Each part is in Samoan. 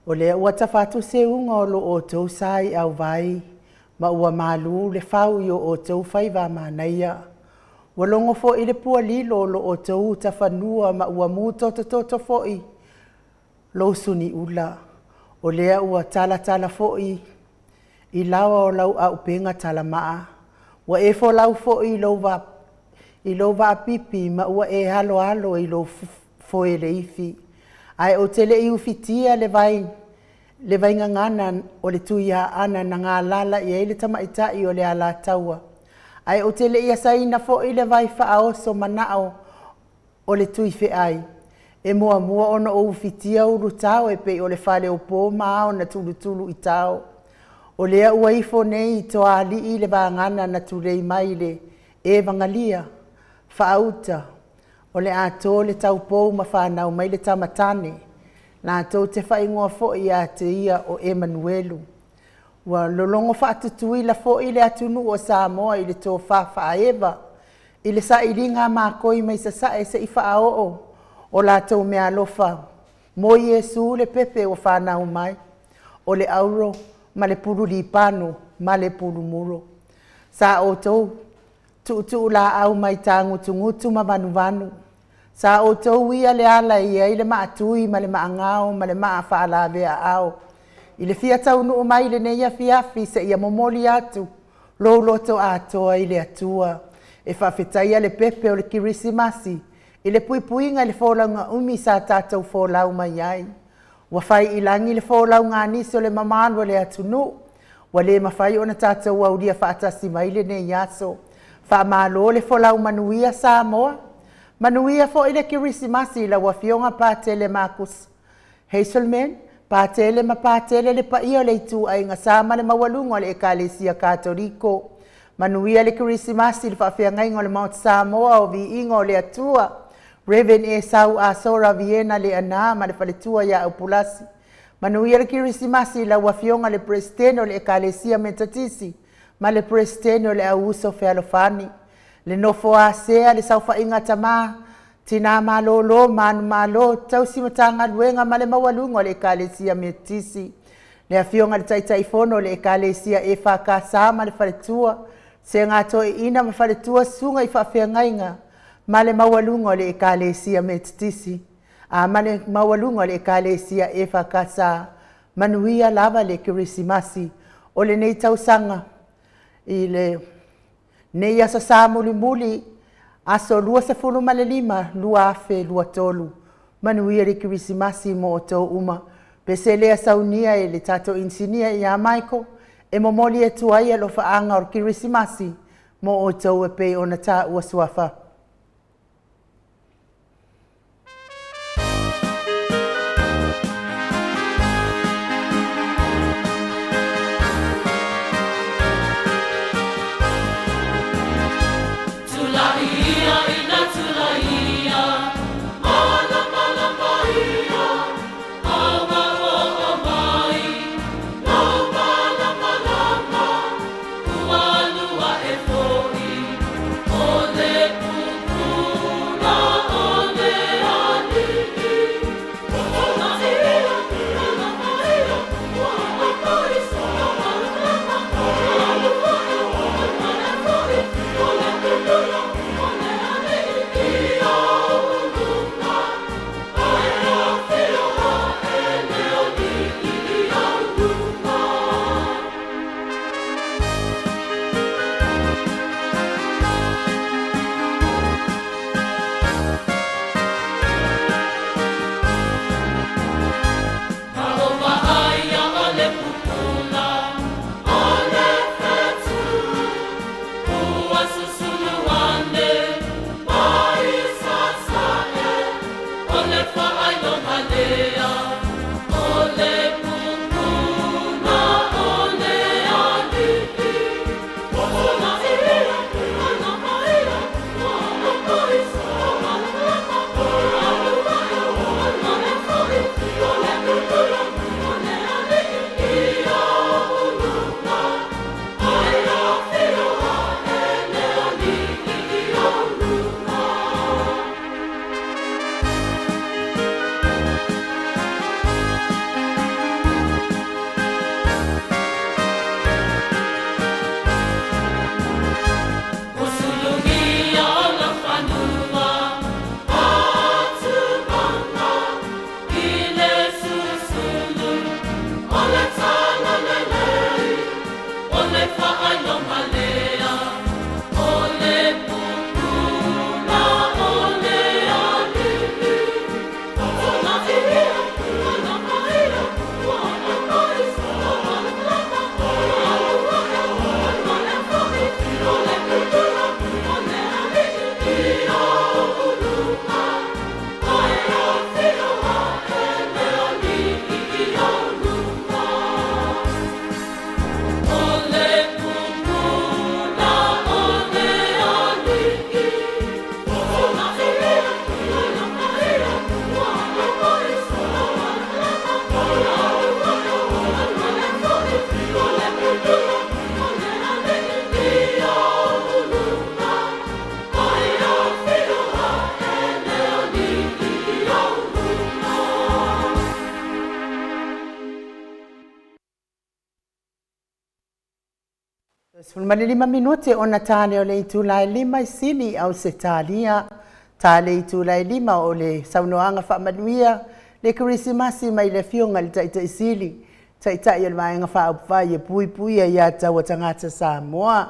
O lea ua tafa atu seuga o lo outou sa i auvai, ma ua malu le fau i o outou faiva manaia. Ua logo foi le pualilo o lo outou tafanua ma ua mutotototo foi lou suniula. O lea ua talatala foi i laoa o lau auupega talamaa, ua e folau foi i lou vaapipi ma ua e aloalo i lou foeleifi. Ae ou te le i ufitia le vaigagana o le Tuiaana na galala i ai le tamaitai o le Alataua, ae ou te le i asaina foi le vai faaoso manao o le Tuifeai, e muamua ona ou ufitia ulutao e pei o le faleopo ma ao na tulutuluitao. O lea ua ifo nei i Toalii le vagana na tulei mai le evagalia faauta o le a to le taupou ma fanau mai le tamatane, latou te faaigoa foi ia te ia o Emanuelu. Ua lologo faatutuila foi le atunuu o Samoa i le tofa faa-Eva i le sailiga makoi mai sasae seia faaoo o latou meaalofa mo Iesu le pepe ua fanau mai, o le auro ma le pulu lipano ma le pulu muro. Sa outou tuutuu laau mai tagutugutu ma vanuvanu, sa outou uia le ala e i ai le maatui ma le maagao ma le maa faalavea-aao, i le fia taunuu mai i lenei afiafi seia momoli atu lou loto atoa i le Atua e faafetaia le pepe o le Kerisimasi i le puipuiga i le folauga umi sa tatou folau mai ai. Ua fai i lagi le folauga a nisi o le mamalu o le atunuu, ua le mafai ona tatou aulia faatasi mai lenei aso. Faamalo le folau manuia Samoa, manuia foi le Kerisimasi i lau Afioga Patele Markus Hazelman, Patele ma Patele, le paia o le ituaiga sa ma le maualuga o le Ekalesia Katoliko. Manuia le Kerisimasi i le faafeagaiga o le Maota Samoa o Viiga o le Atua, Reverend Esau Asora Viena Leana ma le faletua ia Aupulasi. Manuia le Kerisimasi i lau Afioga le Peresetene o le Ekalesia Metotisi ma le Peresetene o le Auuso Fealofani, le nofo a sea le saofaiga a tama, tina malolo, manumalo, tausi matagaluega ma le maualuga o le Ekalesia Metotisi, le Afioga i le Taitaifono o le Ekalesia EFKS ma le faletua, Susuga Toeaina ma faletua, susuga i faafeagaiga ma le maualuga o le Ekalesia Metotisi ma le maualuga o le Ekalesia EFKS. Manuia lava le Kerisimasi o lenei tausaga i lenei aso Sa mulimuli, aso 25, 2023. Manuia le Kerisimasi mo outou uma. Pese lea saunia e le tatou inisinia ia Michael e momoli atu ai alofaaga o le Kerisimasi mo outou e pei ona taua suafa. Tulaia ina tulaia, malamalama ia, a ua mai, lou malamalama, ua alu ae foi, o le. 15 minute ona ta lea o le itula e 5 i Sini, Ausetalia. Ta le itula e 5 o le saunoaga faamanuia le Kerisimasi mai le Afioga i le Taitai Sili, Taitai o le Vaega Faaupufai e Puipuia Aia Tatau a Tagata Samoa.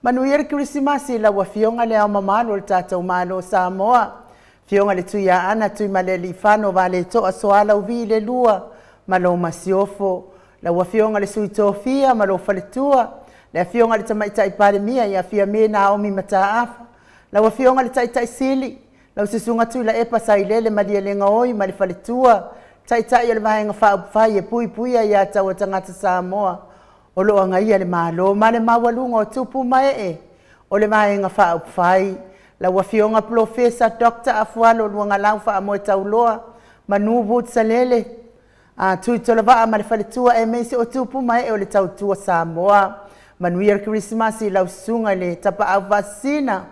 Manuia le Kerisimasi i lau Afioga Le Ao Mamalu o le tatou Malo o Samoa, Afioga i le Tuiaana Tuimalealiifano Vaaletoa Sualauvi II ma lou Masiofo, lau Afioga i le Sui Tofia ma lou Faletua, le Afioga i le Tamaitai Palemia ia Fiame Naomi Mataafa, lau Afioga i le Taitai Sili, lau Susuga Tuilaepa Sailele Malielegaoi ma le Faletua, Taitai o le Vaega Faaupufai e Puipuia Aia Tatau a Tagata Samoa o lo o agaia le Malo ma le maualuga o tupu ma ee o le Vaega Faaupufai, lau Afioga Polofesa Dr. Afualo Luagalau Faamoetauloa Manu Vutsalele, Tuitolovaa ma le Faletua aemaise o tupu ma ee o le Tautua Samoa. Manuia le Kerisimasi i lau susuga i le Tapaau Faasisina,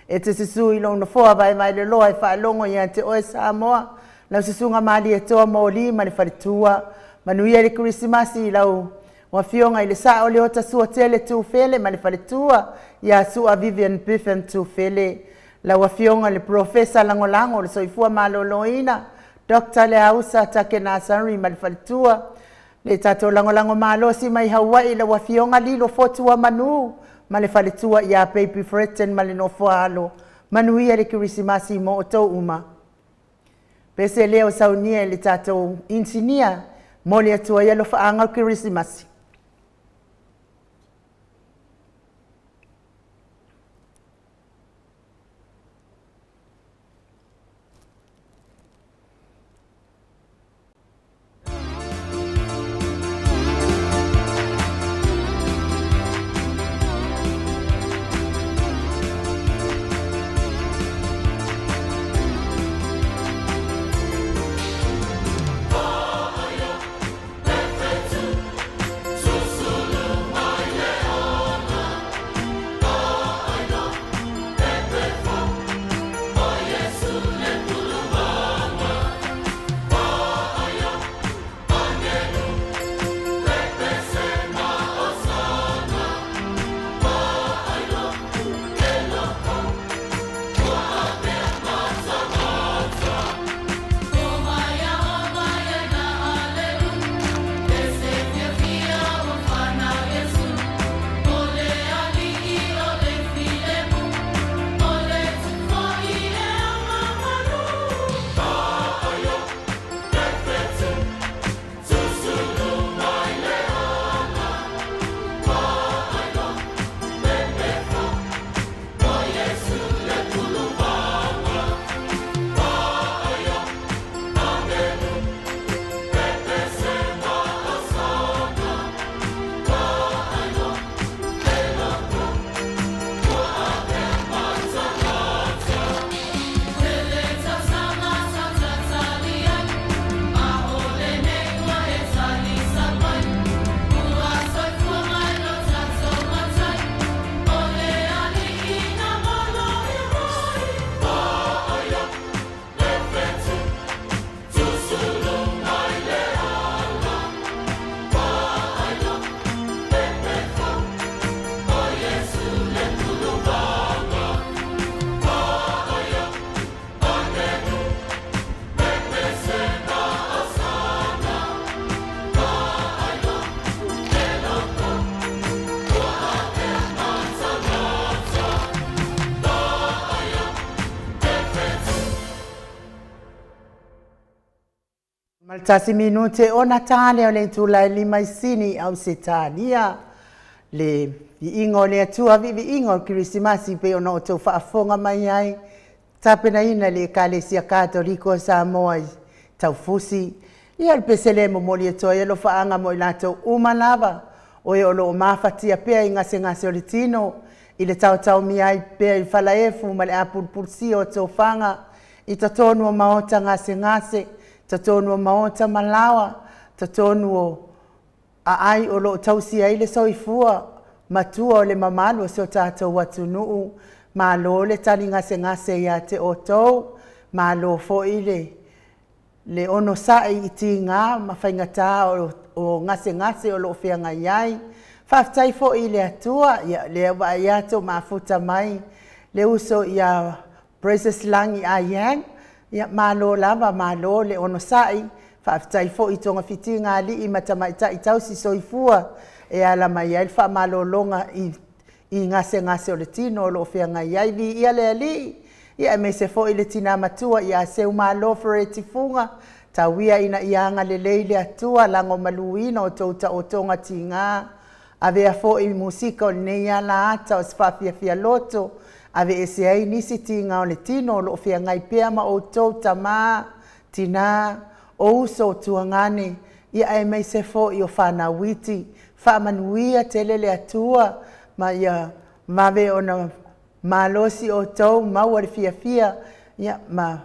e te susu i lou nofoa vaevaeloloa e faalogo ia te oe Samoa, lau susuga Malietoa Moli ma le Faletua. Manuia le Kerisimasi i lau Afioga i le Sao Leota Suatele Tufele ma le Faletua ia Sua Vivian Biffen Tufele, lau Afioga i le Polofesa Lagolago o le Soifua Maloloina, Dr. Leausa Takenasari ma le Faletua, le tatou lagolago malosi mai Hawaii, lau Afioga Lilo Fotua Manu ma le Faletua ia Baby Fredton ma le nofoaalo. Manuia le Kerisimasi mo outou uma. Pese lea o saunia i le tatou inisinia, momoli atu ai alofaaga o le Kerisimasi. Ma le 1 minute ona ta lea o le itula e 5 i Sini, Ausetalia. Le viiga o le Atua, viiviiga o le Kerisimasi pei ona outou faafofoga mai ai, tapenaina e le Ekalesia Katoliko o Samoa i Taufusi. Ia o le pese lea e momoli atu ai alofaaga mo i latou uma lava o e o lo o mafatia pea i gasegase o le tino, i le taotaomia ai pea i falaefu ma le apulupulusia o tofaga, i totonu o maota gasegase, totonu o maota malaoa, totonu o aai o lo o tausia ai le soifua matua o le mamalu o si o tatou atunuu. Malo le tali gasegase ia te outou, malo foi le onosai i tiga ma faigata o gasegase o lo o feagai ai. Faafetai foi i le Atua, ia, lea ua vaai atu o mafuta mai le uso ia Precious Lagi Ayang, ia malo lava, malo le onosai. Faafetai foi i togafitiga a alii ma tamaitai tausi soifua e ala mai ai le faamalologa i gasegase o le tino o lo o feagai ai. Viia le Alii, ia aemaise foi le tina matua ia Seumalo Fereti Fuga, tau ia ina ia agalelei le Atua, lagomaluina o tou taotoga tiga. Avea foi musika o lenei ala ata o se faafiafia loto, aveese ai nisi tiga o le tino o lo o feagai pea ma outou tama, tina, o uso o tuagane, ia aemaise foi o fanau iti. Faamanuia tele le Atua ma ia vave ona malosi outou, maua le fiafia, ia ma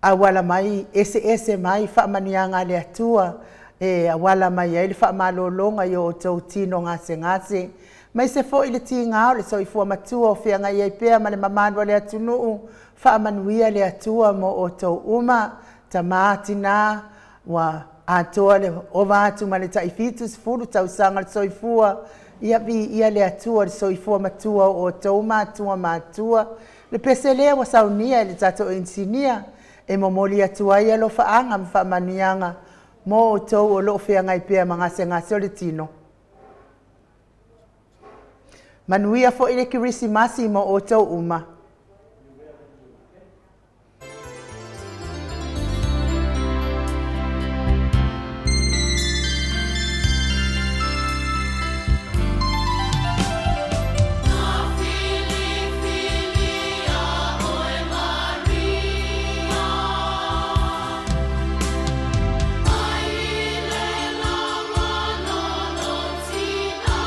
auala mai, eseese mai faamanuiaga a le Atua e auala mai ai le faamalologa i o outou tino gasegase, aemaise foi le tiga o le soifua matua o feagai ai pea ma le mamalu o le atunuu. Faamanuia le Atua mo outou uma, tama, tina, ua atoa le ova atu ma le tai 70 tausaga le soifua, ia viia le Atua i le soifua matua o outou matua matutua. Le pese lea ua saunia e le tatou inisinia e momoli atu ai alofaaga ma faamanuiaga mo outou o lo o feagai pea ma gasegase o le tino. Manuia foi le Kerisimasi mo outou uma. Na filifilia oe Maria Mai le laga o lou tina.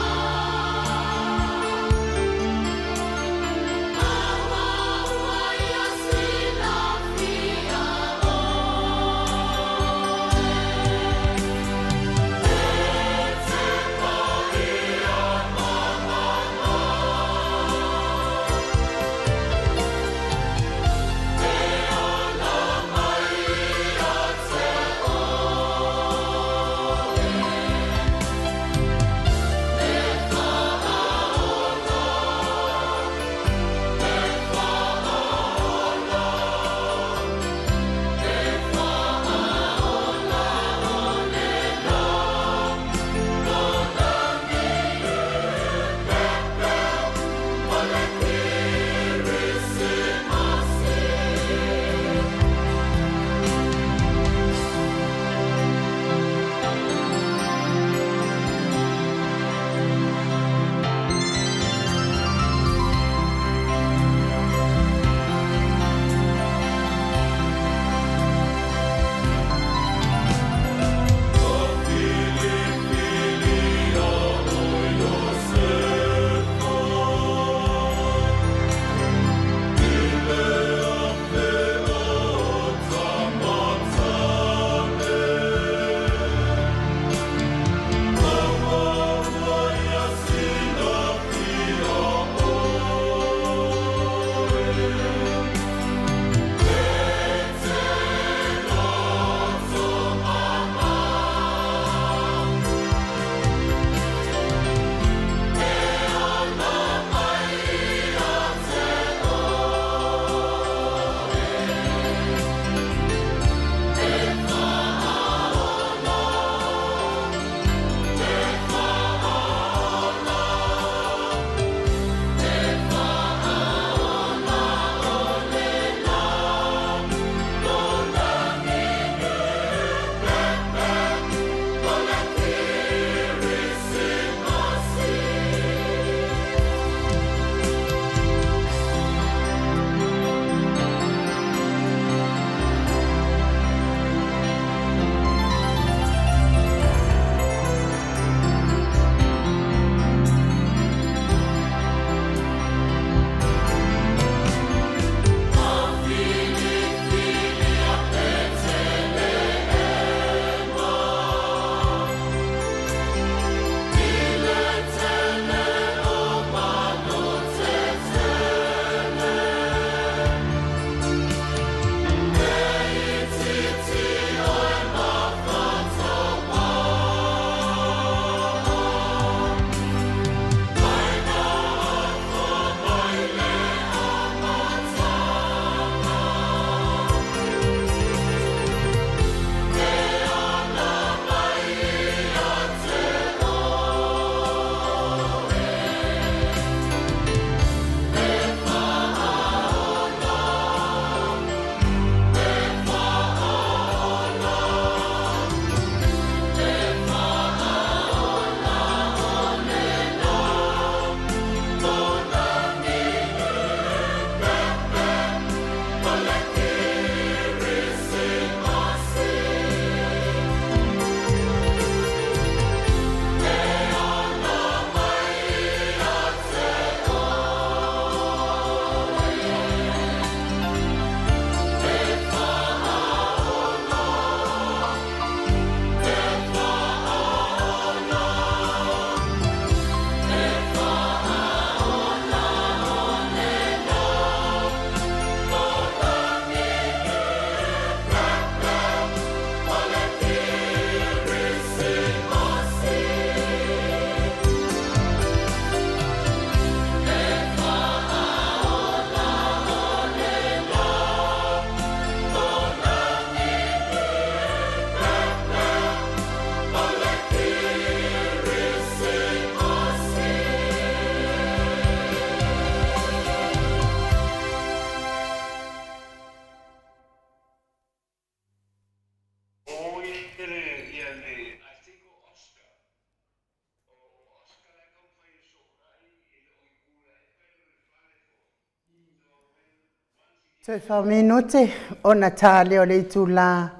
Toe 4 minute ona ta lea o le itula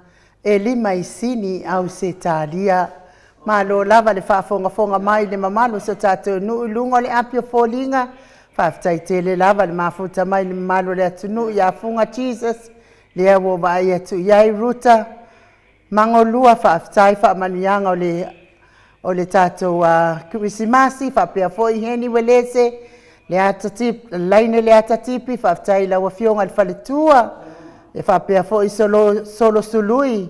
e 5 i Ausetalia. Malo lava le faafogafoga mai i le mamalu o so tatou nuu i luga o le api o foliga. Faafetai tele lava le mafuta mai i le mamalu o le atunuu ia Fuga Jesus, lea ua vaai atu i ai Ruta Magolua, faafetai faamanuiaga o le tatou Kerisimasi, faapea foi Heni Uelese, Laine Leata Tipi, faafetai i lau Afioga i le Faletua, e faapea foi Solo Sului,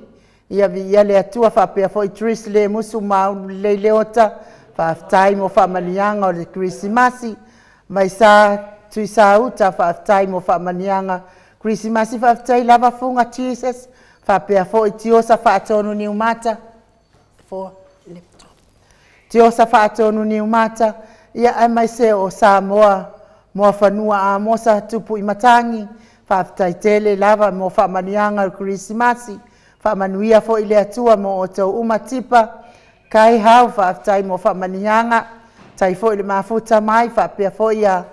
ia viia le Atua, faapea foi Tris Lemusu ma Aulelei Leota, faafetai mo faamanuiaga o le Kerisimasi. Maisa Tuisauta, faafetai mo faamanuiaga Kerisimasi, faafetai lava Fuga Jesus, faapea foi Tiosa Faatonu Niumata, Tiosa Faatonu Niumata, ia aemaise o Samoa Muafanua Amosa Tupu i Matagi, faafetai tele lava mo faamanuiaga o le Kerisimasi. Faamanuia foi le Atua mo outou uma. Tipa Kaihau, faafetai mo faamanuiaga, tai foi le mafuta mai, faapea foi ia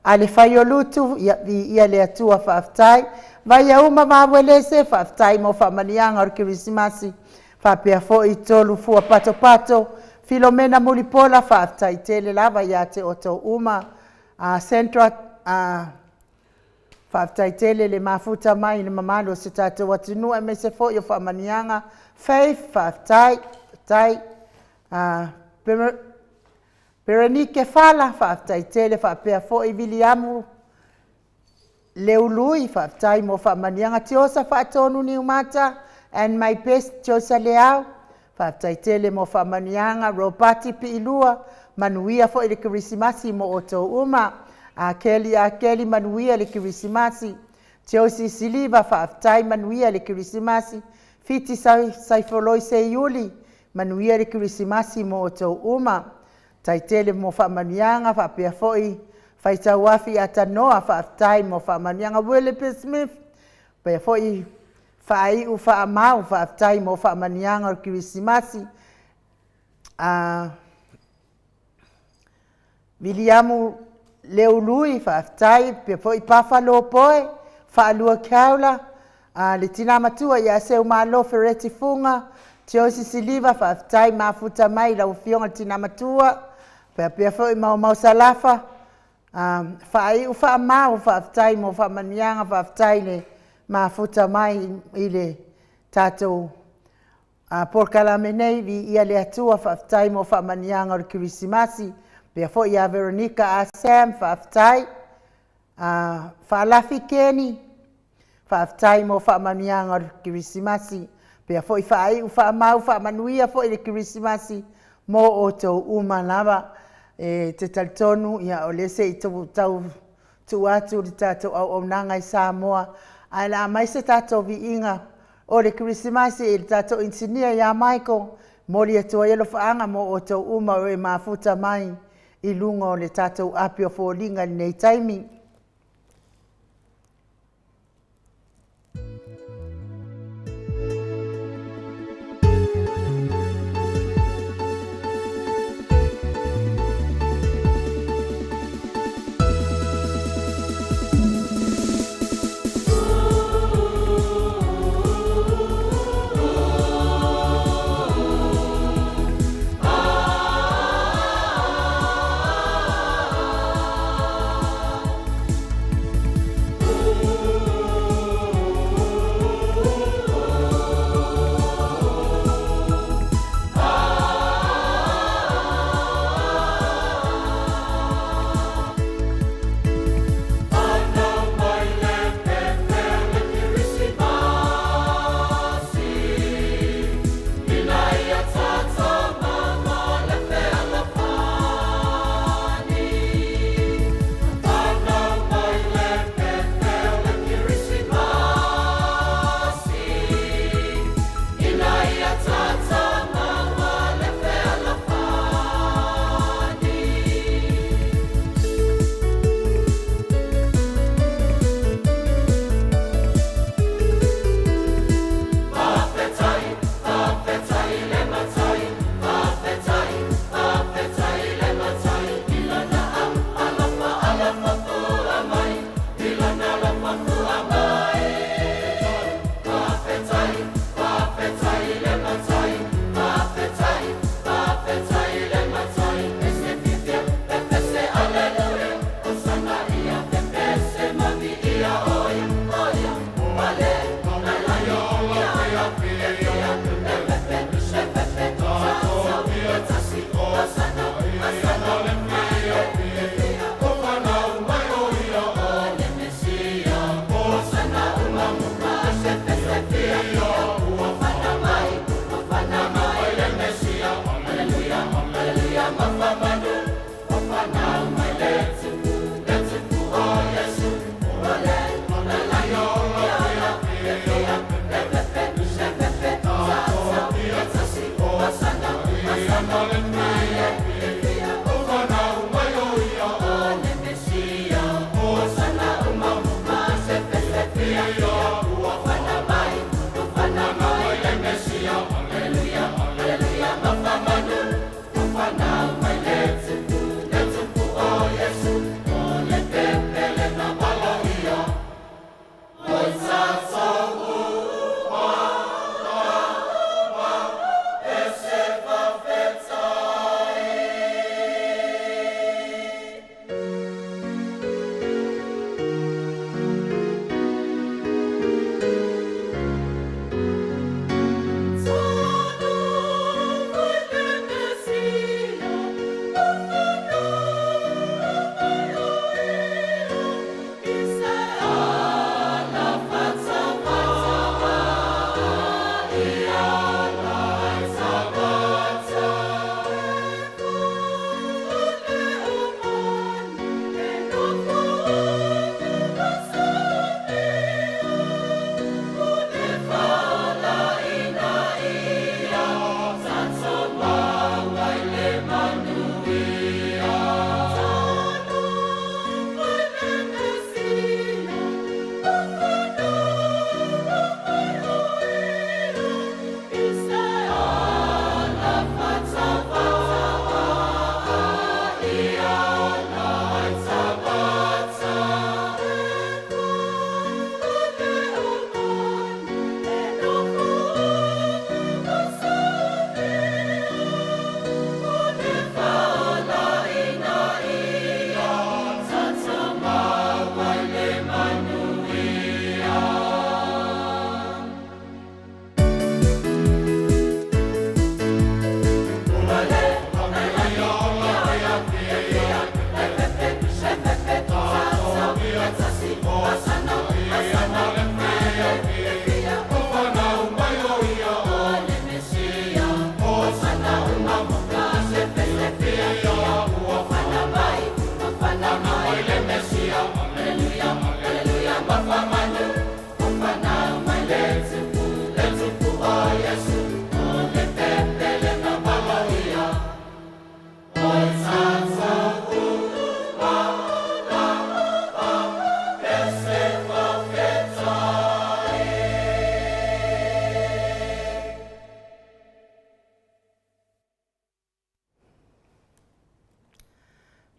ale fai o lutu, ia viia le Atua, faafetai. Vaiauma Mauelese, faafetai mo faamanuiaga o le Kerisimasi, faapea foi Tolu Fua Patopato, Filomena Mulipola, faafetai tele lava ia te outou uma. Centra, faafetai tele le mafuta mai i le mamalu o se tatou atunuu aemaise foi o faamanuiaga. Faith, faafetai, faafetai. Berenike Fala, faafetai tele, faapea foi Viliamu Leului, faafetai mo faamanuiaga. Tiosa Faatonu Niumata and my best Tiosa Leao, faafetai tele mo faamanuiaga. Robati Piilua, manuia foi le Kerisimasi mo outou uma. Keli Akeli, manuia le Kerisimasi. Josie Siliva, faafetai, manuia le Kerisimasi. Fiti Saifoloi Seiuli, manuia le Kerisimasi mo outou uma. Tai tele mo faamanuiaga, faapea foi Faitauafi Atanoa, faafetai mo faamanuiaga. Willoughby Smith, faapea foi Faaiu Faamau, faafetai mo faamanuiaga o le Kerisimasi. Viliamu Leului, faafetai, faapea foi Pafa Lopoe, Faalua Keaula, le tina matua ia Seumalo Fereti Fuga, Josie Siliva, faafetai mafuta mai lau afioga i le tina matua, faapea foi Maumau Salafa, Faaiu Faamau, faafetai mo faamanuiaga, faafetai le mafuta mai i le tatou polokalame nei, viia le Atua, faafetai mo faamanuiaga o le Kerisimasi, faapea foi ia Veronica Asam, faafetai. Faalafi Keni, faafetai mo faamanuiaga o le Kerisimasi, faapea foi Faaiu Faamau, faamanuia foi le Kerisimasi mo outou uma lava. E te talitonu ia o lea se i tau tuu atu le tatou auaunaga i Samoa, ae le a mai se tatou viiga o le Kerisimasi i le tatou inisinia ia Michael, momoli atu ai alofaaga mo outou uma o e mafuta mai i luga o le tatou api o foliga i lenei taimi.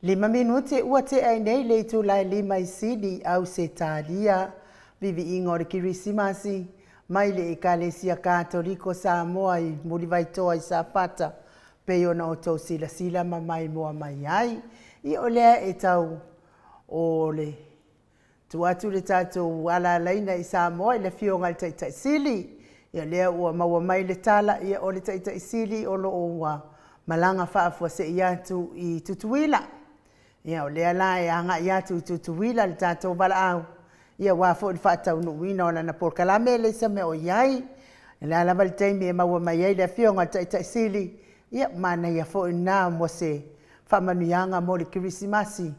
Lima minute ua tea ai nei le itula e 5 i Sini, Ausetalia. Viviiga o le Kerisimasi mai le Ekalesia Katoliko Samoa i Mulivaitoa i Safata, pei ona outou silasila ma maimoa mai ai. Ia o lea e tau o le tuu atu le tatou alaalaina i Samoa i le Afioga i le Taitai Sili. Ia lea ua maua mai le tala, ia o le Taitai Sili o lo o ua malaga faafuasei atu i Tutuila. Ia o lea la e agai atu i Tutuila le tatou valaau, ia aua foi le faataunuuina o lana polokalame, e leai se mea o i ai. O le a lava le taimi e maua mai ai le Afioga i le Taitai Sili, ia manaia foi lena mo se faamanuiaga mo le Kerisimasi,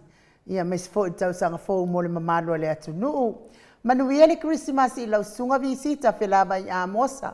ia aemaise foi le tausaga fou mo le mamalu o le atunuu. Manuia le Kerisimasi i lau Susuga Visita Felavai Amosa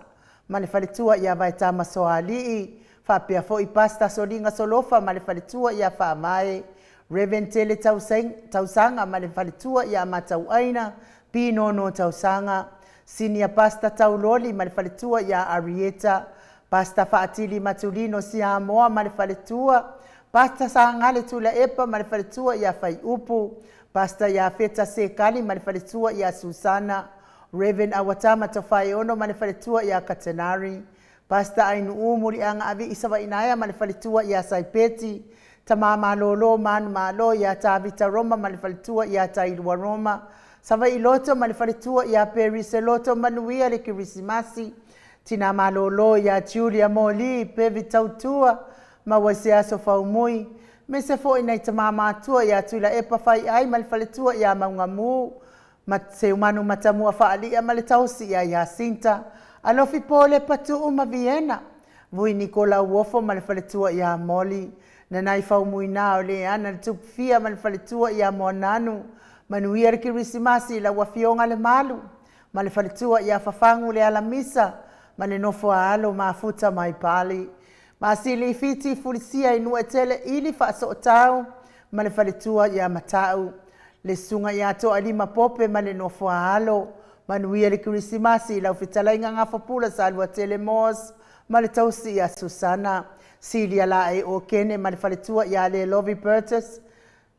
ma le faletua ia Vaetama Soalii, faapea foi Pastor Soliga Solofa ma le faletua ia Faavae, Reverend Tele Tausaga ma le faletua ia Matauaina Pinono Tausaga, Senior Pastor Tauloli ma le faletua ia Arieta, Pastor Faatili Matulino Siamoa ma le faletua, Pastor Sagale Tulaepa ma le faletua ia Faiupu, Pastor Iafeta Sekali ma le faletua ia Susana, Reverend Awatama Tofaeono ma le faletua ia Katenari, Pastor Ainuu Muliaga Avii Savainaea ma le faletua ia Saipeti, Tama Malolo Manu Malo ia Tavita Roma ma le faletua ia Tailua Roma, Savaii Loto ma le faletua ia Perise Loto. Manuia le Kerisimasi. Tina Malolo ia Julia Moli Pevi Tautua, maua i se aso faumui, me se foi nai tama matua ia Tuilaepa Faiai ma le faletua ia Maungamu, ma Seumanu Matamua Faalia ma le tausi ia Iasinta, Alofi Pole Patuu ma Viena, Vui Nikola Uofo ma le faletua ia Moli, Nanai Faumuina o le ana le Tupufia ma le faletua ia Moananu. Manuia le Kerisimasi i lau Afioga le Malu ma le faletua ia Fafagu le Alamisa ma le nofo a alo Mafuta mai Pali. Masili Fiti Fulisia i Nuuetele ili Faasootau ma le faletua ia Matau, le susuga ia Toalima Pope ma le nofo a alo. Manuia le Kerisimasi i lau fetalaiga Gafapula Saluatele Moss ma le tausi ia Susana. Silia Laei Okene ma le faletua ia Lelovi Burtis,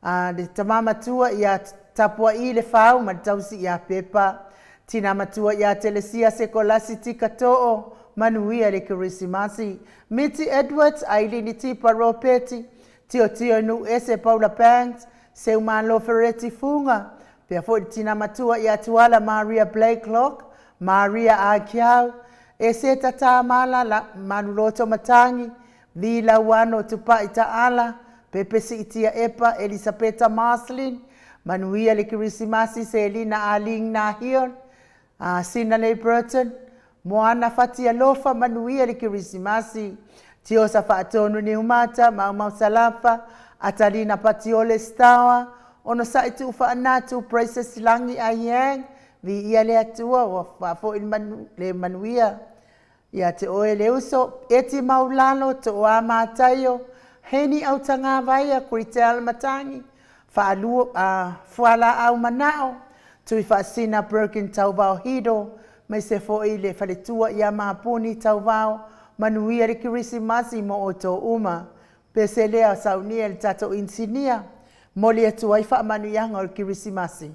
le tama matua ia Tapuai le Fau ma le tausi ia Pepa, tina matua ia Telesia Sekolasi Tika Too. Manuia le Kerisimasi. Miti Edwards, Ailini Tipa Ropeti, Tio Tio Nu Ese Paula Banks, Seumalo Fereti Funga, pea foi le tina matua ia Tuala Maria Blakelock, Maria Akiau, Ese Tata Malala, Manuloto Matangi, Vi Lauano Tupai Ta'ala, Pepe Siitia Epa, Elisapeta Marslin. Manuia le Kerisimasi Selina Aling Nahion, Sinalei Burton, Moana Fatialofa. Manuia le Kerisimasi. Tiosa Faatonu Niumata, Maumau Salafa, Atalina Patiole Stawa, Ono sa'i tuu faanatu, Princess Langi Aiang, viia le Atua ua faafoi le manuia ia te oe le uso, Eti Maulalo, Toa Mataio, Heni Autagavaia, Kritel Matangi, Faalua, Fualaau Manao, Tui Faasina Birkin Tauvao Hido, mai se foi le faletua ia Mapuni Tauvao. Manuia le Kerisimasi mo outou uma. Pese lea saunia le tatou insinia, moli atu ai faamanuiaga o le Kerisimasi.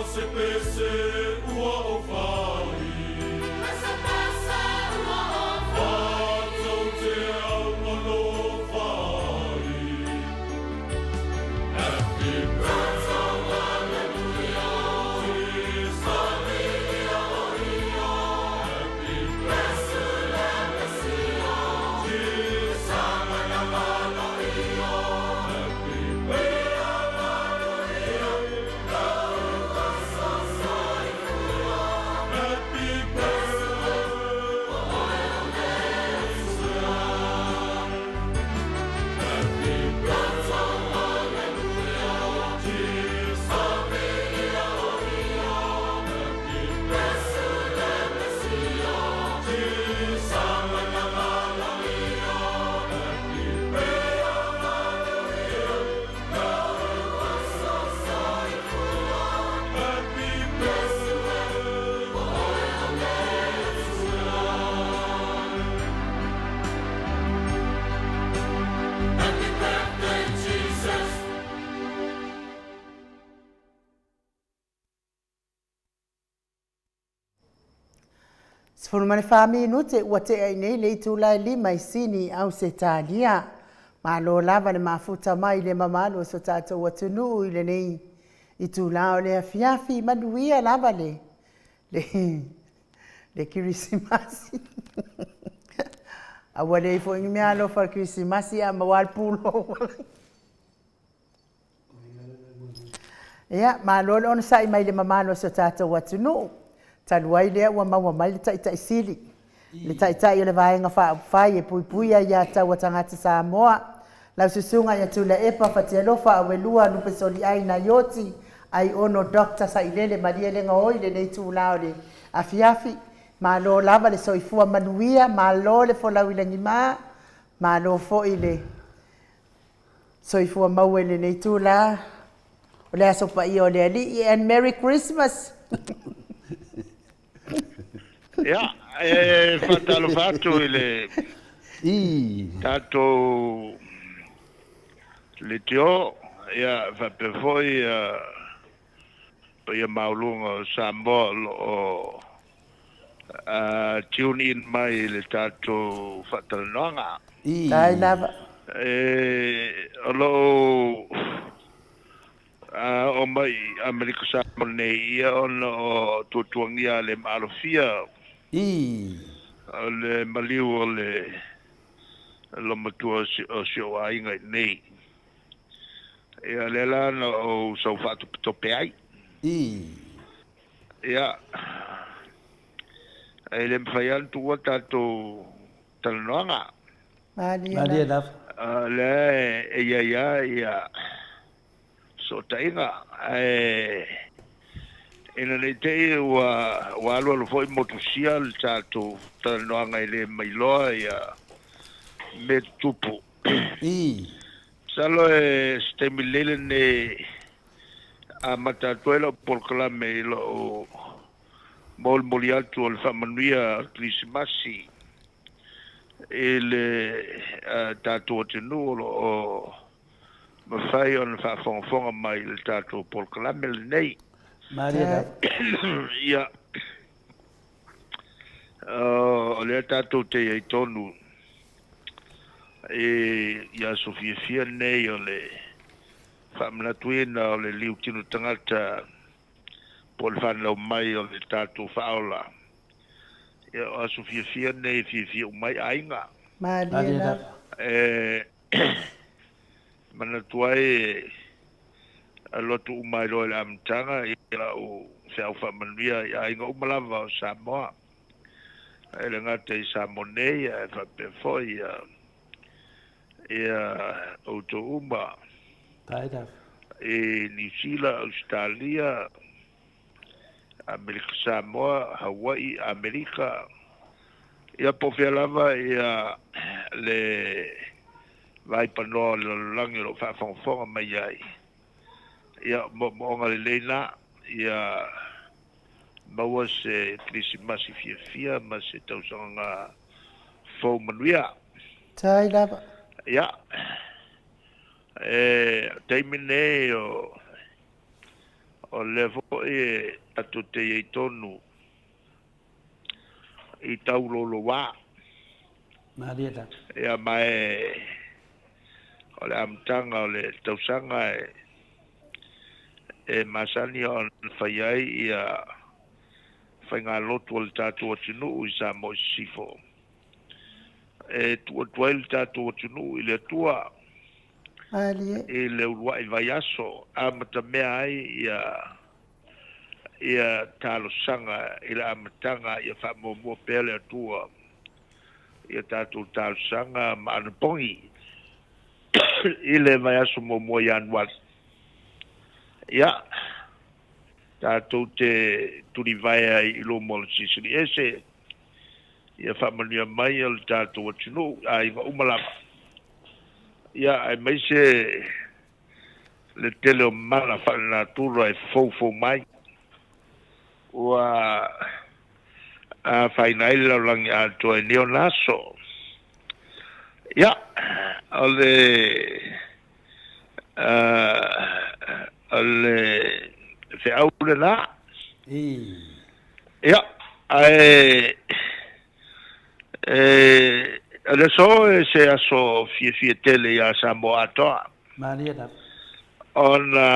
Pesepese ua ou fai. Pesepese ua ou fai. Tatou te augalofa ai. Happy birthday Jesus. Happy Jesus. Happy birthday. Happy birthday, Jesus. Jesus. Happy birthday. Happy birthday, Jesus. 14 minute ua tea i nei le itula e 5 i Sini i Ausetalia. Malo lava le mafuta mai le mamalu o so tatou atunuu i lenei itula o le afiafi. Manuia lava le le le Kerisimasi. A ua leai foi ni meaalofa o le Kerisimasi a maua lava le pulou. Ia, malo le onosai mai i le mamalu o si o tatou atunuu. Talu ai lea ua maua mai le Taitai Sili, le Taitai o le Vaega Faaupufai e Puipuia Aiatatau a Tagata Samoa, lau Susuga ia Tuilaepa Fatialofa Auelua Lupesoliai Naioti Aiono Doctor Sailele Malielegaoi i lenei itula o le afiafi. Malo lava le soifua manuia, malo le folau i lagima, malo foi le soifua maua i lenei itula o le Aso Paia o le Alii and Merry Christmas. Ia, e faatalofa atu i le tatou leitio, ia faapea foi paia maualuga o Samoa o lo o tune in mai i le tatou faatalanoaga. Tai lava. O lo o oo mai i Amerika Samoa nei ia ona o tuatuagia le maalofia o le maliu o le loomatua o si ou aiga i inei. Ia lea la na ou sau faatopetope ai. Ia, e le mafai lava ona tuua tatou talanoaga. Malie lava. O lea e i ai lava ia fesootaiga, ae ina ne i te i ua alualu foi motusia le tatou talanoaga e le mailoa ia mea tutupu. Masalo e se taimi lelei lenei amata atu ai lau polokalame i lou molimoli atu o le faamanuia o le Kerisimasi i le tatou atunuu o lo o mafai ona faafogafoga mai i le tatou polokalame lenei. Ia, o lea tatou te i ai tonu i aso fiafia nei o le faamanatuina o le liu tino tagata po o le fanau mai o le tatou Faaola. Ia, o aso fiafia nei e fiafia uma ai aiga. Malie lava. E manatu ai e alu atu uma ai loa i le amataga i lau feau faamanuia i aiga uma lava o Samoa. E le gata i Samoa nei ae faapea foi ia outou uma i Niu Sila, Ausetalia, Amerika Samoa, Hawaii, Amerika, ia po o fea lava ia le vaipanoa o le lalolagi o lo o faafogafoga mai ai. Ia, moomooga lelei na, ia maua se Kerisimasi fiafia ma se tausaga fou manuia. Tai lava. Ia, e taimi nei o O lea foi e tatou te i ai tonu i tauloulouā. Malie lava. Ia ma e o le amataga o le tausaga e e masani ona fai ai ia faigalotu a le tatou atunuu i Samoa i Sisifo. E tuu atu ai le tatou atunuu i le Atua Malie. i le uluai vaiaso, amatamea ai ia ia talosaga i le amataga ia faamuamua pea le Atua ia tatou talosaga ma anapogi i le vaiaso muamua Ianuari. Ia, tatou te tulivae ai i luma o le Silisili Ese, ia faamanuia mai o le tatou atunuu, aiga uma lava. Ia, aemaise le tele o mala faalenatura e foufou mai, ua afaina ai le lalolagi atoa i nei ona aso. Ia, o le o le feau lena. Ia, ae e o le aso e se aso fiafia tele iā Samoa atoa. Malie lava. Ona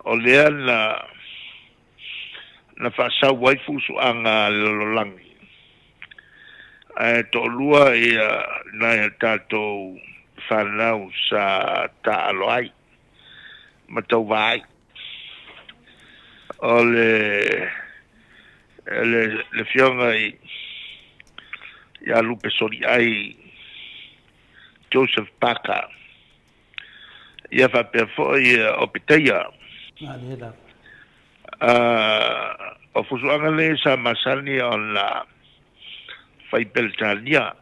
o lea na na faasau ai fusuaga a le lalolagi, ae toalua ia nai a tatou fanau sa taaalo ai ma tauva ai. O le le le afioga i ia Lupe Soliai Joseph Parker, ia faapea foi o Petaia. Malie lava. O fusuaga nei sa masani ona fai Peretania.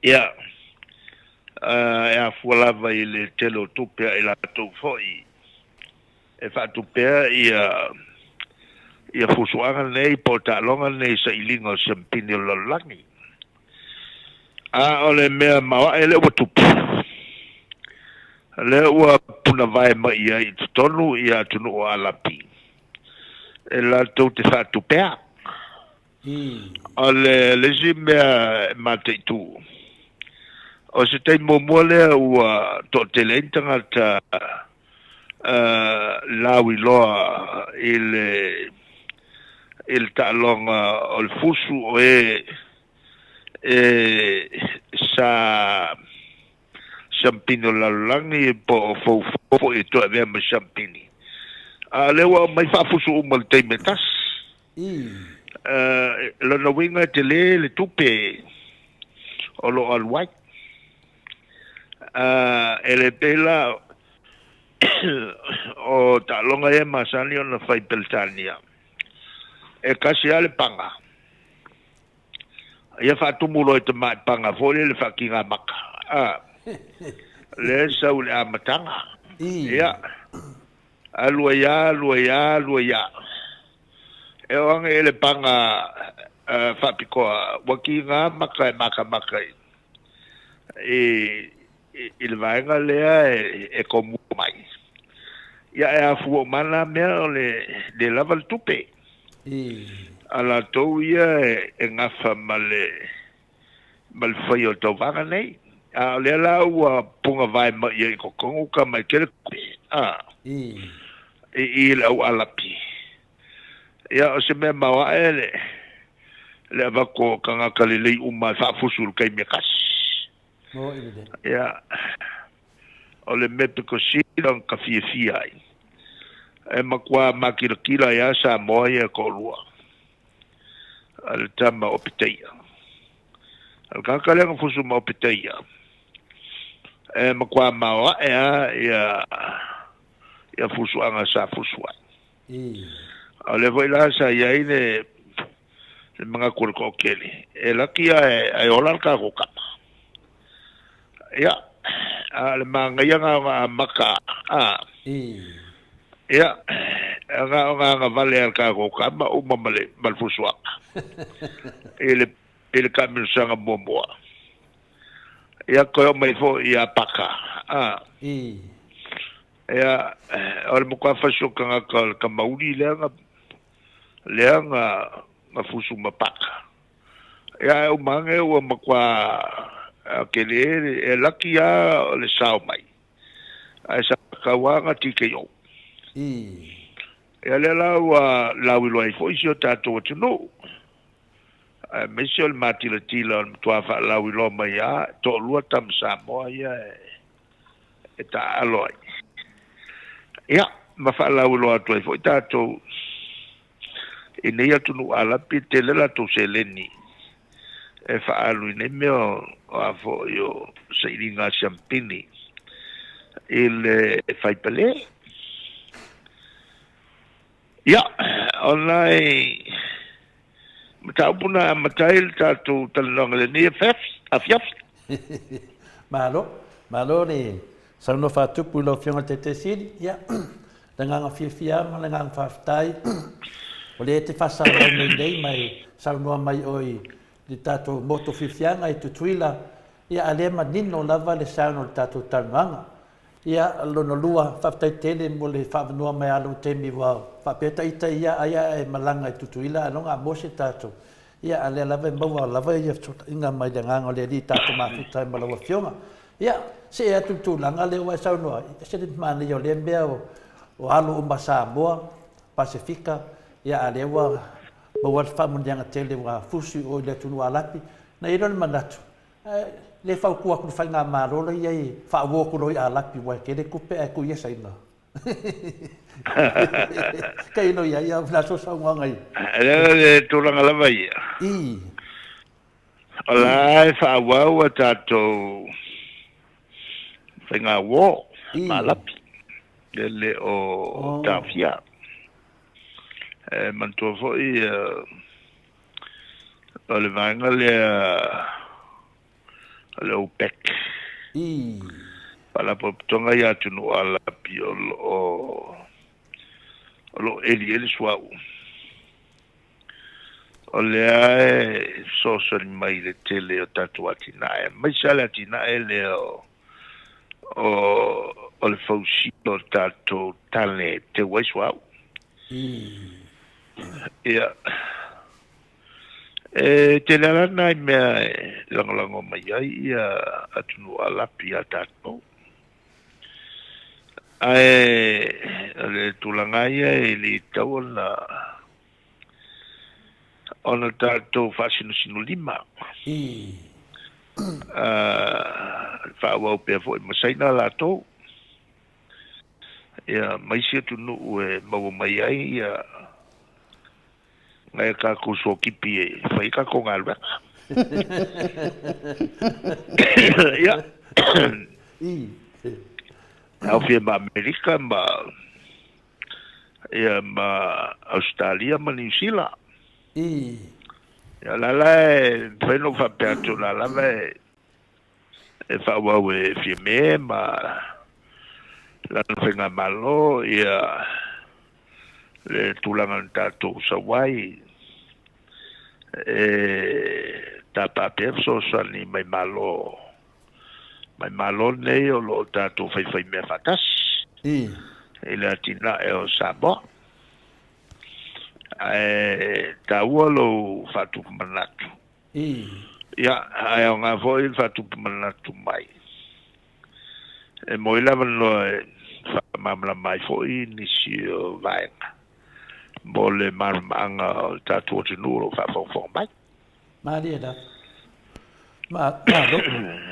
Ia, e afua lava i le tele o tupe a i latou foi e faatupea ia ia fusuaga nei po o taaloga nei i sailiga o siampini o le lalolagi. A o le mea maoae lea ua tupu, lea ua punavae mai i ai i totonu ia atunuu o Alapi e latou te faatupea. O le le isi mea e mataitu, o se taimi muamua lea ua toatele ai ni tagata lauiloa i le i le taaloga o le fusu o e e sa siampini o le lalolagi po o foufou foi e toe avea ma siampini. A o lea ua aumai faafusu uma i le taimi e tasi. Lona uiga e tele le tupe o lo o alu ai. E le pei la o taaloga ia e masani ona fai i Peretania, e tasi lava le paga, ia faatumu loa i tamai paga foi lele faatiga maka, a, lea e sau i le amataga. Ia, alu ai lava, alu ai lava, alu ai lava. E oo ane i le paga faapitoa, ua tiga maka e makamaka i i le vaega lea e tomua mai. Ia e afua uma lava na mea o le le lava le tupe. A latou ia e gafa ma le ma le faia o le tauvaga nei. A o lea la ua pugavae mai i ai i totonu tama e tele tupe, a, i i le au Alapi. Ia o se mea maoae le le avatu o tagata lelei uma e faafusu i le taimi e tasi. Ia, o le mea pito sili ona ta fiafia ai, e matua makilatila ai lava Samoa ia e toalua, le tama o Opetaia. O le tagata lea na fusu ma Opetaia, e matua maoae lava ia ia fusuaga sa fusu ai. A o lea foi la sa i ai le le manatu o le toatele, e laki ae ae ola le tatou tama. Ia, a o le manaia na ona amata, a, ia, na ona agavale a le tatou tama uma ma le ma le fusuaga i le i le taamilosaga muamua. Ia, toe oo mai foi ia Paka, A. Ia, o le matua fasi o tagata o le tamauli lea na, lea na, na fusu ma paka. Ia, ae uma ane ua matua tele e laki lava le sao mai, ae sa tatau lava ona TKO. Ia, lea la ua lauiloa ai foi si o tatou atunuu, aemaise o le matilatila o le matua faalauiloa mai lava, e toalua tama Samoa ia e taaalo ai. Ia, ma faalauiloa atu ai foi tatou i nei atunuu Alapi e tele latou seleni e faaalu i nei mea o a foi o sailiga a siampini i le faipale. Ia, o nai mataupu na e amata ai le tatou talanoaga i lenei afiafi. Malo, malo le saunoa faatupu i lau Afioga i le Taitai Sili. Ia, le agaga fiafia lava ma le agaga faafetai, o lea e te faasalalau mai nei ma e saunoa mai oe i le tatou motu fiafiaga i Tutuila, ia a o lea e manino lava le sound o le tatou talanoaga. Ia, lona lua, faafetai tele mo le faaavanoa mai a lou taimi ua faapea ita ia ai a e malaga i Tutuila ae loga mo se tatou. Ia, a lea lava e maua lava ia fesootaiga mai le agaga o le Alii i tatou mafuta ai ma lau Afioga. Ia, see atu i le tulaga lea ua e saunoa ai, e ese le manaia o lea mea o alo uma Samoa, Pasefika, ia a lea ua maua le faamanuiaga tele ua fusi o i le atunuu Alapi. Na i ai lea o le manatu, Ae le fautua atu i le faigamalo la iai faauo atu loa i Alapi ua tele tupe ae tuu ia Saina. Tailo i ai au le aso saunoaga ia. O le tulaga lava ia. I. O la e faaauau a tatou faigauo ma Alapi e le o taofia. E manatua foi O le vaega lea o le OPEC. Faalapotopotoga ia atunuu Alapi o lo o o lo o elieli suauu. O lea e fesoasoani mai i le tele o tatou atinae, aemaise lava le atinae lea o o o le fausia o tatou tane e teu ai suauu. Ia, e tele lava la nai mea e lagolago mai ai ia atunuu Alapi ia tatou. Ae o le tulaga lava ia e le tatau ona ona tatou faasinosinolima. Faaauau pea foi ma Saina latou. Ia, ma isi atunuu e maua mai ai ia nai a tatou suakipi e fai ai tatou galuega. Ia, aofia ma Amerika ma ia ma Ausetalia ma Niu Sila. Ia, o la la e mafai ona ou faapea atu o la lava e e faaauau e Fiame ma lana faigamalo ia le tulaga na tatou sau ai e tapa pea fesoasoani mai Malo mai Malo nei o lo o tatou faifaimea faatasi i le atinae o Samoa. Ae taua lou faatupu manatu. Ia, ae aoga foi le faatupu manatu mai. E moi le avanoa e faamalamalama ai foi nisi o vaega mo le malamalamaaga o le tatou atunuu o lo o faafogafoga mai. Malie lava. Malo.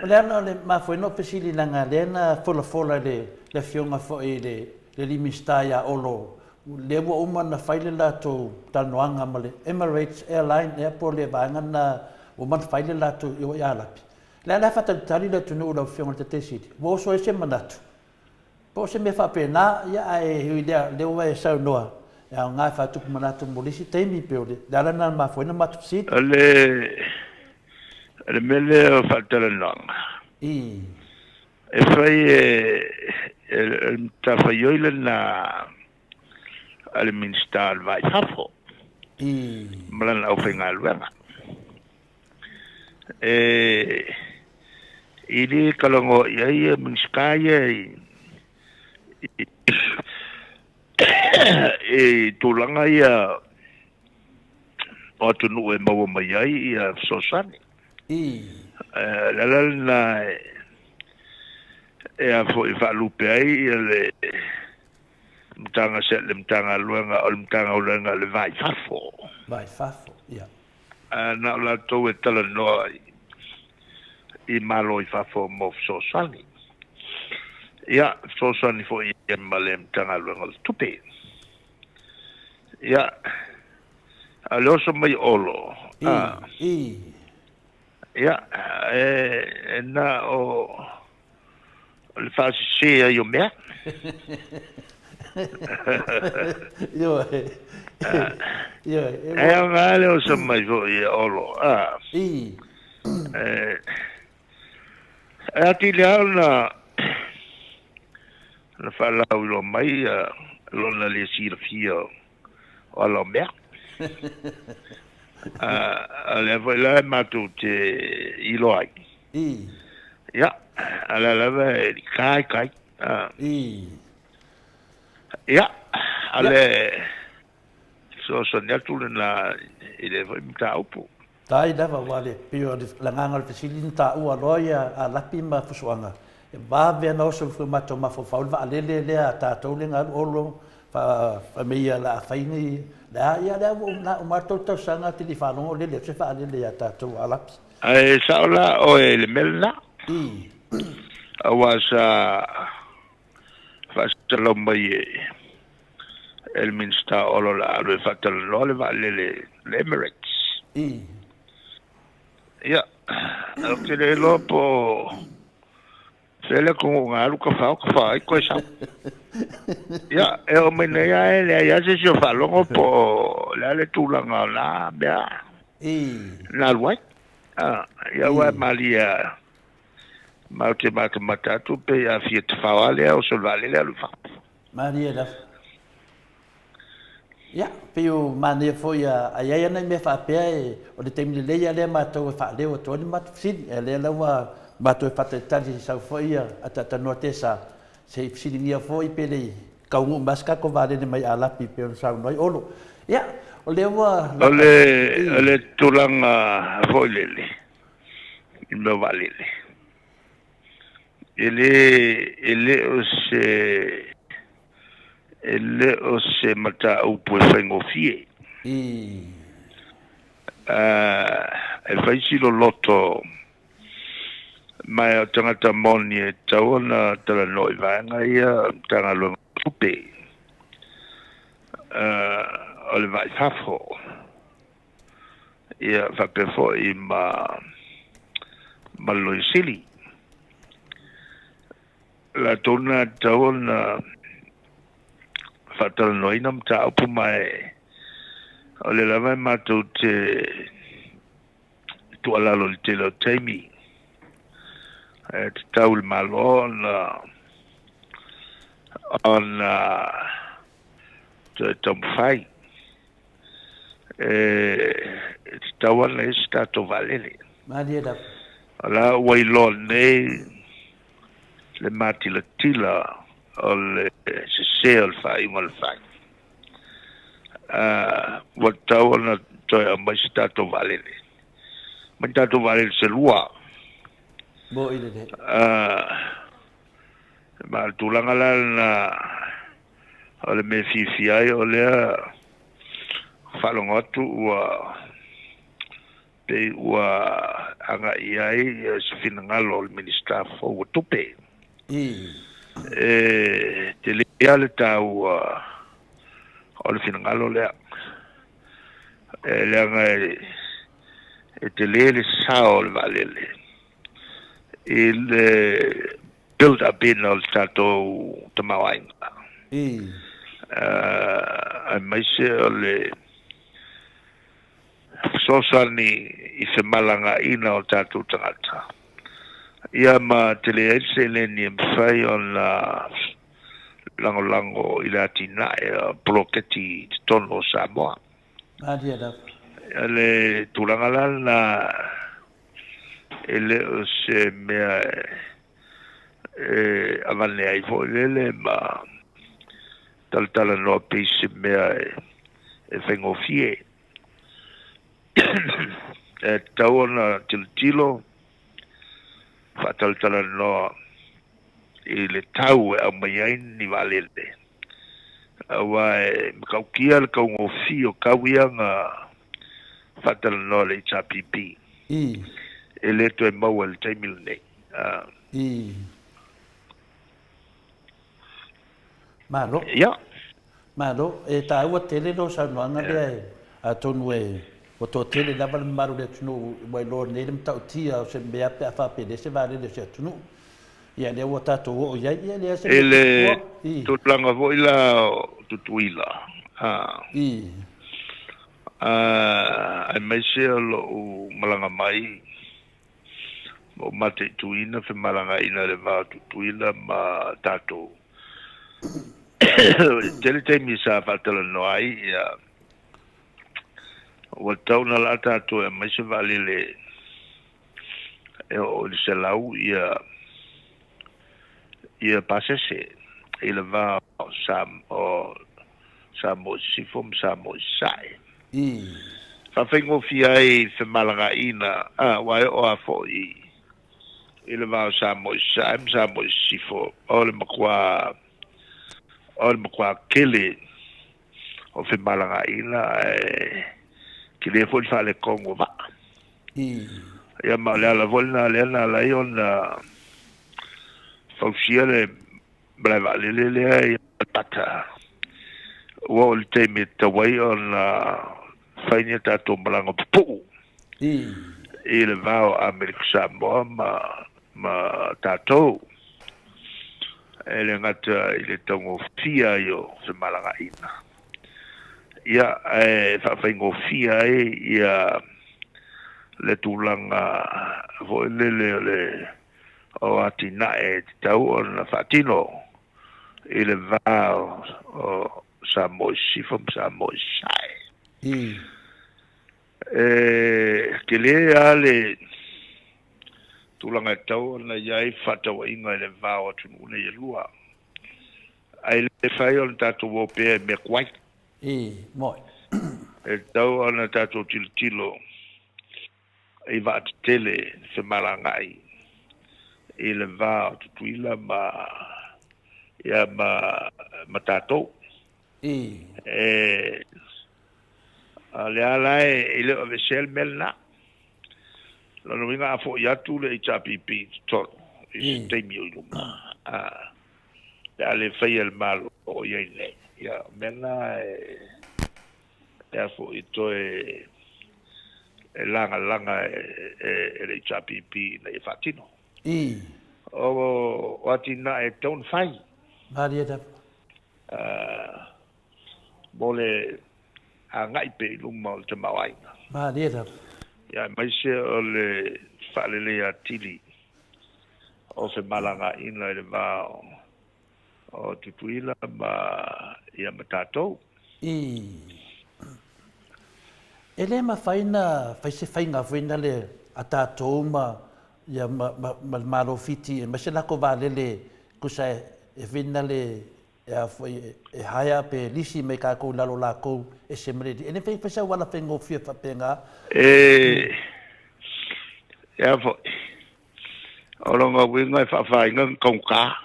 O le ala o le mafua ai ona ou fesili leaga lea na folafola e le Afioga foi i le alii Minisita ia Olo lea ua uma ona fai le latou talanoaga ma le Emirates Airline ea po o le vaega lena ua uma ona fai le latou i o i Alapi. O le a la e faatalitali le atunuu i lau Afioga i le Taitai Sili? Ua oso ai se manatu po o se mea faapena, ia ae ui i lea, o lea ua e saunoa e aoga e faatupu manatu mo le isi taimi, pei o le ala lena na mafua ai ona matou fesili. O le mea lea o faatalanoaga, E fai e le matafaioi lena a le Minisita o le Va i Fafo ma lana aufaigaluega. E I le talanoa i ai ia Minisita ia i tulaga ia o atunuu e maua mai ai ia fesoasoani. O le ala lena e a foi faalupe ai ia le le Matagaluega o le Matagaluega o le Va i Fafo. Va i Fafo, ia. Na o latou e talanoa i Malo i fafo mo fesoasoani. Ia, fesoasoani foi ma le Matagaluega o le Tupe. Ia, a o le oso mai Olo, ia, e na o le faasese ai o mea. Ioe. Ioe. E aoga le oso mai foi e Olo. E atili lava ona na faalauiloa mai lona le silafia o ala o mea. A lea foi la e matou te iloa ai. Ia, a lea lava e kai kai. Ia, a le fesoasoani atu lena i lea foi mataupu. Tai lava, aua le pei o le agaga o le fesili na taua loa ia Alapi ma Fusuaga, e vave lava ona oso ifo i matou mafaufau le vaalele lea a tatou lea na alu Olo fai mai ia o le a fai ni le a, ia lea ua na uma lava le 3 tausaga ou te le i faalogo o lele atu se vaalele ia tatou a Alapi. Ae sao la oe i le mea lena? Aua sa faasalau mai e le Minisita o Olo o le a alu e faatalanoa le vaalele le Emirates. Ia, ou te le iloa po o fea le atunuu na alu tafao tafao ai toe sau. Ia, e oo mai nei lava e leai lava se isi o faalogo po o le a le tulaga o na mea na alu ai. Ia, aua e malie lava. Ma ou te matamata atu pei a fia tafao lava lea oso i le vaalele alu i fafo. Malie lava. Ia, pei o manaia foi a i ai lava nai mea faapea e, o le taimi lelei lava lea matou e faaleo atu ai le matou fesili. Ae o lea la ua matou e faatalitali i sau foi a Tanoa Tesa se i fesiligia foi pe le i taunuu mai lava se tatou vaalele mai Alapi pei ona saunoa ai Olo. Ia, o lea ua O le, o le tulaga foi lele i mea o vaalele, e le, e le o se, e le o se mataupu e faigofie. E fai si loloto ma o tagata moni e tatau ona talanoa i vaega ia o le Matagaluega o Tupe, o le Va i Fafo. Ia faapea foi ma ma le Loia Sili. Latou na tatau ona faatalanoaina mataupu ma e o lea lava e matou te tuualalo i le tele o taimi e tatau i le Malo ona ona toe taumafai e tatau ona i ai se tatou vaalele. Malie lava. O la ua iloa nei le matilatila o le sese o le faaiuga o le fai. Ua tatau ona toe aumai se tatou vaalele. Ma ni tatou vaalele se lua. Mo i lelei. Ma o le tulaga la lena o le mea e fiafia ai o lea faalogo atu ua pei ua agai i ai se finagalo o le Minisita fou o Tupe. E tele lava le taua o le finagalo lea, e leaga e tele le sao o le vaalele i le build up ina o le tatou tamaoaiga, aemaise o le fesoasoani i femalagaaiga o tatou tagata, ia ma tele ai le seleni e mafai ona lagolago i le atinae o poloketi i totonu o Samoa. Malie lava. O le tulaga la lena. E le o se mea e avane ai foi lele ma talatalanoa pei se mea e faigofie. E tatau ona tilotilo, faatalatalanoa i le tau e aumai ai ni vaalele, aua e matautia le taugofie o tau ia na faatalanoa e le HRPP. E le toe maua i le taimi lenei. Malo. Ia. Malo. E taua tele lou saunoaga lea e, atonu e, ua toatele lava le mamalu o le atunuu ua iloa nei le matautia o se mea pe a faapea e leai se vaalele o se atunuu. Ia lea ua tatou oo i ai, ia e leai se I mea le tutua. I. tulaga foi la o Tutuila, a. I. A, aemaise o lou malaga mai ma ou mataituina femalagaina i le va o Tutuila ma tatou. E tele taimi sa faatalanoa ai, ia, ua tatau ona laa tatou e aumai se vaalele e oo i le 100 ia, ia pasese i le va o o Samoa i Sisifo ma Samoa i Sasae. Faafaigofie ai femalagaaiga, aua e oo lava foi i le va o Samoa i Sasae ma Samoa i Sisifo, o le matua, o le matua tele o femalagaaiga ae tele foi le faaletonu o vaa. Ia ma o le ala foi lena lea na ala ai ona fausia le malae vaalele lea i Aleipata. Ua oo i le taimi e tatau ai ona fai ni a tatou malaga pupuu i le va o Amerika Samoa ma, ma tatou. E le gata i le taugofie ai o femalagaaiga, ia, ae faafaigofie ai ia le tulaga foi lele o le o atinae e tatau ona faatino i le va o Samoa i Sisifo ma Samoa i Sasae. E tele lava le tulaga e tatau ona i ai fefaatauaiga i le va o atunuu nei e lua, ae le mafai ona tatou o pea i mea tuai. E tatau ona tatou tilotilo i vaatetele femalagaai i le va o Tutuila ma ia ma ma tatou. E a lea la e le o aveesea le mea lena. Lona uiga a foi atu le HRPP i totonu i se taimi o i luma, a pe a le faia e le Malo o i ai nei, ia o mea na e Lea foi toe e lagalaga e le HRPP ina ia faatino. O atinae e tatau ona fai. Malie lava. Mo le agai pea i luma o le tamaoaiga. Malie lava. Ia aemaise o le faaleleia atili o femalagaaiga i le va o o Tutuila ma ia ma tatou. Ii. E le mafai na fai se faiga foi na le a tatou ma ia ma, ma, ma le Malo Fiti aemaise lako vaalele tusa e, e foi na le e a foi e hire pe lisi mai tatou i lalo o lakou ese ma le E le mafai fai se auala faigofie faapena. E, e a foi, O lona uiga e faafaina ni taugata.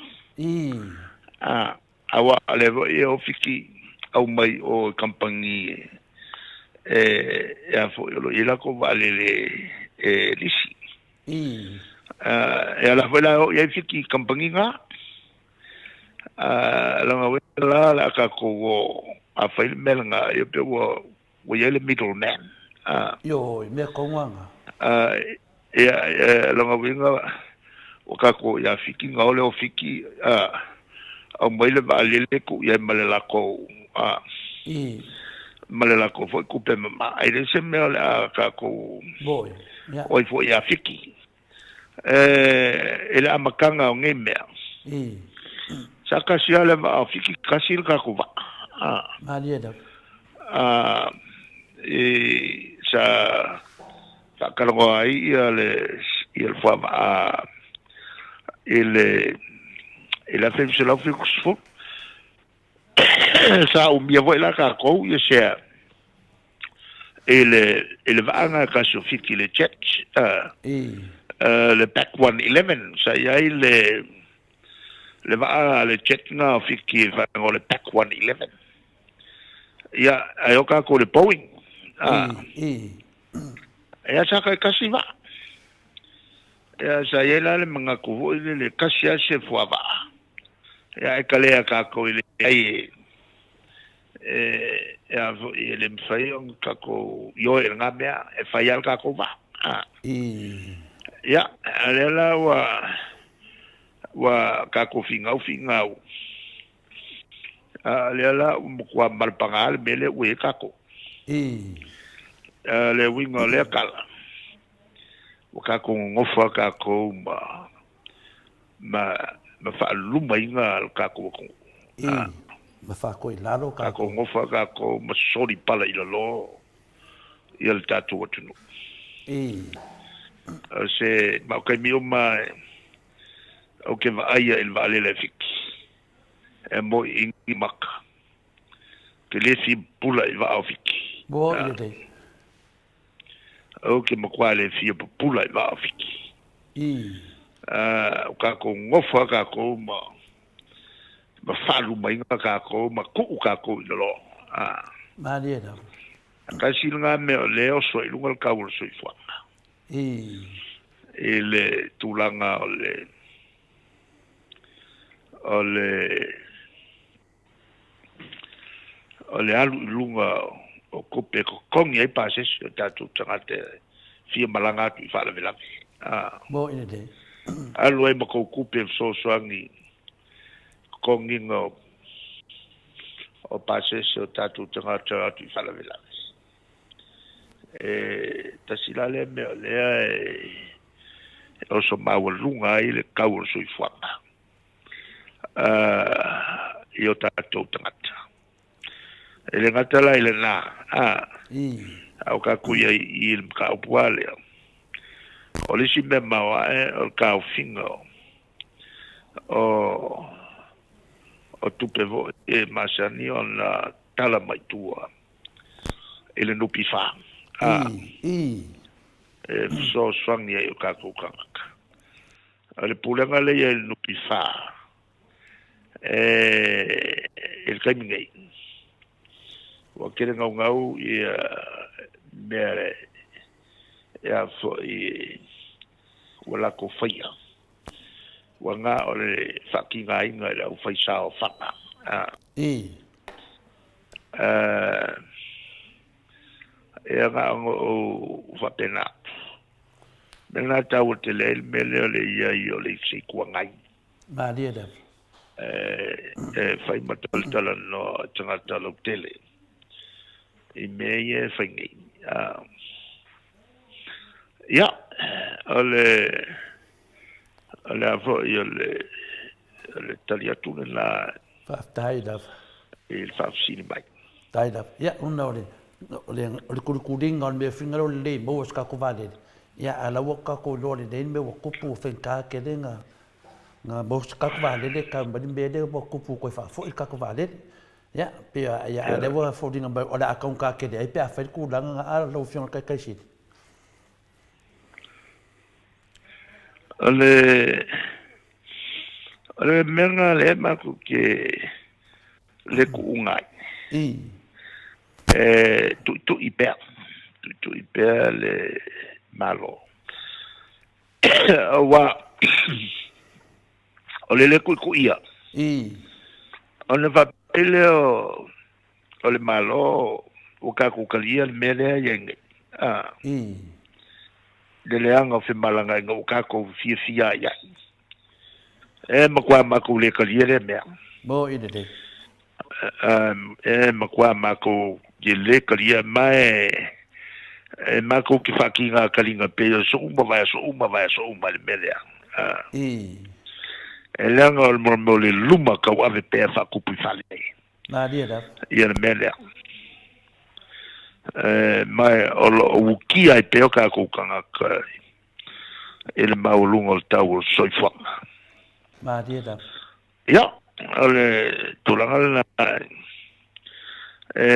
A, aua o lea foi e ofiki aumai o i kamupani e, e a foi o lo o i ai latou vaalele e lisi. A, e ala foi la e oo i ai Fiti i kamupani na. A, lona uiga la o le a tatou o a fai le mea lena, ia pei ua ua i ai le middle man. A. Ioe, mea tonu lava na. A, ia, ia, lona uiga, ua tatou ia Fiti, na o lea o Fiti, a, aumai le vaalele tuu i ai ma le latou, a, ma le latou foi tupe mama. Ai leai se mea o le a tatou Moi, ia. o ai foi ia Fiti. E, i le amataga o nei mea, sa tasi lava le vaa o Fiti, tasi le tatou vaa. A. Malie lava. A, i, sa faatalanoa ai ia le Ia le fuavaa i le i le 1970. Sa umia foi la tatou ia sea i le i le vaaga e tasi o Fiti le jet le Back 111 sa i ai le le vaa le jet na o Fiti e faaigoa o le Back 111. Ia ae o tatou i le Boeing. Ia sa taitasi vaa. Ia sa i ai la le manatu foi lele tasi lava se fuavaa. Ia ae kalea tatou i le ai e e a foi e le mafai ona tatou ioe i lena mea e fai lava le tatou vaa. Ia, a lea la ua ua tatou finau finau, a lea la ua matua malapagaā le mea lea ua i ai tatou. Le uiga o lea tala, ua tatou nonofo lava tatou ma ma ma faalumaina le tatou atunuu. I, ma faakoilalo tatou. Tatou nonofo lava tatou ma soli pala i lalo ia le tatou atunuu. I. O se ma o taimi uma ou te vaaia i le vaalele a Fiti e moi i maka. Ou te le fia pupula i vaa o Fiti. Mo i lelei. Ou te matua le fia pupula i vaa o Fiti. I. O tatou nofo lava tatou ma ma faalumaina tatou ma tuu tatou i lalo. Malie lava. Tasi lena mea o lea e oso ai i luga le tau o le soifuaga. I. I le tulaga o le o le o le alu i luga o tupe e totogi ai pasese o tatou tagata e fia malaga atu i faalavelave. Mo i lelei. Alu ai ma tou tupe e fesoasoani i totogiga o pasese o tatou tagata e o atu i faalavelave. E tasi la lea mea o lea e oso maualuga ai le tau o le soifuaga i o tatou tagata. E le gata la i lena, a o tatou i ai i le mataupu lava lea, o le isi mea maoae o le taofiga o o tupe foi e masani ona tala mai tua i le NPF e fesoasoani ai i o tatou tagata. O le pulega lea i ai i le NPF i le taimi nei, ua tele naunau ia mea e a foi ua latou faia, ua na o le faatigaina i le aufaisaofaga. Ia na ona ou faapena atu. O le mea lena e taua tele ai le mea lea o le i ai o le isi Itu Agai. Malie lava. E fai ma talatalanoa i tagata lautele i mea ia e fai nei. Ia, o le, o le a foi o le, o le tali atu lena. Faafetai lava. I le faafesili mai. Faafetai lava. Ia, ona o le, o le, o le kulikuliga o le mea finga lea o le lē maua o se tatou vaalele, ia, a o la ua tatou iloa lelei le mea ua tupu, ua faigata tele na, na maua se tatou vaalele e tau mai le mea lea ua tupu toe faafoi le tatou vaalele. Ia, pei a, ia, a o lea ua foliga mai o le a taugata tele ai pe a fai le tulaga lena a lau Afioga i le Taitai Sili. O le, o le mea lena lea matou te le tuuga ai. I. E tuitui pea, tuitui pea le Malo. Aua o le le tuituia. I. Ona faapea lea o le Malo ua tatou talia le mea lea e i ai nei. I. Le leaga o femalagaaiga ua tatou fiafia ai ai. E matua matou le talia lea mea. Mo i lelei. E matua matou ke le talia ma e e matou ke whaakiga taliga pei o so uma vai aso uma vai aso uma le mea lea. I. E leaga o le mo le luma kau ave pea whaakupu i fale. Malie lava. Ia le mea lea. E, mai o lo o ukia ai pea o tatou tagata. I le maualuga o le tau o le soifuaga. Malie lava. Ia, o le tulaga lena e,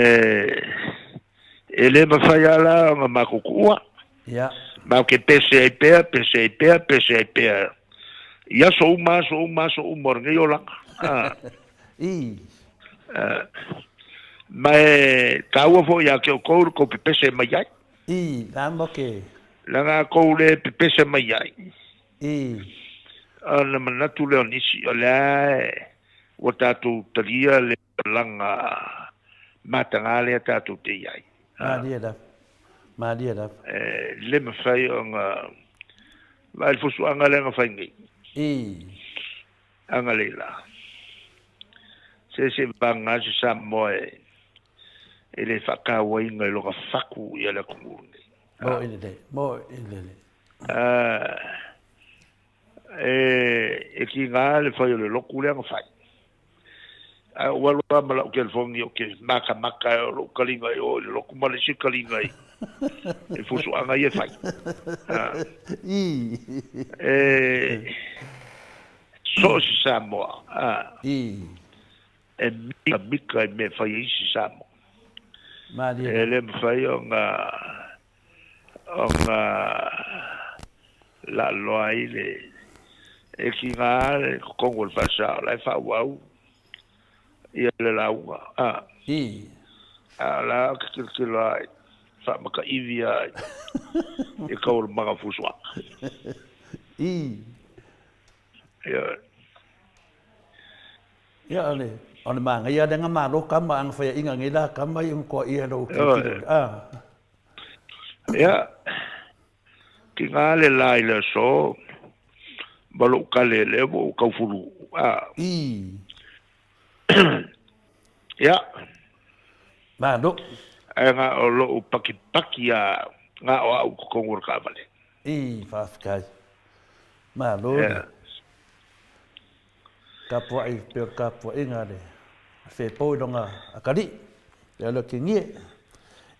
e le mafai lava la ona matou tuua. Ia. Matou te pese ai pea, pese ai pea, pese ai pea i aso uma, aso uma, aso uma o lenei olaga. Ah. I. Ma e taua foi ia te outou le tou pepese mai ai. I, la mo ke. Leaga a tou le pepese mai ai. I. Ona manatu lea o nisi, o lea e ua tatou talia le olaga mataga lea tatou te i ai. Malie lava. Malie lava. E le mafai ona vaai le fusuaga lea na fai nei. I. Agalelei la. Se se vagana se Samoa e e le faatauaina i lona fatu ia le atunuu lenei. Mo i lelei, mo i lelei. E, e tiga le fai o le lotu lea na fai. Ae ou alu lava ma lau telefoni ou te matamata o lou taliga i o i le lotu ma le isi taliga i i fusuaga ia e fai. E, so o se Samoa, e mikamika i mea e fai e isi Samoa. Malie. E le mafai ona ona laaloa ai le e tiga le totonu o le faasao la e faaauau ia le lauga a I. A o la ou te tilotilo lava i faamakaivi lava i taualumaga o fusuaga. I. Ioe. Ia, o le, o le manaia lea na malo tama, a na faiaina nei la tama ia na toaia e lou tilotilo. Ah. Ia, tiga le la i le aso, ma lou kale lea ua ou taufulu. Ah. I. Ia. Malo. Ae na o lou pakipaki lava, na o au i totonu o le taavale. I, faafetai. Malo le tapuai pei o le tapuaiga a le Fepo i lona atalii, le Alotingie.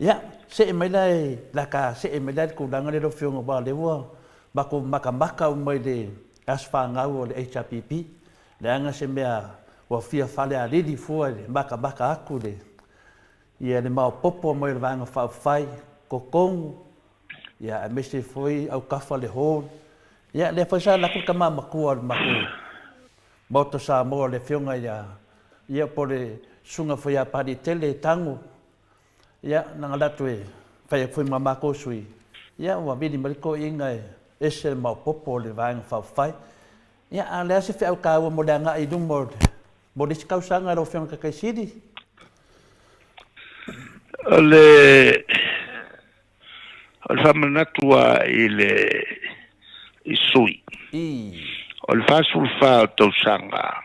Ia, see mai la e, la ta see mai la i le tulaga lea lau Afioga aua o lea ua matou matamata uma i le aso fanau o le HRPP, leaga se mea ua fia falealili fua i le matamata atu i le, ia le maopoopo mai o le Vaega Faaupufai, totonu, ia aemaise foi autafa le hall. Ia lea foi sa alu atu le tama matua o le matou Maota Samoa le Afioga ia, ia po o le Susuga foi ia Papaliitele Tago, ia na alu atu e fai atu foi ma matou sui, ia ua vili mai le toeaina e ese le maopoopo o le Vaega Faaupufai. Ia a o le a se feau taua mo le agai i luma o le Mo le isi tausaga lau Afioga i le Taitai Sili. O le o le faamanatu lava i le i sui. O le 44 o tausaga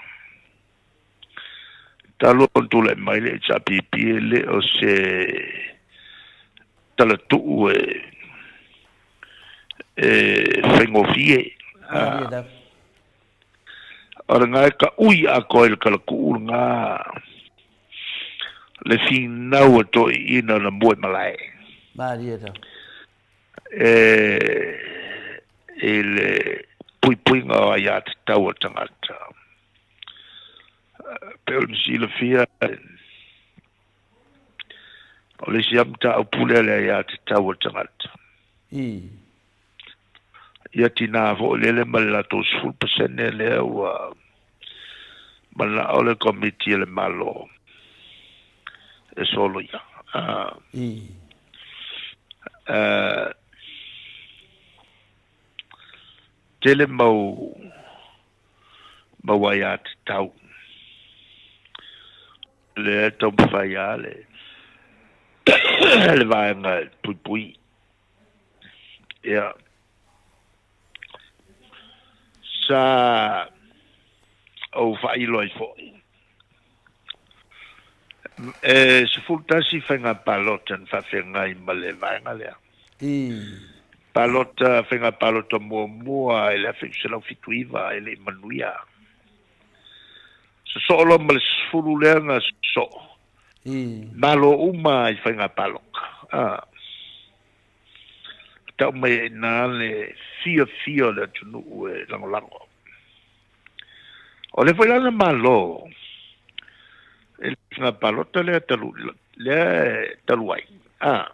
talu ona tulai mai le HRPP e le o se talatuu e e faigofie. O lena e taui atoa i le talatuu lena le finau a toeaiina na mua i malae. Malie lava. E i le puipuiga o aiatatau a tagata. Pei ona silafia, o le isi lava mataupu lea le aiatatau a tagata. I. Ia tina foi lele ma le latou 10% lea ua manao le Komiti a le Malo e soloia. I. Tele mau mau aiatatau lea e taumafai lava le le vaega e puipui. Ia, sa ou faailo ai foi, e 11 faiga palota na faafeagai ma le vaega lea. Palota, faiga palota muamua i le 1979 e le i manuia. Sosoo loa ma le 10 lea na sosoo. Malo uma i faiga palota. tau mai ai i ina le fiafia o le atunuu e lagolago. O lea foi la na malo i le faiga palota lea talu, lea e talu ai, a.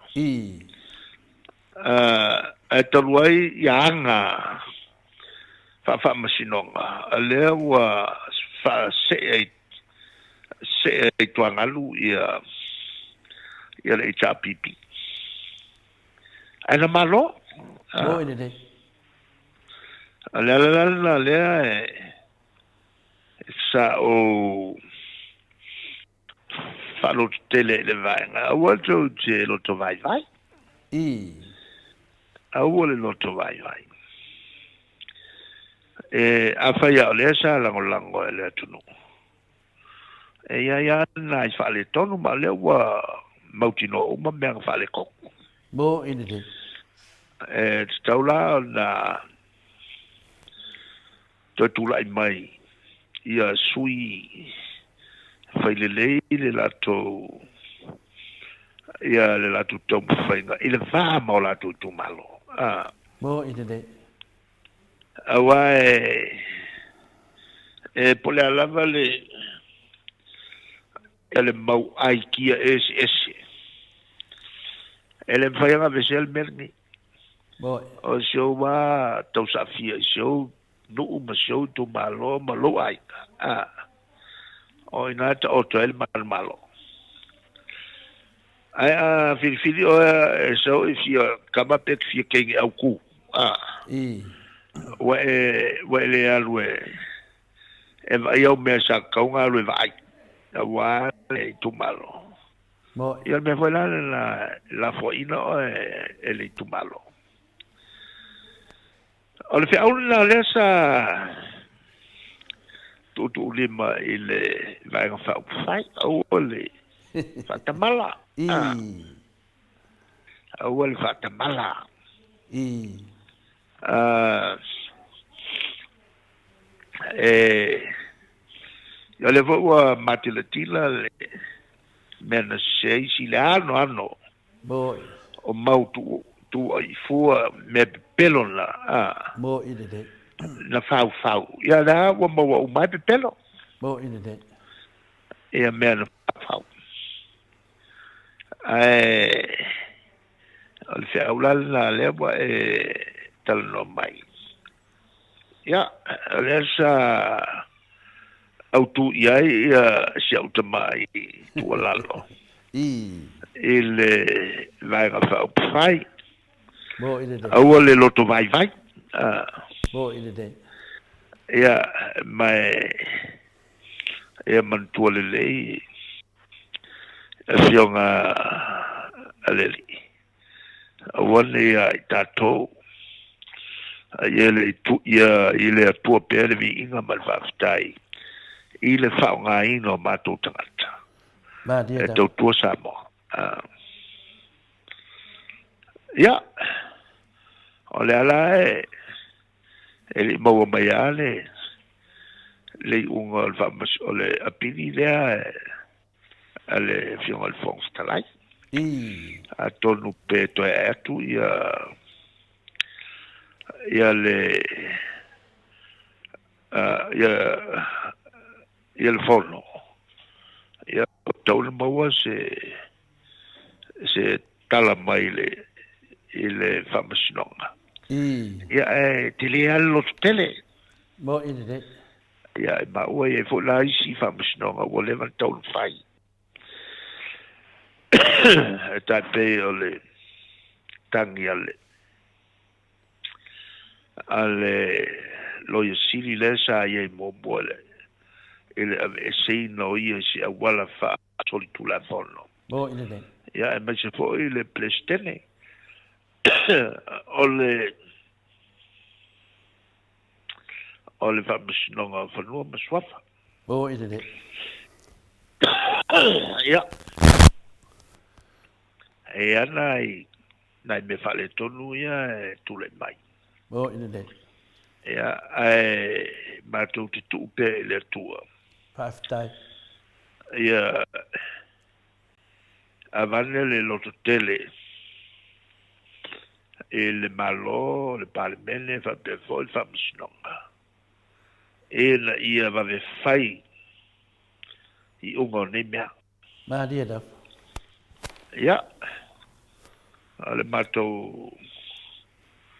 Ae talu ai ia aga faafaamasinoga, lea ua faasee ai, see ai tuagalu ia, ia le HRPP. Ae na malo. Mo i lelei. O le ala la lena lea e sa ou faalototele i le vaega, aua tou te loto vaivai. Aua le loto vaivai. E, afai lava o lea sa lagolago e le atunuu, e i ai lava nai faaletonu, ma o lea ua mautinoa uma mea na faaletonu. Mo i lelei. E tatau la ona toe tulai mai ia sui fai lelei le latou ia le latou taumafaiga i le va ma o latou itumalo. A. Mo i lelei. Aua e e po o le a lava le ia le mau aikia eseese e le mafai ona aveesea le mea lenei. O si ou lava tausaafia i si ou nuu ma si ou itumalo ma lou aiga, a, o i ina e taoto ai le manumalo. Ae a filifili oe e sau e fia kama pe te fia keini auku, a, ua e, ua e le alu e, e vaai au mea sa tatau ona alu e vaai, aua le itumalo. Ia o le mea foi la lena e lafoaiina oe e le itumalo. O le feau lena lea sa tuutuulima i le Vaega Faaupufai, aua le faatamala. Aua le faatamala. E, o lea foi ua matilatila le mea na sese ai isi le anoano o mau tuuaifua mea pepelo na, a, na faufau. Ia lea ua maua uma ai pepelo. Ia mea na faufau. Ae o le feau la lena lea ua e talanoa mai. Ia, o lea sa autu i ai ia si au tama i tuualalo i le Vaega Faaupufai. Aua le loto vaivai. Ia, ma e manatua lelei Afioga a le Alii. Aua ne i a i tatou, a ia le ia i le Atua pea le viiga ma le faafetai i le faaaogaina o matou tagata e tautua Samoa. Ia, o le ala e e le i maua mai lava le le iuga o le faamas o le apili lea a le Afioga i le Fofoga Fetalai. Atonu pe toe ae atu ia ia le ia ia le fono ia ua tatau ona maua se se tala mai le i le faamasinoga. Ia ae tele lava le loto tele. Moni lelei. Ia, e maua i ai foi la isi faamasinoga ua leva ona tatau ona fai. E tai pei o le tagi a le a le Loia Sili lea sa i ai muamua i le i le aveeseina o ia i se auala faasolitulafono. Moni lelei. Ia, aemaise foi le Peresetene o le o le Faamasinoga o Fanua ma Suafa. O i lelei. Ia. E ana i nai mea faaletonu ia e tulai mai. O i lelei. Ia, ae matou te tuu pea i le Atua. Faafetai. Ia, avane le lototele. I le Malo, le Palemene faapea foi le Faamasinoga ina ia vave fai iuga o nei mea. Malie lava. Ia, o le matou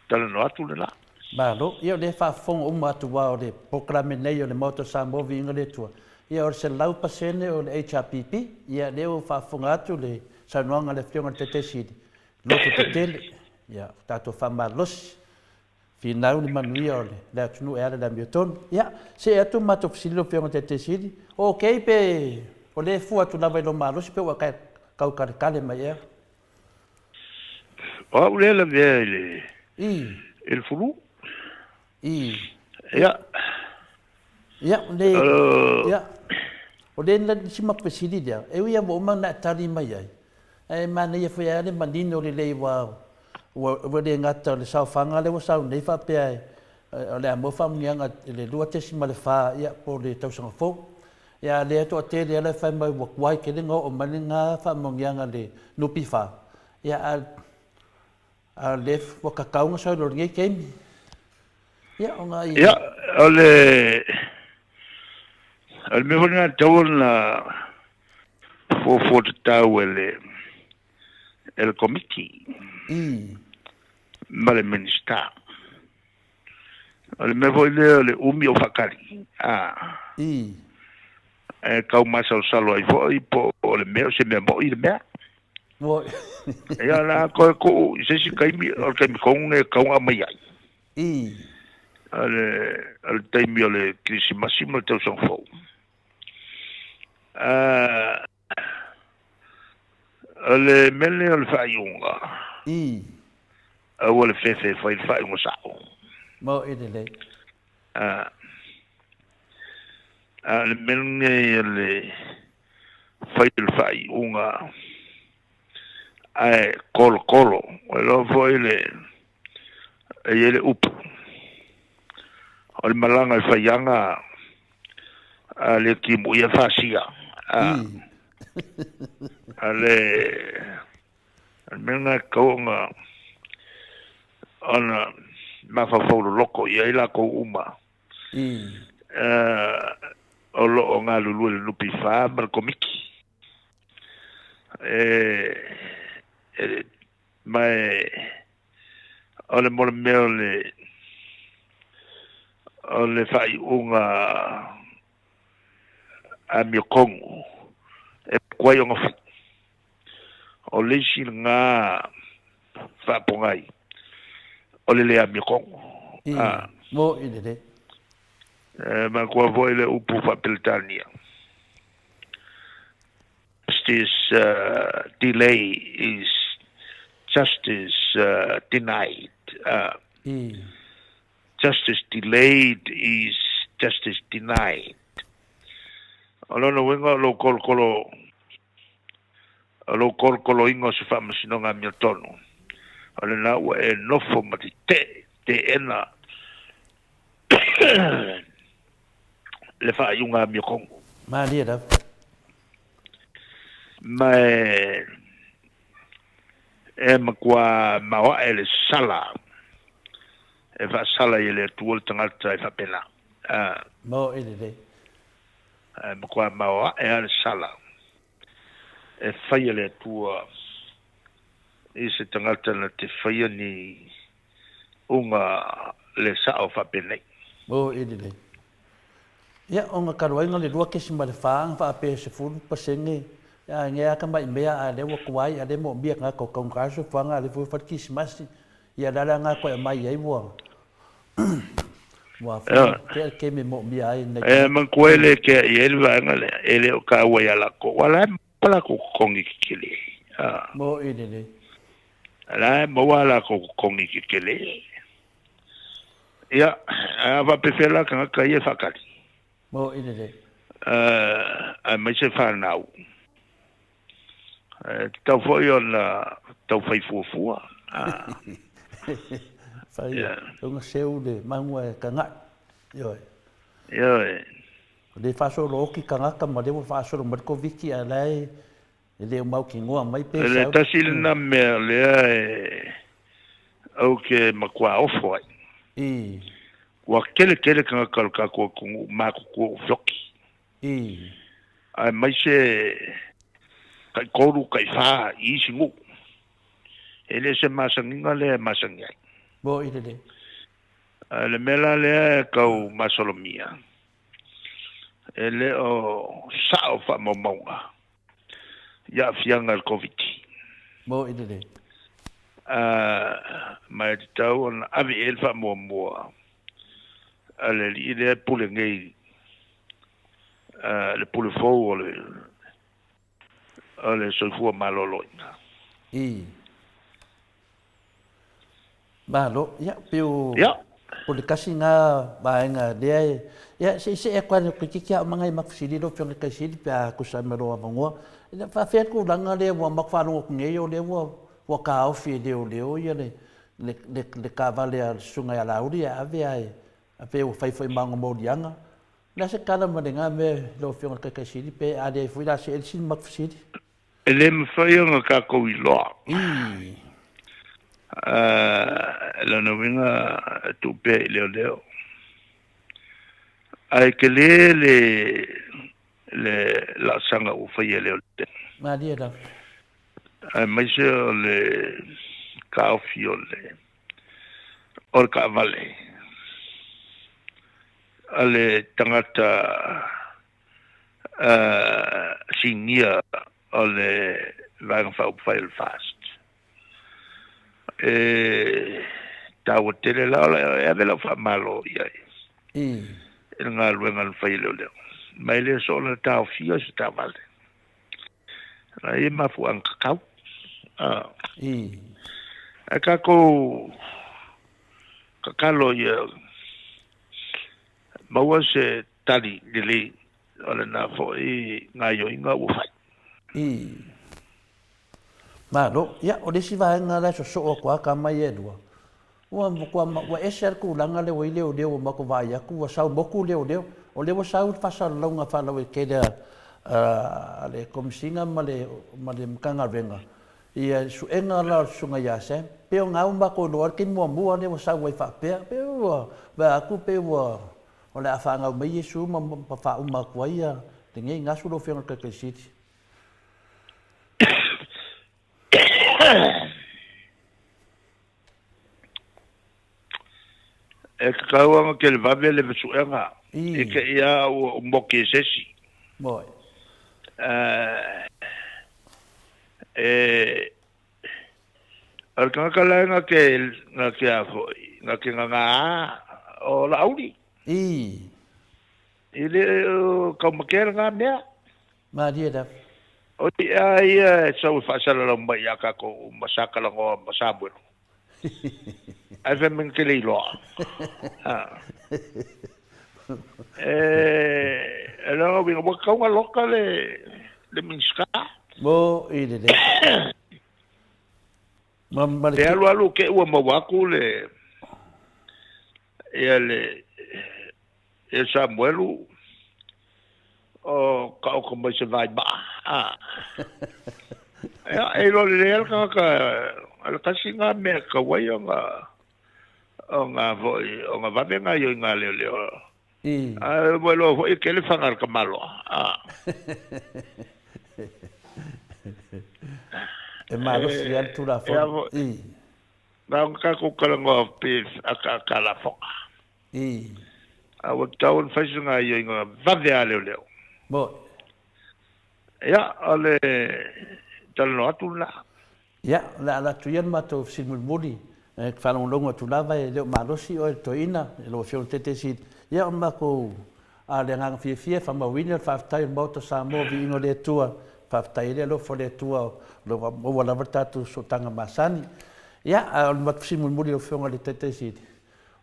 talanoa atu lena. Malo. Ia o lea e faafofoga uma atu aua o le polokalame nei o le Maota o Samoa Viiga le Atua, ia o le 100% o le HRPP. Ia lea ua faafofoga atu le saunoaga a le Afioga i le Taitai Sili, loto tetele, ia tatou faamalosi, finau le manuia o le atunuu e ala i le amiotonu. Ia, see atu matou fesili lau Afioga i le Taitai Sili, o ok pe o lea e fua atu lava i lou malosi pe ua e tau kaletale mai ea? O au lea e lavea i le, i le fulu. Ia. Ia, le, ia, o le isi matou fesili lea, e ui lava ua uma ona e tali mai ai, ae manaia foi lava le manino lelei aua ua le gata o le saofaga lea ua sau nei faapea o le a maua faamanuiaga i le 2.4 ia po o le tausaga fou. Ia a o lea e toatele lava la e fai mai ua tuai tele ona oo mai lena faamanuiaga i le NPF, ia a A o lea ua tatau ona sau i lenei taimi. Ia, ona i... Ia, o le... O le mea foi lena e tatau ona fuafua tatau e le, e le Komiti. Ma le Minisita. O le mea foi lea o le umi o faatali, a. E tau masalosalo ai foi po o le mea o se mea moni le mea. Ia, o le a toe tuu i se isi taimi, o le taimi tonu lenei e tatau ona aumai ai. O le, o le taimi o le Kerisimasi ma le Tausaga Fou. O le mea lenei o le faaiuga, aua le fefe e fai le faaiuga sao. Maoʻi lelei. A o le mea lenei o le fai o le faaiuga ae kolokolo, ua iloa foi le, e i ai le upu, o le malaga i faiaga a le timuia fasia. A, a le, a le mea lena e tatau ona, ona mafaufau loloto i ai latou uma. O lo o galulue i le NPF ma le Komiti. E, e, ma e, o le mo le mea o le, o le faaiuga amiotonu e tuai ona fai. O le isi lena faapogai o le le amiotonu. A. Moʻi lelei. E manatua foi le upu faa-Peretania, Justice delay is justice denied. Justice delayed is justice denied. O lona uiga o lou kolokolo, o lou kolokoloina o se faamasinoga amiotonu, o lena ua e nofo ma te teena le faaiuga amiotonu. Malie lava. Ma e, e matua maoae le sala e faasala i le Atua le tagata e faapena. A. Maoae lelei. E matua maoae lava le sala e fai e le Atua i se tagata na te faia ni uga le sao faapenei. Maoae lelei. Ia, ona talu ai na le 2.4 na faapea e 10% a nge a tamai mea a lea ua tuai a lea e moomia tagata o taugata le soifuaga a lea foi ua fai le kisimasi ia le ala lena e toe aumai ai ua ua tea le taimi e moomia ai nai E manatua e le tea i ai le vaega lea, e le o taua ia latou, aua la e maua latou totogi tetele. Moʻi lelei. La e maua a latou totogi tetele. Ia, a faapefea la tagata ia e faatali? Moʻi lelei. Aemaise fanau. E tatau foi ona taufai fuafua. Fai, ona seu le maua e kagaʻi. Ioe. Ioe. O lea e faasolo oti tagata ma lea ua faasolo mai le Koviti ae la e le o mautinoa mai pe sau. Le tasi lena mea lea e. Ou te matua ofo ai. I. Ua tele tele tagata o le tatou atunuu matutua ua feoti. I. Aemaise taitolu, taifa i isi nuu. E le o se masaniga lea e masani ai. Mo'i lelei. Ae o le mea la lea e tau masalomia, e le o sao faamaumauga i aafiaga i le Koviti. Mo'i lelei. Ma e tatau ona ave i ai le faamuamua a le alii lea e pule nei, le pule fou o le o le soifua maloloina. I. Malo, ia, pei o, Ia. o le tasi na vaega lea e, ia, se i see atu lava toeitiiti a o maga i Makufisili lau Afioga i le Taisili pe a tusa ai ma lou avanoa. Ia, faafefea le tulaga lea ua matou faalogo atu nei o lea ua, ua taofi e leoleo ia le, le, le, le taavale a le Susuga ia Laauli e ave ae, pei ua fai foi ma ona moliaga. O le a se tala ma lena mea lau Afioga i le Taitaisili pe a leai foi la see le isi matou fesili? E le mafai ona tatou iloa. Ii. Lona uiga e tuu pea i leoleo. Ae tele le le laasaga ua faia e leoleo. Malie lava. Aemaise o le taofi o le o le taavale a le tagata sinia o le Vaega Faaupufai o le FAST. E taua tele la, e ave lau faamalo i ai i le galuega na fai e leoleo. Ma e le soona taofia se taavale. E i ai mafuaaga tatau. Ae tatou tatalo ia maua se tali lelei o lena foi gaoioiga ua fai. I. Malo. Ia, o le isi vaega la e sosoo atu lava tama ia e lua, ua matua, ua ese lava le tulaga lea ua i ai leoleo ua matou vaai atu, ua sau motu leoleo, o lea ua sau le faasalalauga faalauaitele a le Komesina ma le ma le Matagaluega ia le suega la o le Susuga ia Sam, pei o lena ua matou iloa ai le taimi muamua lea ua sau ai faapea, pei ua vaai atu pei ua o le a fanau mai Iesu ma faauma atu ai lenei gasu lau Afioga i le Taitai Sili. E tatau ona televave le suega i te i a ua moki e se isi. Moi. E o le tagata la e na te na te a foi na te ngangā o Laauli. I. I le o taumatea lena mea. Malie lava. O ia ia e sau e faasalalau mai ia tatou ma sa talanoa ma Samuelu. Ae fai mai na te le iloa. E, e lona uiga, ua tatau ona loka le, le Minisita. Mo i lelei. Ma, ma le Te alu alu ke ua maua atu le, ia le, ia Samuelu, o taoto mai se vai maa. A. Ia, e iloa lelei lava le tagata, o le tasi lena mea e tatau ai ona, ona foi, ona vave gaoioiga a leoleo. Ae ua iloa foi e tele fana a le tamaloa. A. E malosi lava le Tulafono. Ia, na ona tatou talanoa pe akaaka lafoga. I. A ua tatau ona fai se gaoioiga vave a leoleo. Moni. Ia, o le talanoa atu lena. Ia, o le a alu atu ia le matou fesili mulimuli, e te faalogologo atu lava e le o malosi oe le toeaina, e lau Afioga i le Taitaisili. Ia, o le matou, a o le agaga fiafia e faamauina le faafetai o le Maota o Samoa, viiga o le Atua, faafetai ai le alofa o le Atua o lo o maua lava le tatou sootaga masani. Ia, a o le matou fesili mulimuli i lau Afioga i le Taitaisili,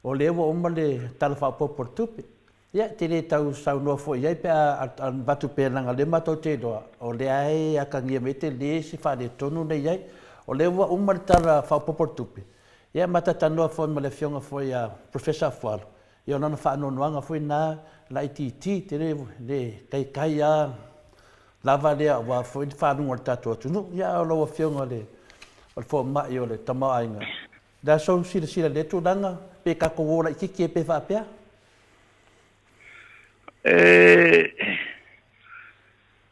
O lea ua uma le Tala Faaopoopo o le Tupe. Ia, e te le tau saunoa foi i ai pe a avatu pea leaga o lea matou te iloa, o lea e atagia mai tele se faaletonu lea e i ai. O lea ua uma le Tala Faaopoopo o le Tupe, ia ma talatalanoa foi ma le Afioga foi ia Professor Afualo, ia o lona faanoanoaga foi lena laitiiti, tele le taitai lava lava lea aua foi le faaaluga o le tatou atunuu. Ia, a o lau Afioga i le Fomai o le Tamaoaiga. Le a sou silasila i lea tulaga, pe tatou o laitiiti ai pe faapea? E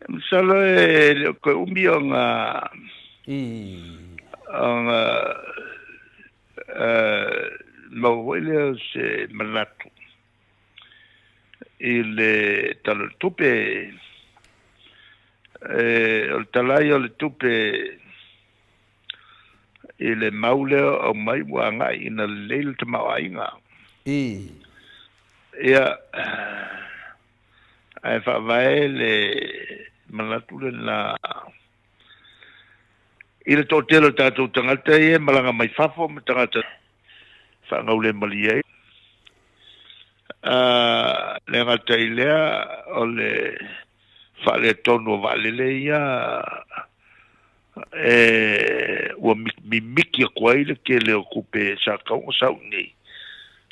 masalo e le o toe umi ona ona maua foi lea o se manatu i le Tala o le Tupe. O le Tala ia o le Tupe i le mau lea o aumai ua agai ina lelei le tamaoaiga. Ia, ae faavae le manatu lena i le toatele o tatou tagata ia e malaga mai fafo ma tagata faagaulemalie ai. Le gata i lea o le faaletonu o vaalele ia e ua mimiti atu ai le tele o tupe sa tatau ona sau i inei,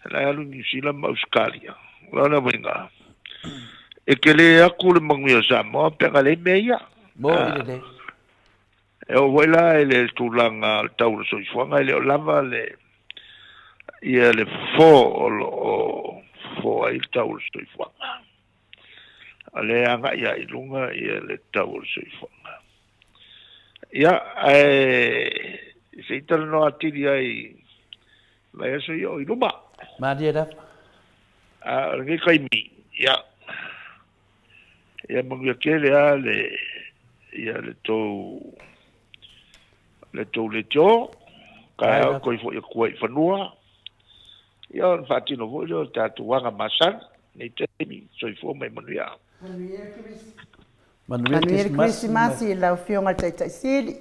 la e alu i Niu Sila ma Ausetalia. O lona uiga, e tele atu le manuia o Samoa pe ana leai mea ia. Mo i lelei. E oo foi la i le tulaga o le tau o le soifuaga, e le o lava le ia le fofo o lo o fofo ai le tau o le soifuaga. O lea e agai lava i luga ia le tau o le soifuaga. Ia, ae se i talanoa atili ai i vaiaso ia o i luma. Malie lava. A o lenei taimi, ia, ia manuia tele lava le, ia le tou, le tou leitio, taeao toe foi atu ai i fanua, ia ona faatino foi lea o le tatou aga masani, nei taimi, soifua ma ia manuia. Manuia Manuia le le Kerisimasi i lau Afioga i le Taitai Sili.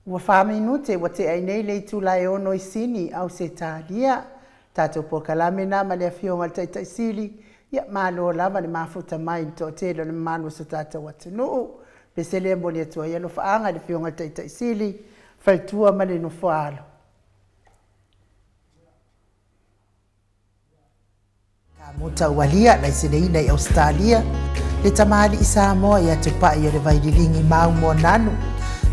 Ua fa minute ua tea ai nei le itula e ono i Sini, Ausetalia. Tatou polokalame na ma le Afioga i le Taitai Sili, ia malo lava le mafuta mai i le toatele o le mamalu o so tatou atunuu. Pese lea e momoli atu ai alofaaga i le Afioga i le Taitai Sili, faletua ma le nofoaalo. Kamuta Ualia, laiseneina i Ausetalia, le tamalii Samoa ia Tupai o le Vaililigi Mau Moananu,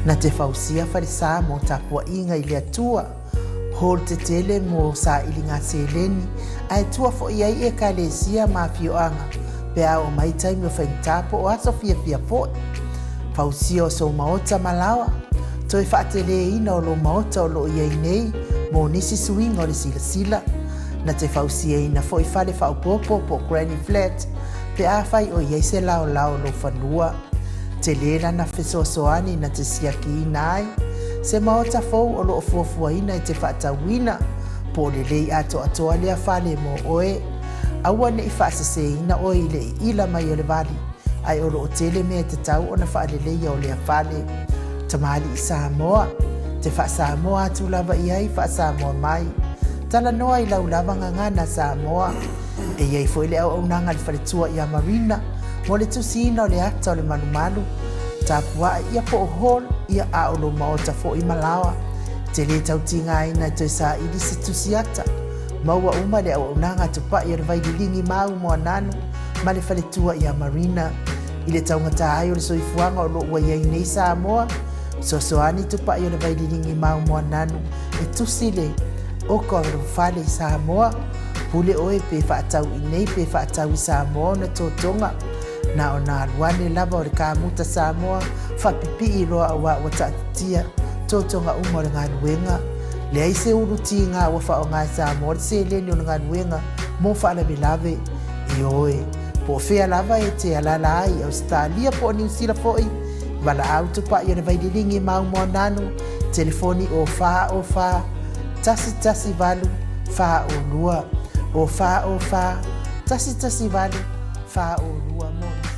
na te fausia falesa mo tapuaiga i le Atua, hall tetele mo sailiga seleni, ae tua foi ai Ekalesia ma afioaga pe a oo mai taimi o faigata po o aso fiafia foi. Fausia o sou maota ma laoa, toe faateleina o lou maota o lo o i ai nei mo nisi suiga o le silasila, Na te fausiaina foi fale faaopoopo po o granny flat pe afai o i ai se laolao o lou fanua. Tele lana fesoasoani na te siakiina ai se maota fou o lo o fuafuaina e te faatauina, po o lelei atoatoa lea fale mo oe. Aua ne i faaseseina oe i le iila mai o le vali, ae o lo o tele mea e tatau ona faaleleia o lea fale. Tamalii Samoa, te faa-Samoa atu lava i ai faa-Samoa mai. Talanoa i lau lava gagana Samoa. E i ai foi le auaunaga a le faletua ia Marina mo le tusiina o le ata o le malumalu, tapua'i ia po o hall ia a o lou maota foi ma laoa. E te le tau tigaina e toe saili se tusi ata. Maua uma le auaunaga a Tupa'i o le Vaililigi Mau Moananu ma le faletua ia Marina. I le taugata ai o le soifuaga o lo o ua i ai nei Samoa, fesoasoani Tupa'i o le Vaililigi Mau Moananu e tusi le oko a lou fale i Samoa, pule oe pe faatau i nei pe faatau i Samoa ona totoga. Na ona alu ane lava o le kamuta Samoa faapipii loa aua ua taatitia totoga uma o le galuega. Leai se ulu tiga ua faaaoga e Samoa le seleni o le galuega mo faalavelave. Ioe, po o fea lava e te alaala ai i Ausetalia po o Niu Sila foi, valaau tupai o le Vaililigi Mau Moananu, telefoni o 4 o 4 1 1 8 4 o 2, o 4 o 4 1 1 8 4 o 2 mo nisi.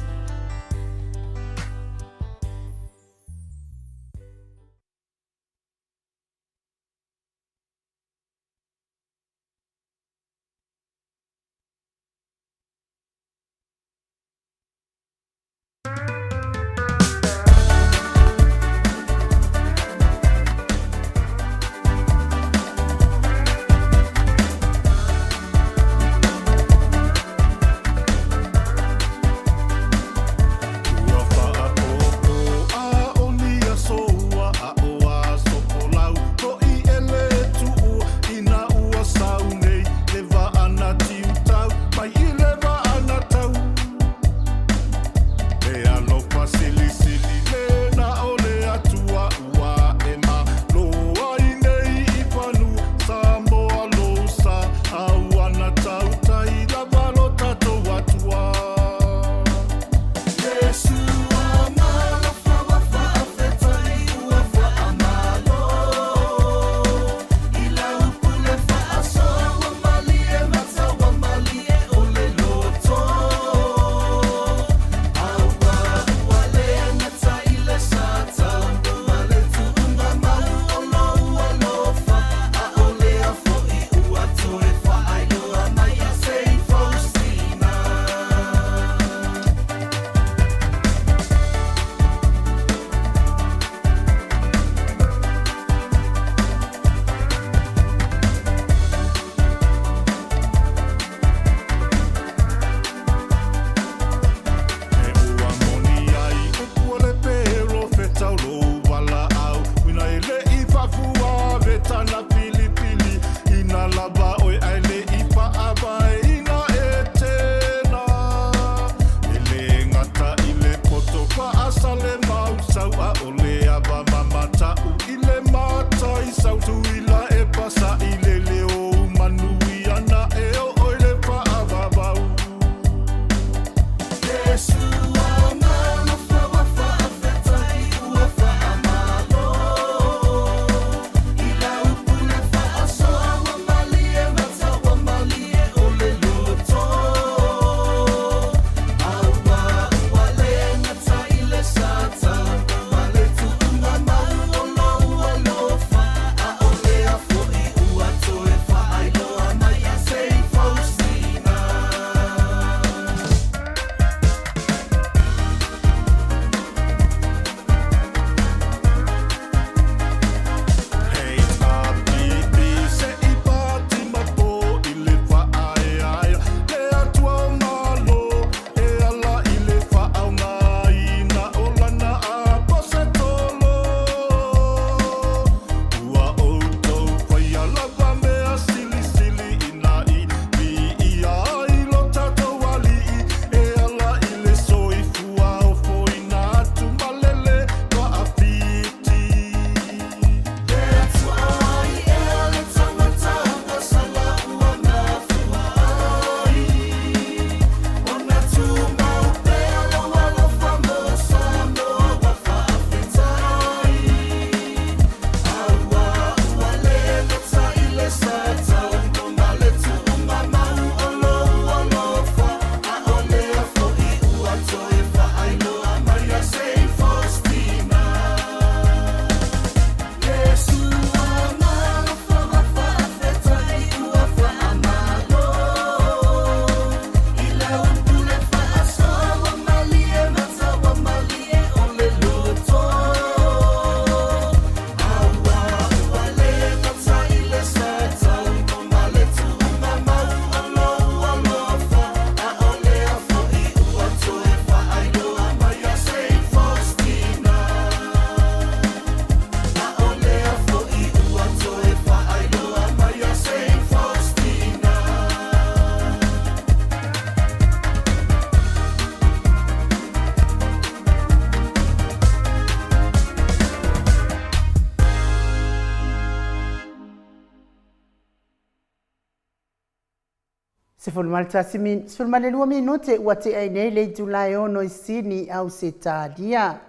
11 12 minute ua tea ai nei le itula e 6 i Sini, Ausetalia.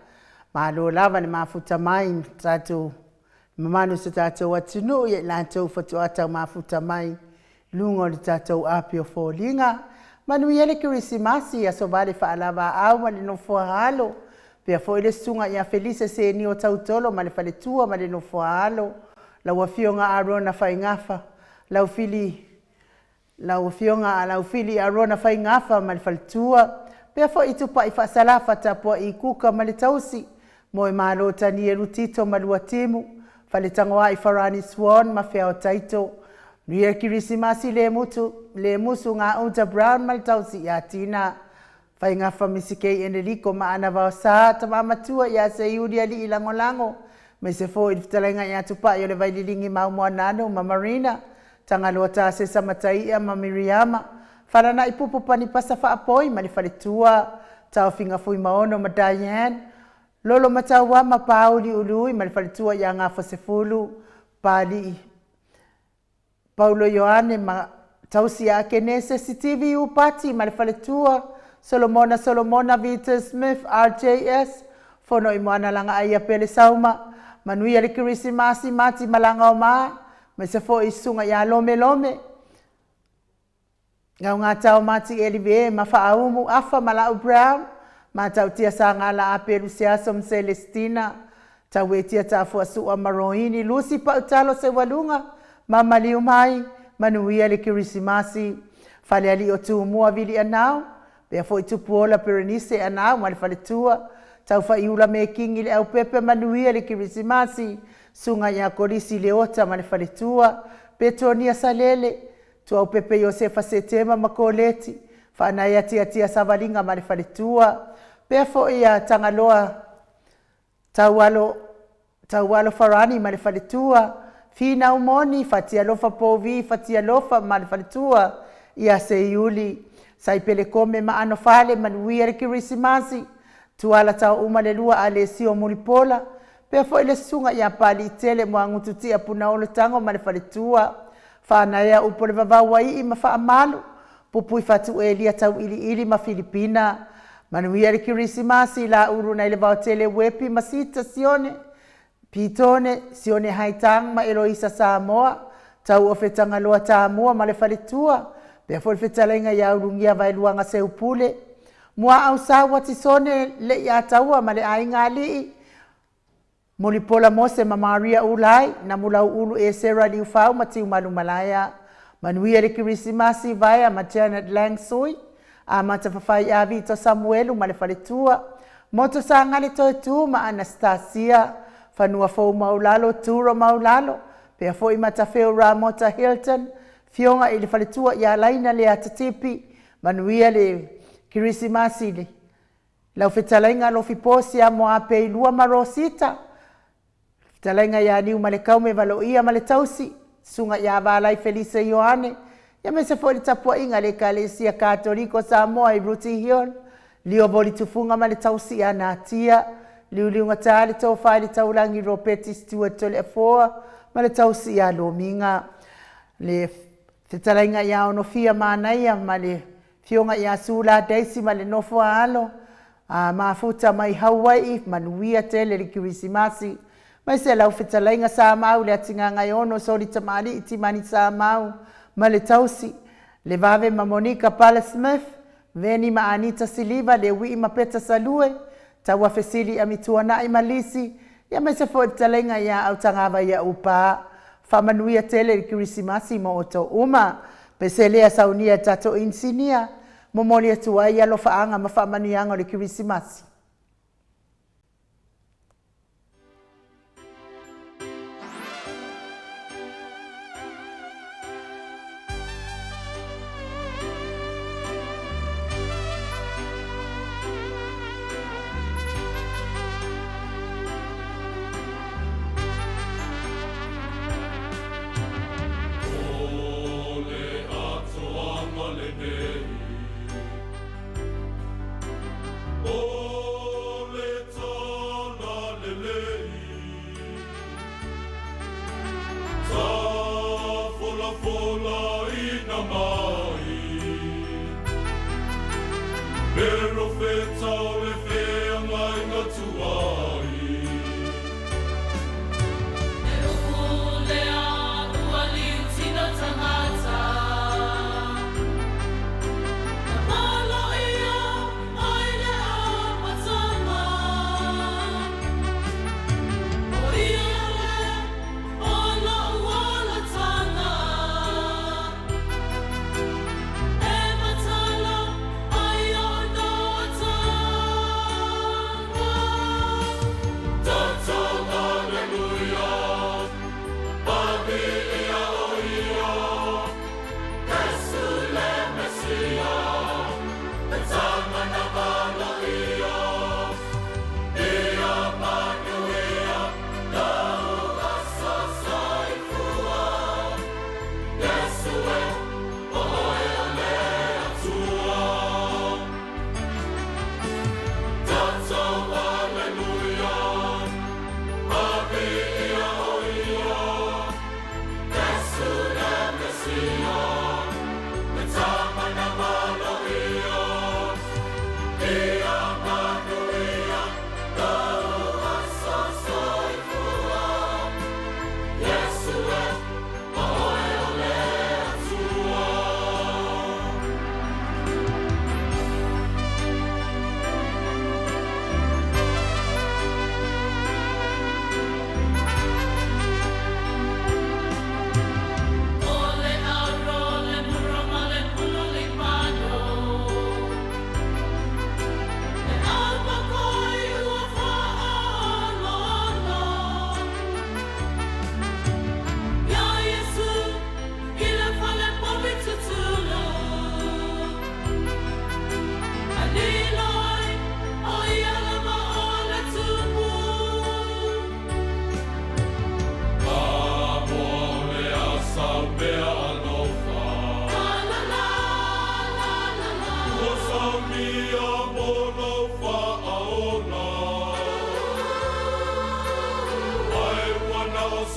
Malo lava le mafuta mai i tatou mamalu o si o tatou atunuu ia i latou faatoa tau mafuta mai i luga o le tatou api o foliga. Manuia le Kerisimasi, aso vale faalavaau ma le nofoa alo. Pea foi le susuga ia Felise Senio Tautolo ma le faletua ma le nofoa alo. Lau Afioga Arona Faigafa, lau Fili Lau Afioga a Laufili Arona Faigafa ma le faletua, pea foi i Tupai Faasalafa Tapuai Kuka ma le tausi, Moemalo Tanielu Tito ma Luatimu, Faletagoai Farani Swan ma Feao Taito, Manuia Kirisimasi le mutu le musu Gauta Brown ma le tausi ia Tina, Faigafa Misikei Eneliko ma Ana Vaosa, Tama Matua ia Seiuli Alii Lagolago, aemaise foi i le fetalaiga ia Tupai o le Vaililigi Maumoananu ma Marina, Tagaloa Tasesa Mataia ma Miriama, Falanai Pupu Panipasa Faapoi ma le faletua, Taofiga Fuimaono ma Diane, Lolo Matauama Pauli Ului ma le faletua ia Gafosefulu, Papalii Paulo Ioane ma tausi ia Akenese Sitivi Upati ma le faletua, Solomona Solomona Vita Smith RJS, Fono i Moana Lagaaia Pele Sauma, Manuia le Kerisimasi Mati Malaga o Ma, aemaise foi i Susuga ia Lome Lome, Gaugata o Mati Elive ma Faaumu Afa ma Lau Brown, Matautia Sagala Apelu Seaso ma Celestina, Tauetia Tafuasua ma Roini, Lucy Pautalo Seualuga ma Maliu Mai, Manuia le Kerisimasi, Falealii o Tumua Vili Anau, Pea foi Tupuola Perenise Anau ma le faletua, Taufaiula Mekingi le Aupepe Manuia le Kerisimasi, Susuga ia Kolisi Leota ma le faletua, Petonia Salele, Tuaupepe Iosefa Setema ma Koleti, Faanaia Tiatia Savaliga ma le faletua, pea foi ia Tagaloa Taualo Taualo Farani ma le faletua, Finau Moni, Fatialofa Povi, Fatialofa ma le faletua ia Seiuli, Saipele Kome ma Anofale, Manuia le Kerisimasi, Tuala Taouma le Lua Alesio Mulipola, pea foi le susuga ia Paliitele Muagututia Punaolo Tago ma le faletua, Faanaea upu o le vavau aii ma faamalu, Pupui Fatu Elia Tauiliili ma Filipina, Manuia le Kerisimasi, Laulu nai le Vaotele Uepi ma Sita Sione, Pitone, Sione Haitang ma Eloisa Samoa, Tauofe Tagaloa Tamua ma le faletua, pea foi le fetalaiga ia Ulugia Vaeluaga Seupule, Muaau Saua Tisone Leiataua ma le aiga alii, Mulipola Mose ma Maria Ulai, Namulauulu Esera Liufau ma Tiumalu Malaea, Manuia le Kerisimasi Vaea ma Janet Lang Sui, Amata Fafai Avito Samuelu ma le faletua, Moto Sagale Toetu ma Anastasia, Fanua Fou Maulalo Turo Maulalo, pea foi Matafeo Ramota Hilton, Fioga i le faletua ia Laina Leatatipi, Manuia le Kerisimasi le Lau fetalaiga Alofi Posi Amoa Peilua ma Rosita, fetalaiga ia Niumalekaume Valoia ma le tausi, Susuga ia Valai Felise Ioane, aemaise foi le tapuaiga a le Ekalesia Katoliko o Samoa i Rooty Hill, Lio Voli Tufuga ma le tausi ia Natia, Liuliugata le Tofa i le Taulagi Ropeti Stewart Toleafoa ma le tausi ia Lomiga, le fetalaiga ia Onofia Manaia ma le Fioga ia Sula Daisy ma le nofo a alo, a mafuta mai Hauai'i, manuia tele le Kerisimasi. Mai se lau fetalaiga Samau le Atigagaeono Soli Tamalii Timani Samau ma le tausi, le Vave ma Monica Pala Smith, Veni ma Anita Siliva, Leui'i ma Peta Salue, Tauafesili Amituana'i ma Lisi, aemaise foi le fetalaiga ia Autagavaia Upa. Faamanuia tele le Kerisimasi mo outou uma. Pese lea saunia e tatou inisinia, momoli atu ai alofaaga ma faamanuiaga o le Kerisimasi. O le atoaga lenei. O.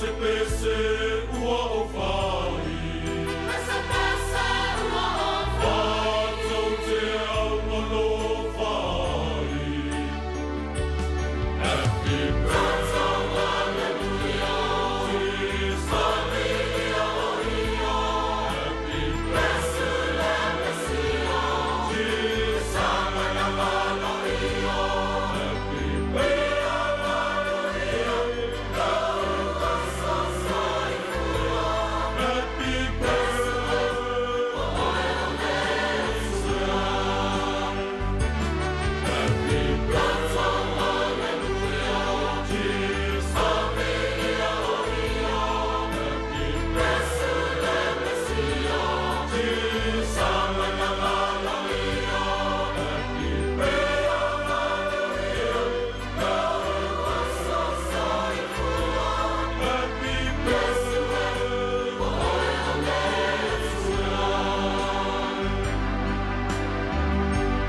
Pese pese ua ou fai. Pese pese ua ou fai. Matou te augalofa ai. Happy birthday Jesus. Happy Jesus. Happy birthday. Happy birthday, Jesus. Jesus.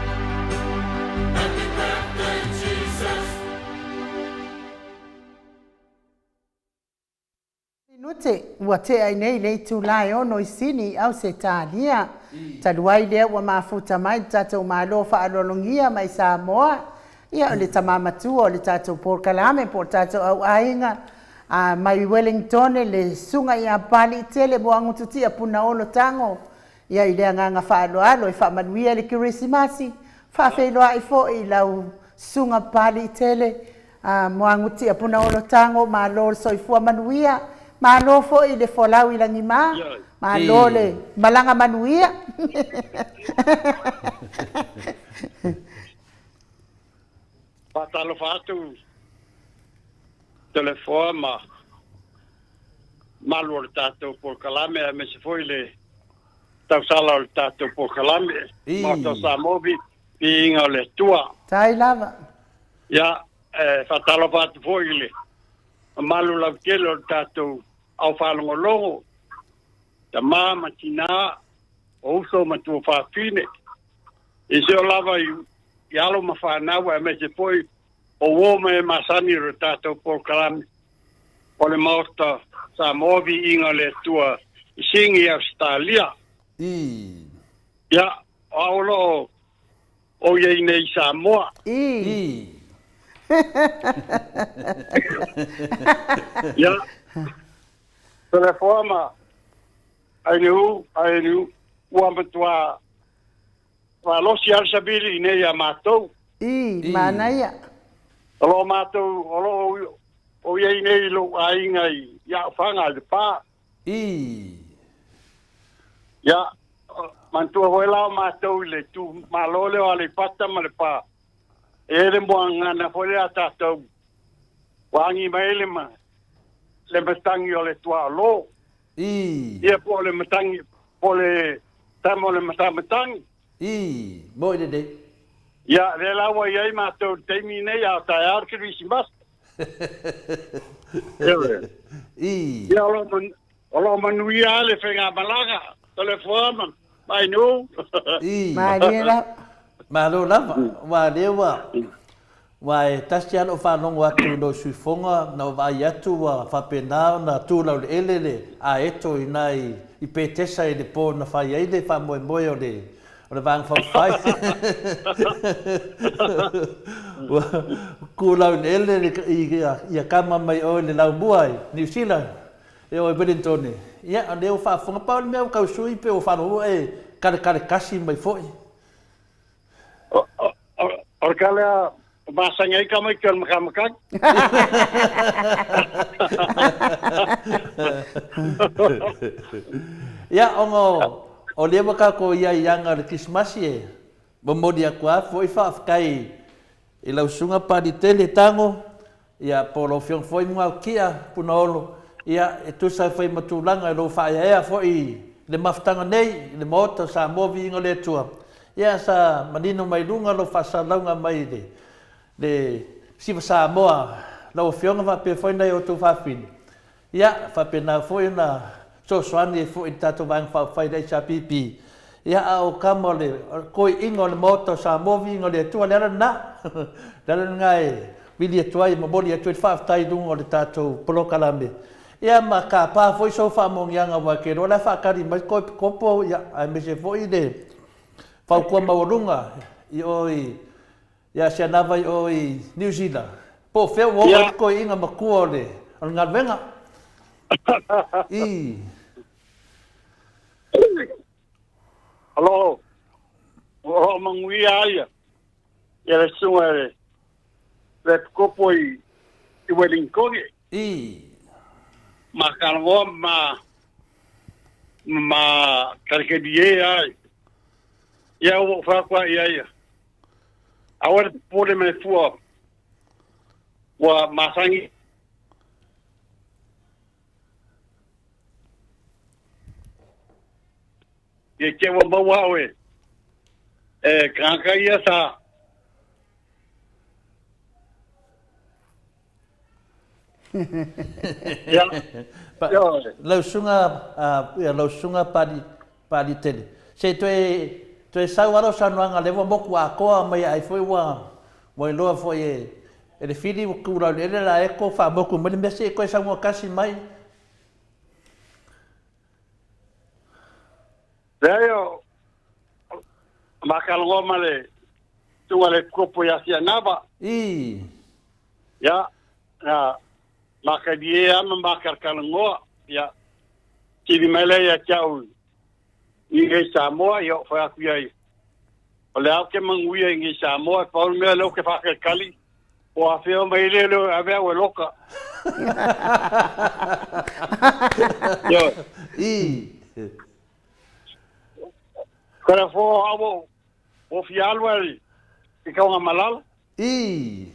Happy birthday. Happy birthday, Jesus. Minute, ua tea ai nei le itulā e ono i Sini i Ausetalia. Talu ai lea ua mafuta mai le tatou Malo faaaloalogia mai Samoa, ia o le tama matua o le tatou polokalame po o le tatou auaiga a mai Wellingtone le Susuga ia Papaliitele Moagututia Punaolo Tago, ia i le agaga faaaloalo e faamanuia le Kerisimasi, faafeiloai foi i lau Susuga Papaliitele a Moagutia Punaolo Tago, malo le soifua manuia, malo foi le folau i lagima, malo le malaga manuia. Faatalofa atu Toleafoa ma malu o le tatou polokalame aemaise foi le tausala o le tatou polokalame. Maota o Samoa, viiga o le Atua. Tai lava. Ia, e faatalofa atu foi i le mamalu lautele o le tatou au faalogologo, tama ma tina, o uso ma tuafafine, i seo lava i alo ma fanau aemaise foi o uo ma e masani o le tatou polokalame o le Maota Samoa Viiga o le Atua i Sini i Ausetalia. Ia, o au o lo o o i ai nei i Samoa. Ia, Toleafoa ma Ainuu, Ainuu, ua matua malosi lava le savili i nei ia matou. I, manaia. O lo o matou, o lo o o i ai nei lou aiga i A'ofaga i Lepa. Ia, manatua foi la o matou i le itumalo lea o Aleipata ma Lepa, e i ai le muagana foi lea a tatou, ua agi mai ai le, le matagi o le tuaolo. Ia po o le matagi, po o le tama o le matamatagi. Moe lelei. Ia, lea la ua i ai matou i le taimi nei, a o taeao le Kerisimasi. Ia, o lo o manuia lava le faigamalaga, Toleafoa ma Ainuu. Malie lava. Malo lava, aua o lea ua, aua e tasi lava lou faalogo atu i lou suifoga na ou vaai atu ua faapena ona tu lauleele le aeto i ina i Petesa i le po na fai ai le faamoemoe o le O le Vaega Faaupufai. Ua kūlau i le ele ia kama mai oe i le laumua i Niu Sila, e oe Wellington. Ia, o lea ua faafofoga, pau le mea ua tau sui pe ua faalogo e kalekale kasi mai foi. O le kale a masani ai tamaiti o le makamakani. Ia, ona o lea ua tatou i ai i aga o le Kerisimasi e momoli atu lava foi faafetai i lau Susuga Palitele Tago, ia po o lau Afioga foi Mugaotia Punaolo, ia e tusa ai foi ma tulaga i lou faaeaea foi i le mafutaga nei i le Maota o Samoa Viiga o le Atua. Ia sa manino mai luga lou faasalalauga mai le le Siva Samoa lau Afioga faapea foi nai outou fafine. Ia, faapena foi ona fesoasoani ai foi i le tatou Vaega Faaupufai i le HRPP. Ia, a o kama o le koiina o le Maota o Samoa, viiga o le Atua, le ala lena. Le ala lena e vili atu ai, e momoli atu ai le faafetai i luga o le tatou polokalame. Ia ma tapa foi sou faamoniaga aua e te iloa o le a faatali mai koe Pikopo ia aemaise foi le fautua maualuga i o i ia Sianava i o i Niu Sila po o fea ua oo ai le toeaina matua o le o le galuega. I. O lo o manuia ai ia le susuga i le Epikopo i Wellingtone. I. Ma talanoa ma ma talikelie ai. Ia ua ou fai atu ai ia ia. Aua le popole mai fua ua masani Ia te ua maua au e e tagata ia sa Ia. Lau susuga ia lau susuga Pali Pali tele. Se toe toe sau lava lau saunoaga lea ua motu atoa mai ai foi ua ua iloa foi e e le Fili ua tu laueleele la e to faamotu mai le mea se i toe saunoa tasi mai. Leai o makalongoa ma le susuga i le Epikopo ia Sianava. Ii. Ia, na makalie lava ma makalakalagoa. Ia, sili mai lea ia te au i nei Samoa, ia ou fai atu i ai, o le a ou te manuia i nei Samoa, e pau le mea lea ou te faakalikali, po o afea mai lea leo e ave au e loka. Ioe. Ii. Kala fo au o fia alu ai i kaunga malala. Ii.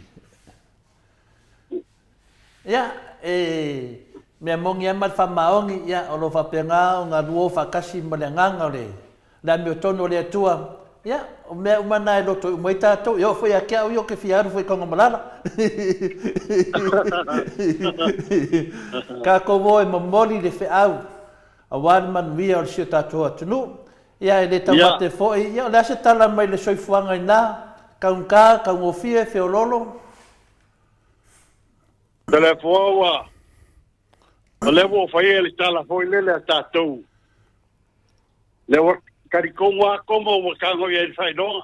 Ia, e mea moni lava ma le faamaoni, ia, o lo o faapena ona luo faatasi ma le agaga o le le amiotonu o le Atua, ia, o mea uma na e loto uma ai tatou. E oo foi ia te au ia, ou te fia alu foi i Tanugamalala. Tatou o e momoli le feau aua le manuia o si o tatou atunuu. Ia, e le taumate foi, ia, o le a se tala mai le soifuaga inā, taugata, taugofie, feoloolo? Talefoa ua, o lea ua ou faia le tala foi lele a tatou. Lea ua talitonu lava Koma ua tago i ai le faailoga.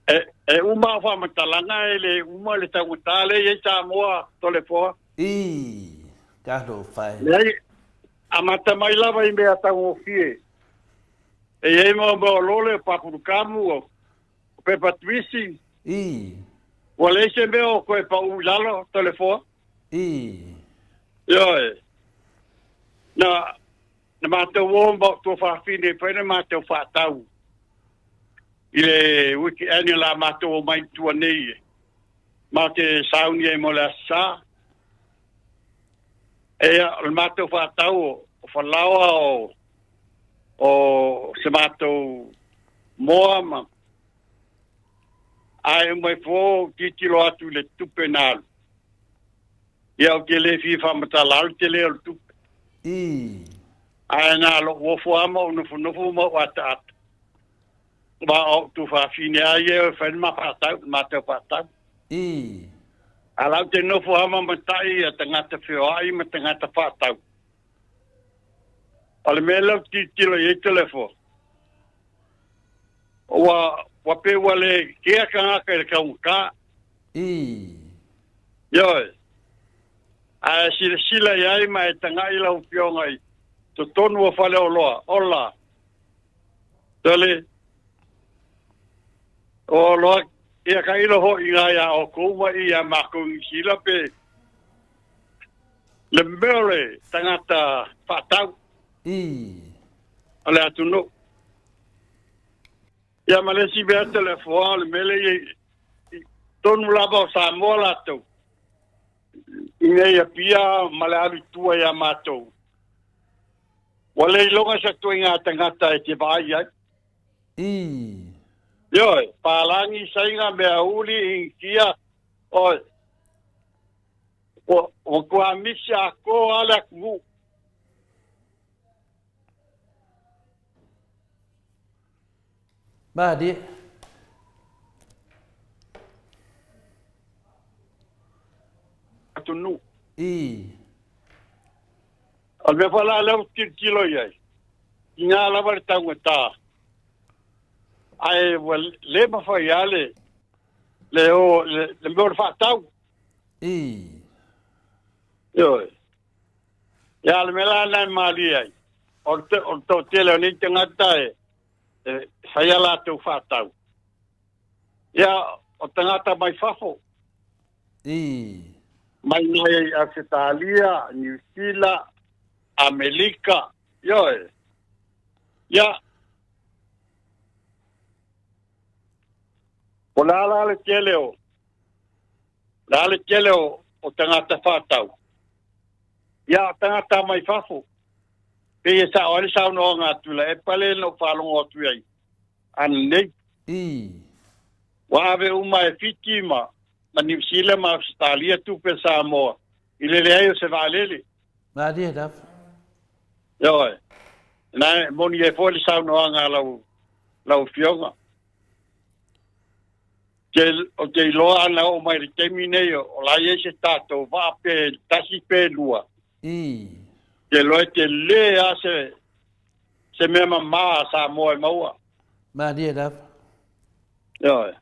E, e uma au faamatalaga e le uma le taugata lea e i ai Samoa Toleafoa. Ii, talofa e. Leai, amata mai lava i mea taugofie. E i ai mau mea o lole, o papulukamu, o pepa tuisi. Ii. Ua leai se mea o toe pau i lalo, Toleafoa. Ii. Ioe. Na, na matou o ma ou tuafafine e fai le matou faatau i le weekend la matou o mai i tua nei e. Ma te sauni ai mo le Aso Sa. Ea, o le matou faatau o falaoa o, o se matou moa ma ae uma ifo ou tilotilo atu i le tupe na alu. Ia ou te le fia faamatala le tele o le tupe. Ii. Ae na lou ofo lava ma ou nofonofo ma ou ataata. Ma o ou tuafafine lava ia e fai le ma faatau, le matou faatau. Ii. A la ou te nofo lava ma matai ia tagata feoai ma tagata faatau. O le mea lea ou te tilotilo i ai Toleafoa, ua, ua pei ua le kea tagata i le taugata. Ii. Ioe. A e silasila i ai ma e tagai lau Afioga i totonu o faleoloa, ola, tole, o oloa, ia tailo foi i ina iā outou ma i iā matou i Niu Sila pe le mea o le tagata faatau Ii. o le atunuu. Ia ma le isi mea Toleafoa, o le mea lea i totonu lava o Samoa latou, i nei Apia ma le alu i tua ia matou, ua le iloga se ituaiga tagata e te vaai ai. Ii. Ioe, palagi, Saina, meauli, Initia, oe. Ua, ua matua misi atoa lava le atunuu. Malie. atunuu. I. O le mea foi la lea ou te tilotilo i ai, tiga lava le taugata, ae ua le mafai lava le, le o, le, le mea o le faatau. I. Ioe. Ia, o le mea la lena e malie ai, o le, o le toatele o nei tagata e, e fai a latou faatau. Ia, o tagata mai fafo. I. Mai mai Ausetalia, Niu Sila, Amelika, ioe. Ia, o le a la le tele o, le a le tele o, o tagata faatau. Ia, o tagata mai fafo. Pei e sao ai le saunoaga a Tuilaepa lea na ou faalogo atu i ai ananei. I. Ua ave uma e Fiti ma, ma Niu Sila ma Ausetalia tupe a Samoa i le leai o se vaalele. Malie lava. Ioe. Na e moni ai foi le saunoaga a lau, lau Afioga. Te, o te iloa ana oo mai le taimi nei o, o la i ai se tatou vaa pe tasi pe lua. I. Te iloa e tele lava se, se mea mamā a Samoa e maua. Malie lava. Ioe.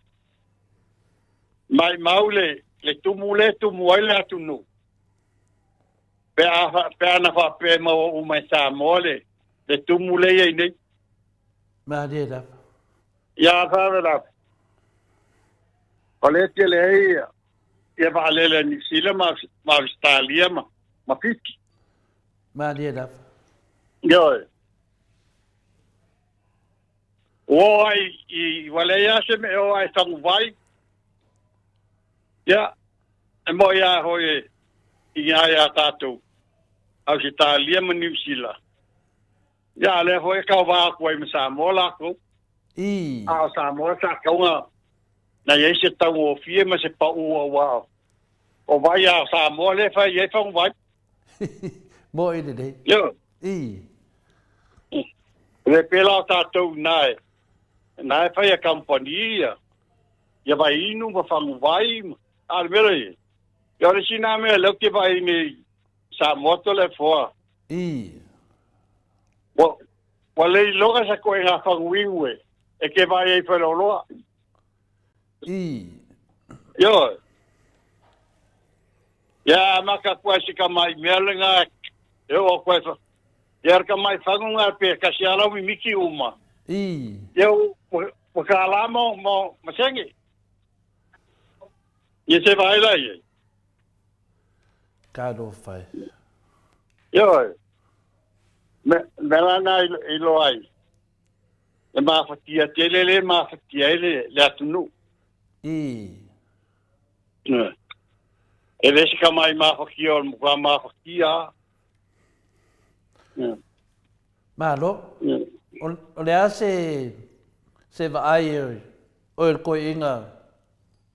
Maimau le, le tumu lea e tumu ai le atunuu. Pe a, pe ana faapea e maua uma e Samoa le, le tumu lea e i ai nei. Malie lava. Ia faalavelave. O lea e tele ai ia, ia vaalele a Niu Sila ma, ma Ausetalia ma, ma Fiti. Malie lava. Ioe. Ua oo ai i, ua leai lava se mea e oo ai i faguvai. Ia, e moni lava foi e tiga ai a tatou Ausetalia ma Niu Sila. Ia, a o lea foi e kaova atu ai ma Samoa lakou. I. A o Samoa sa tauga na i ai se taugofie ma se pau aua o vai a Samoa lea e fai i ai faguvai. Moni lelei. Ioe. I. E le pēlā o tātou inā e, inā e fai a kamupani ia, ia vai inu ma faguvai, ma, a o le mea la ia, ia o le isi nā mea lea ou te vaai nei i Samoa Toleafoa. I. Ua, ua le iloga sa koe ngā faguinu e, e ke vaai ai Faleoloa. I. Ioe. Ia amata atu ai si tamai mea lena e oo atu ai ia le tamai fagu lena pe tasi lava lau mimiti uma. I. Ia ua $1 ma sene. Ia se vaai la i ai. Talofa e. Ioe. Me, me la na i loa ai. E mafatia tele le mafatia ai le, le atunuu. I. E le se tamai mafatia o le matua mafatia. Malo. O le a se, se vaai o le koiina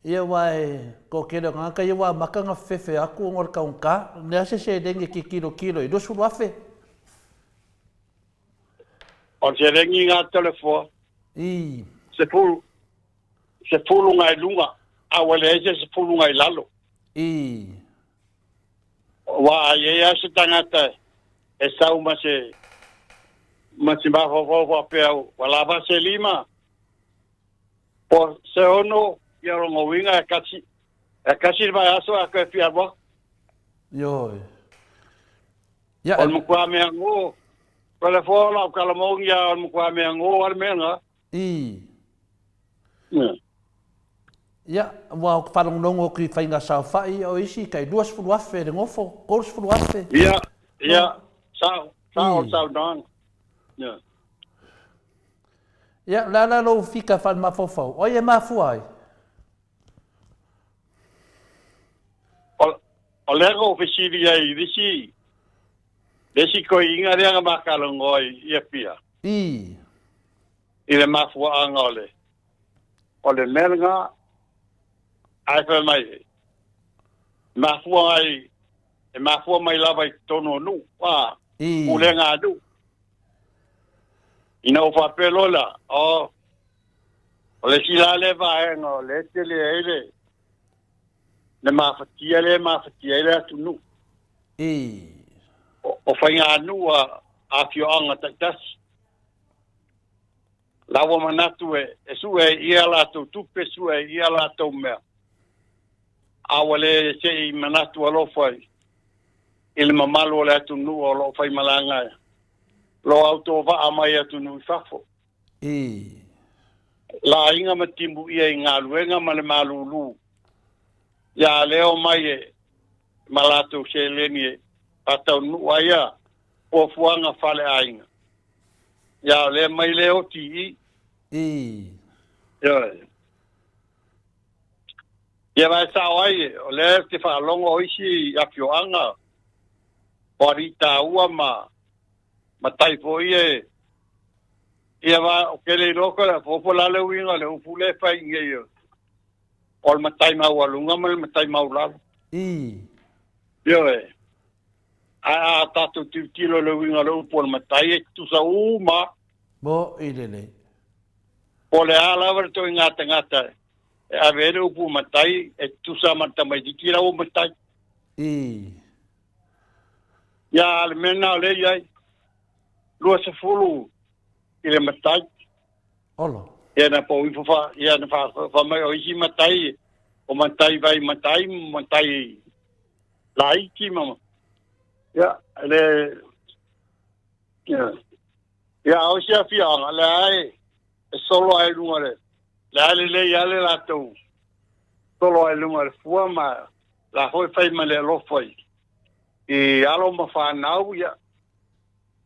ia aua e toatele o tagata ia ua amata ona fefefe atu ona o le taugata. O le a se seleni e tilotilo i 20,000? O le seleni na Toleafoa. I. 10, 10 na i luga, a ua leai se 10 na i lalo. I. Aua a i ai lava se tagata e sau ma se ma se mafaufau faapea ua lava se 5 po o se 6, ia o lona uiga e kasi, e kasi le vaiaso ae toe fia alu atu. Ioe. Ia, O le matua mea gō, Toleafoa o lau tala moni lava o le matua mea gō lava le mea lena. I. Ia, ua ou faalogologo atu i faiga saofai, o isi tai 20,000 le nofo, 30,000. Ia, ia, sao, sao le saunoaga. Ia. Ia, o le a la lou fika faalemafaufau, o ai e mafua ai? O lea na ou fesili ai i le isi, le isi toeaina lea na ma talanoa i Apia. I. I le mafuaaga o le, o le mea lena, ae fai mai, e mafua ai, e mafua mai lava i totonu o nuu, a, I. pulega a nuu. Ina ua faapea loa la, o, o le isi la lea vaega o lea e tele ai le, Le mafatia lea e mafatia ai le atunuu. O faiganuu a afioaga taitasi. La ua manatu e sue ai i a latou tupe, sue ai i a latou mea, a ua le se i manatu alofa i le mamalu o le atunuu o lo o faimalaga e lo autovaa mai atunuu i fafo. Laaiga ma timuia i galuega ma le malulu, ia lea omai e ma latou seleni e faataunuu ai a fuafuaga faaleaiga. Ia o lea mai le oti i i. Ioe. Ia vae sao ai, o lea ou te faalogo o isi afioaga o alii taua ma matai foi e ia va o ke le iloa ko le fofo la le uiga o le upu lea e fai nei o le matai maualuga ma le matai maulalo. Ioe. Ae a tatou tilotilo i le uiga o le upu o le matai, e tutusa uma. Mo i lelei. Po o le a lava le toaiga tagata e ave ai le upu matai, e tutusa ma le tamaitiiti la ua matai. Ia, a o le mea lena o lea e i ai, 20 i le matai. Olo. Ia na pau ifo fa, ia na fa, fa mai o isi matai, o matai vai matai, matai laiti ma ia le ia ia o se afioaga le ai e solo ai luga le le ai lelei a le latou solo ai luga le fua ma la foi fai ma le alofa i i alo ma fanau ia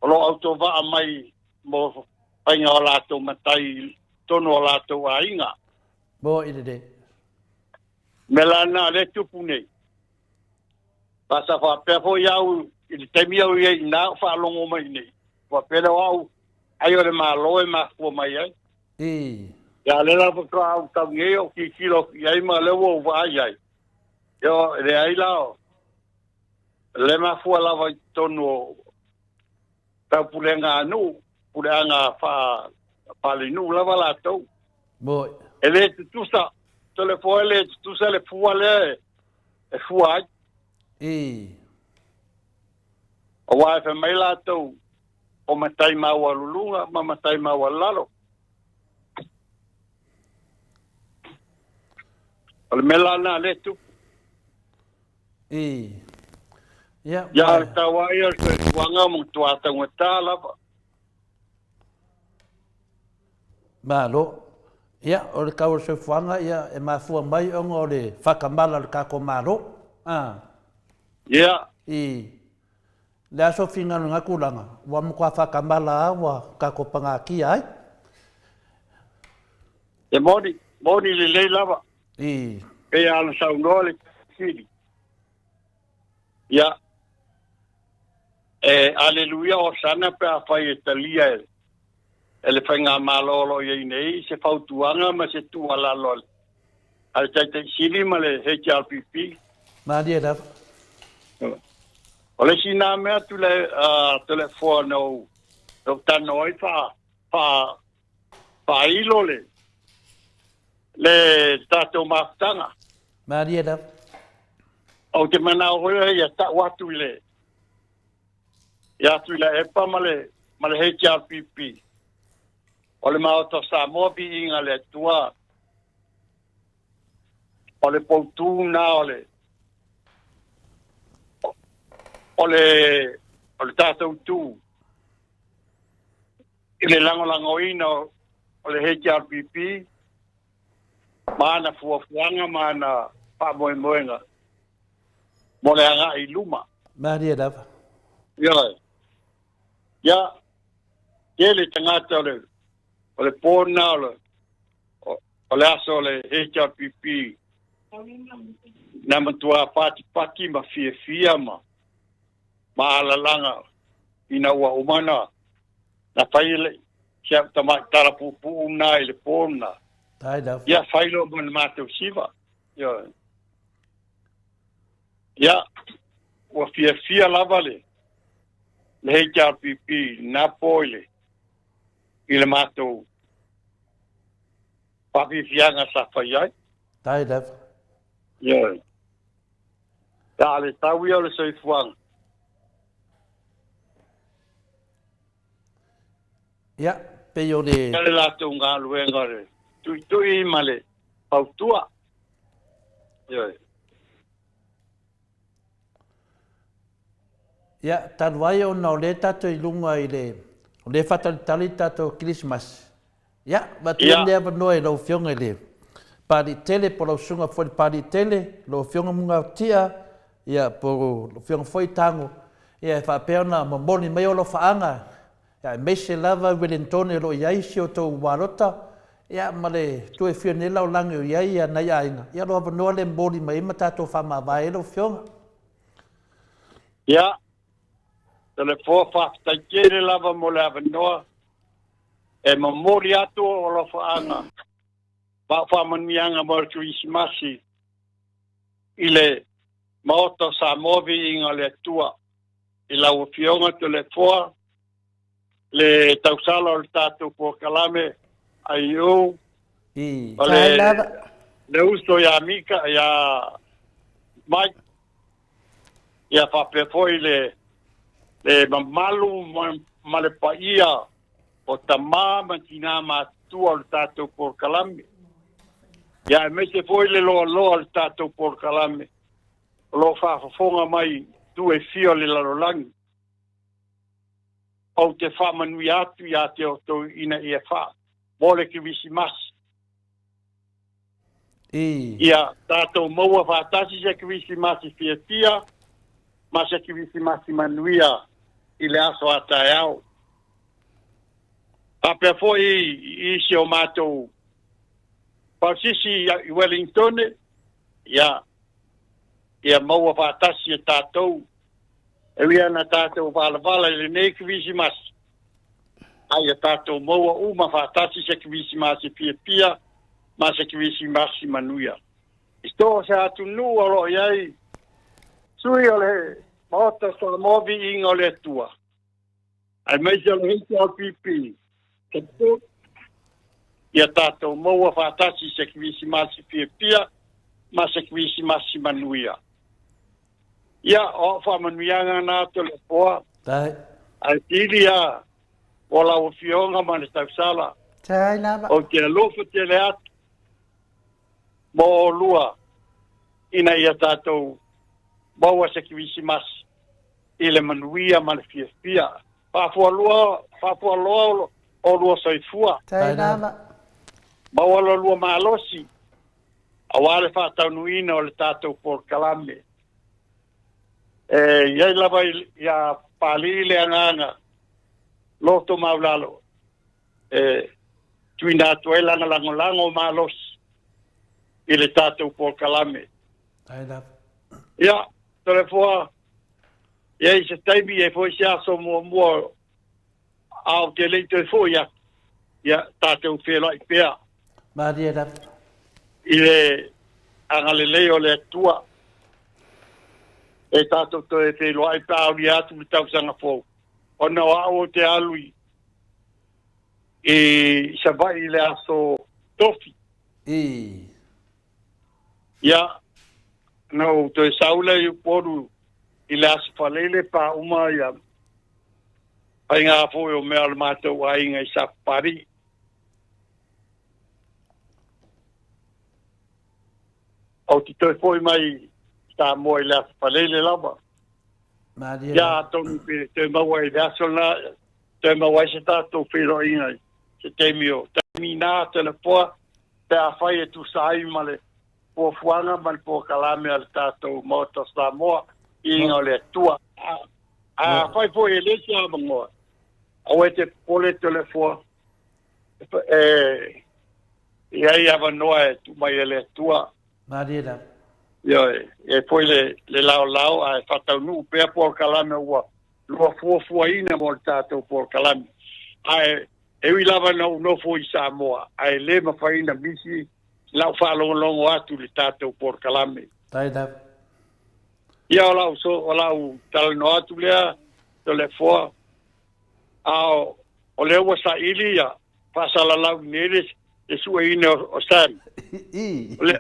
o lo o autovaa mai mo faiga o latou matai i totonu o latou aiga. Mo i lelei. Mea la lena lea e tupu nei. Ba sa faapea foi au i le taimi au i ai i ina o faalogo mai i nei, faapea lea o au ai o le Malo e mafua mai ai. Ia lea la faatoa au tau nei o tilotilo atu i ai ma lea ua ou vaai ai. Ia e leai la o le mafua lava i totonu o taupulega a nuu, puleaga faalenuu lava latou. Moi. E le tutusa, tole foi e le tutusa le fua lea e fua ai. Aua e fai mai latou o matai maualuluga ma matai maualalo. O le mea la lena lea e tupu. Ia, Ia, o le tau ai o le soifuaga ua matua taugata lava. Malo. Ia, o le tau o le soifuaga, ia, e mafua mai ona o le faatamala o le tatou Malo. A. Ia. I le aso finagalo i lena tulaga, ua matua faatamala lava ua tatou pagatia ai. E moni, moni lelei lava. Pei lava ona saunoa le Sili. Ia, e aleluia Hosana pe afai e talia e, e le faigamalo o lo o i ai nei se fautuaga ma se tuualalo a le, a le Taitai Sili ma le HRPP. Malie lava. O le isi na mea tule, uh, Toleafoa na ou, na ou talanoa ai faa, faa, faailo le, le tatou mafutaga. Malie lava. Ou te manao foi ia tau atu i le ia Tuilaepa ma le ma le HRPP. O le Maota o Samoa viiga le Atua. O le poutū na o le o le o le tatou tu i le lagolagoina o le HRPP ma ana fuafuaga ma ana faamoemoega mo le agai i luma. Malie lava. Ioe. Ia, tele tagata o le, o le po lena o le, o le aso o le HRPP na matua patipati ma fiafia ma, ma alalaga ina ua uma na, na fai le, si au tamai tala puupuu lena i le po lena. Tai lava. Ia fai loa ma le matou siva. Ioe. Ia, ua fiafia lava le, le HRPP na po i le, i le matou faafiafiaga sa fai ai. Tai lava. Ioe. A o le tau ia o le soifuaga. Ia, pei o le. Le latou galuega o le tuitui ma le fautua. Ioe. Ia, talu ai ona o lea tatou i luga i le, o lea e faatalitali le tatou Kerisimasi, ia, avatu ia lenei avanoa i lau Afioga i le Papalii Tele po o lau Susuga foi i le Papalii Tele, lau Afioga Mugaotia, ia, po o lau Afioga foi Tago, ia, e faapea ona momoli mai alofaaga, ia, aemaise lava Uelintone o lo o i ai si o outou ualota, ia, ma le itu e fia nei lalolagi o i ai nai aiga, ia, lou avanoa lea e momoli mai ai ma tatou faamavae ai lau Afioga. Ia, Toleafoa, faafetai tele lava mo le avanoa e momoli atu o alofaaga ma faamanuiaga mo le Kerisimasi i le Maota o Samoa Viiga o le Atua i lau Afioga Toleafoa, le tausala o le tatou polokalame IU, o le uso ia Mika, ia Mike, ia faapea foi le le mamalu ma le paia o tamā ma tinā matutua o le tatou polokalame. Ia aemaise foi le loaloa o le tatou polokalame o lo o faafofoga mai i itu e fia o le lalolagi. Ou te faamanuia atu ia te outou ina ia faa mo le Kerisimasi. Ia tatou maua faatasi se Kerisimasi fiafia ma se Kerisimasi manuia i le aso a taeao. Faapea foi i isi o matou pausisi i Wellingtone, ia, ia maua faatasi e tatou e ui ana tatou valavala i lenei Kerisimasi, a ia tatou maua uma faatasi se Kerisimasi fiafia ma se Kerisimasi manuia. I so o se atunuu o lo o i ai sui o le Maota o Samoa Viiga o le Atua, aemaise o le HRPP, ia tatou maua faatasi se Kerisimasi fiafia ma se Kerisimasi manuia. Ia, o au faamanuiaga na Toleafoa. Ae pili lava o lau Afioga ma le tausala. Tai lava. Ou te alofa tele atu mo oulua ina ia tatou maua se Kerisimasi i le manuia ma le fiafia. Faafualoa, faafualoa oulua soifua. Tai lava. Maua lo lua malosi aua le faataunuuina o le tatou polokalame. E i ai lava ia Papalii le agaga loto maulalo e tuuina atu ai lana lagolago malosi i le tatou polokalame. Ia, Toleafoa, e i ai se taimi, e i ai foi se aso muamua a ou te le i toe foi atu, ia tatou feiloai pea. Malie lava. I le agalelei o le Atua, e tatou toe feiloai pe a aulia atu le tausaga fou, ona o au ou te alu i, i Savaii i le aso Tofi. I. Ia, na ou toe sau lea i Upolu i le Aso Faraile pa uma ia faiga foi o mea o le matou aiga i Safupalii. Ou te toe foi mai i Samoa i le Aso Faraile lava. Malie Ia, atonu pe toe maua i le aso lena, toe maua ai se tatou feiloaiga i se taimi o taimi na Toleafoa, pe afai e tusa ai ma le fuafuaga ma le polokalame a le tatou Maota o Samoa i iga o le Atua. A afai foi e le se avanoa, aua e te popole Toleafoa, e i ai avanoa e tuu mai e le Atua. Malie lava. Ioe, e foi le, le laolao ae faataunuu pea polokalame ua lua fuafuaina mo le tatou polokalame. Ae e ui lava ina ou nofo i Samoa, ae le mafai ona misi lau faalogologo atu i le tatou polokalame. Faafetai lava. Ia, o lau, so, o lau talanoa atu lea, Toleafoa, a o, o lea ua saili ia faasalalau nei le, le sueina o, o Sam. I. O le,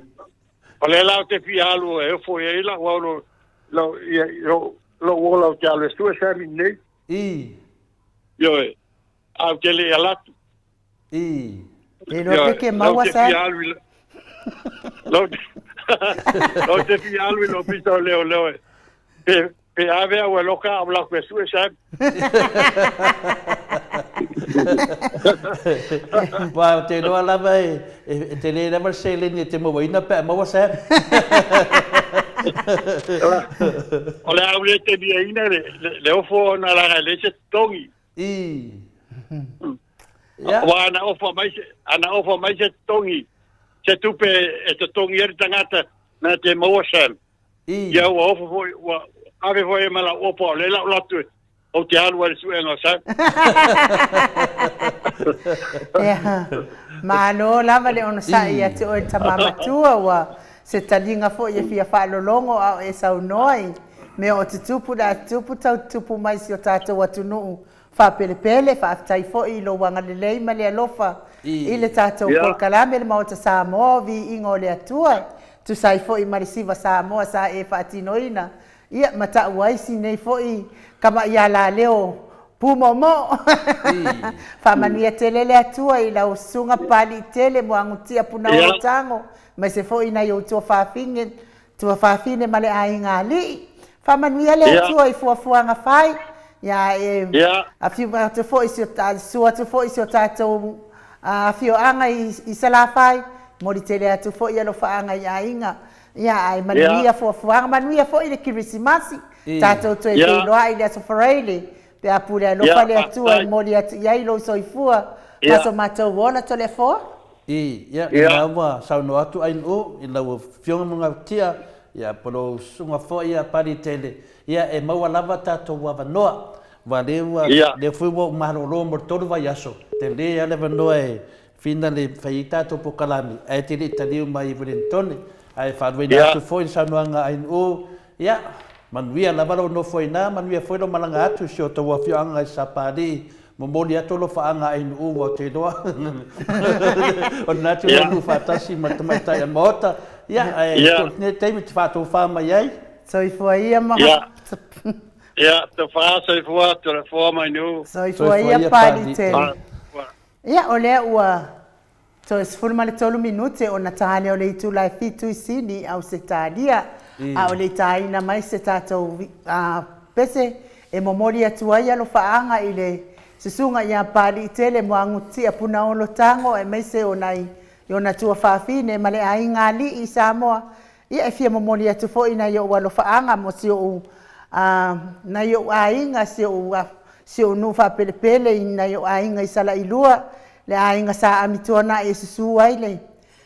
o lea la ou te fia alu e ofo i ai lau aulo lou, ia, lou, lou ola ou te alu e sue Sammy nei. I. Ioe, ae ou te le i ala atu. I. Le iloa pe ke maua Sam. Lau lau te fia alu i le ofisa o leoleo e pe pe ave au e loka au laku e sue Sam. Aua ou te iloa lava e e tele lava le seleni e te mauaina pe a maua Sam. O le a ou le taliaina le le ofo ona leaga e leai se totogi. I. Ia. Aua ana ofa mai se, ana ofa mai se totogi, se tupe e totogi ai le tagata na te maua Sam. I. Ia ua ofa foi, ua ave foi ai ma lau ofa o lea la ou alu atu e, ou te alu ai i le suega o Sam. Ia. Malo lava le onosai ia te oe le tama matua ua se taliga foi e fia faalologo a o e saunoa i mea o tutupu le a tutupu tau tutupu mai si o tatou atunuu faapelepele. Faafetai foi i lou agalelei ma le alofa i le tatou polokalame le Maota Samoa o Viiga o le Atua e tusa ai foi ma le Siva Samoa sa e faatinoina ia ma ta'u ai si nei foi kama'i alaleo pūmoomoo. Faamanuia tele le Atua i lau susuga Papali'i tele Muagutia Punaolo Tago aemaise foi i nai ou tuafafine Tuafafine ma le aiga alii. Faamanuia le Atua i fuafuaga fai. Ia e afio atu foi si o susu atu foi i si o tatou afioaga i Salafai. Momoli tele atu foi alofaaga i aiga. Ia ae manuia fuafuaga, manuia foi le Kerisimasi. Tatou toe feiloai i le Aso Faraile pe a pule alofa le Atua e momoli atu i ai lou soifua ma so matou ola. Toleafoa. I, ia, lena ua saunoa atu Ainuu i lau Afioga Mugautia, ia, po o lou susuga foi ia Palitele, ia, e maua lava tatou avanoa. Aua lea ua, lea foi ua ou malolo mo le tolu vaiaso, tele lava le avanoa e fina le fai ai tatou polokalame, ae te le i taliu mai i Wellingtone. Ae faaluaina atu foi le saunoaga a Ainuu, ia, manuia lava lou nofo i ina, manuia foi lou malaga atu i si o tou afioaga i Sapalii, Momoli atu alofaaga a Ainuu ua ou te iloa o lena te nuu faatasi ma le tamaitai a le Maota. Ia, ae yeah. Lenei taimi te faatofā mai ai. Soifua ia ma... Ia, ia tofa soifua tolefoa mai nuu. Soifua ia Pali tele. Ia, o lea ua Toe 13 minute ona ta lea o le itula e fitu i Sini, Ausetalia, a o le i taina mai se tatou pese e momoli atu ai alofaaga i le Susuga ia Papaliitele Muagututia Punaolo Tago aemaise o nai ona tuafafine ma le aiga alii i Samoa. Ia e fia momoli atu foi nai ou alofaaga mo si ou nai ou aiga, si ou si ou nuu faapelepele i nai ou aiga i Salailua, le aiga Sa Amituana'i e susu ai le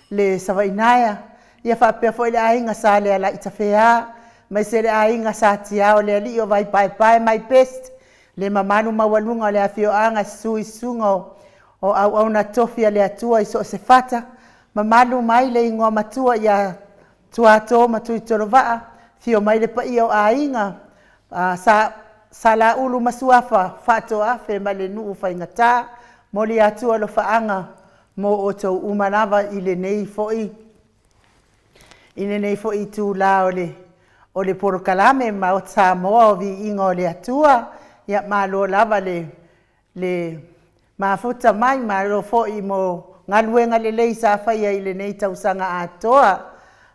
le Savainaea, ia faapea foi le aiga Sa Lealaitafea, aemaise le aiga Sa Tiao le alii o Vaipaepae, my best, le mamalu maualuga o le afioaga e susu i susuga o o auauna tofi a le Atua i so o se fata, mamalu mai le igoa matua ia Tuato ma Tuitolovaa, afio mai le paia o aiga Sa Salaulu ma Suafa, Faatoafe ma le nuu faigata, moli atu alofaaga mo outou uma lava i lenei foi i lenei foi itula o le o le polokalame Maota Samoa o Viiga o le Atua. Ia malo lava le le mafuta mai, malo foi mo galuega lelei sa faia i lenei tausaga atoa,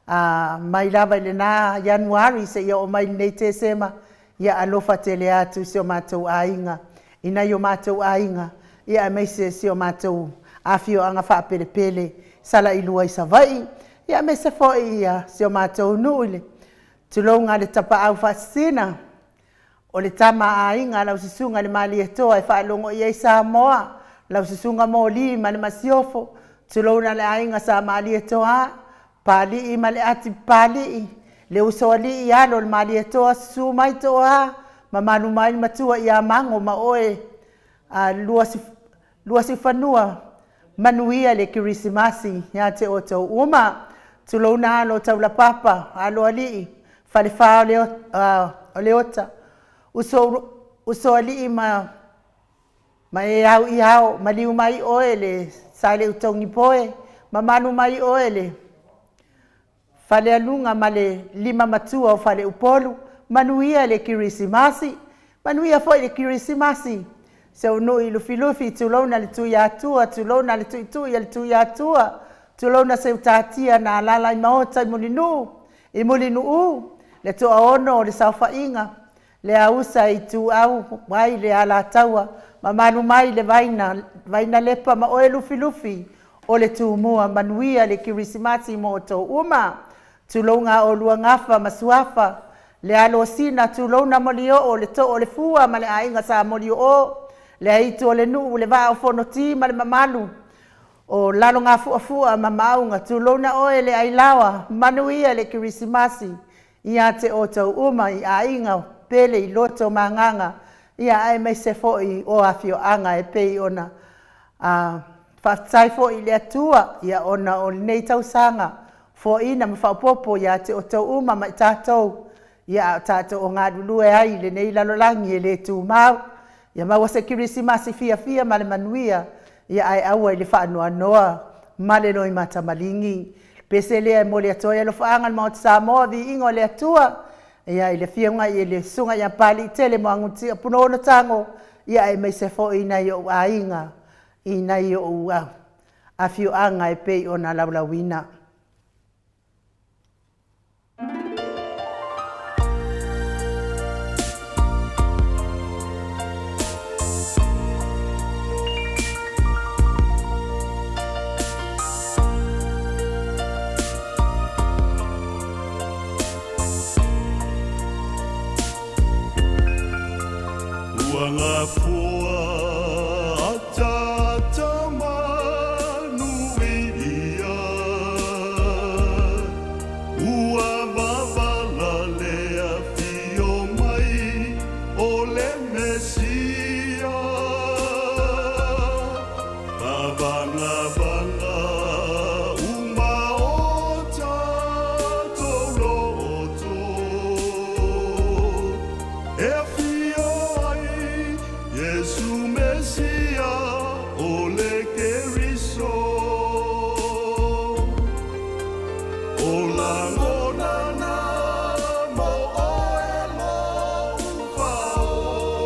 a mai lava i lena Ianuari seia oo mai i lenei Tesema, ia alofa tele atu i si o matou aiga, i nai o matou aiga, ia aemaise si o matou afioaga faapelepele Salailua i Savaii, ia aemaise foi ia si o matou nuu i le tulouga a le Tapaau Faasisina, O le tama a aiga a lau susuga i le Malietoa e faalogo i ai Samoa, lau susuga Moli ma le Masiofo, tulouna le aiga Sa Malietoa, Papalii ma le Ati Papalii, le Usoalii alo o le Malietoa susu mai Tooa, mamalu mai le matua ia Mago ma oe a Luasiufanua, manuia le Kerisimasi ia te outou uma. Tulouna alo o Taulapapa, Aloalii, Falefa o Leota, Uso, Usoalii ma ma e au i ao, maliu mai oe le Saleutogipoe, mamalu mai oe le Falealuga ma le lima matua o Faleupolu, Manuia le Kirisimasi. Manuia foi le Kirisimasi. Si ou nuu i Lufilufi, tulouna le Tuiatua, tulouna le Tuitui a le Tuiatua, tulouna Seutatia na alaala i Maota i Mulinuu, i Mulinuu, le Toaono o le Saofaiga, le Ausa i Ituau ai le Alataua, mamalu mai le Vaina, Vainalepa ma oe Lufilufi o le Tumua, manuia le Kirisimasi mo outou uma. Tulouna oulua Gafa ma Suafa, le alo o Sina, tulouna Molioo, le Too o le Fua ma le Aiga Sa Molioo, le Aitu o le nuu, le Vaa o Fonoti ma le mamalu o Lalogafuafua ma Maauga, tulouna oe le Ailaoa, manuia le Kirisimasi ia te outou uma i aiga pele i loto ma agaga, ia aemaise foi o afioaga e pei ona faafetai foi i le Atua ia ona o lenei tausaga foaiina ma faaopoopo ia te outou uma ma i tatou, ia a o tatou o galulue ai i lenei lalolagi e le tumau. Ia maua se Kerisimasi fiafia ma le manuia, ia ae aua i le faanoanoa ma le loimata maligi. Pese lea e momoli atu ai alofaaga i le Maota Samoa, viiga o le Atua, ia i le afioga i le Susuga ia Papaliitele Muagututia Punaono Tago, ia aemaise foi nai ou aiga i nai ou afioaga e pei ona laulauina. Ua gafoa ataata manuia, Ua vavala le afio mai o le Mesia. Tavagavaga uma o tatou loto, E afio ai Iesu Mesia o le Keriso. O lagona na mo oe lou Faaola,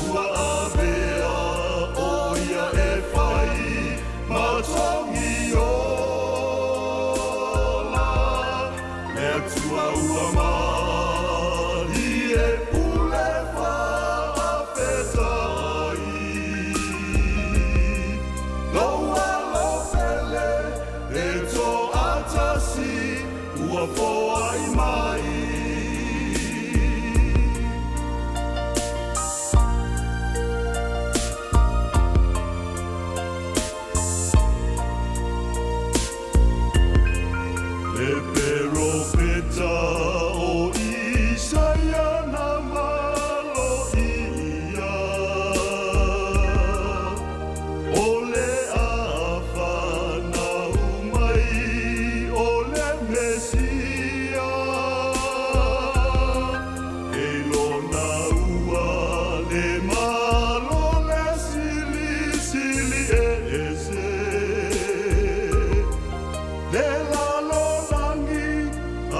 Ua avea ʻo ia e fai ma togi ola, Le Atua ua malie pule faafetai. Lou alo pele e toatasi ua foai mai. Le perofeta o Isaia na maloia, O le a fanau mai o le Mesia. E lona ua le malo le silisili ese. Le lalolagi,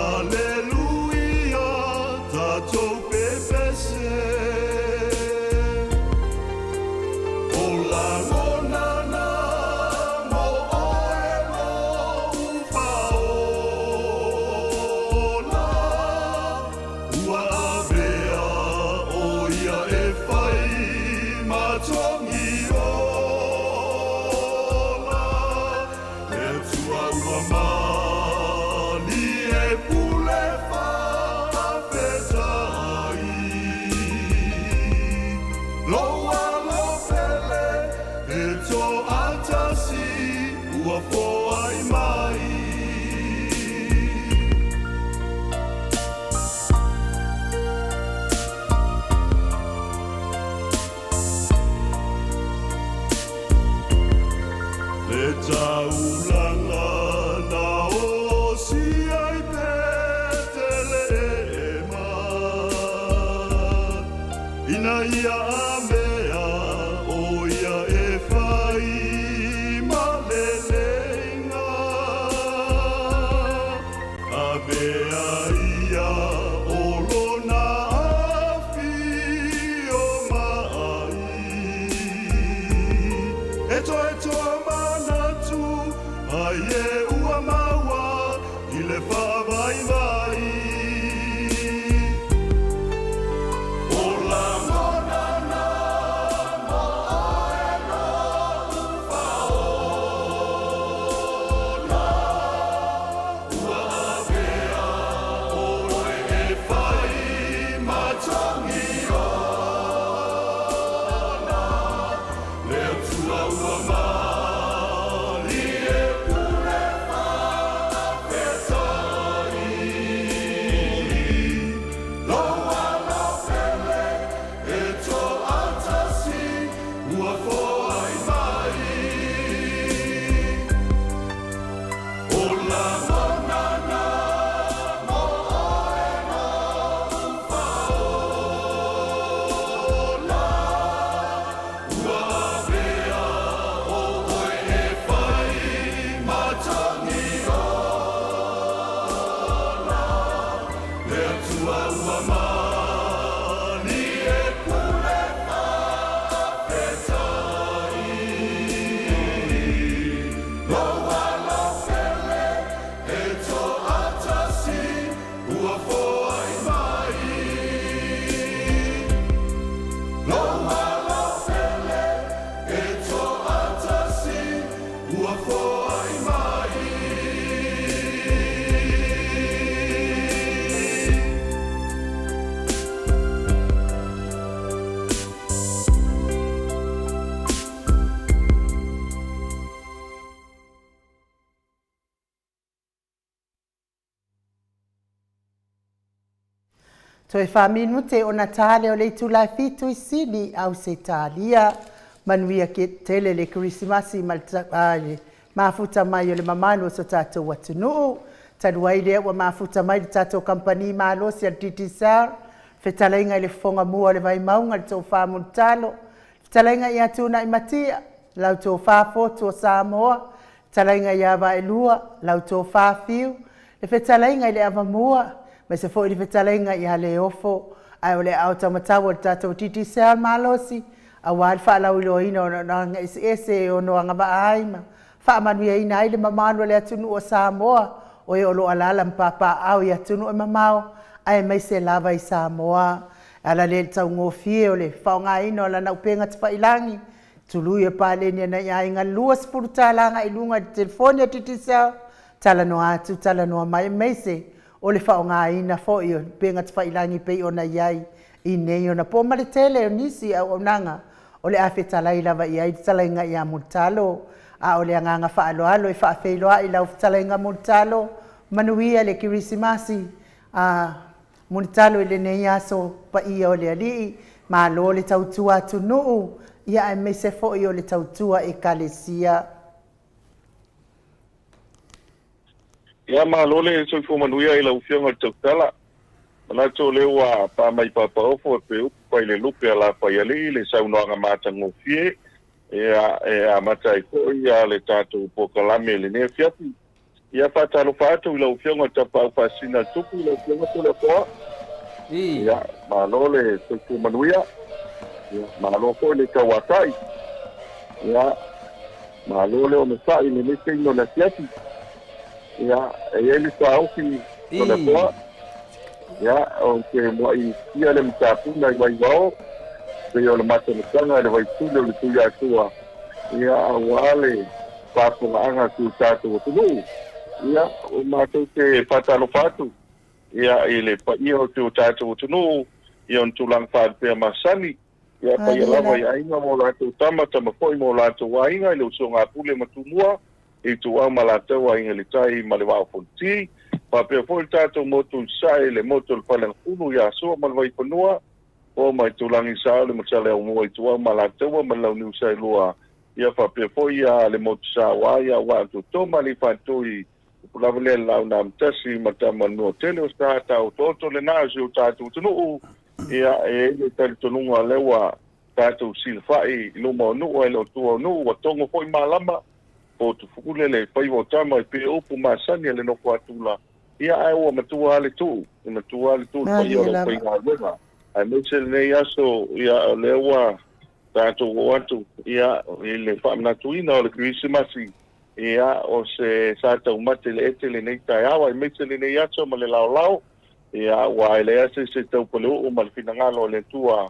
aleluia, tatou pepese. O lagona na mo oe lou Faaola, Ua avea ʻo ia e fai ma togi ola, Le Atua ua malie pule faafetai. Lou alo pele e toatasi ua foai mai. Le taulaga na osia i Petelehema, Ina ia avea ʻo ia e fai ma leleiga. Faafetai e ua maua i le faavaivai. O lagona na mo oe lo'u faaola, ua avea oe e fai ma togi ola, le Atua ua malie pule faafetai. Lou alo pele e toatasi ua foai mai. O lagona na mo oe lo'u faaola, ua avea oe e fai ma togi ola, le Atua ua malie pule faafetai. Lou alo pele e toatasi ua foai mai. Lou alo pele e toatasi ua foai mai. Toe 4 minute ona ta lea o le itula e 7 i Sini, Ausetalia. Manuia tele le Kerisimasi ma le mafuta mai o le mamalu o so tatou atunuu. Talu ai lea ua mafuta mai le tatou kamupani malosi a le Digicel, fetalaiga i le Fofoga Mua o le Vaimauga, le Tofa Mulitalo, fetalaiga ia Tunai Matia, lau Tofa Fotu o Samoa, fetalaiga ia Vaelua, lau Tofa Fiu, le fetalaiga i le Avamua, aemaise foi le fetalaiga ia Leofo, ae o le aao taumatau o le tatou Digicel malosi, aua le faalauiloaina o auaunaga eseese e ono agavaa ai ma faamanuiaina ai le mamalu o le atunuu o Samoa, o e o lo o alaala ma papaaao i atunuu e mamao, aemaise lava i Samoa. E ala lea i le taugofie o le faaaogaina o lana upega tafailagi, tului o paleni a nai aiga $20 agai i luga i le telefoni a Digicel, talanoa atu, talanoa mai, aemaise o le faaaogaina foi o upega tafailagi pei ona i ai i nei ona po ma le tele o nisi auaunaga o le a fetalai lava i ai le fetalaiga ia Mulitalo. A o le agaga faaaloalo e faafeiloai lau fetalaiga Mulitalo, manuia le Kerisimasi a Mulitalo i lenei aso paia o le Alii, malo le tautua atunuu, ia aemaise foi o le tautua ekalesia. Ia malo le soifua manuia i lau Afioga i le Tautala. Manatu o lea ua pa mai papaofo e pe upu pai le lupe a Lafaialii le saunoaga matagofie ia e amata ai foi ia le tatou polokalame i lenei afiafi. Ia faatalofa atu i lau Afioga i le Tapaau Faasisina a le Tupu, lau Afioga Toleafoa. Ia malo le soifua manuia. Ia malo foi le tauatai. Ia malo le onosai i lenei taimi o le afiafi. Ia e i ai le taofi Toleafoa. Ia ou te muai sia le matapuna i Vaivao pei o le matamataga i le vaituli o le Tuiatua ia aua le faafofogaaga a si o tatou atunuu. Ia o matou te faatalofa atu ia i le paia o si o tatou atunuu i ona tulaga faalupea masani. Ia paia lava i aiga ma o latou tama, tama foi ma o latou aiga i le usoga a Pule ma Tumua, Ituau ma latou aiga i le tai ma le Vaa o Fonoti. Faapea foi le tatou motu i Sasae i le motu o le Faleagafulu ia Sua ma le Vaifanua, Foa ma Itulagi i Saole ma Saleaaumua Ituau ma Alataua ma le Launiu Saelua, ia faapea foi ia le motu Saoa ia Vaa o Toto ma Aliifaatui, upu lava lea le Laau na Amotasi ma Tama Tele o sa taotooto lena o si o tatou atunuu. Ia e i ai le talitonuga lea ua tatou silafai i luma o nuu ae le o tua o nuu, ua togo foi malama po o tufule le faiva o tama i pei o upu masani a le nofo atula. Ia ae ua matua lava le tuu, e matua lava le tuu i le paia o le aufaigaluega aemaise lenei aso. Ia o lea ua tatou oo atu ia i le faamanatuina o le Kerisimasi. Ia, o se sa taumate i le ete lenei taeao aemaise lenei aso ma le laolao, ia, aua e leai se isi e taupaleu'u ma le finagalo o le Atua.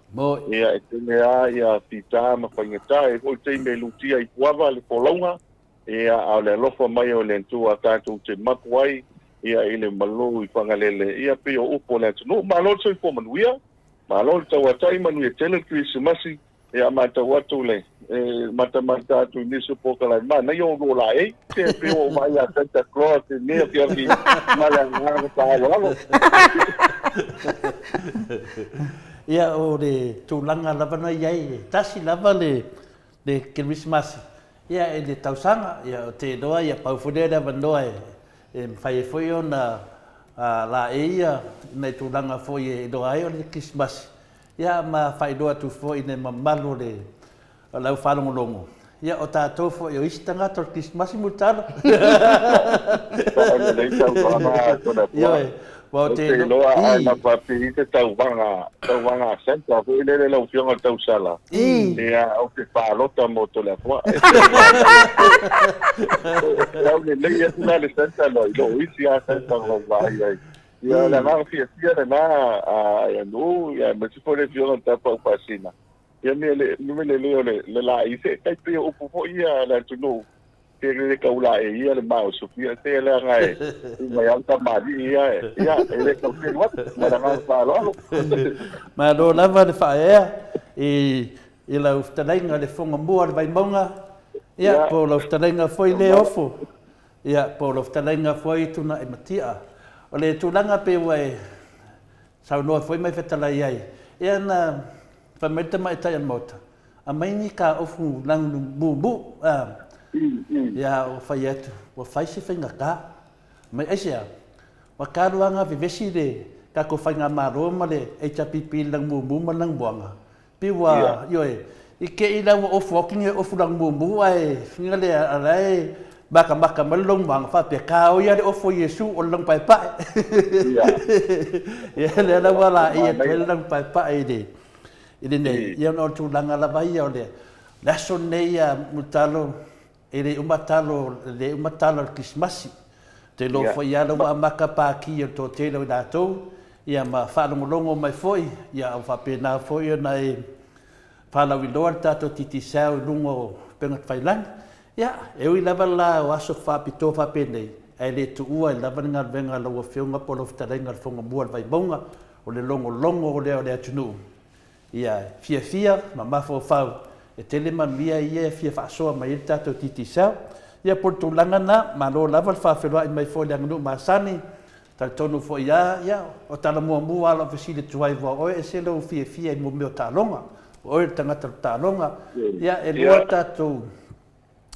Ia, e tele lava ia fita ma faigata, e i ai foi taimi e lutia i puava le folauga, ia, a o le alofa mai o le Atua tatou te mapu ai, ia, i le malu i Fagalele, ia, pei o upu o le atunuu. Malo le soifua manuia, malo le tauatai, manuia tele le Kerisimasi. Ia matau atu le matamata atu i nisi o polokalame manaia o lo laei te pe o mai ia Santa Claus i nei afiafi ma le agaga faaaloalo. Ia o le tulaga lava na i ai, e tasi lava le le Kerisimasi ia i le tausaga, ia ou te iloa ia pau foi lea le avanoa e mafai ai foi ona laei ia nai tulaga foi e iloa ai o le Kerisimasi. Ia ma faailoa atu foi i le mamalu o le o le aufaalogologo, ia o tatou foi o isi tagata o le Kerisimasi mulitalo. Sao lelei tauvaga Toleafoa. Ioe, aua ou Ou te te iloa, iloa a i. na faapipii se tauvaga, tauvaga a Santa foi lele lau Afioga i le Tausala, ia ou te palota mo Toleafoa. E aulelei atu la le Santa loa i lou isi a Santa o lou vaai ai. Ia, o le agaga fiafia lena a Ianuu, ia aemaise foi le Afioga i le Tapaau Faasina. Ia mea le mea lelei o le le laei se tai pei o upu foi ia a le atunuu ke le tau laei ia le ma o Sofia se leaga e tu mai lava le tamalii ia e ia e le tau selu atu ma le agaga faaaloalo. Malo lava le faaeaea i i lau fetalaiga le Fofoga Mua o le Vaimauga, ia po o lau fetalaiga foi le Ofo. Ia, po o lau fetalaiga foi Tuna'i Matia. O le tulaga pei ua e saunoa foi ma e fetalai ai, ia na fai mai le tamaitai o le Maota, aumai ni kaofu lanu mumu, a. Ia, ua fai atu, ua fai se faigata. Mai aisea? Ua talu lava ona vevesi le tatou faigamalo ma le HRPP i le lanu mumu ma le lanu moana, Pei ua, ioe, i te i la ua ofu atu ni ofu lanu mumu ae fina le a la e matamata mai le lonumaga faapea, ka oi a le ofu o Iesu o le lanu paepae. Ia lea la ua laei atu ai le lanu paepae i le i lenei. Ia ona o le tulaga lava ia o le aso lenei a Mulitalo E le uma talo, e le uma tala o le Kerisimasi. Ou te iloa foi lava ua amata pati o le toatele o i latou, ia ma faalogologo mai foi, ia ua faapena foi ona e faalauiloa le tatou Digicel i luga o upega tafailagi. Ia, e ui lava la o aso faapitoa faapenei, ae le tuua ai lava le galuega a lau Afioga po o lau Fetalaiga i le Fono Mua o le Vaimauga, o le logologo lea o le atunuu Ia fiafia ma mafaufau, e tele manuia ia e fia faasoa mai ai le tatou Digicel. Ia po o le tulaga lena, malo lava le faafeiloai mai foi i le aganuu masani, talitonu foi lava, ia, o tala muamua lava o lau fesili atu ai, aua o oe e ese lou fiafia i mea o taaloga, o oe o le tagata o le taaloga. Ia, e lua tatou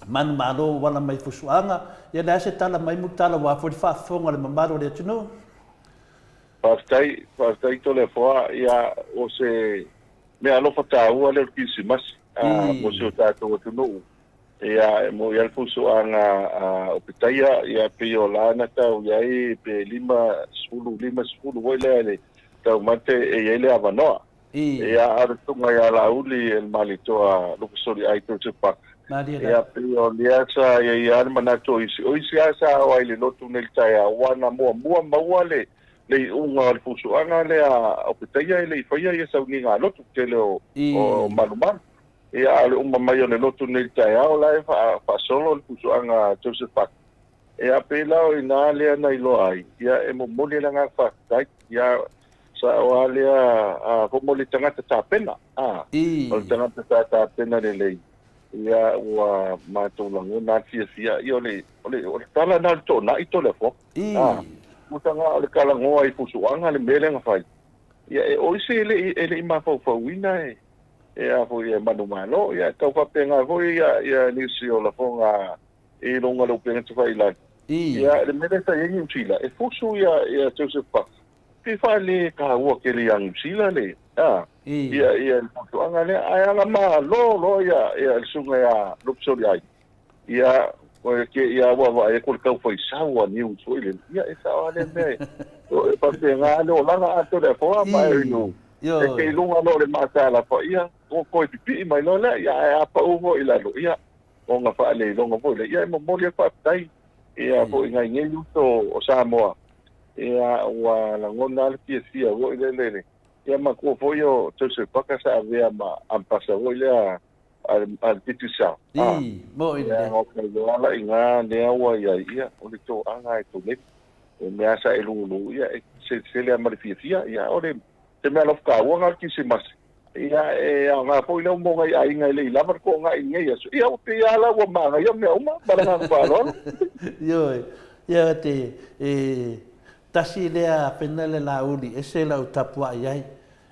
manumalo ua ala mai i fusuaga, ia le a se tala mai Mulitalo aua foi le faafofoga a le mamalu o le atunuu? Faafetai, faafetai Toleafoa, ia o se mea alofa taua lea o le Kirisimasi mo si o tatou atunuu. Ia e moni lava le fusuaga a Opetaia, ia pei o la na tau i ai pe 50, 50 foi lea i le taumate e i ai le avanoa. Ia a o le susuga ia Laauli e le Malietoa Lupesoliai Joseph Parker, ia pei o lea sa i ai lava le manatu o isi, o isi lava sa oo ai i le lotu nei i le taeao, aua na muamua maua le le iuga o le fusuaga lea a Opetaia e le i faia ia sauniga a lotu tele o o malumalu. Ia a o le uma mai o le lotu nei i le taeao la e faasolo le fusuaga a Joseph Parker. Ia pei la o ina lea na iloa ai, ia e momoli le agaga faafetai. Ia sao lava lea a fo mo le tagata tapena, a o le tagata sa tapena lelei, ia ua matou lagona lava le fiafia. Ia o le o le o le tala lena o le toonai Toleafoa. A tulaga o le talanoa i fusuaga le mea lea na fai, ia e o isi e le i e le i mafaufauina e e a foi e manumalo. Ia e tau faapena foi ia ia nisi o lafoga i luga o le upega tafailagi. Ia, le mea lea sa i ai Niu Sila, e fusu ia, ia Joseph Parker. Pe faale taua tele ia Niu Sila le, a, ia, ia le fusuaga lea. Ae ala malo loa ia, ia le susuga ia Lupesoliai. Ia, o ke, ia ua vaai atu le tau faisau a Niu foi lele. Ia, e sao lava lea mea e, e faapena le olaga a Toleafoa ma e inu. E te i luga loa o le matalafa, ia, toe pipii mai loa lea, ia, ae a pau foi i lalo, ia. ona faaleiloga foi lea. Ia e momoli atu faafetai ia foi i nai nei uso o Samoa, ia ua lagona lava le fiafia foi lele le ia matua foi o Joseph Parker sa avea ma ambassador foi lea a le Digicel. Ii, moʻi lelei. Ia, na iloa la i ina lea ua i ai, ia, o le toaga e Tolevi. O mea sa e lulu, ia, e selesele lava ma le fiafia. Ia, o le te mea alofa taua na o le Kirisimasi. Ia, e aoga foi lea mo nai aiga e le i lava le toaga i lenei aso. Ia, ua pei lava la ua manaia mea uma ma le agaga faaaloalo. Ioe, ia te, e tasi lea afena le Laauli ese lau tapuai ai,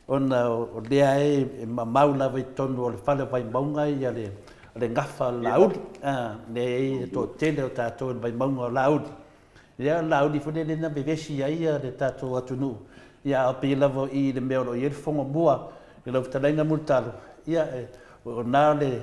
ona o lea e mamau lava i totonu o le fale o Vaimauga le gafa o le Laauli, lea e i ai le toatele o tatou i le Vaimauga o Laauli. Ia o le Laauli foi lea na vevesi ai le tatou atunuu, ia a o pei lava o i i le mea o lo o i ai le fofoga mua i lau fetalaiga Mulitalo, ia o na le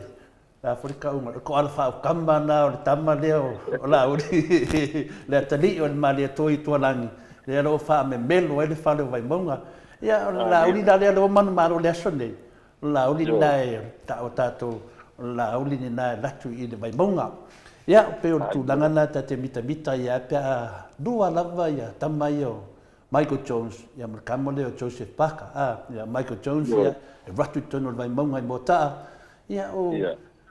Le a foi le tauga, o le koala faaukama lena o le tama lea o Laauli, le atalii o le Malietoa i Tualagi, lea o lo o faamemelo ai le fale o Vaimauga. Ia, o le Laauli la lea ua manumalo i le aso nei, o le Laauli lena e tau tatou, o le Laauli lena e alu atu i le Vaimauga. Ia, pei o le tulaga lena ta te mitamita ai lava pe a lua lava tama ia o Michael Jones, ia ma le tama lea o Joseph Parker. Ia, Michael Jones, ia, e alu atu i totonu o le Vaimauga i Moataa, Ia, o,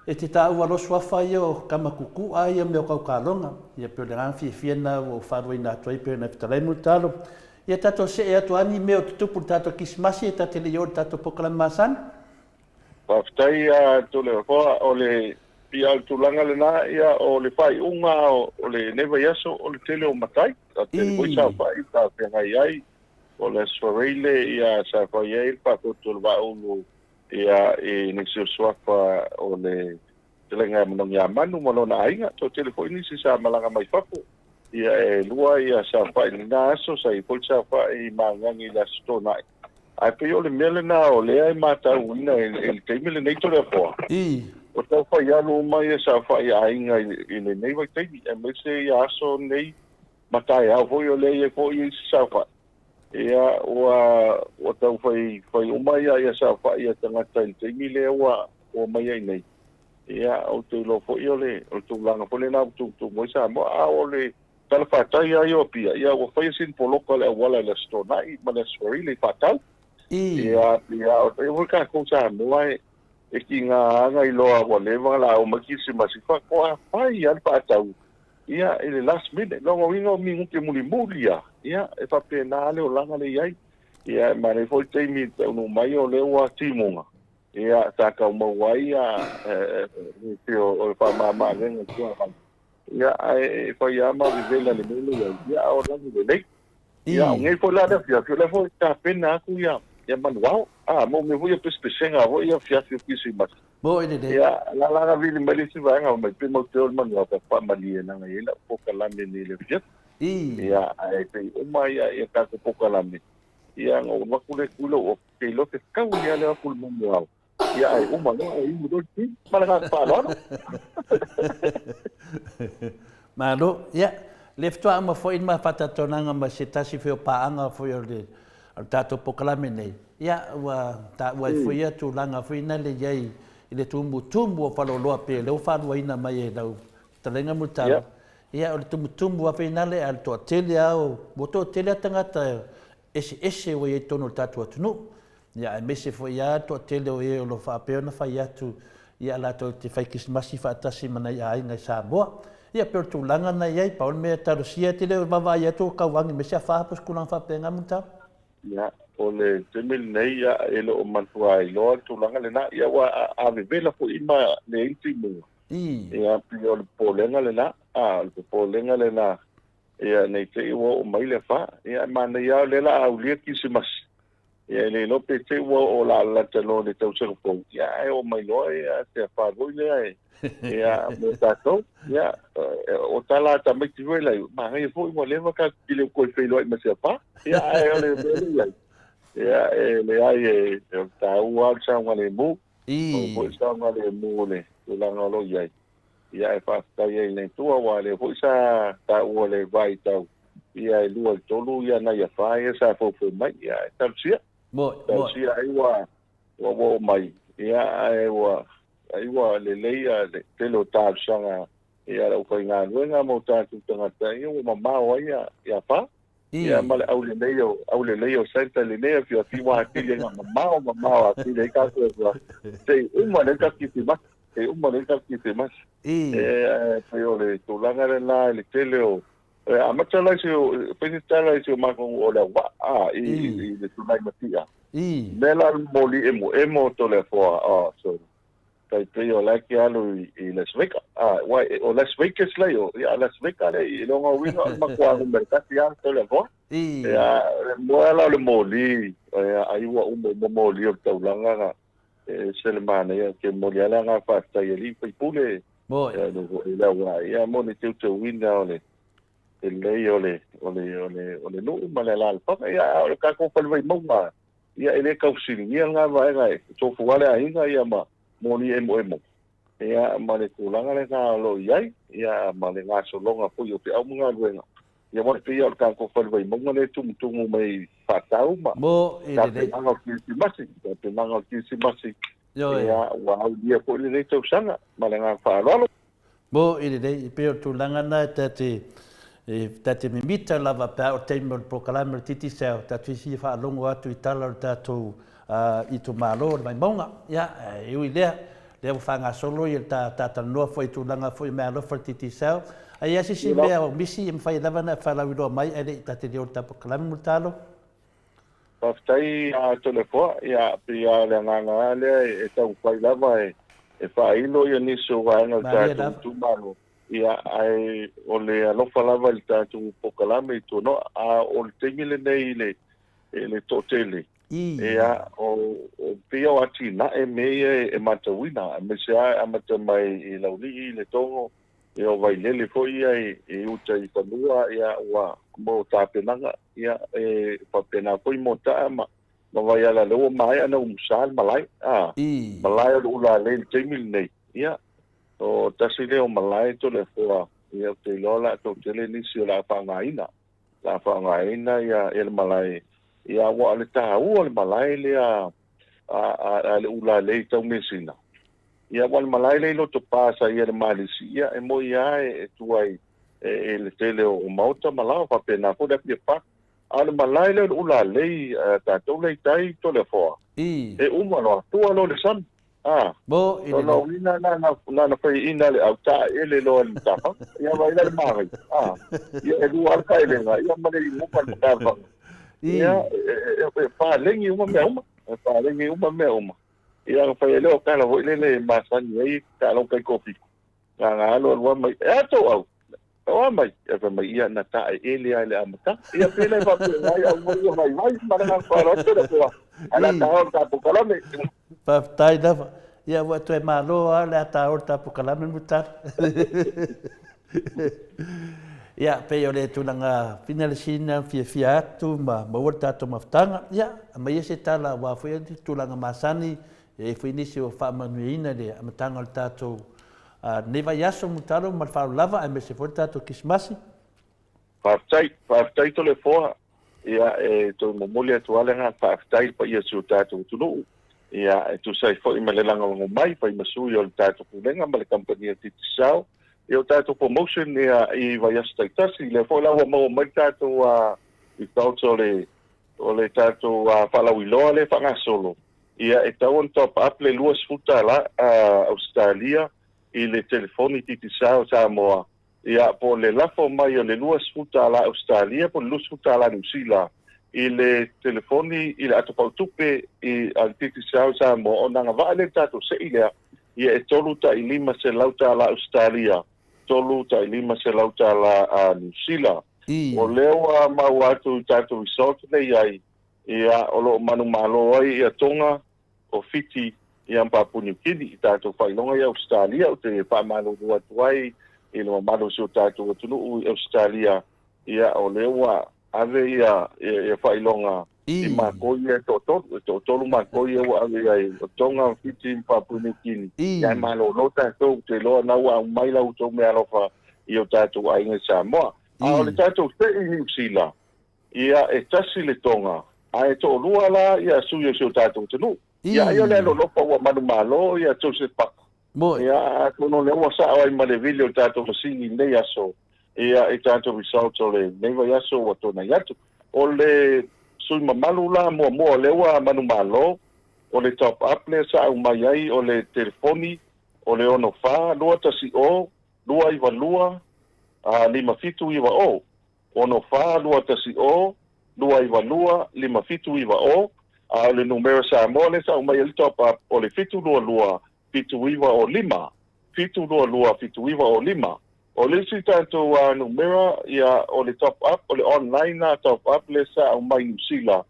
e te taua loa suafa ia o Kamakuku'a ia mea o Kaukaloga. Ia, pei o le agaga fiafia lena ua ou faaluaina atu ai pei ona fetalai Mulitalo. Ia, tatou see atu a ni mea o tutupu i le tatou Kisimasi e ta te le i oo i le tatou polokalame masani. Faafetai a Toleafoa, o le pia o le tulaga lena, ia, o le faaiuga o lenei vaiaso o le tele o matai, sa tele foi saofai sa feagai ai, o le Aso Faraile, ia, sa fai ai le faatoto o le Vaaulu Ia, i nisi o suafa o le Fetalaiga ia Manogiamanu ma lona aiga, toatele foi nisi sa malaga mai fafo. Ia, e lua ia saofai i lena aso, sa i ai foi le saofai i Magiagi i le Aso Toonai. Ae pei o le mea lena o lea e matauina i le taimi lenei Toleafoa, o tau fai alu uma ia saofai a aiga i lenei vaitaimi, aemaise ia aso nei ma taeao foi o lea e i ai foi isi saofai. Ia, ua, ua tau fai, fai uma ia, ia saofai ia tagata i le taimi lea ua, ua omai ai nei. Ia, ou te iloa foi o le, o le tulaga foi lena ua tutumu ai Samoa, a o le talafatai lava ia o Apia, ia ua faia sina poloka o le auala i le Aso Toonai ma le Aso Faraile i faatau. Ia, ia, o le foi tatou Samoa e, e tiga lava ona iloa ua leva ona la omai Kirisimasi, faatoa fai lava le faatau Ia, i le last minute, lona uiga o minute mulimuli lava, ia, e faapena lava le olaga lea e i ai. Ia, e manaia foi le taimi e taunuu mai o lea ua timuga, ia, sa tau maua ai le pei o le faamama-avega i tua mai. Ia, ae fai lava ma vevela i le mea lea i ai, ia, a o lagi lelei. Ia, o nei foi la le afiafi, o lea foi e tapena atu ia manuao, a, mo mea foi ia pesepesega foi ia afiafi o Kirisimasi. Moe lelei. Ia, la la na vili mai le isi vaega mai pe mau te o le manu a faamalie na i lau polokalame nei le afiafi. Ia, ae pei uma ia ia tatou polokalame. Ia, na ou alu atu lea i lou ofi, ke iloa te kau ia le atu le manu ao. Ia, ae uma loa, ae inu loa le ti, ma le agaga faaaloalo. Malo. Ia, le faatoa uma foi le ma faatatonaga ma se tasi foi o paaga foi o le O le tatou polokalame nei, ia, ua taua ai foi ia tulaga foi na le i ai i le tumutumu o Faleoloa pei o lea ua faaluaina mai e lau fetalaiga Mulitalo. Ia, o le tumutumu lava foi na le, a o le toatele lava o, ua toatele lava tagata eseese ua i ai i totonu o le tatou atunuu. Ia, aemaise foi lava le toatele o e o lo o faapea ona fai atu ia latou te fai kerisimasi faatasi ma nai aiga i Samoa. Ia pei o le tulaga na i ai, pau le mea talosia e te le o vaavaai atu o tauagi mai se afa po o se tulaga faapena Mulitalo. Ia, o le taimi lenei, ia, e le o manatua iloa le tulaga lena, ia ua a vevela foi ma leai ni timuga. Ia, pei o le popolega lena, a, o le popolega lena, ia, nei te i ua oo mai le afa. Ia, e manaia lava o lea o le a aulia Kirisimasi, Ia e le iloa pe te i ua oo laalalata loa i le tausaga fou, ia ae oo mai loa ia se afa foi lea e ia mo tatou. Ia o tala a tamaiti foi lai, manaia foi ua leva tatou te le o toe feiloai ma se afa. Ia ae o le mea lea i ai, ia e leai e o le taua lava o le saogalemu. O foi le saogalemu o le tulaga o lo o i ai. Ia ae faafetai ai i le Atua aua o lea foi sa taua le vaitau ia e 2 i le 3 ia nai afa ia sa foufou mai. Ia ae talosia. Moe, moe. Talosia ai ua ua oo mai. Ia ae ua. Ai ua lelei le tele o talosaga a le aufaigaluega ma o tatou tagata, ia ua mamao ai ia Fa. Ia ma le aulelei o aulelei o Santa i lenei afiafi ua atili ai mamao mamao atili ai tatou e se i uma nei tatou Kirisimasi, se i uma nei tatou Kirisimasi. E pei o le tulaga lena i le tele o e amata la i si o fai se tala i si o matou nuu o Leauvaa i le Tunai Matia. Mea la o le moli emoemo o Toleafoa, oh so tai pei o la e te alu i Las Vegas. Ah, wai, o Las Vegas la i o, ia Las Vegas le i longa uiga o le matua numera tasi lava Toleafoa. Ia, le moe la o le moli, ia, ai ua uma uma moli o le taulaga na, e se le manaia, ke momoli lava le agaga faafetai i alii ma faipule, ia, no foi le aua, ia, mo le teuteuina o le lelei o le, o le, o le, o le nuu ma le alaalafaga, ia, a o le tatou fale Vaimauga, ia, e le taufesiligia lena vaega, e tofu lava le aiga, ia, ma moli emoemo, ia, ma le tulaga lena o lo o i ai, ia, ma le gasologa foi o feau ma galuega. Ia aua e pei lava o le tatou fale Vaimauga lea e tumutumu mai faatau ma Mo i lenei. tapenaga o le Kirisimasi, tapenaga o le Kirisimasi, Ioe. ia, ua aulia foi lenei tausaga ma le agaga faaaloalo. Mo i lenei, e pei o le tulaga lena e ta te, e ta te mimita lava pe a o le taimi o le polokalame o le Digicel, tatou te fia faalogo atu i tala o le tatou itumalo o le Vaimauga. Ia, e ui i lea, lea ua faagasolo ia le ta ta talanoa foi i tulaga foi o meaalofa o le Digicel. A i ai se isi mea o misi e mafai lava ona e faalauiloa mai ae le i ta te leo i le ta polokalame mo le talo. Faafetai a Toleafoa, ia pei lava o le agaga lava lea e taumafai lava e faailo ia nisi o vaega o le tatou itumalo, ia ae o le alofa lava i le tatou polokalame i Tuanoa. A o le taimi lenei i le i le toatele, ia o pei o atinae mea ia e matauina, aemaise lava e amata mai i Laulii, Letogo, Ia o Vailele foi ia i uta i fanua ia ua mo tapenaga ia e faapena foi Motaa ma ma Vaiala lea ua maea ona umusa le malae a malae o le Ulalei i le taimi lenei ia o tasi lea o malae Toleafoa ia ou te iloa o le a toatele nisi o le a faaaogaina le a faaaogaina ia le malae ia aua o le taua o le malae lea a le Ulalei tau measina Ia, aua o le malae lea i Lotopa sa i ai le Malisi, ia, e moi lava e tua i le tele o maota ma laoa, faapena foi le Apia Park. A o le malae lea o le Ulalei a tatou lea i tai i Toleafoa, e uma loa, tua loa i le sami. A, o lona uiga na ona faiaina le au taeele loa i le matafaga, ia vaai la i le manaia, a, ia e lua lava le taelega, ia ma le iuga o le matafaga. Ia, e paleni uma mea uma, e paleni uma mea uma. Ia ona fai ai lea o tala foi lele e masani ai taaloga taitoafitu. Na ona alu alu lava mai, e a tou au? O a mai? Ia fai mai, ia na taeele lava i le amataga. Ia pei la e faapena ai au foi ia vaivai ma le agaga faaaloalo atu le Atua. Ae o le a taoa le ta polokalame. Faafetai lava. Ia ua toe malo lava le a taoa le ta polokalame Mutala. Ia, pei o le tulaga finalesina fiafia atu ma maua le tatou mafutaga. Ia, aumaia se tala aua foi le tulaga masani, e i ai foi nisi ua faamanuiaina i le amataga o le tatou lenei vaiaso Mulitalo ma le faaaloalo lava aemaise foi le tatou Kerisimasi. Faafetai, faafetai Toleafoa. Ia, e toe momoli atu lava le agaga faafetai i le paia o si o tatou atunuu, ia, e tusa ai foi ma le lagolago mai, fai ma sui o le tatou Pulega ma le kamupani a Digicel, ia o tatou promotion ia i vaiaso taitasi. Lea foi la ua maua mai le tatou results o le o le tatou faalauiloa lea e faagasolo, ia e tatau ona top up le $20 Ausetalia i le telefoni Digicel Samoa Ia, po o le lafo mai o le $20 Ausetalia po o le $20 Niu Sila i le telefoni i le ato pautupe i a le Digicel Samoa, ona agavaa lea i le tatou sei lea, ia e $3 500 Ausetalia, $3 500 Niu Sila. O lea ua maua atu i tatou result lea i ai, ia, o lo o manumalo ai ia Tonga, o Fiti ia ma Papua Niu Kini i tatou faailoga i Ausetalia. Ou te faamalulu atu ai i le mamalu o si o tatou atunuu i Ausetalia, ia o lea ua ave ia ia faailoga i matou ia e toatolu, e toatolu matou ia ua ave i ai, o Tonga, Fiti ma Papua Niu Kini. Ia ae malolo tatou, ou te iloa na ua aumai la outou meaalofa i o tatou aiga i Samoa. A o le tatou sei i Niu Sila, Ia, e tasi le Tonga, ae toalua la ia sui o si o tatou atunuu. Ia, ai o le alolofa ua manumalo ia Joseph Papa. Moe. Ia, atonu o lea ua sa'o ai ma le vili o le tatou masini i lenei aso, ia, i tatou results o lenei vaiaso ua tuanai atu. O le sui mamalu la muamua o lea ua manumalo, o le top up lea sa aumai ai o le telefoni o le 64 210 292 5790, 64 210 292 5790, a o le numera Samoa lea sa aumai ai le top up o le 722 7905, 722 7905. O le isi tatou numera, ia, o le top up, o le online la top up lea sa aumai i Niu Sila,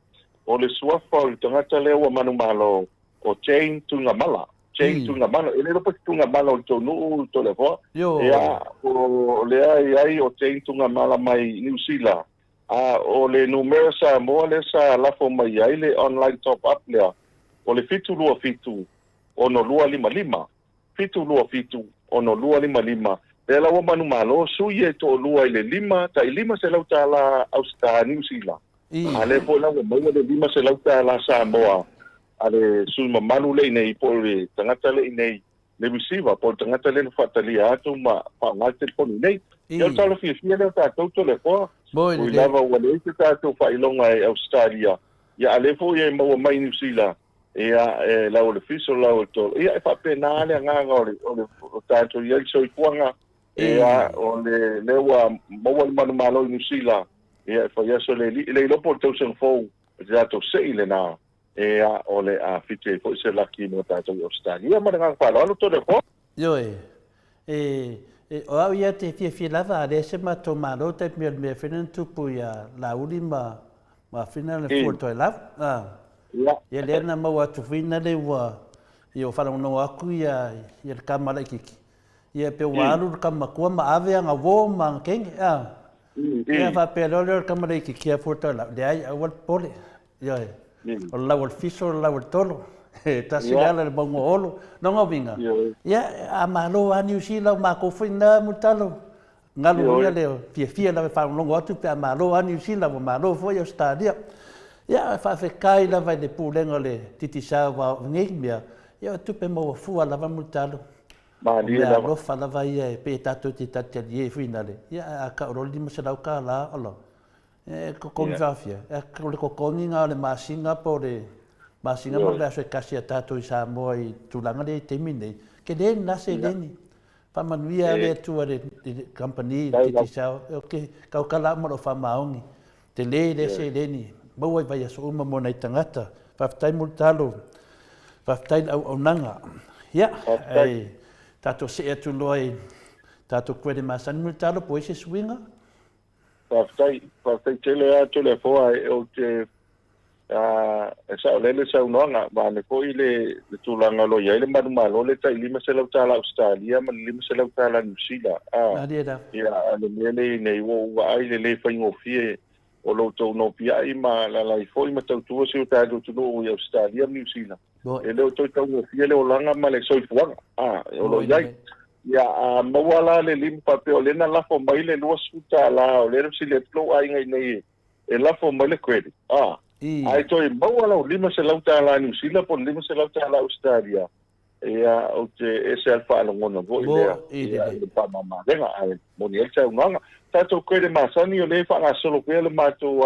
o le suafa o le tagata lea ua manumalo, o Jane Tuigamala. Jane Tuigamala, e le iloa po o se Tuigamala o le tou nuu Toleafoa. Ia, o lea e i ai o Jane Tuigamala mai Niu Sila. A o le numera Samoa lea sa lafo mai ai le online top up lea, o le 727 6255, 727 6255. Lea la ua manumalo sui e toalua i le lima, tai $500 Auseta Niu Sila. A lea foi la ua maua le $500 Samoa a le sui mamalu lea i inei po o le tagata lea i inei le receiver po o le tagata lea na faatalia atu ma faaaoga le telefoni nei. Ia o le tala fiafia lea o tatou Toleafoa. Ui lava ua leai se tatou faailoga i Ausetalia, ia a lea foi e maua mai i Niu Sila, ia e lau o le fiso lau o le tolo. Ia e faapena le agaga o le o tatou i ai le soifuaga, ia o le lea ua maua le manumalo i Niu Sila, ia e fai aso le alii, le iloa po o le tausaga fou o le tatou sei lena. Ea, o le a fiti ai foi se laki mo tatou i Ausetalia. Ma le agaga faaaloalo, Toleafoa. Ioe. E, e, o au ia te fiafia lava, a leai se matou malo tai mea o le mea foi lea na tupu ia Laauli ma, ma Fina le fua Toelau. A. Ia. Ia lea na maua atu foi na le ua, ia ua faalogologo atu ia, ia le tama laitiiti. Ia pe ua alu le tama matua ma ave ana uo ma ana teine, a. Ia faapea loa lea o le tama laitiiti ia fua Toelau, leai, aua le popole. Ioe. O le lau o le fiso, o le lau o le tolo. E tasi le ala i le mauga o Olo. Lona uiga, ia, a malo lava Niu Sila, o matou foi na Mulitalo, galu ia le fiafia lava e faalogologo atu pe a malo lava Niu Sila, ua malo foi Ausetalia. Ia, e faafetai lava i le Pulega o le Digicel aua o nei mea, ia o tupe maua fua lava Mulitalo. O mea alofa lava ia e pei e tatou te talitalie ai foi nale, ia ae a tau loa le $500, ola, E totogi faafia? O le totogiga o le masina po o le masina ma le vaiaso e tasi a tatou i Samoa i tulaga lea i le taimi lenei, tele lena seleni. Faamanuia le Atua i le kamupani, i le Digicel, ou te tautala au ma lou faamaoni, tele lea seleni, maua i vaiaso uma mo nai tagata. Faafetai Mulitalo, faafetai i le auaunaga. Ia, ae tatou see atu loa i tatou credit masani Mulitalo, po o ai se suiga? Faafetai, faafetai tele lava Toleafoa ou te e saolele le saunoaga, vaeane foi le tulaga o lo o i ai le manumalo le tai $500 Ausetalia ma le $500 Niu Sila. Ia, a o le mea lea i nei, ua ou vaai i le le faigofie o lo outou nopiai ma alaala ai foi ma tautua si o tatou atunuu i Ausetalia ma Niu Sila. E le o toe taugofie le olaga ma le soifuaga o lo o i ai. Ia, a maua la le lima faapea o lea na lafo mai le $20, o lea na fesili atu lou aiga i nei e lafo mai le credit, a, ae toe maua lau $500 Niu Sila po o le $500 Ausetalia, ia, ou te ese lava le faalogona foi lea, ia, i le faamamaavega, ae moni ai le saunoaga. Tatou credit masani o lea e faagasolo pea le matou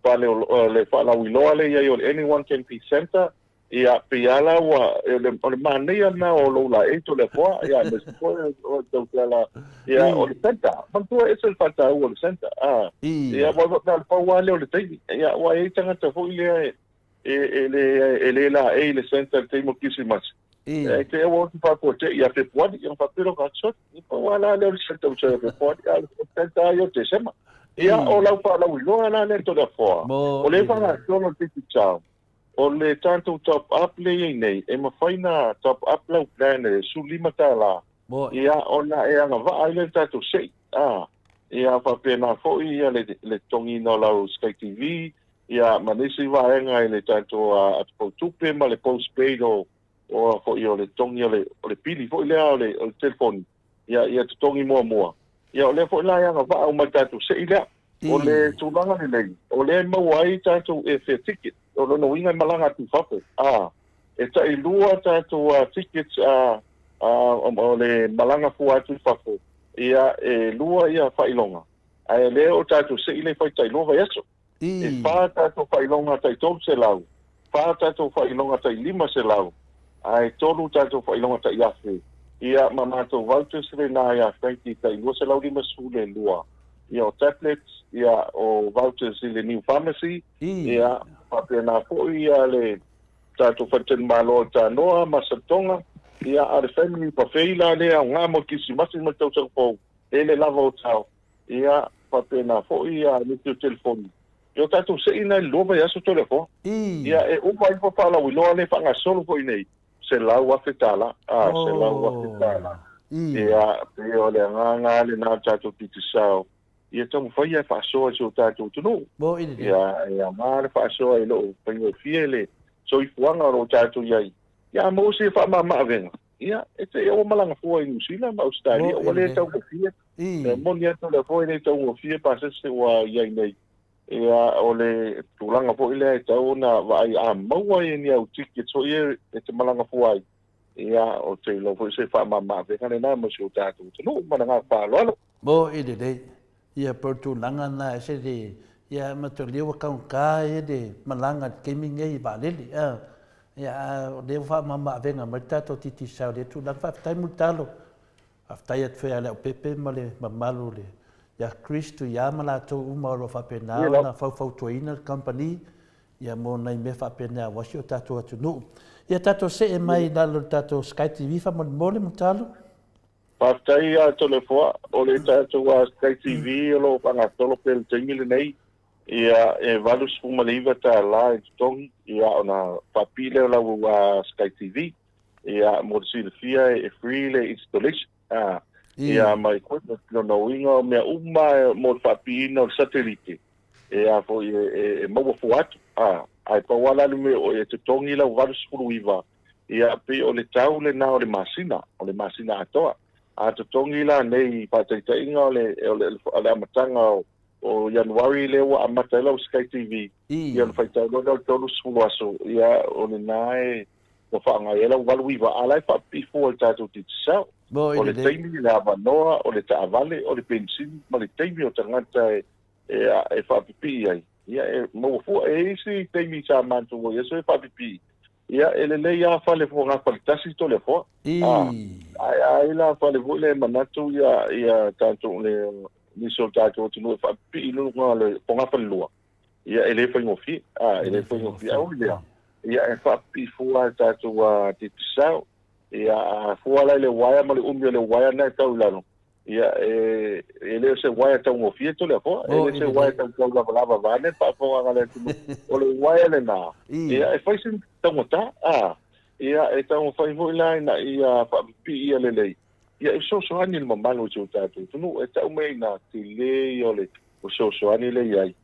fale o le faalauiloa lea i ai o le Anyone Can Be Centre, Ia, pei lava la ua, o le manaia lena o lou laei Toleafoa, ia, aemaise foi o le tautala, ia, o le centre. Manatua e ese le faataua o le centre, a. Ia, aua na o le pau lava lea o le taimi. Ia, aua e i ai tagata foi lea e le laei i le centre i le taimi o Kirisimasi. Ia, e te ua oti faafuasei ia Fepuari, ia ona faapea lea o sorry, e pau lava la lea o le centre ua sau ia Fepuari, a o le centre lava ia o Tesema. Ia, o lau faalauiloa la lea Toleafoa, o lea e faagasolo le Digicel, O le tatou top up lea i ai nei, e mafai na top up lau plan e $15, ia ona e agavaa ai lea i le tatou sei, a, ia faapena foi ia le le totogiina o lau Sky TV, ia ma nisi vaega i le tatou atopau tupe ma le postpaid o o foi o le totogi o le o le pili foi lea o le o le telefoni, ia ia totogi muamua. Ia o lea foi la e agavaa uma i le tatou sei lea. O le tulaga lenei, o lea e maua ai tatou airfare ticket, o lona uiga e malaga atu i fafo, a, e tailua tatou tickets a, O le malaga fua atu i fafo, ia, e lua ia faailoga, ae lea o tatou sei le fai tailua vaiaso. E fa tatou faailoga tai 300, fa tatou faailoga tai 500, ae tolu tatou faailoga tai 1000. Ia, ma matou vouchers lena ia Frankie tai 252. Ia, o tablets, ia, o vouchers i le New Pharmacy, ia, faapena foi ia le tatou faletalimalo o Tanoa ma Saletoga, ia, a o le family buffet la lea aoga mo le Kerisimasi ma le tausaga fou, e le lava o tao, ia, faapena foi ia nisi o telefoni. Ia, o tatou sei na i le lua vaiaso Toleafoa. Ia, e uma ifo faalauiloa lea faagasolo foi nei, $100,000, a, $100,000. Ia, pei o le agaga lena o le tatou Digicel, ia taumafai ia e faasoa i si o tatou atunuu. Ia, e aoga le faasoa e le o faigofie le soifuaga o lo o tatou i ai. Ia, a maua se faamama-avega, ia, e te ua malaga fua i Niu Sila ma Ausetalia, ua le taugofie. E moni atu lea foi e le taugofie pasese ua i ai nei. Ia, o le tulaga foi lea e tatau ona vaai a maua i ni au tickets foi ia e te malaga fua ai, ia, ou te iloa foi se faamama-avega lena mo si o tatou atunuu. Ma le agaga faaaloalo. Mo i lelei, ia pei o le tulaga lena ese le, ia matou lea ua taugata ia le malaga i le taimi lenei i vaalele a, ia a o lea ua faamama-avega mai le tatou Digicel i lea tulaga. Faafetai Mulitalo, faafetai atu foi ia Leaupepe ma le mamalu o le ia Chris Tuia ma latou uma o lo o faapena ona faufautuaina le kamupani ia mo nai mea faapena aua si o tatou atunuu. Ia tatou see mai i lalo i le tatou Sky TV faamolemole Mulitalo. Faafetai ia Toleafoa, o le tatou Sky TV o lo o faagasolo pea i le taimi lenei, ia e $89 e totogi, ia ona faapipii lea o lau Sky TV. Ia mo le silafia e free le installation, ia ma equipment, lona uiga o mea uma mo le faapipiina o le satelite, e a foi e maua fua atu, ae pau lava la le mea o e totogi lau 89, Ia, pei o le tau lena o le masina, o le masina atoa. A totogi la nei faataitaiga o le, o le, o le amataga o, o Ianuari lea ua amata ai lau Sky TV, ia ona faitau loa lea o le 30 aso, ia o lena e ua faaaoga ai lau 89, a o la e faapipii fua i le tatou Digicel. O le taimi, le avanoa, o le taavale, o le penisini ma le taimi o tagata e, e, e faapipii ai, ia e maua fua. E i ai isi taimi sa matou o i aso e faapipii, ia e lelei lava fale fogafale tasi Toleafoa. A, ae a i la fale foi lea e manatu ia, ia tatou le nisi o tatou atunuu e faapipii i luga o le fogafale lua, ia e le faigofie. A, e le faigofie. Ae ui lea, ia e faapipii fua e tatou Digicel. Ia a fua la i le uaea ma le umi o le uaea lena e tau i lalo, Ia, e, e le o se uaea taugofie Toleafoa, e le o se uaea tautau lavalava vaeane le faafofogaaga a le atunuu. O le uaea lena, ia, e fai se taugata, a, ia, e taumafai foi la ina ia faapipii ia lelei, ia e fesoasoani i le mamalu o si o tatou atunuu. E tau mai ai ina, tele ia o le fesoasoani lea e i ai,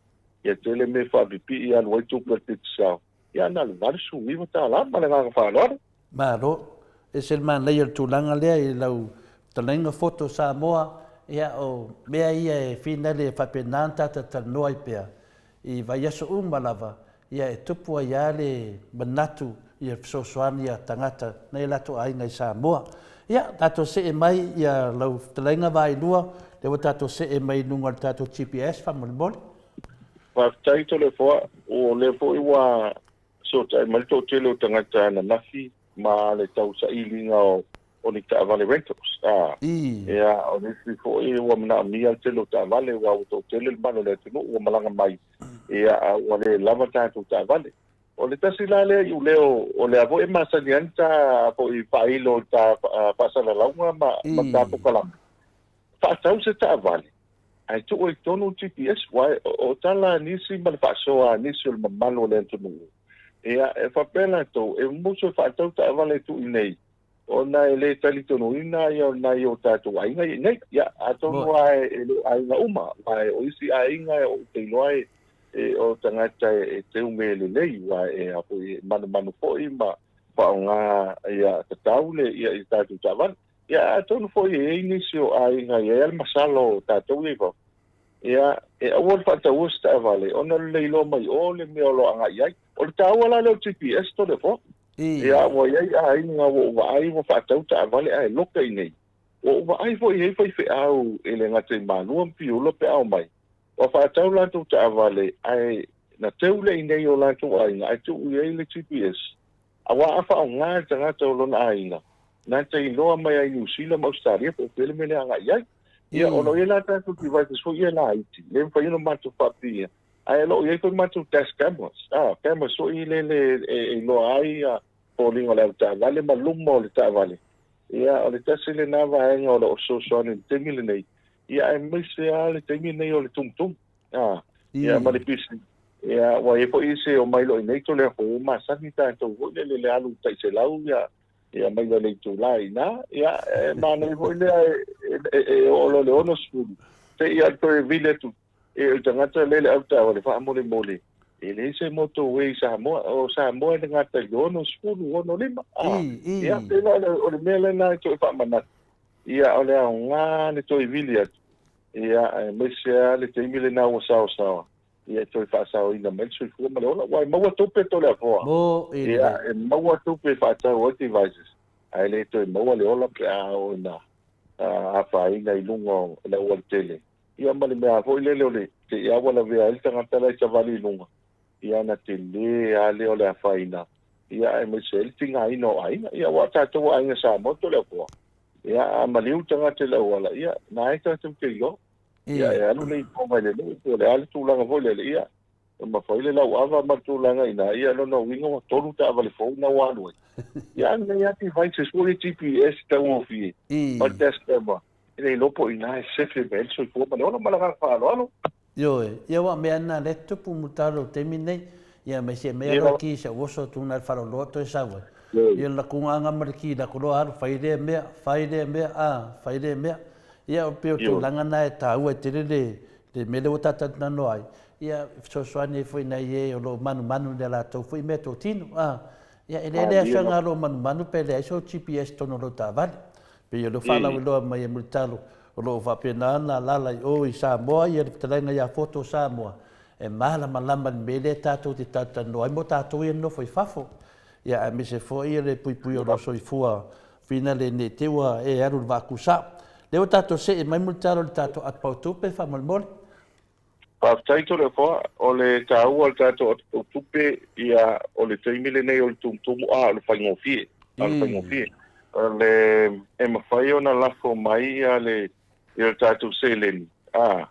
ia tele mea e faapipii e alu ai tupe a le Digicel. Ia, na o le $89 ma le agaga faaaloalo. Malo. Ese le manaia o le tulaga lea i lau fetalaiga Foto Samoa, ia o mea ia e finale e faapena ona tatou talanoa ai pea i vaiaso uma lava, ia e tupu ai lava le manatu ia fesoasoani a tagata nai o latou aiga i Samoa. Ia, tatou see mai ia lau fetalaiga Vaailua, lea ua tatou see mai i luga o le tatou GPS faamolemole. Faafetai Toleafoa, o lea foi ua Fesootai mai le toatele o tagata ananafi ma le tausailiga o ni taavale rentals. A, ia, o le isi foi ua manaomia le tele o taavale aua ua toatele le mamalu o le atunuu ua malaga mai, ia, a ua le lava tatou taavale. O le tasi la lea iuleo o lea foi e masani ai ona ta foi faailo i ta faasalalauga ma ta polokalame, faatau se taavale ae tuu ai i totonu le GPS, aua o tala a nisi ma le faasoa a nisi o le mamalu o le atunuu, ia, e faapea latou, e musu e faatau taavale e tuu i inei, ona e le talitonuina ia nai o tatou aiga i inei. Ia, atonu lava e le o aiga uma, aua o isi aiga ou te iloa e o tagata e teu mea lelei, aua e a foi, e manumanu foi ma faaaoga ia tatau le ia i tatou taavale. Ia, atonu foi e i ai nisi o aiga e i ai lava le masalo o tatou ia i fafo, ia, e aua le faataua se taavale ona o le le iloa mai o le mea o lo o agai i ai. O le taua la lea o le GPS Toleafoa. Ia, ua i ai aiga ua ou vaai ua faatau taavale ae loka i inei. Ua ou vaai foi i ai faifeau e le gata i Malua ma Piula pe a omai, ua faatau latou taavale ae na teu lea i inei i o latou aiga ae tuu i ai le GPS. Aua a faaaoga e le tagata o lona aiga, na te iloa mai lava i Niu Sila ma Ausetalia po o fea le mea le agai i ai. Ia, o lo o i ai la tatou devices foi ia laiti, le mafai ona matou faapiia, Ae o lo o i ai foi matou dash cameras, ah, cameras foi lele e iloa ai foliga o le avetaavale ma luma o le taavale. Ia, o le tasi lena vaega o lo o fesoasoani i le taimi lenei, ia aemaise lava le taimi lenei o le tumutumu, ah, ia ma le pisi. Ia, ua i ai foi isi e omai loa i inei Toleafoa, ua masani tatou foi lele i le alu tai 100 ia ia mai loa i le itula i ina, ia, e manaia foi lea e oo loa i le 60, te i lava toe vili atu E o le tagata lea le avetaavale faamolemole, e leai se motorway i Samoa. O Samoa e le gata i le 60, 65. Ah, ia, pei la o le mea lena e toe faamanatu. Ia, o le aoga le toe vili atu. Ia, aemaise lava le taimi lena ua saosaoa, ia e toe faasaoina mai le soifua ma le ola. Aua e maua tupe Toleafoa. Ia, e maua tupe e faatau ai devices, ae le toe maua le ola pe a oo ina afaina i luga o le aualatele. Ia ma le mea foi lele o le te i lava ua lavea ai le tagata la e savali i luga, ia ona tele lava lea o le afaina, ia aemaise ai le tigaina o aiga. Ia aua o tatou o aiga Samoa Toleafoa, ia a maliu le tagata i le auala, ia na e tatou te iloa. Ia e alu le ipoga i le nuu po o le a le tulaga foi lele, ia e mafai le lauava ma le tulaga i ina, ia lona uiga ua tolu taavale fou na ua alu ai. Ia a nei lava devices foi ia GPS taugofie ma le dash camera, E le iloa po o ina e sefe mai ai le soifua ma le ola. Ma le agaga faaaloalo. Ioe, ia ua mea na lea tupu mutalo i le taimi lenei, ia mai se mea loa ki se oso atu na le faaloloa toe sau ai. Ia la kuga ma le ki la koloa alu fai lea mea, fai lea mea, a, fai lea mea. Ia o pei o tulaga na e taua ai tele le le mea lea ua talatalanoa ai, ia fesoasoani ai foi nai e o lo o manumanu i le latou foi meatotino, a. Ia e le le asoga o lo o manumanu pe leai so GPS i totonu o lou taavale. Pei o lea ua faalauiloa mai e Mulitalo, o lo o faapena ona alaala i o i Samoa ia le fetalaiga ia Foto Samoa, e malamalama i le mea lea tatou te talatalanoa ai mo tatou ia nonofo i fafo, ia aemaise foi le puipuia o lou soifua fina le ne i te i ua e alu i le vaa kusao. Lea ua tatou see mai Mulitalo i le tatou atopautupe faamolemole. Faafetai Toleafoa, o le taua o le tatou atopautupe, ia, o le taimi lenei o le tumutumu, a, o le faigofie, a o le faigofie. O le, e mafai ona lafo mai ia le, ia le tatou seleni, a,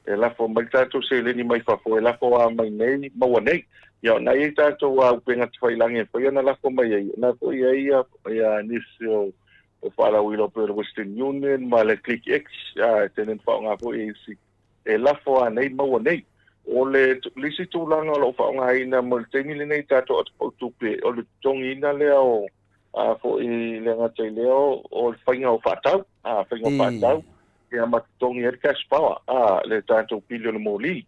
e lafo mai le tatou seleni mai fafo, e lafo lava mai nei, maua nei. Ia, o na i ai tatou upega tafailagi e mafai ona lafo mai ai, o na foi e i ai ia, ia nisi o, o faalauiloa pei o le Western Union ma le ClickX, a, e tele ina faaaoga foi e isi e lafo a nei maua nei. O le isi tulaga o lo o faaaogaina mo le taimi lenei i tatou atopautupe, o le totogiina lea o a foi le gata i lea o le faiga o faatau, a faiga o faatau ia ma totogi ai le cash power, a le tatou pili o le moli.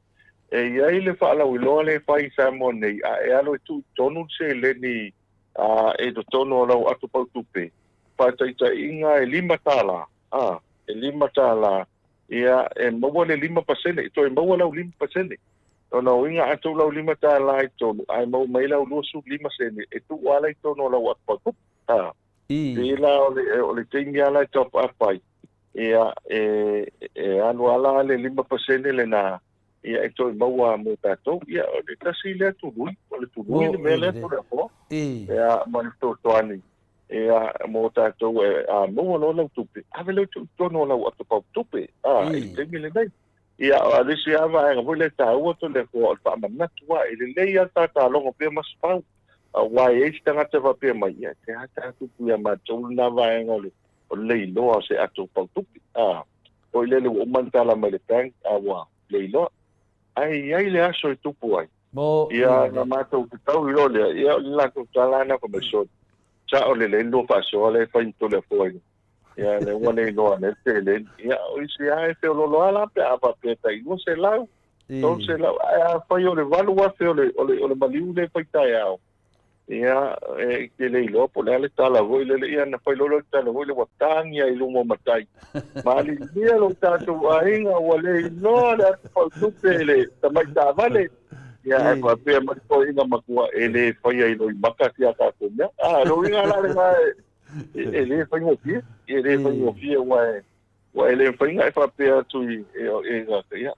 E i ai le faalauiloa lea e fai i Samoa nei, a e alu e tuu i totonu le seleni a i totonu o lau atopautupe, faataitaiga e $5, a e $5 Ia, e maua le 5%, toe maua lau 5%. Lona uiga a tuu lau $5 i totonu, ae maua mai lau 25 sene, e tuu lava la i totonu o lau atopautupe. A. Pei la o le, o le taimi lava la e top up ai, ia, e, e alu lava la le 5% lena, ia, e toe maua mo tatou. Ia, o le tasi lea tului, o le tului le mea lea Toleafoa. Ia, ma le fesoasoani. Ia, mo tatou e, a maua loa lau tupe, ave lea tuu i totonu o lau atopau tupe, a, i le taimi lenei. Ia, o le isi lava vaega foi lea e taua Toleafoa, o le faamanatu lava, e lelei lava le tatalogo pea ma Sipau, aua e i ai se tagata e faapea mai, ia, e a ta tupu ia matou lena vaega o le, o le leiloa o se atopau tupe, a, foi lele ua uma ona tala mai le bank, a ua leiloa. Ae i ai le aso e tupu ai. Mo Ia, na matou fetaui loa lea, ia o le latou tala lava na fai mai, sole, sao lelei le lua faasoa lea e fai ma Toleafoa i ia lea ua le iloa nei le seleni. Ia, o isi lava e feoloolo lava la pe a faapea e tai 200, 300, ae afai o le 8,000 o le, o le, o le maliu lea e fai taeao, ia, e te le iloa po o le a le tala foi lele, ia na fai loa lea o le tala foi lea ua tagi lava i luma o matai. Malilie lo tatou aiga ua le iloa le atu fautupe i le tamai taavale. Ia, ae faapea mai toeaiina matua, e le faia i loimaka si a tatou mea. A, lona uiga la lena, e le faigofie, e le faigofie aua e, aua e le mafai ona e faapea atu i, e, e, ia,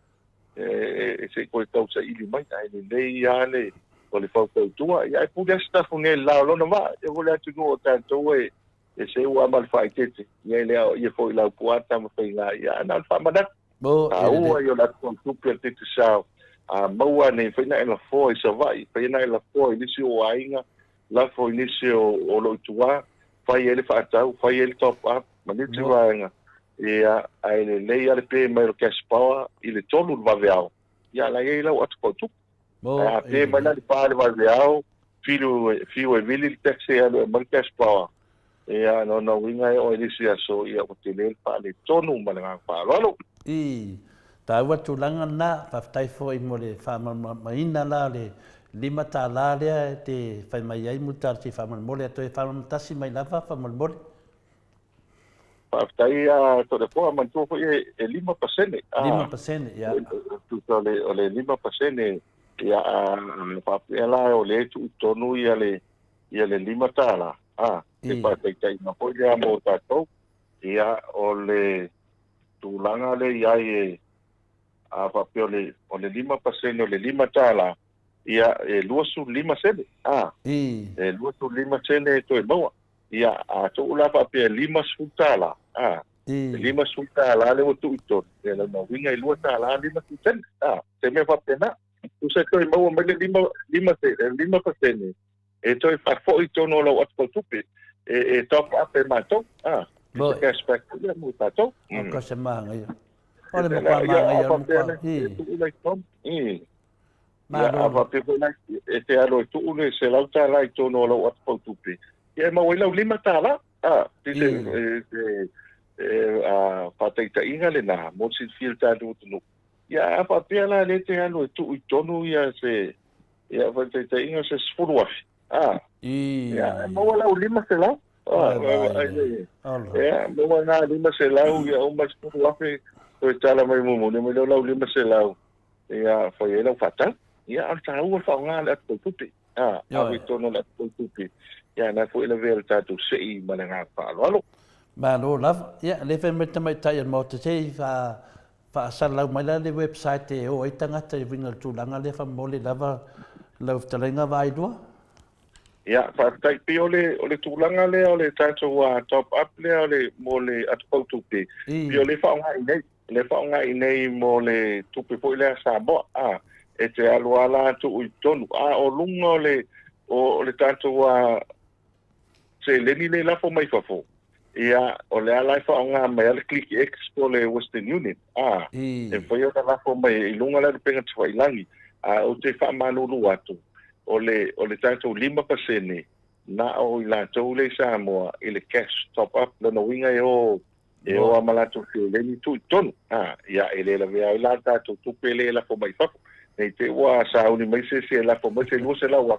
e, se i toe tausaili mai, ae lelei lava le, o le faufautua. Ia, ae pule lava Sitafune i le la o lona vaa, e oo i le atunuu o tatou e, e seu lava ma le faaeteete, ia e le aoaia foi i Laupua Tamafaiga, ia, ae na o le faamanatu. Taua ia o le atu tupe a le Digicel, a maua nei, fai na e lafoa i Savaii, fai na e lafoa i nisi o aiga, lafo i nisi o loo i tua, fai ai le faatau, fai ai le top up, ma nisi vaega, ia, ae lelei lava le pe mai o le cash power i le 3 i le vaveao, ia la i ai lau atu pau tupe. Ae a pe mai la i le 4 i le vaveao, fiu e vili le taxi e alu e aumai le cash power, Ia, lona uiga e oo i le isi aso, ia ua tele le faaletonu ma le agaga faaaloalo. I taua tulaga lena, faafetai foi mo le faamalamalamaina la o le $5 lea e te fai mai ai Mulitalo se i faamolemole a toe faamalamalama mai lava faamolemole. Faafetai a Toleafoa, manatua foi e 5%. 5%, ia. Tusa o le 5%, ia a faapea la o lea e tuu i totonu ia le ia le $5, a, se faataitaiga foi lea mo tatou. Ia, o le tulaga lea i ai e, a faapea o le, o le 5% o le $5, ia, e 25 sene, a, e 25 sene e toe maua. Ia, a tuu la faapea e $50, a, e $50 lea ua tuu i totonu, ia, lona uiga e $2.50 sene, a, se mea faapena. Tusa e toe maua mai le 5% e toe faafoi i totonu o lau atu tautupe e top up e matou. Ah, it's a cash back foi lea mo tatou. O ka se manaia. O le matua manaia o le matua. E tuu la i totonu. Ia, a faapea foi la e te alo e tuu le $100 i totonu o lau atu tautupe, ia e maua ai lau $5. Ah, te faataitaiga lena mo le silafia e le tatou atunuu. Ia, a faapea la lea e te alu e tuu i totonu ia se, ia faataitaiga se 10,000, a, ia, e maua lau 500. Ia, maua na 500, ia uma le 10,000, toe tala mai mulimuli mai lea lau 500, ia, fai ai lau faatau. Ia, a o le taua o le faaaoga o le atu tautupe, a, ave i totonu o le atu tautupe, ia, na foi e lavea i le tatou sei ma le agaga faaaloalo. Malo lava. Ia, lea fai mai le tamaitai o le Maota, se i Faasalalau mai la le website e o ai tagata i uiga o le tulaga lea faamolemole lava lau fetalaiga Vaailua. Ia, faafetai. Pei o le, o le tulaga lea o le tatou top up lea o le, mo le atupau tupe, pei o lea e faaaoga i inei, lea e faaaoga i inei mo le tupe foi lea a Samoa, a, e te alu lava la tuu i totonu. A o luga o le, o le tatou seleni lea e lafo mai fafo, ia, o lea la e faaaoga mai lava le Click X po o le Western Union, a, e mafai ona lafo mai i luga la le upega tafailagi. A ou te faamalulu atu, o le, o le tatou 5% na o i latou lea i Samoa i le cash top up, lona uiga e o, e o lava ma latou seleni tuu i totonu, a, ia, e le lavea ai la le tatou tupe lea e lafo mai i fafo. Ne i te i ua sauni mai se isi e lafo mai se $200,000,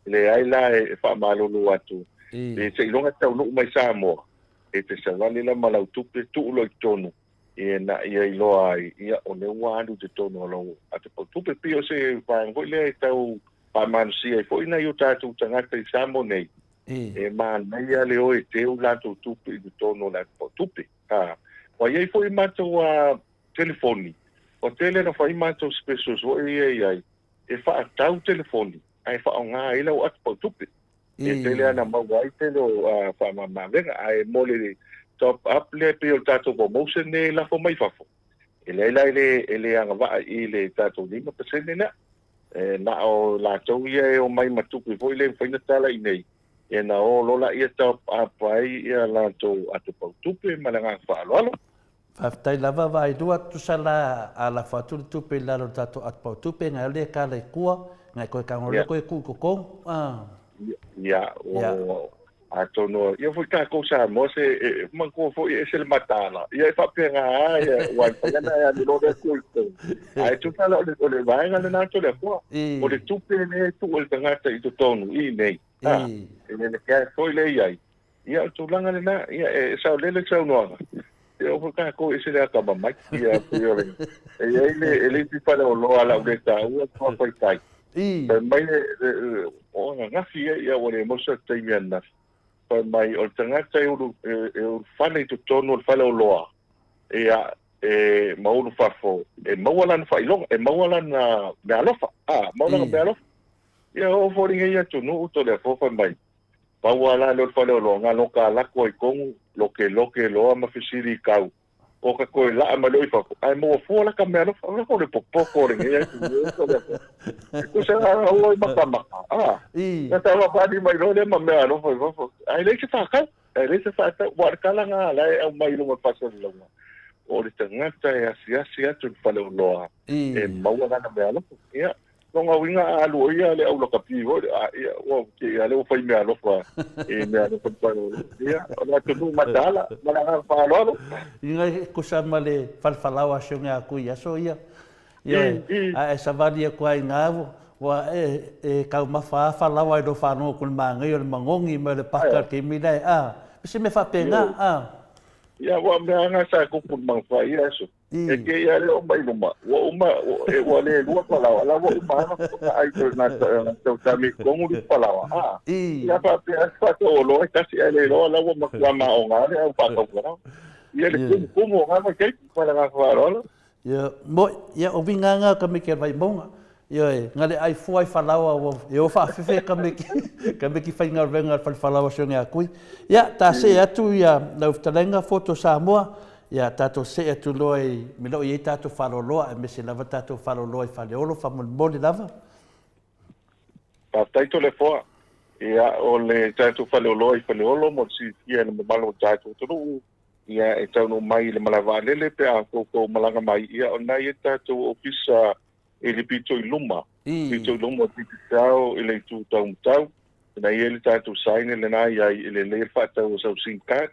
Leai la e faamalulu atu, e seiloga e taunuu mai Samoa, e te savali la ma lau tupe, tuu loa i totonu, ina ia iloa ai, ia, o lea ua alu i totonu o lau atapau tupe. Pei o se vaega foi lea e tau faamalosia ai foi nai o tatou tagata i Samoa nei, e manaia le o e teu latou tupe i totonu o le atapau tupe. Ua i ai foi matou telefoni, ua tele na fai matou specials foi ia e i ai, e faatau telefoni ae faaaoga ai lau atu pautupe. E tele lava na maua ai tele o faamamaavega. Ae mo le top up lea e pei o le tatou promotion lea e lafo mai fafo, e leai la e le, e le agavaa i le tatou 5% lea. E na o latou ia e omai ma tupe foi lea e mafai ona tala i inei, ia na o loa laia top up ai ia latou atu pautupe ma le agaga faaaloalo. Faafetai lava Vailua, tusa la a lafo atu le tupe i lalo o le tatou atupau tupe, ngai ole e kala i tua, ngai koe kago le koe ku i totonu, ah. Ia, o, atonu, ia foi tatou Samoa se, e, manatua foi e ese le mataala, ia e faapena lava, ia, ua e mafai ona e alu loa lea tua i totonu. Ae tusa la o le, o le vaega lena atu le Atua, o le tupe lea e tuu e le tagata i totonu i inei, ah, e le cash foi lea e i ai, Ia, o le tulaga lena, ia, e saolele le saunoaga, ia, o foi tatou e ese le atamamai, ia, pei o le, e i ai le, e le isi faleoloa a lau le taua, tua faitau. Fai mai le, o ananafi ia, ia ua le maua se taimi ananafi. Fai mai o le tagata e ulu, e ulufale i totonu o le faleoloa, ia, e ma ulu fafo, e maua lana faailoga, e maua lana meaalofa, a, maua lana meaalofa. Ia oo foi lenei atunuu Toleafoa fai mai, pau lava la lea o le faleoloa, na loka lako ai tonu, lokeloke loa ma fesili i kau, o ka toe laa mai loa i fafo, ae maua fua la ka meaalofa. O lako le popoto o lenei atunuu Toleafoa. E tusa aua i makamaka, a, na tauapaani mai loa lea ma meaalofa i fafo, ae leai se faatau. E leai se faatau, aua o le tala lena la e aumai i luga o le faasalalauga, o le tagata e asiasi atu i le faleoloa e maua lana meaalofa. Ia, lona uiga a alu o ia le au lakapi foi, a, ia, ua te i a lea ua fai meaalofa i meaalofa i le faleoloa. Ia, o le atunuu mataala, ma le agaga faaaloalo. Inga e tusa ma le falefalaoa a si o Akui i aso ia. Ioe, a e savali atu ai ina ua e taumafa lava falaoa i lou faalogo atu i le manaia o le magogi ma le paka i le taimi lea, a, o se mea faapena, a. Ia, ua mea lava sa tupu i le Manufai ia aso. E kei lava le oo mai luma, ua uma, ua le lua falaoa, la ua uma lava ona ai toe na tautami i totonu le falaoa, a. Ia faapea atu faatauoloa e tasi ae le iloa la ua matua maoga le au faatau falaoa. Ia le tumutumu o na vaitaimi ma le agaga faaaloalo. Ia, moe, ia, o winga nga ka meke Vaimauga. Ioe, nga le ai fua i falaoa ua e o faafefe ka meke, ka meke faigaluega le fale falaoa si o Akui. Ia, ta see atu ia lau fetalaiga Foto Samoa, ia tatou see atu loa i me loo i ai tatou faaloloa aemaise lava tatou faaloloa i Faleolo faamolemole lava. Faafetai Toleafoa. Ia, o le tatou faleoloa i Faleolo mo le silafia e le mamalu o le tatou atunuu, ia e taunuu mai i le malae vaalele pe a outou malaga mai, ia o lena e i ai le tatou ofisa i le pito i luma, pito i luma o le Digicel i le itu taumatau, lena e i ai le tatou sign lena e i ai e lelei le faatau o sau sim card,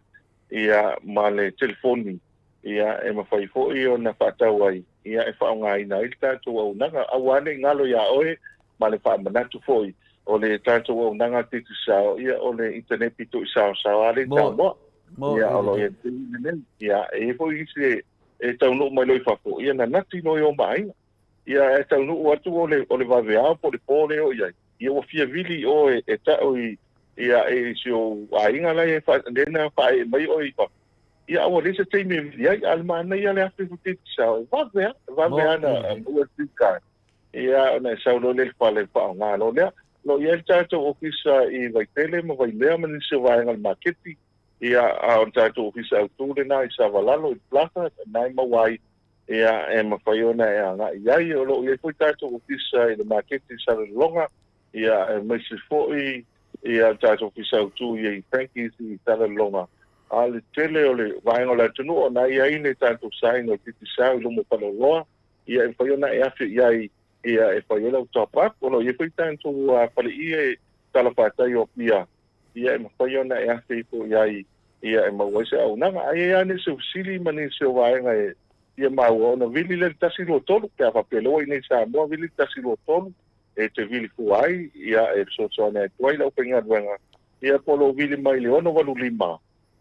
ia ma le telefoni, ia e mafai foi ona faatau ai, ia e faaaogaina ai le tatou auaunaga. Aua ne i galo iā oe ma le faamanatu foi o le tatou auaunaga Digicel, ia o le internet pito i saosaoa lea i Samoa. Ia, o lo o i ai taimi lenei. Ia, e i ai foi isi e taunuu mai loa i fafo, ia nanati loa i o ma aiga. Ia, e taunuu atu o le, o le vaveao po o le po lea o i ai, ia ua fia vili oe e tau i, ia, i si ou aiga la e, lea na faaee mai oe i fafo. Ia, a ua leai se taimi e vili ai, a o le manaia le afe ifo Digicel, e vave lava, e vave lava ona maua le SIM card. Ia, ona e sau loa lea i le fale faaaoga loa lea. O lo o i ai le tatou ofisa i Vaitele ma Vaimea ma nisi o vaega o le maketi. Ia, a o le tatou ofisa autu lena i Savalalo i le Plaza, lena e maua ai, ia, e mafai ona e agai i ai. O lo o i ai foi tatou ofisa i le maketi i Salelologa, ia, aemaise foi ia le tatou ofisa autu i ai i Frankie's i Salelologa. A o le tele o le vaega o le atunuu, o lena e i ai le tatou sign o le Digicel i luma o Faleoloa, ia e mafai ona e afe i ai ia e fai ai lau top up. O lo o i ai foi tatou faleie i talafatai o Apia, ia e mafai ona e afe ifo i ai ia e maua ai se auaunaga. Ae i ai lava nisi o fesili ma nisi o vaega e fia maua, ona vili lea i le 123, pe a faapea o lea ua i inei i Samoa, vili le 123 e te vili fua ai, ia e fesoasoani atu ai le aufaigaluega, ia po o lou vili mai i le 685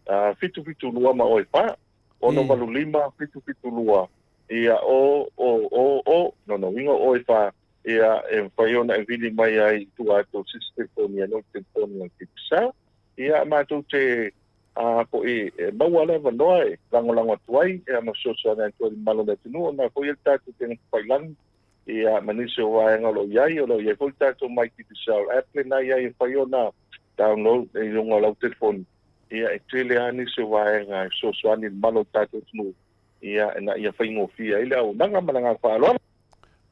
772 ma oe 4, 685 772 Ia, o, o, o, o, lona uiga o oe fa, ia, e mafai ona e vili mai ai i tua atu o se isi telefoni e le o le telefoni a le Digicel. Ia, matou te, a, foi, e maua le avanoa e lagolago atu ai, ia, ma fesoasoani atu ai i le mamalu o le atunuu, ona foi e le tatou tega tafailagi, ia, ma nisi o vaega o lo o i ai, o lo o i ai foi le tatou My Digicel app lena e i ai e mafai ona download i luga o lau telefoni, ia, e tele lava nisi o vaega e fesoasoani i le mamalu o le tatou atunuu. Ia, ina ia faigofie ai le auaunaga ma le agaga faaaloalo.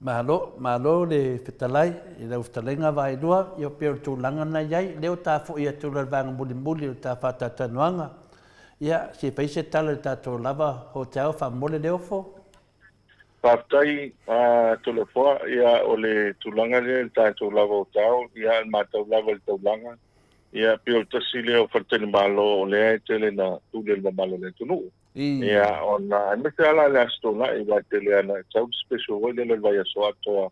Malo, malo le fetalai i lau fetalaiga Vaaelua, ia pei o le tulaga na i ai, lea ua ta foi atu loa i le vaega mulimuli o le ta faatalatalanoaga. Ia, se i fai se tala i le tatou lava hotel faamolemole Leofo. Faafetai Toleafoa, ia o le tulaga lea i le tatou lava hotel, ia o le matau lava i le taulaga, ia pei o le tasi lea o faletalimalo o lea e tele ina tuli e le mamalu o le atunuu. Ia, ona aemaise lava la i le Aso Toonai, aua e tele lava ina sau le special foi lele o le vaiaso atoa.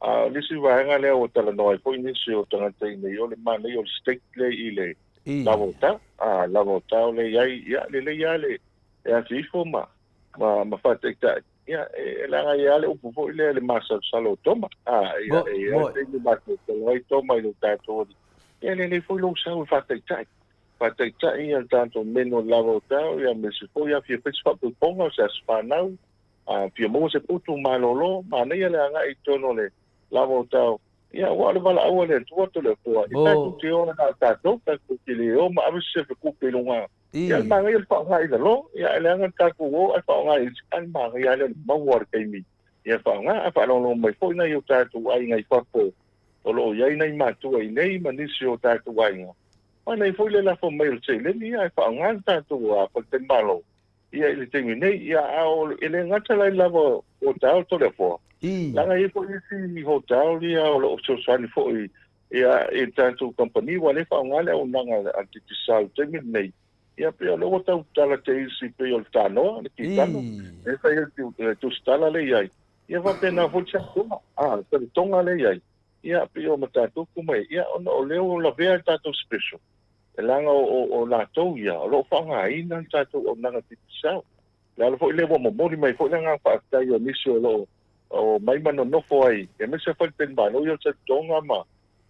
A o le isi vaega lea ua talanoa ai foi nisi o tagata i inei, o le manaia o le steak lea i le lava o tao. A, lava o tao lea i ai, ia, lelei lava le e afe ifo ma, ma, ma faataitai. Ia, e leaga e i ai lava le upu foi lea i le masalosalo o Toma. A, ia, e i ai lava le taimi masalosalo ai Toma i lo tatou Alii. Ia, e lelei foi lou sau e faataitai. Faataitai ia le tatou menu o le lava o tao, ia aemaise foi a fia fai se faapoipoga o se aso fanau, a fia maua se putu malolo, manaia le agai i totonu o le lava o tao. Ia, aua o le valaau a le Atua Toleafoa, e tatou te o na o tatou, tatou te le o ma ave se sefe kupe i luga. Ia, le manaia o le faaaoga i lalo, ia, ae leaga le tatou o ae faaaoga i isi, ae le manaia lava lea o le maua o le taimi ia faaaoga. Ae faalogologo mai foi nai o tatou aiga i fafo o lo o i ai nai matua i inei ma nisi o tatou aiga, manaia foi le lafo mai o le seleni ae faaaoga le tatou faletalimalo ia i le taimi nei. Ia, a o, e le gata la i lava o tao Toleafoa, leaga e i ai foi isi hotel ia o lo o fesoasoani foi ia i le tatou kamupani ua le faaaoga le auaunaga a le Digicel i le taimi lenei. Ia pei o lea ua tau tala te isi pei o le tanoa, le kitano, e fai ai le tusitala lea i ai. Ia faapena foi le Saratoga, a, le Saratoga lea i ai. Ia pei o matatupu mai, ia ona o lea ua lavea le tatou special, e leaga o latou ia o lo o faaaogaina le tatou auaunaga Digicel. Le ala foi lea ua momoli mai foi le agaga faafetai o nisi o lo o omai ma nonofo ai, aemaise faletalimalo ia o Saratoga ma,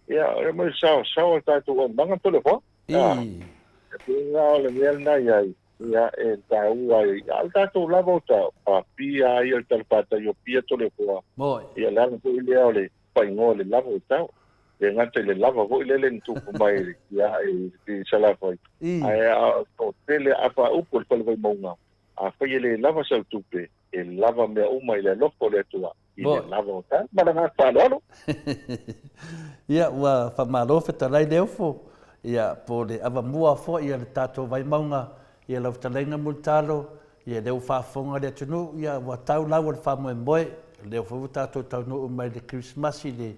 ia, e omai e saosaoa le tatou auaunaga Toleafoa. E pei la o le mea lena i ai, ia, e taua ai, a o le tatou lava o ta Apia ia, le talafatai o Apia Toleafoa, ia le ala foi lea o le faaigoa o le lava o tao. E gata i le lava foi lele na tupu mai ia i Salafai, ae a o tele a faaupu o le fale Vaimauga, afai e le lava sau tupe, e lava mea uma i le alofa o le Atua i le lava o tao. Ma le agaga faaaloalo. Ia, ua faamalo fetalai Leofo, ia, po o le avamua foi a le tatou Vaimauga ia lau fetalaiga Mulitalo, Ia, lea ua faafofoga le atunuu, ia, ua tau lau o le faamoemoe, lea foi ua tatou taunuu mai i le Kerisimasi i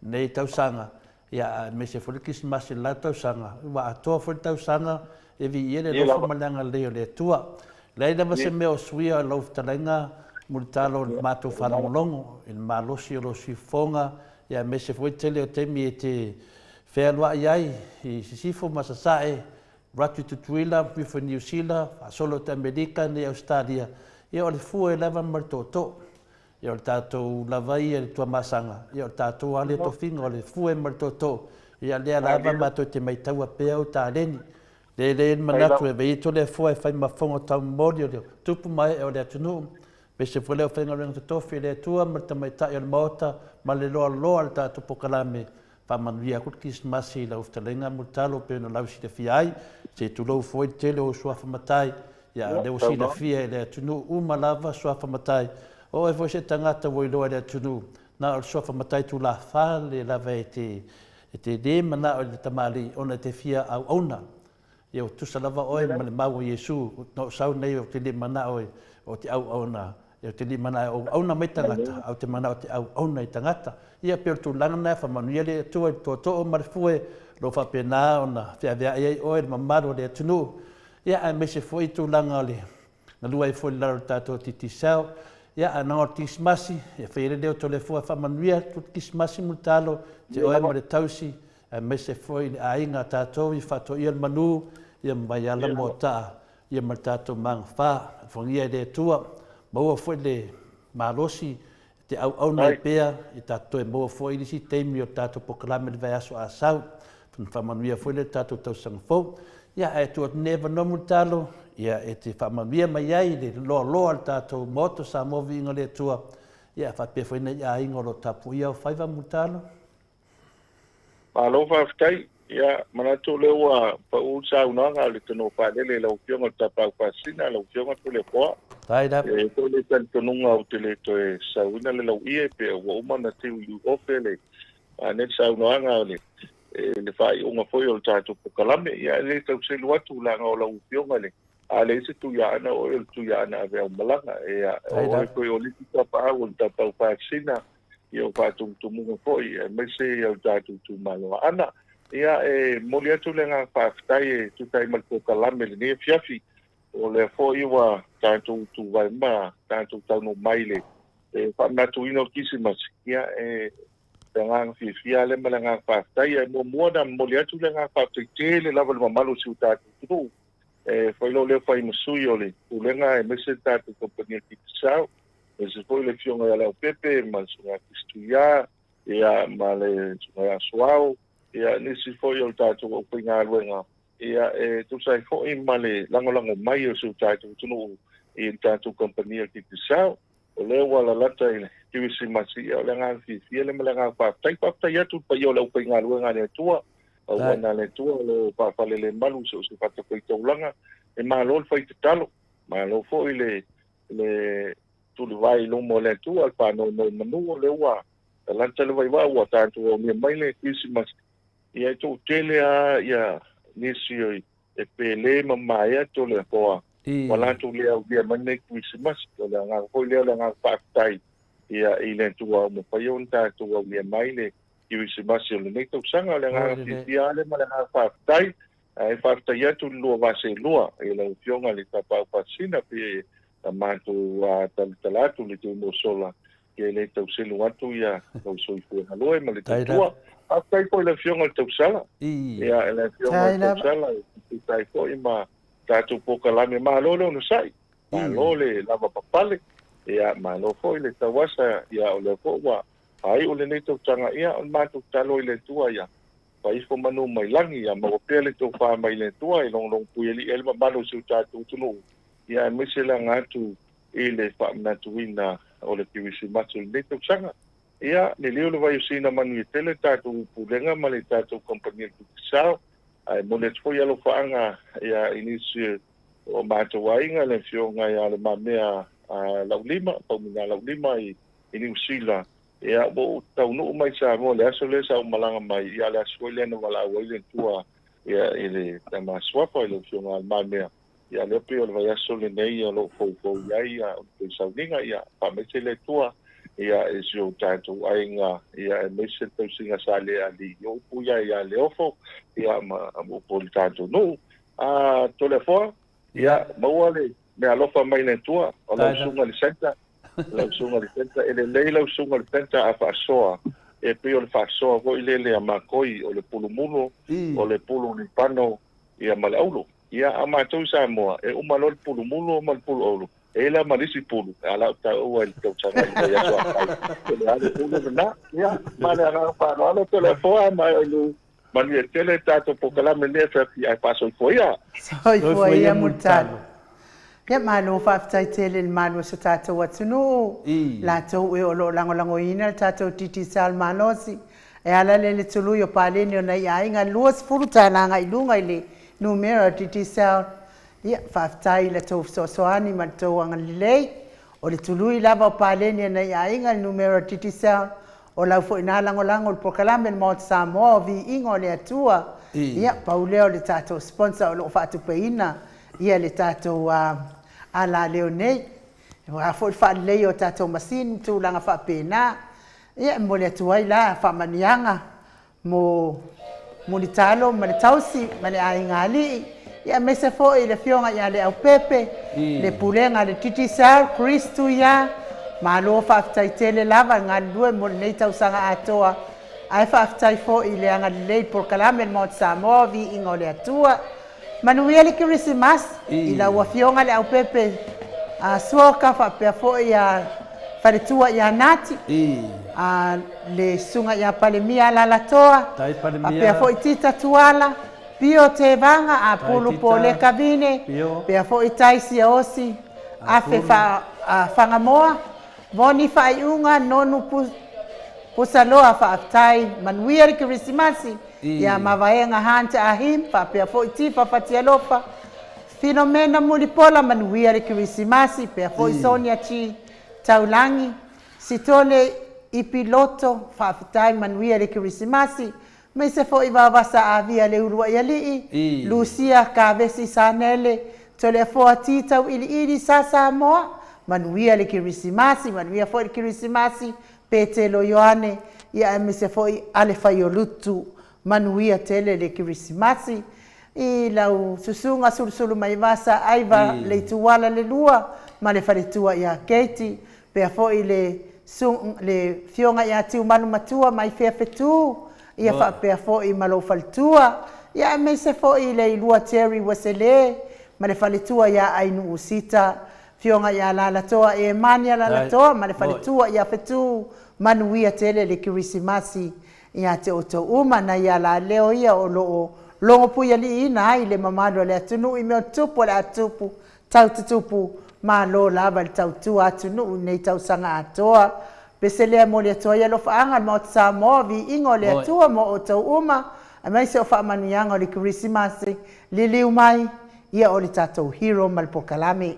lenei tausaga, ia, aemaise foi le Kerisimasi i le la tausaga, ua atoa foi le tausaga e viia le alofa ma le agalelei o le Atua. Leai lava se mea o suia o lau fetalaiga Mulitalo i le matou faalogologo, i le malosi o lou siufofoga, ia, aemaise foi le tele o taimi e te fealuai ai i Sisifo ma Sasae, Ratu i Tutuila, Ifo i Niu Sila, faasolo atu i Amerika nei Ausetalia, ia o le fue lava ma le tootoo. Ia o le tatou lava ia i le Tuamasaga, ia o le tatou lava lea tofiga o le fue ma le tootoo. Ia lea lava matou te maitaua pea ou taleni. Lea e i ai le manatu e avea ito lea fua e fai ma fofoga taumomoli o le tupu ma ee o le atunuu, aemaise foi le aufaigaluega totofi a le Atua ma le tamaitai o le Maota ma le loaloa o le tatou pokalame Faamanuia atu le Kerisimasi i lau fetalaiga Mulitalo pei ona lau silafia ai, se i tulou foi le tele o ou suafa matai, ia a o lea ua silafia e le atunuu uma lava suafa matai. O oe foi se tagata ua iloa e le atunuu, na o le suafa matai tulafale lava e te e te le manao i le tamalii ona e te fia auauna. Ia ua tutusa lava oe ma le mau a Iesu, na ou sau nei ou te le manao e ou te auauna, ou te le manao e auauna mai tagata, ae ou te manao ou te auauna i tagata. Ia pei o le tulaga lena, faamanuia le Atua i le tootoo ma le fue, o lo o faapena ona feaveai ai oe i le mamalu o le atunuu, ia aemaise foi tulaga o le galue ai foi i lalo o le tatou Digicel. Ia, ae leaga o le Kerisimasi, e fai ai le leo Toleafoa e faamanuia atu le Kerisimasi ma le talo, te oe ma le tausi, aemaise foi le aiga a tatou i faatoia le manu, ia ma Vaiala Moataa, ia ma le tatou magafa. Alofagia e le Atua, maua foi le malosi e te auauna ai pea, ia tatou toe maua foi i le isi taimi o le tatou polokalame i le vaiaso a sau. Ona faamanuia foi lea i le tatou tausaga fou. Ia, ae tuu atu nei avanoa Mulitalo, ia e te faamanuia mai ai i le loaloa o le tatou Maota o Samoa Viiga o le Atua, ia faapea foi nai aiga o lo o tapuaia au faiva Mulitalo. Malo faafetai. Ia, manatu o lea ua pau le saunoaga a le tanoa faalele i lau Afioga i le Tapaau Faasisina, lau Afioga Toleafoa. Faafetai lava. E i ai foi le talitonuga ou te le toe sauina le lauie pe ua uma ona tiu i ofe le nei le saunoaga o le le faaiuga foi o le tatou polokalame. Ia, e le tau selu atu leaga o lau Afioga le a leai se Tuiaana, o oe o le Tuiaana aveaumalaga. Ia, o oe foi o le isi tapaau o le Tapaau Faasisina, ia o faatumutumuga foi, aemaise ia o tatou itumalo Aana. Ia, e momoli atu le agaga faafetai e tusa ai ma le polokalame i lenei afiafi. O lea foi ua tatou tuvae ma tatou taunuu mai i le faamanatuina o le Kirisimasi, ia, e le agaga fiafia lea ma le agaga faafetai. Ae muamua ona momoli atu le agaga faafetai tele lava i le mamalu o si o tatou atunuu. E fai loa lea fai ma sui o le Pulega aemaise le tatou kamupani o le Digicel. Aemaise foi le Afioga ia Leaupepe ma le Susuga ia Kristuia, ia, ma le Susuga ia Suao, ia, nisi foi o le tatou aufaigaluega, ia, e tusa ai foi ma le lagolago mai o si o tatou atunuu i le tatou kamupani a le Digicel. O lea ua lalata i le Kerisimasi, ia, o le agaga fiafia lea ma le agaga faafetai. Faafetai atu i le paia o le aufaigaluega a le Atua, auauana a le Atua o lo o faafalelemalu i so o se fatafaitaulaga. E malo le fai tatalo, malo foi le le tulivae i luma o le Atua, le faanonomanu, o lea ua lalata le vaivaa ua tatou aulia mai le Kerisimasi. Ia e toatele lava ia nisi e pele ma maea Toleafoa ua latou le aulia mai lenei Kerisimasi. O le agaga foi lea o le agaga faafetai ia i le Atua ua mafai ona tatou aulia mai le Kerisimasi o lenei tausaga. O le agaga fiafia lava lea ma le agaga faafetai. Ae faafetai atu i le lua vaselua i lau Afioga i le Tapaau Faasisina pe na matou talatala atu le taimi ua sola ia e le tau selu atu ia lou soifua galue ma le tautua. Faafetai foi i le Afioga i le Tausala. Ia i le Afioga i le Tausala e tusa ai foi ma tatou polokalame. Malo le onosai, malo le lavapapale, ia malo foi le tauasa, ia o lea foi ua faaiu lenei tausaga, ia o le matou tatalo i le Atua ia Faaifo manu mai lagi, ia maua pea le tofa mai le Atua e logologopuialii ai le mamalu o si o tatou atunuu, ia aemaise le aga atu i le faamanatuina o le Kerisimasi o lenei tausaga. Ia, liliu le vai o Sina manuia tele le tatou Pulega ma le tatou Kamupani a le Digicel, ae momoli atu foi alofaaga ia i nisi o matou aiga, le Afioga ia Le Mamea Laulima, Faumuina Laulima i Niu Sila, Ia, ua ou taunuu mai i Samoa i le aso lea sa ou malaga mai, ia o le aso foi lea na valaau ai le Atua ia i le tama suafa i le Afioga a Le Mamea, ia lea pei o le vaiaso lenei o lo o foufou i ai ia le sauniga, ia faamaise le Atua ia i si o tatou aiga, ia aemaise le tausiga sa le alii i upu ia ia Leofo, ia ma upu o le tatou nuu. A Toleafoa, ia maua le meaalofa mai le Atua, o lau susuga i le centre, lau susuga i le centre, e lelei lau susuga i le centre a faasoa, e pei o le faasoa foi lele a makoi, o le pulumulo, o le pulu lipano, ia ma le aulu. Ia, a o matou i Samoa, e uma loa le pulumulo ma le pulu aulu, e i ai la ma le isi pulu, a la ou taua i le tausaga i le vaiaso a fai, o le a le pulu lena. Ia, ma le agaga faaaloalo, Toleafoa ma Elu, Manuia tele le tatou polokalame lenei afiafi ae faasoifua ia. Soifua ia Mulitalo. Ia malo faafetai tele i le malu o so tatou atunuu, latou e o lo o lagolagoina le tatou Digicel malosi e ala lea i le tului o paleni o nai aiga 20 tala agai i luga i le numera o Digicel. Ia faafetai i la tou fesoasoani ma le tou agalelei. O le tului lava o paleni a nai aiga i le numera o Digicel, o lau foi na lagolago i le polokalame a le Maota Samoa o Viiga o le Atua. Ia, pau lea o le tatou sponsor o lo o faatupeina ia le tatou alaleo nei. Aua foi le faaleleia o tatou masini ma tulaga faapena. Ia, e momoli atu ai la faamanuiaga mo Mulitalo ma le tausi ma le aiga alii, ia aemaise foi le afioga ia Leaupepe, le pulega a le Digicel, Chris Tuia, malo faafetai tele lava le galulue mo lenei tausaga atoa, ae faafetai foi i le agalelei i polokalame a le Maota Samoa o Viiga o le Atua. Manuia le Kerisimasi i lau Afioga Leaupepe Suoka faapea foi ia Faletua ia Nati, le Susuga ia Palemia Alalatoa, faapea foi Tita Tuala, Pio Tevaga, Apulu Pole Kavine, faapea foi Tai Siaosi, Afe Fagamoa, Voni Faaiuga, Nonu Pusaloa, faafetai, manuia le Kerisimasi. Ia Mavaega Hunt Ahim faapea foi Tifa Fatialofa, Filomena Mulipola manuia le Kerisimasi pea foi Sonia G Taulangi, Sitole Ipiloto faafetai manuia le Kerisimasi maise foi Vaovasa Avia le Uluai Alii, Lucia Kavesi Sanele, Toleafoa T Tauiliili Sa Samoa manuia le Kerisimasi manuia foi le Kerisimasi Petelo Ioane, ia aemaise foi Alefaiolutu. Manuia tele le Kerisimasi i lau susuga Sulusulumaiva Aiva Leituala le lua ma le faletua ia Katie, pea foi le le Afioga ia Tiumalu Matua mai Feafetu, ia faapea foi ma lou faletua, ia aemaise foi le Ilua Terry Uesele ma le faletua ia Ainuusita. Afioga ia Alalatoa Emani Alalatoa ma le faletua ia Fetu, manuia tele le Kerisimasi ia te outou uma. Nai alaleo ia o lo o logo puialiiina ai le mamalu o le atunuu i mea o tupu o le a tupu, tau tutupu, malo lava le tautua atunuu i lenei tausaga atoa. Pese lea e momoli atu ai alofaaga i le Maota Samoa, viiga o le Atua mo outou uma, aemaise o faamanuiaga o le Kerisimasi, liliu mai, ia o le tatou hero ma le polokalame.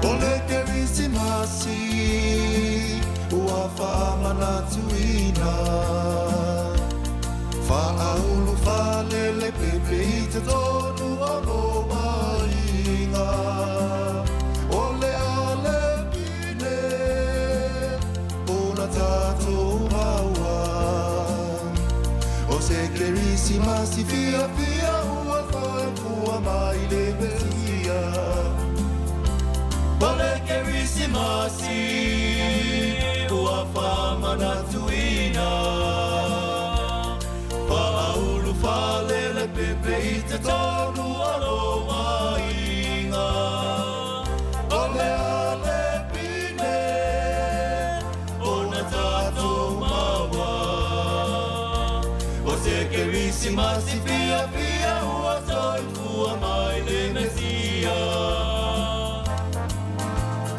O le Kerisimasi ua faamanatuina, faaulu faalele pepe i totonu o lou aiga. O le alepine ona tatou maua, o se Kerisimasi fiafia ua soifua mai le Mesia. O le Kerisimasi ua faamanatuina, faaulu faalele pepe i totonu o lou aiga. O le alepine ona tatou maua, o se Kerisimasi fiafia ua soifua mai le Mesia.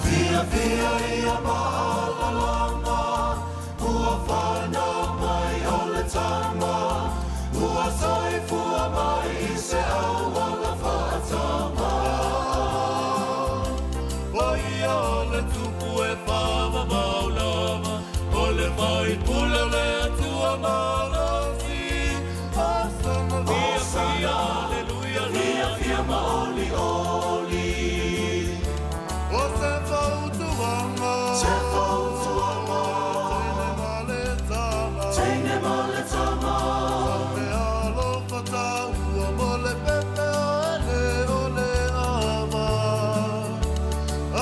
Fiafia ia maalalaga ua fanau mai o le tama, ua soifua mai i se auala faatama. O ia o le tupu e faavavau lava, o le faipule o le Atua malosi. Hosana, fiafia, aleluia, fiafia ma olioli. O se fautuaga, se fautuaga, teine ma le tama, teine ma le tama, le alofa taua mo le pepe aele o le ava.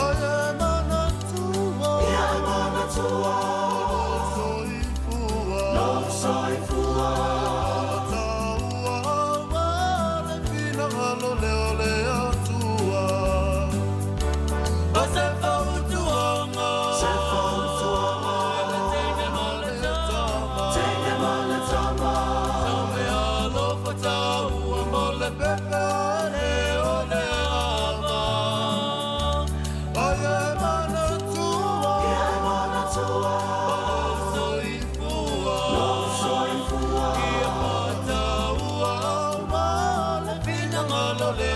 Ai e manatua, ia e manatua, lou soifua, lou soifua, taua aua le finagalo lea o le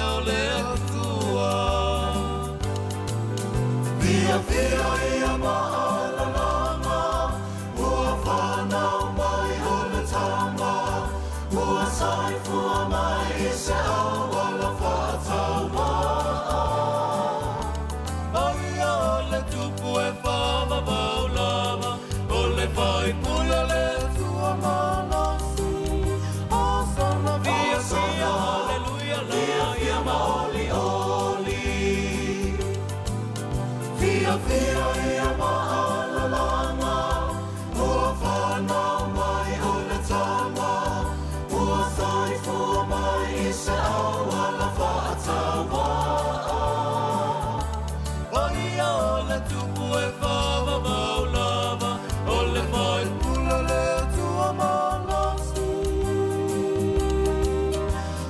o le Atua. Fiafia ia maalalaga, ua fanau mai o le Tama, ua soifua mai i se auala faatauvaa. O ia o le Tupu e faavavau lava, o le Faipule o le Atua malosi. Hosana, fiafia, haleluia, fiafia ma olioli. Fiafia ia maalalaga, ua fanau mai o le Tama, ua soifua mai i se auala faatauvaa. O ia o le Tupu e faavavau lava, o le Faipule o le Atua malosi.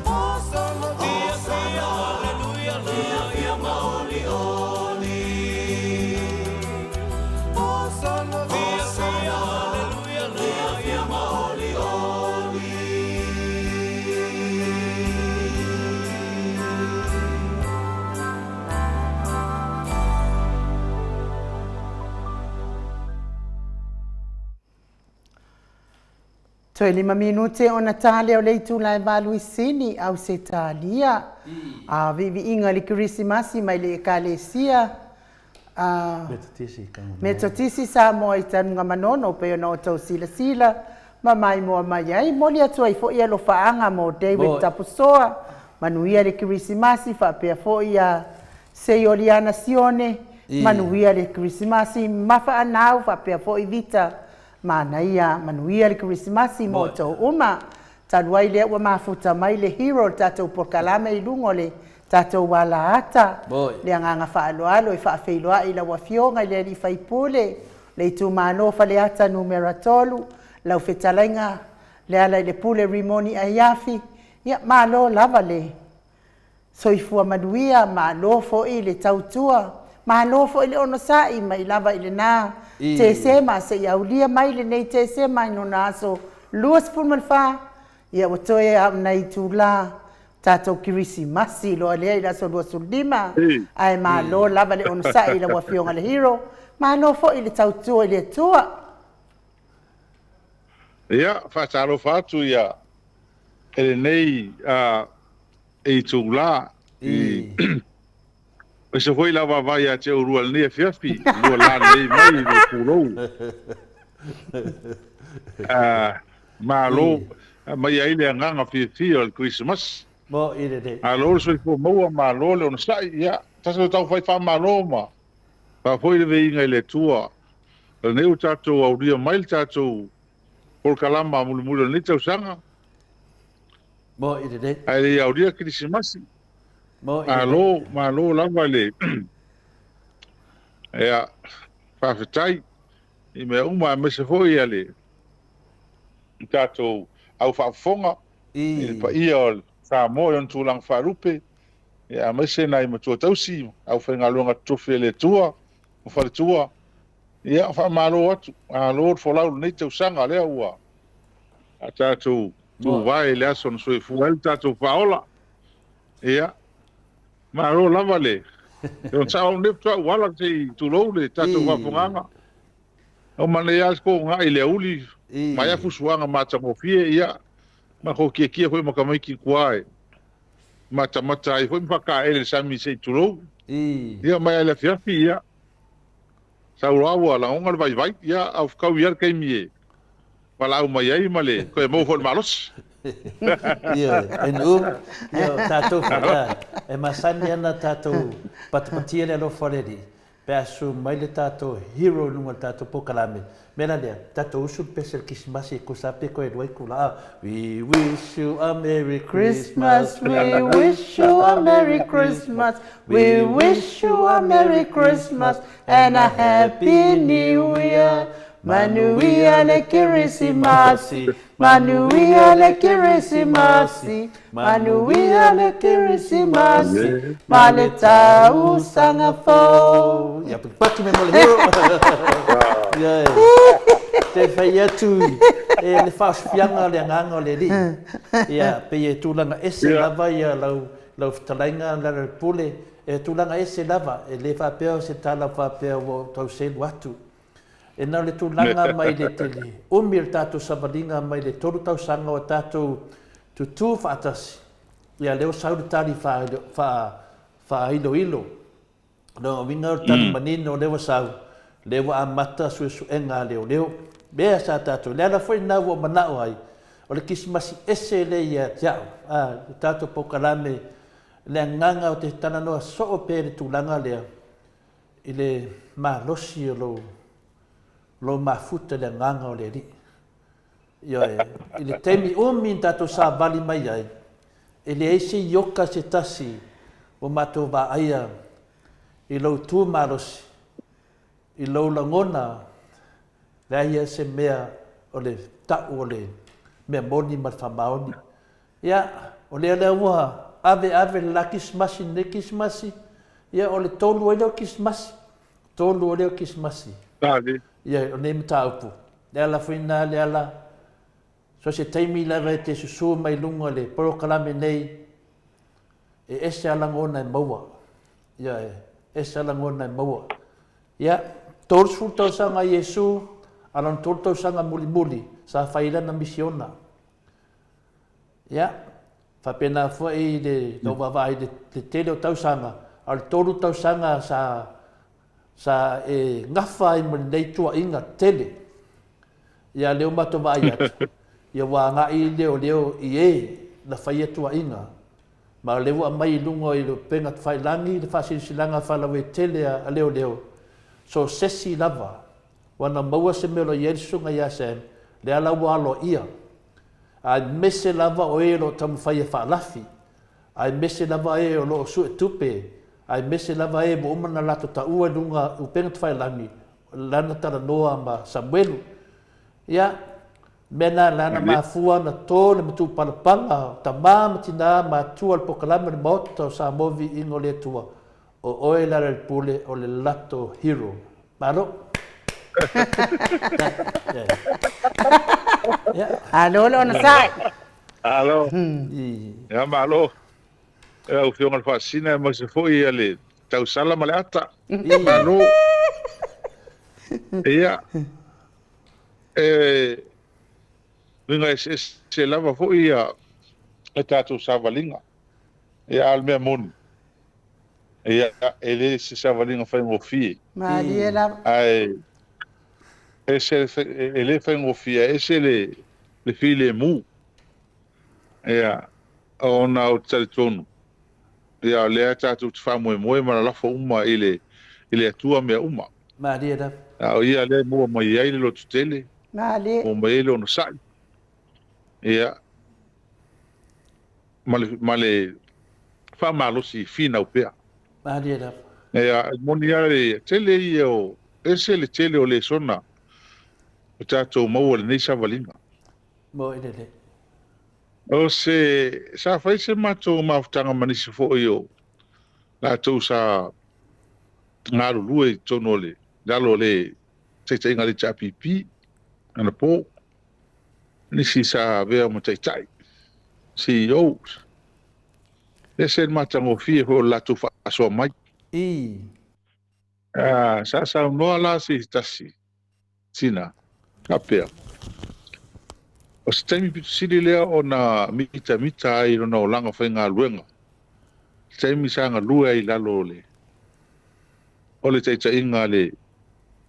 Hosana, fiafia, haleluia, fiafia ma olioli. Hosana, fiafia, haleluia, fiafia ma olioli. Toe 5 minute ona ta lea o le itula e 8 i Sini, Ausetalia. A viiviiga i le Kerisimasi mai le Ekalesia a Metotisi Samoa i Tanugamanono pei ona outou silasila ma maimoa mai ai. Momoli atu ai foi alofaaga mo David Tapusoa, manuia le Kerisimasi faapea foi ia Seioliana Sione, manuia le Kerisimasi, Mafaanau faapea foi Vita Manaia, manuia le Kerisimasi mo outou uma. Talu ai lea ua mafuta mai le hero o le tatou polokalame i luga o le tatou alaata. Le agaga faaaloalo e faafeiloai i lau Afioga i le Alii Faipule, le itumalo o Faleata Numera 3, lau fetalaiga Lealailepule Rimoni Aiafi, ia malo lava le Soifua manuia, malo foi le tautua, malo foi le onosai mai lava i lena Tesema seia aulia mai lenei Tesema i lona aso 24, ia ua toe a o nai itula tatou Kerisimasi loa lea i le aso 25, ae malo lava le onosai i lau Afioga i le Hero, malo foi le tautua i le Atua. Ia, faatalofa atu ia e lenei itula i aemaise foi lau vaavaai ia te oulua i lenei afiafi, lua lalelei mai i lou pulou. Malo mai ai le agaga fiafia o le Kerisimasi. Malo le soifua maua, malo le onosai. Ia, tasi o taufai faamalo ma faafoi le viiga i le Atua. O lenei ua tatou aulia mai le tatou polokalama mulimuli o lenei tausaga. Mo i lelei. Ae le i aulia Kerisimasi. Mo i lelei. Malo, malo lava le ia faafetai i mea uma aemaise foi ia le tatou au faafofoga i le paia o Samoa i ona tulaga faalupe, ia aemaise nai matua tausi, aufaigaluega totofi a le Atua ma faletua. Ia faamalo atu, malo le folau i lenei tausaga lea ua tatou tuvae i le aso na soifua ai le tatou faaola. Ia, malo lava le onosai. O lenei faatoa ou ala se i tulou le tatou faafofogaaga. O manaia lava le togai i le auli, mai lava fusuaga matagofie, ia, ma ko kiekie foi ma tamaiti i tua e matamata ai foi ma faataele i le sami se i tulou. Ia, mai lava i le afiafi, ia, sau loa ua lagona le vaivai, ia, a ua fetaui lava le taimi e valaau mai ai ma le toe maua foi o le malosi. Ioe, NU, ia o tatou foi, e masani ana tatou patapatia le alofa o le Alii, pe a susu mai le tatou hero i luga o le tatou polokalame, mea la lea, tatou usu le pese o le Kerisimasi e tusa lava pe toe 2 itula, a, We wish you a Merry Christmas, we wish you a Merry Christmas, we wish you a Merry Christmas and a Happy New Year. Manuia le Kerisimasi, manuia le Kerisimasi, manuia le Kerisimasi, ma le tausaga fou. Ia patu me mo le hero. Ia te whai atu e le whaosofiaga o le agaga o le Alii. Ia, pei e tulaga ese lava ia lau lau fetalaiga Lealailepule, e tulaga ese lava, e le faapea o se tala faapea ua ou tau selu atu. E na o le tulaga mai le tele umi o le tatou savaliga mai le 3 tausaga o tatou tutū faatasi, ia lea ua sau le tali faailoilo. O lona uiga o le tali manino lea ua sau, lea ua amata suesuega a leoleo. Mea sa tatou, le ala foi lena ua ou manao ai, o le kisimasi ese lea ia te au, a, le tatou polokalame, le agaga ou te talanoa soo pea i le tulaga lea, i le malosi o lou, lou mafuta i le agaga o le Alii. Ioe, i le taimi umi na tatou savali mai ai, e leai se ioka se tasi ua matou vaaia i lou tu malosi, i lou lagona, leai lava se mea o le tau o le mea moni ma le faamaoni. Ia, o lea la ua ave ave le la Kerisimasi i lenei Kerisimasi, ia o le 3 ai lea o Kerisimasi, 3 ai lea o Kerisimasi. Ia, o nei mataupu. Le ala foi lena, le ala, so o se taimi lava e te susu mai luga o le polokalame nei, e ese lava lagona e maua. Ia, e ese lava lagona e maua. Ia, 30 tausaga a Iesu, a lona 3 tausaga mulimuli, sa fai ai lana misiona. Ia, faapena foi le lou vaavaai i le tele o tausaga, a o le 3 tausaga sa sa e gafa ai ma lenei tuuaiga tele. Ia, lea ua matou vaai atu, ia ua agai leoleo i e na faia tuuaiga, ma o lea ua aumai i luga i le upega tafailagi le faasilasilaga faalauaitele a leoleo, so o sesi lava ua na maua se mea o lo o i ai le susuga ia Sam, lea la ua aloaia, aemaise lava o e o lo o taumafai e faalafi, aemaise lava e o lo o suetupe, aemaise lava e ua uma ona latou taua i luga upega tafailagi, lana talanoa ma Samuelu. Ia, mea na lana mafua ona to le matupalapala o tama ma tina ma atua o le polokalame o le Maota o Samoa Viiga o le Atua, o oe Lealailepule o le lato hero. Malo. Alo le onosai. Alo. Ia malo. Lau Afioga i le Faasisina aemaise foi ia le tausala ma le ata. Malo. Ia, e uiga eseese lava foi ia le tatou savaliga. Ia, a o le mea moni, ia, e le se savaliga faigofie. Malie lava. Ae ese, e le faigofie, ae ese le filemu. Ia, ona ou te talitonu, ia, o lea tatou te faamoemoe ma lalafo uma i le, i le Atua mea uma. Malie lava. A o Ia lea e maua mai ai le lototele, Malie. maua mai ai le onosai, ia, ma le, ma le faamalosi e finau pea. Malie lava. Ia, e moni lava le tele ia o, ese le tele o lesona o tatou maua i lenei savaliga. Mo i lelei. O se, sa fai se matou mafutaga ma nisi foi o latou sa galulue i totonu o le lalo o le taitaiga a le HRPP anapo, nisi sa avea ma taitai, CEOs. E ese le matagofie foi o le latou faasoa mai. I. Sa saunoa la se tasi tina faapea, o se taimi pito sili lea ona mitamita ai i lona olaga faigaluega, le taimi sa galue ai i lalo o le o le taitaiga a le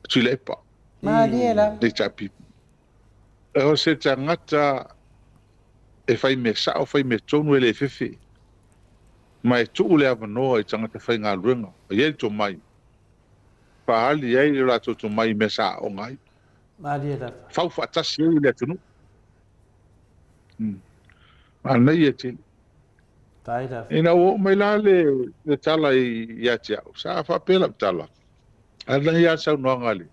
Tuilaepa. Malie lava. Le HRPP. O se tagata e fai mea sao, fai mea tonu, e le fefe, ma e tuu le avanoa i tagata faigaluega e i ai le tomai, faaali ai le latou tomai i mea sa aoga ai. Malie lava. Fau faatasi ai le atunuu. Manaia tele. Faafetai lava. Ina ua oo mai la le, le tala ia te au, sa faapea lau tala, a na ia saunoaga a le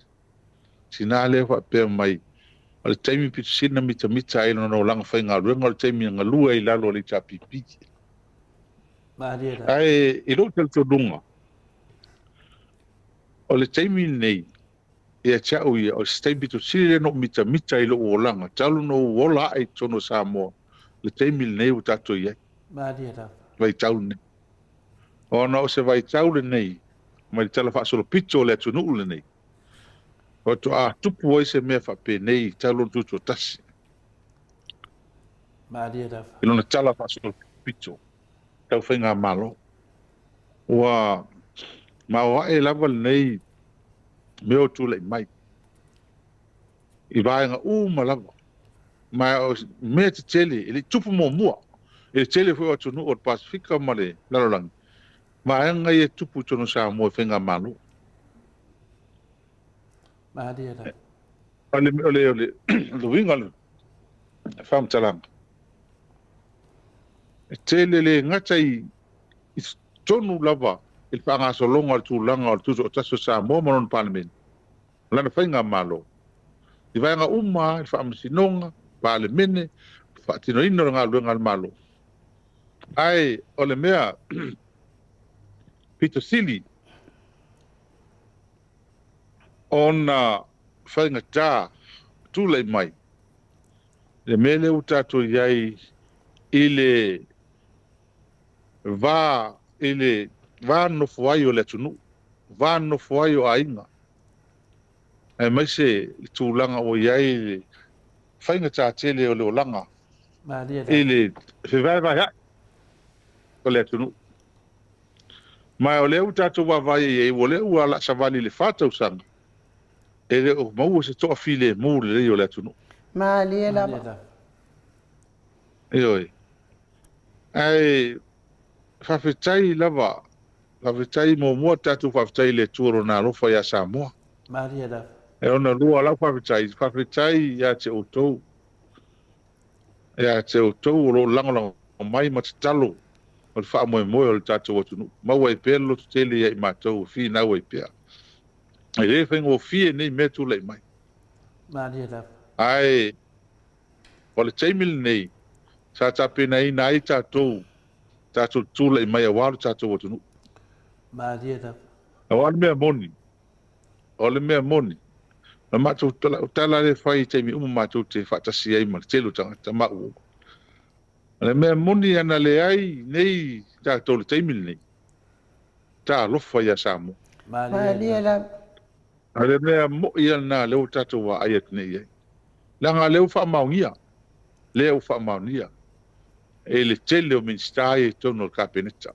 tina lea faapea mai, o le taimi pito sili na mitamita ai lona olaga faigaluega o le taimi na galue ai i lalo o le HRPP. Malie lava. Ae i lou talitonuga, o le taimi lenei, ia te au ia, o se taimi pito sili lea na ou mitamita ai i lou olaga, talu ona ou ola ae i totonu o Samoa, le taimi lenei ua tatou i ai. Malie lava. vaitau lenei. Ona o se vaitau lenei mai le Tala Faasolopito o le atunuu lenei, faatoa tupu ai se mea faapenei talu ona tutoatasi. Malie lava. I lona Tala Faasolopito tau faigamalo. Ua maoae lava lenei mea o tulai mai i vaega uma lava. Ma o mea tetele e le i tupu muamua i le tele foi o atunuu o le Pasefika ma le lalolagi, vaega ia e tupu i totonu o Samoa i faigamalo. Malie lava. O le, o le, o le, le uiga o le faamatalaga, e tele le gata i totonu lava i le faagasologa o le tulaga o le Tutoatasi o Samoa ma lona Palemene, lana faigamalo, i vaega uma lava, i le Faamasinoga, Palemene, faatinoina o le galuega a le Malo. Ae o le mea pito sili ona faigata tulai mai le mea lea ua tatou i ai i le va i le va nonofo ai o le atunuu, va nonofo ai o aiga, aemaise le tulaga ua i ai le faigata tele o le olaga i le fevaevaea'i o le atunuu. Ma o lea ua tatou vaavaai i ai, o lea ua alasavali i le 4 tausaga, e le o maua se toafilemu lelei o le atunuu. Malie lava. Ioe. Ae faafetai lava, faafetai muamua tatou faafetai i le Atua lona alofa ia Samoa. Malie lava. E ona lua lau faafetai, faafetai ia te outou. Ia te outou o lo o lagolago mai ma tatalo o le faamoemoe o le tatou atunuu. Maua ai pea le lototele ia i matou e finau ai pea. E le faigofie nei mea tulai mai. Malie lava. Ae o le taimi lenei sa tapenaina ai tatou tulai mai aua lo tatou atunuu. Malie lava. Aua le mea moni. O le mea moni. Na matou tala le fai i taimi uma matou te faatasi ai ma le tele o tagata maua. O le mea moni ana leai nei tatou le taimi lenei. Talofa ia Samoa. Malie lava. O le mea moi ia lena lea ua tatou vaai atu nei ai. Leaga lea ua faamaonia. Lea ua faamaonia. E le tele o Minisita ia i totonu o le Kapeneta.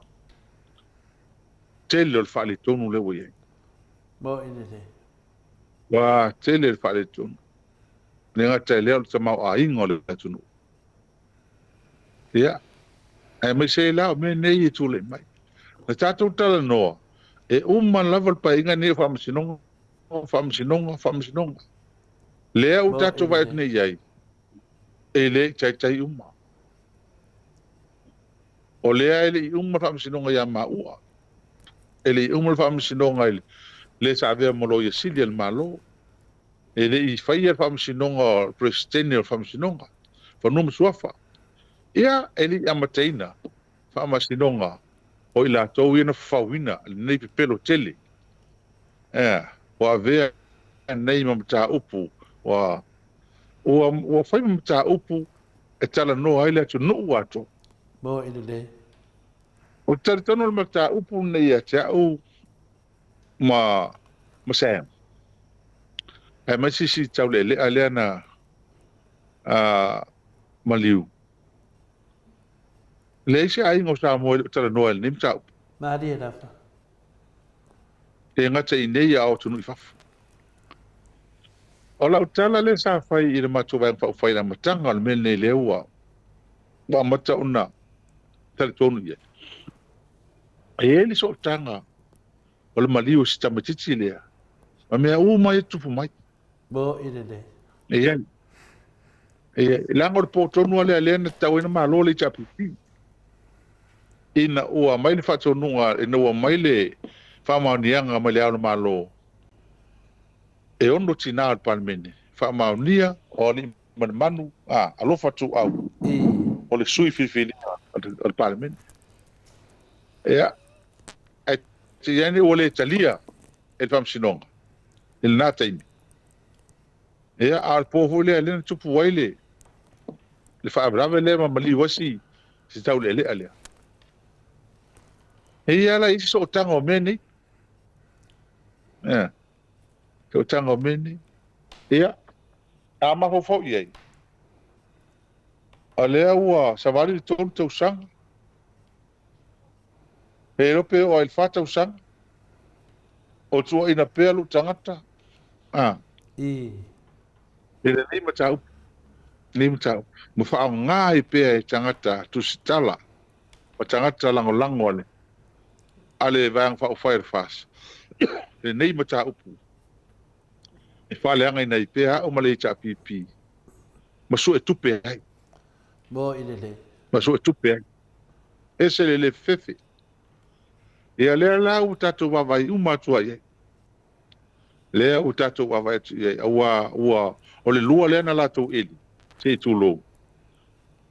Tele o le faaletonu lea ua i ai. Moi lelei. Ua tele le faaletonu. Le gata i lea o le tamaoaiga o le atunuu. Ia, aemaise la o mea nei e tulai mai. Na tatou talanoa, e uma lava le paeaiga nei o faamasinoga, faamasinoga, faamasinoga. Lea ua tatou vaai atu nei i ai, e le i taitai uma. O lea e le i uma le faamasinoga ia maua. E le i uma le faamasinoga i le sa avea ma Loia Sili a le Malo. E le i faia le faamasinoga o le Peresetene o le Faamasinoga, Fanua ma Suafa. Ia, e le i amataina faamasinoga o i latou ia na fafauina lenei pepelo tele. Ua avea nei ma mataupu, ua fai ma mataupu e talanoa ai le atunuu atoa. Moi lelei. O te talitonu le mataupu nei ia te au ma Sam. Aemaise si taulealea lea na maliu. Leai se aiga o Samoa e le o talanoa i lenei mataupu. Malie lava. E gata i nei a o atunuu i fafo. O lau tala lea sa fai i le matou vaega faaupufai i le amataga o le mea lenei lea ua amata ona talitonu i ai. E i ai le sootaga o le maliu o si tamaitiiti lea, ma mea uma ia tupu mai. Moi lelei. E i ai. E i ai. Leaga o le po tonu lea lea na tatau ai na malo le HRPP. Ina ua mai le faatonuga, ina ua mai le faamaoniaga mai le Ao o le Malo, e 6 tina o le Palemene, faamaonia o alii ma le manu, alofa ituau, o le sui filifilia o le Palemene. Ia, ae te i ane ua le talia e le faamasinoga i lena taimi. Ia, a o le po foi lea lea na tupu ai le faalavelave lea ma maliu ai si taulealea lea. E i ai la isi sootaga o mea nei. Ia. Sootaga o mea nei. Ia, a mafaufau i ai, o lea ua savali le 3 tausaga, pe iloa pe oo ai i le 4 tausaga, o tuuaina pea lou tagata, a. I. I lenei mataupu, lenei mataupu, ma faaaoga ai pea e tagata tusitala ma tagata lagolago a le, a le Vaega Faaupufai a le FAST lenei mataupu e faaleagaina ai pea au ma le HRPP ma suetupe ai. Mo i lelei. Ma suetupe ai. Ese le le fefefe. Ia lea la ua tatou vaavaai uma atu ai i ai. Lea ua tatou vaavaai atu i ai, aua ua, o le lua lea na latou eli, se i tulou,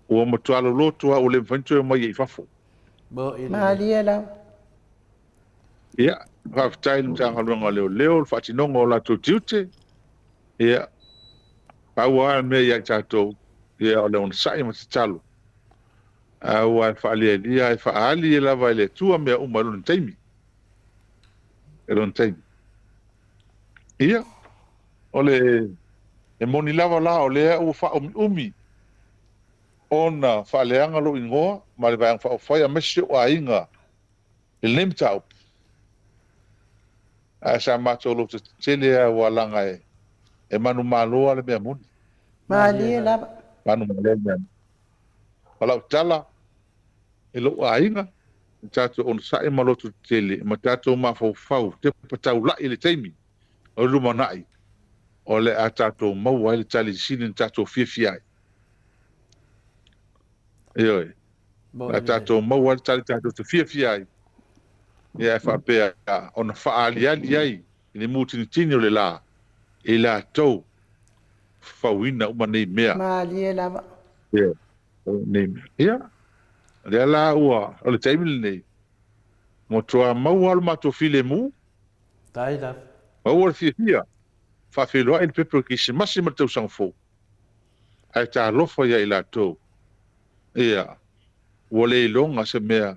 ua matua loloto lava ua le mafai ona toe omai ai i fafo. Malie lava. Ia, faafetai i le Matagaluega o Leoleo le faatinoga o latou tiute. Ia, pau lava le mea ia i tatou, ia o le onosai ma tatalo, aua e faalialia e faaali lava e le Atua mea uma i lona taimi. I lona taimi. Ia, o le, e moni lava la o lea ua faaumiumi ona faaleaga lou igoa ma le Vaega Faaupufai aemaise si ou aiga i lenei mataupu. Ae sa matou lototetele lava aua leaga e manumalo lava le mea moni. Malie lava. Manumalo le mea moni. O lau tala i lou aiga, ia tatou onosai ma lototetele ma tatou mafaufau tepa taulai i le taimi o le lumanai, o le a tatou maua ai le tali sili na tatou fiafia ai. Ioe. O le a tatou maua ai le tali tatou te fiafia ai, ia e faapea ona faaaliali ai i le mutinitini o le la i latou fafauina uma nei mea. Malie lava. Ioe, nei mea. Ia, o lea la ua, o le taimi lenei, matua maua lava lo matou filemu. Tai lava. Maua le fiafia, faafeiloai le pepe o le Kerisimasi ma le tausaga fou. Ae talofa ia i latou, ia, ua le iloga se mea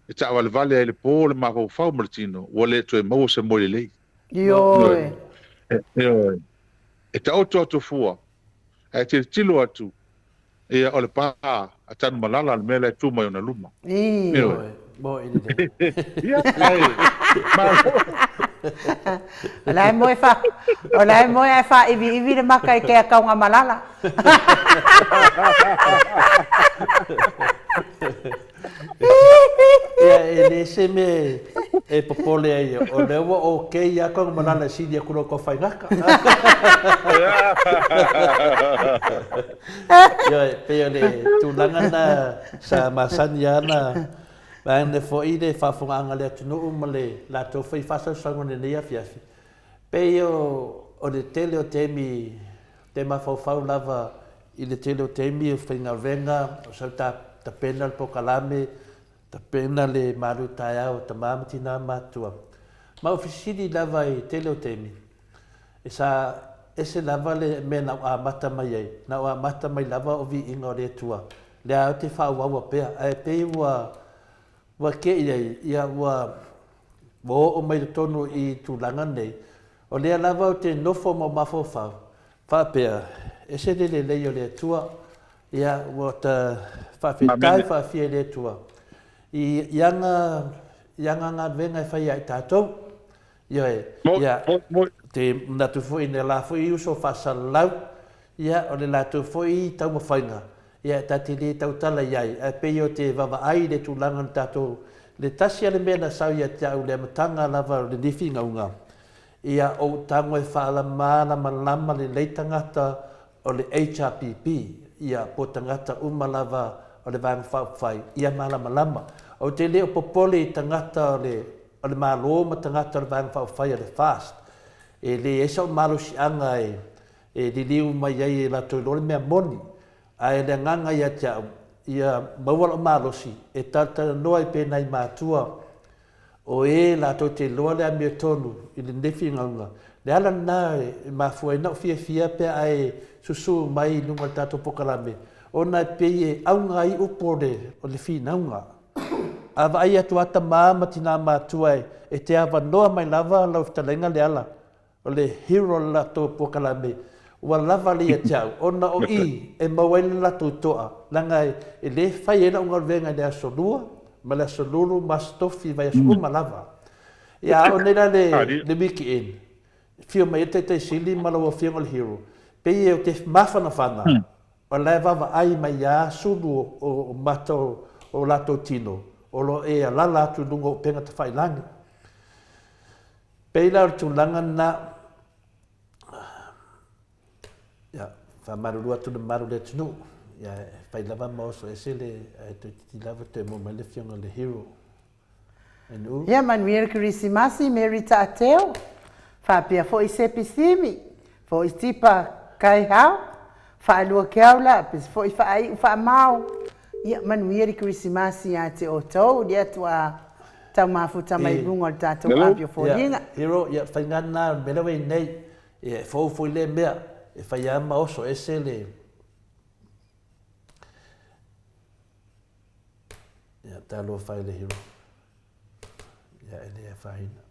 e taavalevale ai le po le mafaufau ma le tino, ua le toe maua se moe lelei. Ioe. Ioe. E taoto atu fua, ae tilotilo atu, ia, o le pa a Tanumalala le mea la e tu mai ona luma. Ioe. Ia, ae, malo. O la e moe fa, o la e moe ae faaiviivi le maka i ke Akaugamalala. Ia, e le se mea e popole ai, o lea ua okay lava Kaugamalala e sili atu loa Tafaigata. Ioe, pei o le tulaga lena sa masani lava ona vaeane foi le faafofogaaga a le atunuu ma le latou foi faasausauga i lenei afiafi. Pei o le tele o taimi, ou te mafaufau lava i le tele o taimi o faigaluega, o sau tapena le polokalame, tapena le malu taeao o tama ma tina matutua. Ma ou fesili lava i le tele o taimi, e sa ese lava le mea na ou amata mai ai, na ou amata mai lava o viiga o le Atua, lea ou te faaauaua pea, ae pei ua ua kē i ai, ia ua ua oo mai totonu i tulaga nei, o lea lava ou te nofo ma ou mafaufau, faapea, ese le lelei o le Atua, ia ua ta faafetai faafia i le Atua i i ana i ana galuega e fai ia i tatou. Ioe, ia, ou te manatu foi i la foi uso faasalalau, ia, o le latou foi taumafaiga, ia, ta te le tautala i ai, ae pei ou te vaavaai i le tulaga na tatou, le tasi lava le mea na sau ia te au i le amataga lava o lenei finauga, ia, ou tago e faamalamalama lelei tagata o le HRPP, ia, po o tagata uma lava o le Vaega Faaupufai, ia malamalama. Ou te le o popole i tagata o le o le Malo ma tagata o le Vaega Faaupufai a le FAST. E leai sau malosiaga e e liliu mai ai e latou iloa le mea moni, ae le agaga ia te au, ia maua lou malosi e talatalanoa ai pea nai matua o e latou te iloa le amiotonu i lenei finauga. Le ala lena e mafua ai na ou fiafia pe a e susu mai i luga o le tatou polokalame, ona e pei e auga ai upu o le finauga. A vaai atu a tama ma tinā matua e te avanoa mai lava lau fetalaiga Leala, o le hero o le latou polokalame, ua lava lea ia te au, ona o i e maua ai le latou toa, leaga e le fai ai lau galuega i le aso Lua ma le aso Lulu ma Aso Tofi i vaiaso uma lava. Ia a oo nei la le le weekend, afio mai ai le Taitai Sili ma lau Afioga o le Hero, pei ou te mafanafana O la e vaavaai mai iā sulu o mata o latou tino o lo o e alala atu i luga o upega tafailagi. Pei la o le tulaga lena, ia, faamalulu atu i le mamalu o le atunuu, ia, e fai lava ma oso ese le, ae toeitiiti lava toe maua mai le afioga i le hero. Ia manuia le Kerisimasi Mary Taateo, faapea foi Sepi Simi, foi Tipa Kaihau, Faalua Keaula, pes foi Faaiu Faamao. Ia manuia le Kerisimasi ia te outou, lea tuaa tau mafuta mai luga o le tatou ave o foliga. Hero, ia faiga lena o le mea lea ua i ai nei, e fou foi lea mea, e fai lava ma oso ese le. Ia, talofa i le hero. Ia, e le afaina.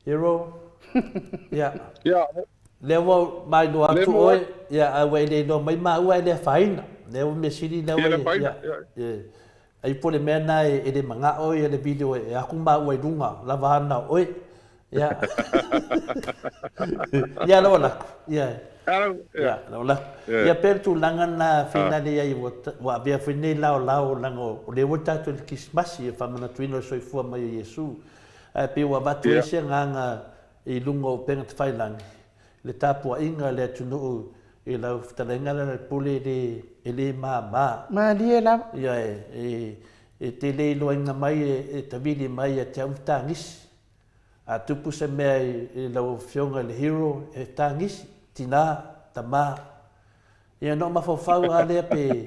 Hero. Ia. Ia. Lea ua mailoa atu oe, ia, a ua e le iloa mai maua e le afaina. Lea ua mea sili lea ua... Ia, ia. Ai po o le mea lena e le manao ia le video e aku maua i luga lava ana o oe. Ia. Ia lau alako. Ia. Ia lau alako. Ia pei o le tulaga lena finale ai ua ua avea foi lenei laolao leaga o lea ua tatou i le Kerisimasi e faamanatuina o le soifua mai o Iesu. Ae pei ua avatu ai se agaga i luga o upega tafailagi le tapuaiga a le atunuu i lau fetalaiga Lealailepule e le, e le mama. Malie lava. Ia e, e, e te le iloaina mai e, e tavili mai ia te au ma tagisi. A tupu se mea i, i lau afioga i le hero, e tagisi, tina, tama. Ia na ou mafaufau lava lea pe,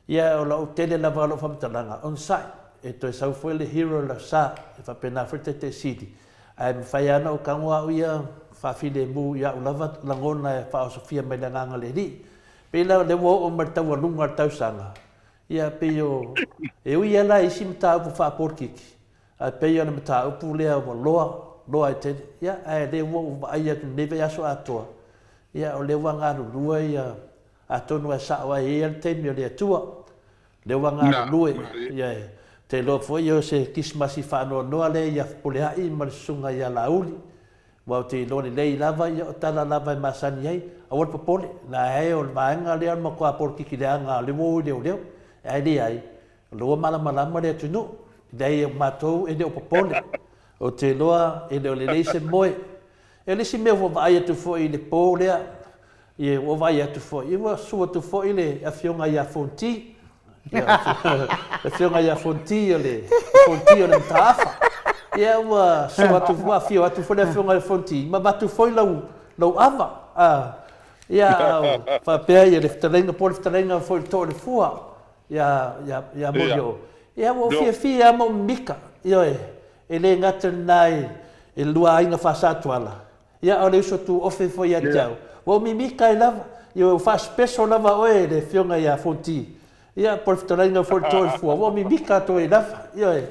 ia o lau tele lava o lau faamatalaga, onosai, e toe sau foi le hero i lau sa, e faapena foi le Taitai Sili, ae mafai lava ona ou tago au ia faafilemu i au lava lagona e faaosofia mai le agaga o le Alii. Pei la o lea ua oo mai le taualuga o le tausaga, ia pei o, e ui lava la i isi mataupu faapolokiki, ae pei o le mataupu lea ua loa, loa ai tele, ia ae lea ua ou vaai atu i lenei vaiaso atoa, Ia, o lea ua galulue ia, atonu e sao ai ia le taimi o le Atua. O lea ua galulue, ia, e te iloa foi o se Kerisimasi faanoanoa lea ia Fepuleai ma le Susuga ia Laauli, aua ou te iloa lelei lava, ia o tala lava e masani ai, aua le popole, la e o le vaega lea o le matua polokiki leaga o lea ua o i leoleo, ae leai, o lea ua malamalama le atunuu, leai o matou e le o popole, ou te iloa e le o lelei se moe. E le isi mea ua vaai atu foi i le po lea, ia ua vaai atu foi, ia ua susu atu foi le afioga ia Fonti, ia le afioga ia Fonti o le Fonti o le Mataafa. Ia ua susu atu, ua afio atu foi le afioga ia Fonti, ma avatu foi lau, lau ava. A, ia faapea ia le fetalaiga po o le fetalaiga foi i le too o le fua, ia, ia, ia Molioo. Ia ua ou fiafia lava ma ou mimika, ioe, E le gata lena i le lua aiga faa-Satuala, ia a o le uso tuofe foi ia te au. Ua ou mimita ai lava, ia ua faaspeso lava oe e le Afioga ia Fonti, ia po o le fetalaiga foi i le too o le fua, ua ou mimita atu ai lava. Ioe.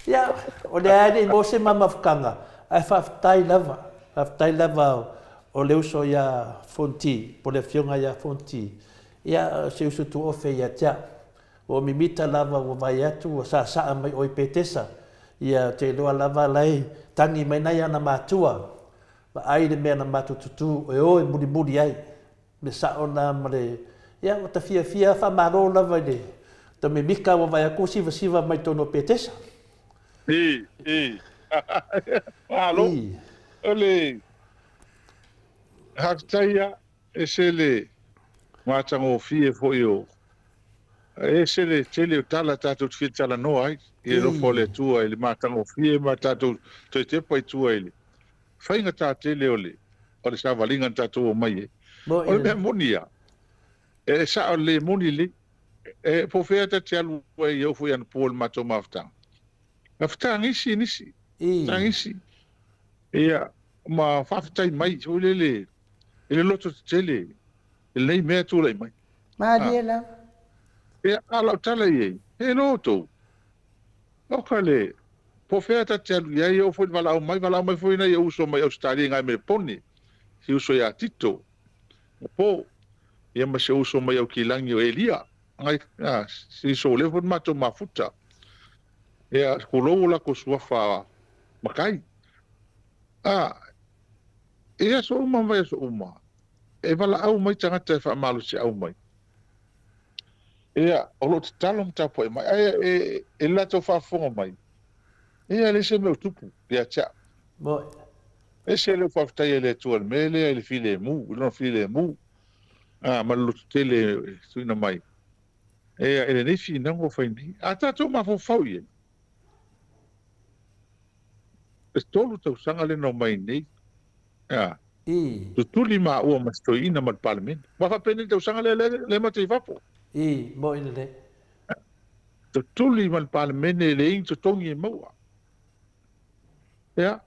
Ia, o lea lava e le i maua se mamafutaga, ae faafetai lava, faafetai lava o le uso ia Fonti, po o le Afioga ia Fonti, ia o se uso tuofe ia te au. Ua mimita lava ua vaai atu ua saasaa mai oe Petesa, ia ou te iloa lava la e tagi mai nai ana matua, vaai le mea na matou tutū e o e mulimuli ai, le sao na ma le, ia ua ta fiafia faamalo lava i le ta mimita ua vaai atu ua sivasiva mai totonu o Petesa. I, i. Malo. O le faafetai ia, ese le matagofie foi o E ese le tele o tala tatou te fia talanoa ai i le alofa o le Atua i le matagofie ma tatou toe tepa i tua i le faigata tele o le o le savaliga na tatou omai ai. O le mea moni ia, e sao lelei, e moni lelei. E po o fea ta te alu ai e oo foi anapo i le matou mafutaga, na fetagisi nisi, fetagisi. Ia, ma faafetai mai foi lele i le loto tetele i lenei mea e tulai mai. Malie lava. Ia, a o lau tala i ai, he iloa outou, oka le, po o fea ta te alu i ai, e oo foi i le valaau mai, valaau mai foi nai ou uso mai Ausetalia i Gaemelepone, si uso ia Tito, o Po, ia ma si ou uso mai Aukilagi o Elia, ngai, a, si uso ua leva foi ona matou mafuta. Ia, tulou o latou suafa matai. A, i aso uma ma vaiaso uma, e valaau mai tagata e faamalosiau mai. Ia, o lo o tatalo ma tapuai mai, ae e, e le latou faafofoga mai, ia e leai se mea o tupu ia te au. Moni. Ese lou faafetai e le Atua i le mea lea i le filemu, i lona filemu, a, ma le lototele e tuuina mai. Ia, i lenei finauga ua fai nei. A tatou mafaufau i ai, e 3 tausaga lea na omai nei, a, I. tutuli maua ma si toeaina ma le Palemene. Aua faapenei le tausaga lea, lea, lea matou i fafo. I, moi lelei. Tutuli ma le Palemene e leai ni totogi e maua. Ia,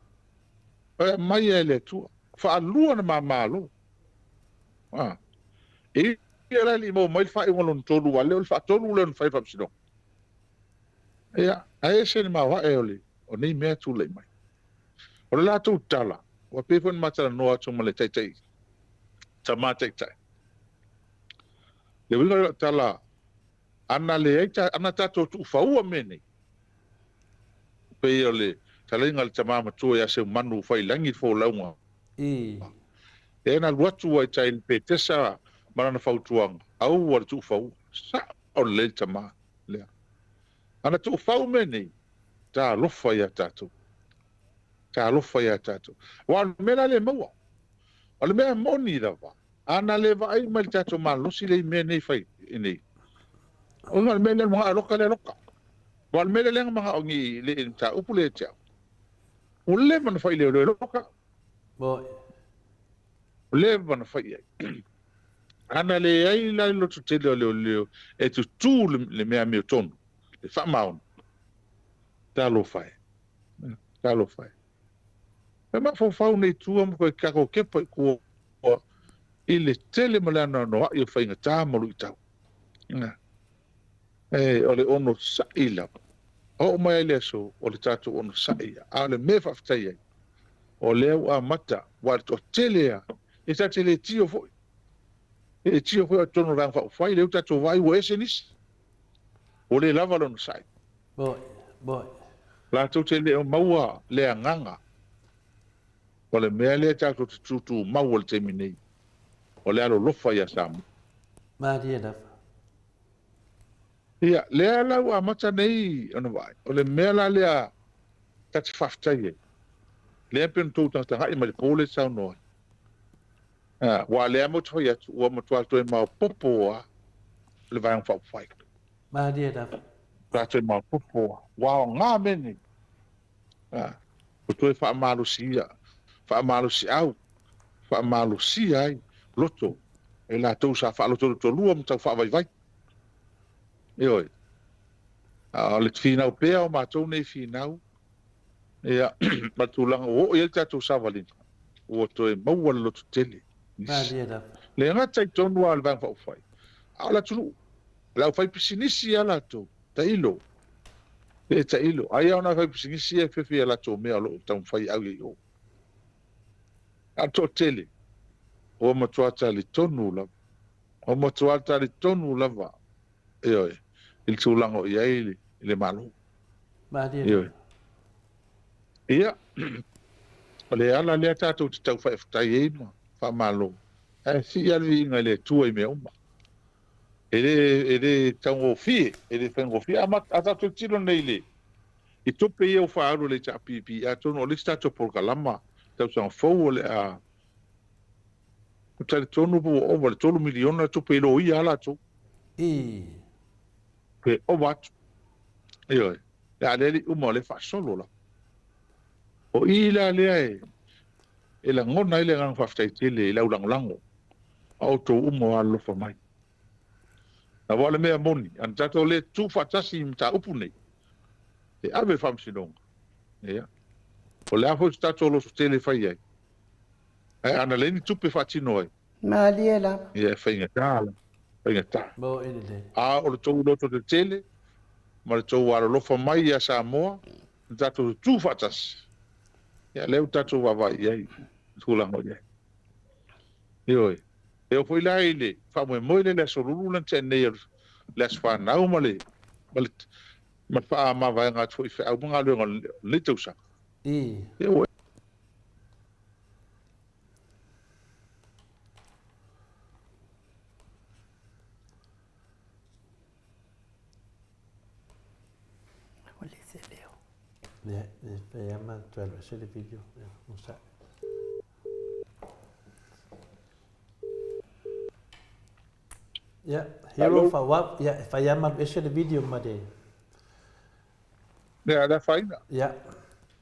e aumai e le Atua. Faalua ona ma malo. A, e ia la e le i maua mai le faaiuga lona tolu, aua o lea o le faatolu lea ona fai le faamasinoga. Ia, ae ese le maoae o le, o nei mea tulai mai. O le latou tala, ua pei foi ona ma talanoa atu ma le taitai, tama taitai. Le uiga o lau tala, ana leai, ana tatou tuufaua mea nei, pei o le talaiga a le tama matua ia Seumanu Faiilagi le folauga. I. Lea na alu atu ai tai i le Petesa ma lana fautuaga, aua le tuufaua. Sao lelei le tama lea. Ana tuufau mea nei, talofa ia tatou. Talofa ia tatou. Aua o le mea la lea e maua. O le mea moni lava, ana le vaai mai le tatou malosi lea i mea nei fai nei, ona o le mea lea manao e loka lea loka. Aua o le mea lea na manao ni le mataupu lea ia te au. Ua leva ona fai leoleo e loka. Ua leva ona fai i ai. Ana leai la le lototele o leoleo e tutū le mea amiotonu, le faamaoni, talofa e, talofa e. E mafaufau nei tua ma koe tatou kepa i tua i le tele ma le anoanoai o faigata ma luitau. E, o le onosai lava. Oo mai ai le aso o le tatou onosai ia. A o le mea e faafetai ai, o lea ua amata, aua le toatele lava, e ta te le tio foi. E le tio foi o totonu o le Vaega Faaupufai, lea ua tatou vaai ua ese nisi. Ua le lava le onosai. Moni, moni. Latou te le o maua le agaga o le mea lea tatou te tutumau ai i le taimi nei, o le alolofa ia Samoa. Malie lava. Ia, lea la ua amata nei ona vaai, o le mea la lea ta te faafetai ai, lea pei ona outou tagatagai mai i le po lea e saunoa ai. Aua o lea lava matou te fai atu, ua matua toe maopoopo lava le Vaega Faaupufai. Malie lava. Matua toe maopoopo lava. Ua aoga mea nei. Ua toe faamalosia, faamalosiau, faamalosia ai loto e latou sa faalotolotolua ma tau faavaivai. Ioe. A o le finau pea o matou nei finau, ia, ma le tulaga ua oo i ai le tatou savaliga, ua toe maua le lototele. Malie lava. Le gata i tonu lava o le Vaega Faaupufai, a o le atunuu, le aufaipisinisi lava latou, tailo, e tailo. Ai lava o nai faipisinisi ia e fefe i a latou mea o lo o taumafai e ave i o. A o le toatele, ua matua talitonu lava, ua matua talitonu lava, ioe, i le tulaga o i ai le Malo. Malie Ioe. Ia, o le ala lea tatou te tau faafetai ai ma faamalo, ae sii lava le viiga i le Atua i mea uma. E le, e le taugofie, e le faigofie. A, a tatou tilotilo nei i le, i tupe ia ua faaalu e le HRPP, atonu o le isi tatou polokalama tausaga fou o le a talitonu po ua ova i le $3 miliona tupe i loia a latou. I. Pe ova atu. Ioe. A lea e le i uma o lea e faasolo lava. O i la lea e, e lagona ai le agaga faafetai tele i le aulagolago a outou uma o alolofa mai. Aua o le mea moni, ana tatou le tutu faatasi i mataupu nei, e ave i le faamasinoga, ia. O le a foi se tatou loto tele e fai ai, ae ana leai ni tupe e faatino ai, Malie lava. ia e faigata lava, faigata. Mo e lelei. A o le tou loto tetele ma le tou alolofa mai ia Samoa, na tatou tutu faatasi, ia lea ua tatou vaavaai i ai i le tulaga o i ai. Ioe. E oo foi la i le faamoemoe lea i le Aso Lulu lea na tea nei, le aso fanau ma le ma le ma le faamavaega atu foi i feau ma galuega o lenei tausaga. Ia ua Ua le se leo. Ia, e fai lava ma toe alu ese le video. Ia, onosai. Ia, Hero Fauau, ia, e fai lava ma alu ese le video ma le... Ia, le afaina. Ia.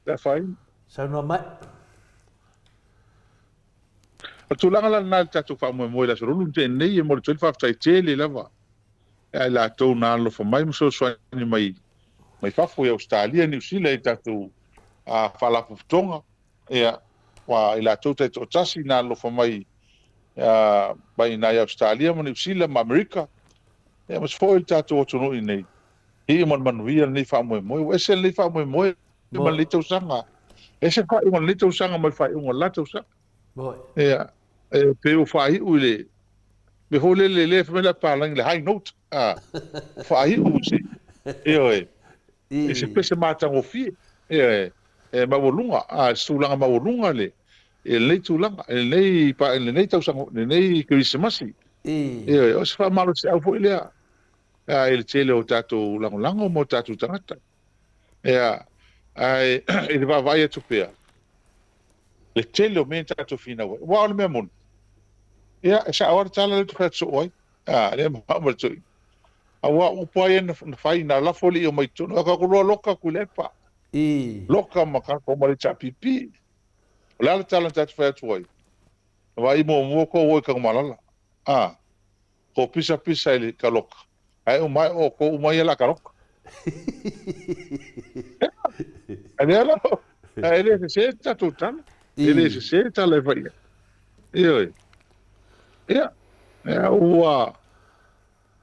Le afaina. Saunoa mai. O le tulaga la lena i le tatou faamoemoe i le Aso Lulu na tea nei, e momoli atu ai le faafetai tele lava ia i latou na alolofa mai ma fesoasoani mai mai fafo i Ausetalia, Niu Sila i tatou faalapotopotoga, ia, aua i latou taitoatasi na alolofa mai mai i ina i Ausetalia ma Niu Sila ma Amerika, ia aemaise foi le tatou atunuu i inei. Iu ma le manuia lenei faamoemoe. Ua ese lenei faamoemoe ma lenei tausaga. Ese le faaiuga o lenei tausaga mai le faaiuga o le la tausaga. Ia, e pei ua faaiu i le mea foi lele lea fai mai le papalagi le high note, a, ua faaiu i se, ioe, i se pese matagofie, ioe, e maualuga, a, se tulaga maualuga le, i lenei tulaga, i lenei, i lenei tausaga, lenei Kerisimasi. Ioe, o se faamalosiau foi lea i le tele o tatou lagolago ma o tatou tagata. Ia, ae i le vaavaai atu pea, le tele o mea na tatou finau ai. Aua o le mea moni, ia, e sao lava le tala lea ou te fai atu soo ai, a, lea ma ma le toeaina. Aua o upu lava ia na fai, na lafo alii omai i totonu, ae tatou loa loka atu i le epa. Loka ma tatou ma le HRPP. O le a le tala na tatou fai atu ai? Na vaai muamua tou o i Tanumalala, a, Ko pisa pisa i le ka loka. Ae uma ae o kou uma ia la ka loka. A lea la, e le sese le tatou tala. E le sese le tala e fai ai. Ioe. Ia, ia ua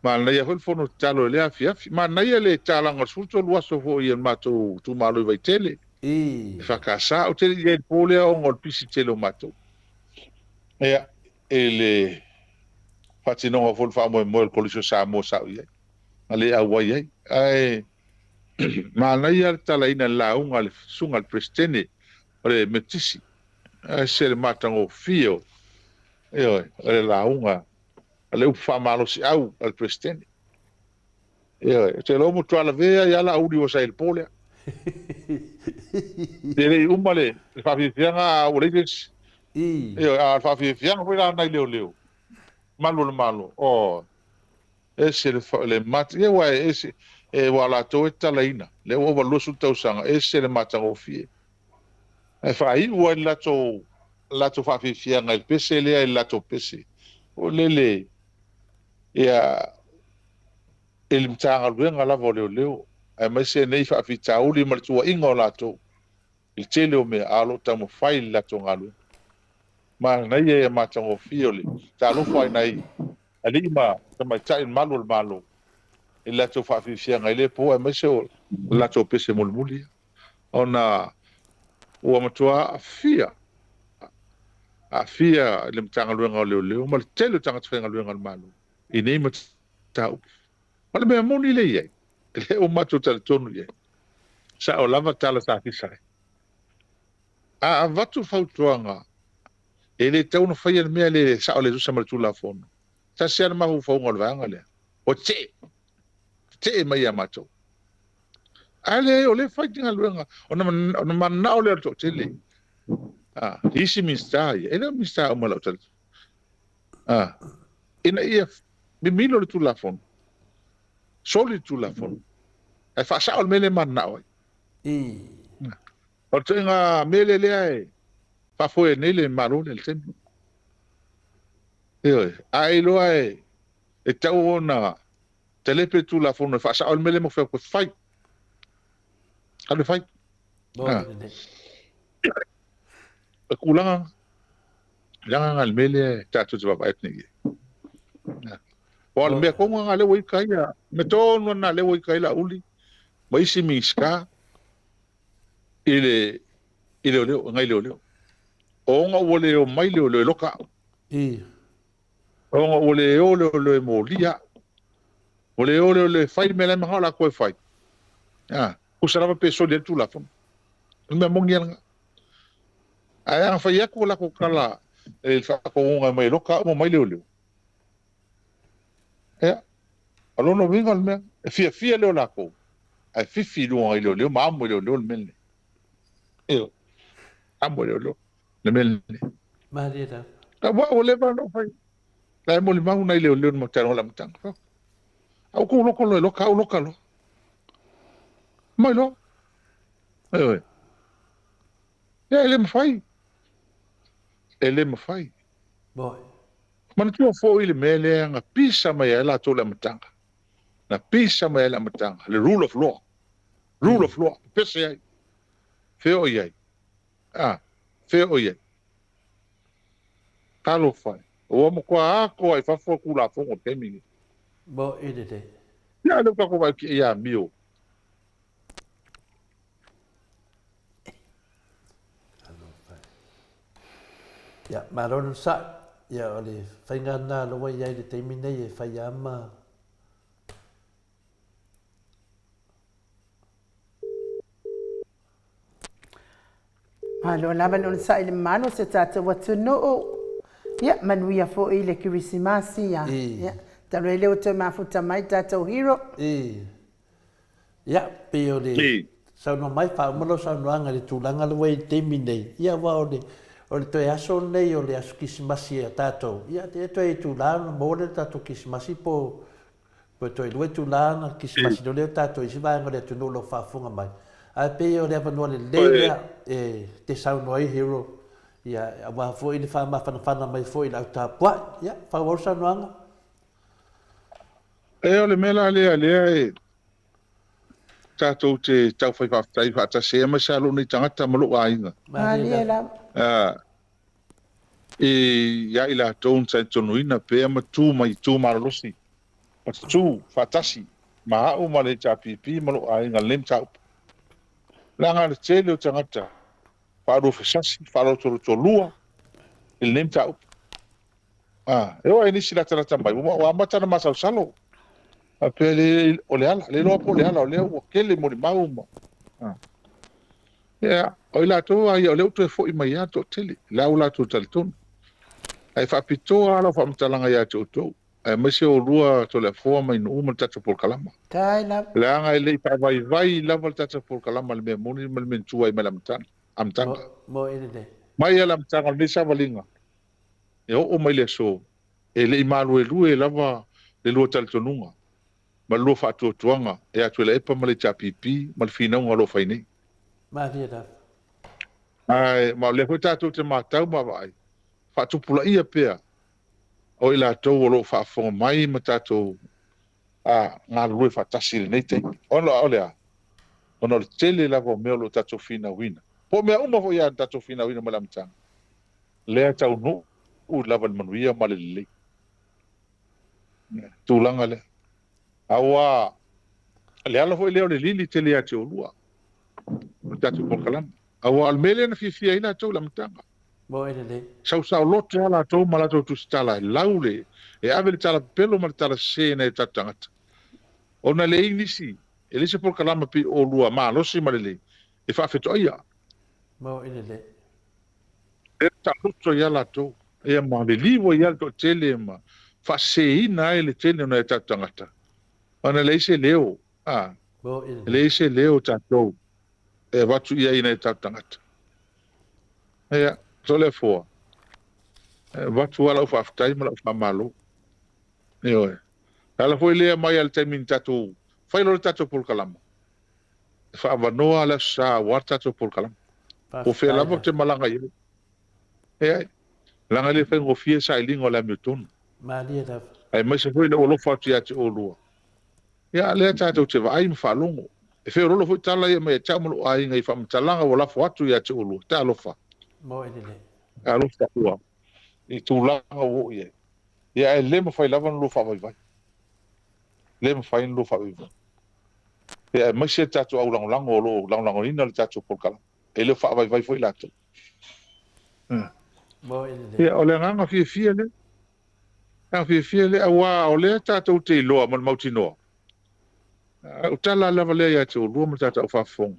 manaia foi le fono tatalo i lea afiafi. Manaia le tatalaga o le 13 aso foi a le matou itumalo i Vaitele. EFKS. Ou te le i i ai i le po lea ona o le pisi tele o matou. Ia, i le faatinoga foi o le faamoemoe o le Kolisi o Samoa sa ou i ai, na le auai ai. Ae manaia le talaina i le lauga a le Susuga i le Peresetene o le Metotisi, e ese le matagofie o, ioe, o le lauga a le upu faamalosiau a le Peresetene. Ioe, ou te iloa ua matua lavea ai lava Laauli ua sa i le po lea. E le i uma le faafiafiaga a ua leai se isi. Ioe, a o le faafiafiaga foi la nai leoleo, malu o le Malo, oh, ese le, le mat, ia aua e ese, e, aua o latou e tatalaina, lea ua ova i le 20 tausaga, ese le matagofie. Ae faaiu ai le latou, latou faafiafiaga i le pese lea i le latou pese, o lele, ia, i le Matagaluega lava o Leoleo, aemaise nei faafitauli ma le tuuaiga o latou i le tele o mea, a o lo o taumafai le latou galuega. Manaia ia matagofie o le talofa i nai alii ma tamaitai mamalu o le Malo i le latou faafiafiaga i lea po, aemaise o le latou pese mulimuli ia, ona ua matua aafia, aafia le Matagaluega o Leoleo ma le tele o tagata faigaluega a le Malo i nei mataupu. O le mea moni lea e i ai, lea ua matou talitonu i ai, sao lava tala sa fisa ai. A avatu fautuaga, e le tatau ona faia le mea lea e sao le tusa ma le Tulafono. Tasi lava le mafaufauga o le vaega lea, ua tetee, tetee mai ia matou. A leai, o lea e fai le galuega, ona mananao lea o le toatele. I isi Minisita ia, e le o Minisita uma i lau talitonuga. Ina ia mimilo le Tulafono, soli le Tulafono, ae faasao le mea lea e mananao ai. O le ituaiga mea lea lea e faafoe ai nei le Malo lea i le taimi. Ioe, a e iloa e tatau ona talepe le Tulafono e faasao ai le mea lea ma fai atu e fai. Alu e fai. O tulaga leaga na le mea lea tatou te vaavaai atu nei i ai. Aua o le mea tonu lava lea ua ita ai, mea tonu lava lea ua ita ai Laauli ma isi Minisita i le i leoleo, nai leoleo. Ona ua le omai leoleo e loka au. Ona ua le o leoleo e molia au. Ua le o leoleo e fai le mea la e manao latou e fai. A, tusa lava pe soli ai le Tulafono. O le mea moni lava lena. Ae ana fai atu a latou tala i le faatonuga e omai e loka au ma omai leoleo, ia, o lona uiga o le mea, e fiafia lea o latou, ae fifi i luga o nai leoleo ma amo i leoleo le mea lenei. Ioe, amo i leoleo le mea lenei. Malie lava. Aua ua leva ona ou fai, la e molimau nai leoleo na matou talanoa i le amataga. A ua tou loka loa e loka au, loka loa. Mai loa. Ioe. Ia, e le mafai. E le mafai. Boy. Manatua foi le mea lea na pisa mai ai latou i le amataga. Na pisa mai ai le amataga, le rule of law. Rule of law, pepese ai. Fea o i ai? A, fea o i ai? Talofa e. Ua matua atoa i fafo le Tulafono i le taimi lenei. Mo i lelei. Ia, lea ua tatou vaai atu i amio. Ia, malo le onosai. Ia, o le faiga lena lea ua i ai i le taimi nei e fai lava ma... Malo lava le onosai i le mamalu o si o tatou atunuu. Ia, manuia foi le Kerisimasi. Ia, ia, talu ai lea ua toe mafuta mai tatou hero. Ia, pei o le saunoa mai, faauma lau saunoaga i le tulaga lea ua i ai i le taimi nei, ia aua o le, o le toe aso lenei o le aso Kerisimasi a tatou, ia e toe itula ona maua lea o le tatou Kerisimasi po o toe lua itula ona Kerisimasi loa lea o tatou i isi vaega o le atunuu o lo o faafofoga mai. Ae pei o le avanoa lelei lea e te saunoa ai Hero, ia, aua foi le faamafanafana mai foi i le au tapuai. Ia, faaauau le saunoaga. E o le mea la lea lea e tatou te tau fai faafetai faatasi ai aemaise lava lou nei tagata ma lou aiga. Malie lava. Ia i latou na talitonuina pea ma tu mai tu malolosi ma tu faatasi ma au ma le HRPP ma lou aiga i lenei mataupu. Leaga le tele o tagata faaluafesasi, faalotolotolua i lenei mataupu. A, e oo lava i nisi latalata mai, ua amata ona masalosalo. Faapea le, o le ala, le iloa po o le ala, o lea ua tele molimau ma... A. Ia, o i latou lava ia, o lea ua toe foi mai lava le toatele, o la ua latou talitonu. Ae faapitoa lava lau faamatalaga ia te outou, aemaise oulua Toleafoa ma Inuuu ma le tatou polokalama. Faafetai lava. Leaga e le i faavaivai lava le tatou polokalama i le mea moni ma le mea na tuai mai le amataga. Amataga. Mo i lelei. Mai lava le amataga o lenei savaliga, e oo mai le aso, e le i maluelue lava le lua talitonuga ma le lua faatuatuaga ia Tuilaepa ma le HRPP ma le finauga o lo o fai nei. Malie lava. Ae, ma o lea foi tatou te matau ma vaai, faatupulaia pea o i latou o lo o faafofoga mai ma tatou galulue faatasi i lenei taimi. Ona o le a? Ona o le tele lava o mea o lo o tatou finauina, po o mea uma foi lava na tatou finauina mai le amataga, lea e taunuu lava i le manuia ma le lelei. Tulaga lea. Aua le ala foi lea o le lili tele ia te oulua, o le tatou polokalame. Aua o le mea lea na fiafia ai latou i le amataga. Mo e lelei. Sau saoloto lava latou ma latou tusitala e lau le, e ave le tala pepelo ma le tala sese i nai o tatou tagata. Ona e leai nisi, e leai se polokalama pei o oulua malosi ma lelei e faafetoaia. Mo e lelei. Lea na saoloto ai lava latou, ia ma liliu ai lava le toatele ma faaseseina ai le tele o nai o tatou tagata, ona e leai se leo, a, e leai se leo o tatou e avatu i ai i nai o tatou tagata. Ia, Toleafoa, e avatu lava lau faafetai ma lau faamalo. Ioe. E ala foi lea mai lava i le taimi na tatou fai loa le tatou polokalama, e faaavanoa le Aso Sa aua le tatou polokalama. Po o fea lava ou te malaga i ai. Leai, leaga e le faigofie le sailiga o le amiotonu. Malie lava. Aemaise foi le ou alofa atu ia te oulua. Ia, lea tatou te vaai ma faalogo. E feoloolo foi tala ia mai ia te au ma lou aiga i faamatalaga ua lafo atu ia te oulua. Talofa. Moe lelei. Talofa ua i tulaga ua oo i ai. Ia ae le mafai lava ona lua faavaivai. Le mafai ona lua faavaivai. Ia aemaise le tatou au lagolago o lo o lagolagoina le tatou polokalame. E le o faavaivai foi latou. Moe lelei. Ia o le agaga fiafia lea. Agaga fiafia lea aua o lea tatou te iloa ma le mautinoa. O tala lava lea ia te oulua ma le tatou faafofoga.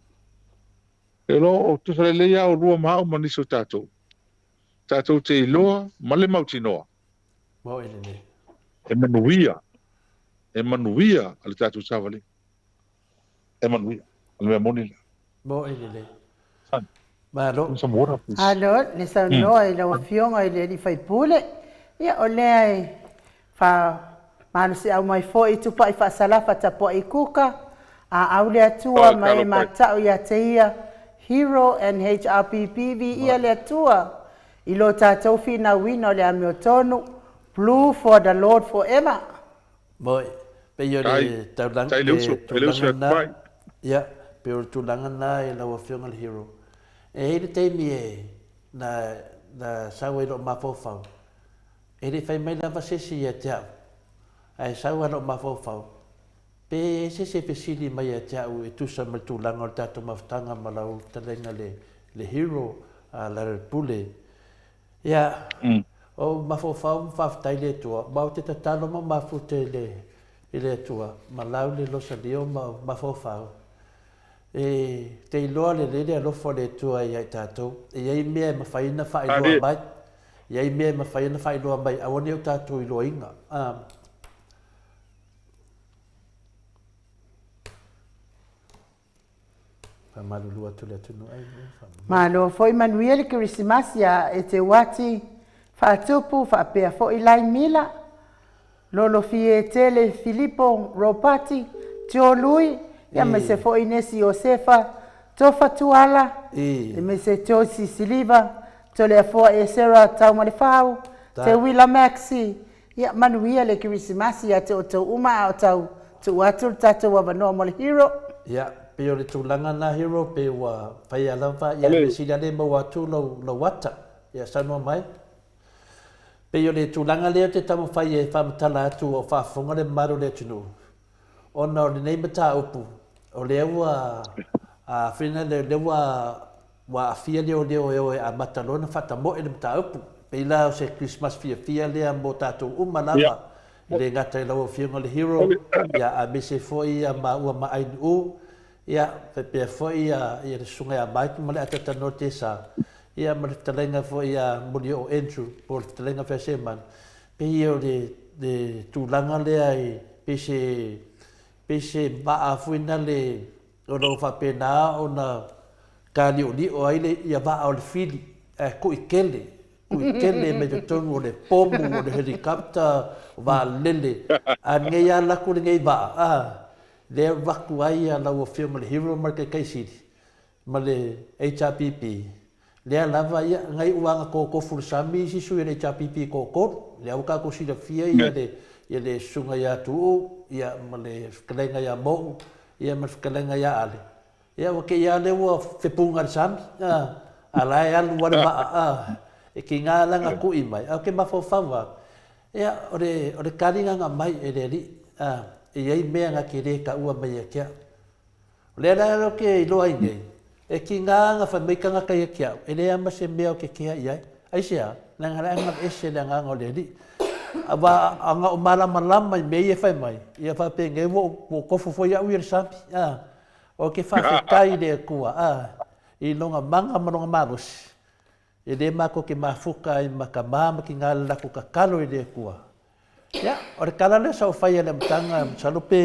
E lo o tusa lelei lava oulua ma au ma nisi o tatou. Tatou te iloa ma le mautinoa. Moe lelei. E manuia. E manuia le tatou savaliga. E manuia. O le mea moni lea. Moe lelei. Malo. Malo le saunoa i lau Afioga i le alii faipule. Ia, o lea e faamalosiau mai foi i Tupai Faasalafa Tapuai Kuka, Aau le Atua ma e matau ia te ia, Hero and HRPP Viia le Atua i lo tatou finauina o le amiotonu, Blue for the Lord forever. Moi, pei o le taulaga, le tulaga lena, ia, pei o le tulaga lena i lau Afioga i le Hero. E i ai le taimi e, na, na sau ai lou mafaufau, e le i fai mai lava se isi ia te au, ae sau lava lou mafaufau, pe i ai se isi e fesili mai ia te au e tusa ma le tulaga o le tatou mafutaga ma lau fetalaiga le, le Hero, a Lealailepule. Ia, o mafaufau ma faafetai i le Atua, ma ou te tatalo ma mafuta i le, i le Atua, ma lau le losalio ma mafaufau, e te iloa lelei le alofa o le Atua ia i tatou. E i ai mea e mafai ona faailoa mai, e i ai mea e mafai ona faailoa mai, aua ne i o tatou iloaina. Faamalulu atu le atunuu ai. Malo foi manuia le Kerisimasi a Eteuati Faatupu faapea foi Laimila, Lolofie Tele Filipo Ropati, Tio Lui, aemaise foi Nesi Iosefa Tofa Tuala, aemaise Joyce Siliva, Toleafoa Esera Taumalefau, Teuila Maxi, Ia manuia le Kerisimasi ia te outou uma a o tau tuu atu le tatou avanoa mo le Hero. Ia, pei o le tulaga na Hero, pei ua faia lava, ia mea sili a le maua atu lou, lou ata. Ia, saunoa mai. Pei o le tulaga lea ou te taumafai e faamatala atu ua faafofoga le mamalu o le atunuu, ona o lenei mataupu, o lea ua, a fina lea, lea ua Ua aafia leoleo e o e amata loa ona faatamoe le mataupu. Pei la o se Christmas fiafia lea mo tatou uma lava, e le gata i lau Afioga le Hero, ia aemaise foi ia maua ma Ainu'u, ia faapea foi ia le Susuga ia Mike ma le Atatanoa Tesa, ia ma le fetalaiga foi ia Molioo Andrew po o le fetalaiga Feasemanu. Pei o le le tulaga lea i pei se pei se vaa foi na le O lo o faapena ona taliolio ai le ia vaa o le fili ae kuitele, kuitele mai totonu o le pomu, o le helicopter, o vaalele. A lenei lava alu atu lenei vaa, a, lea e alu atu ai lau Afioga i le Hero ma le Taitaisili ma le HRPP, lea lava, ia, na iu lava ina totofu i le sami isi sui o le HRPP e toatolu. Lea ua tatou silafia ia le, ia le Susuga ia Tuuu, ia, ma le Fetalaiga ia Mou, ia ma le Fetalaiga ia Ale. Ia ua te i lava lea ua fepuga i le sami, a, a la e alu lava le vaa, a, e tiga la ona tui mai, ae ou te mafaufau lava, ia, o le, o le tali na aumai e le Alii, a, e i ai mea na te le taua mai ia te au. O lea la ou te iloa ai nei, e tiga ona fai mai tagata ia te au, e leai lava ma se mea ou te kea i ai. Aisea? Leaga la e ese le agaga o le Alii. Aua ana ou malamalama i mea ia e fai mai, ia faapenei ua ou tofu foi au ia i le sami. A, ou te faafetai i le Atua, a, i lona mana ma lona malosi, e le matou te mafuta ai ma tama ma tina i le latou tatalo i le Atua. Ia, o le tala lea sa ou faia i le amataga, masalo pe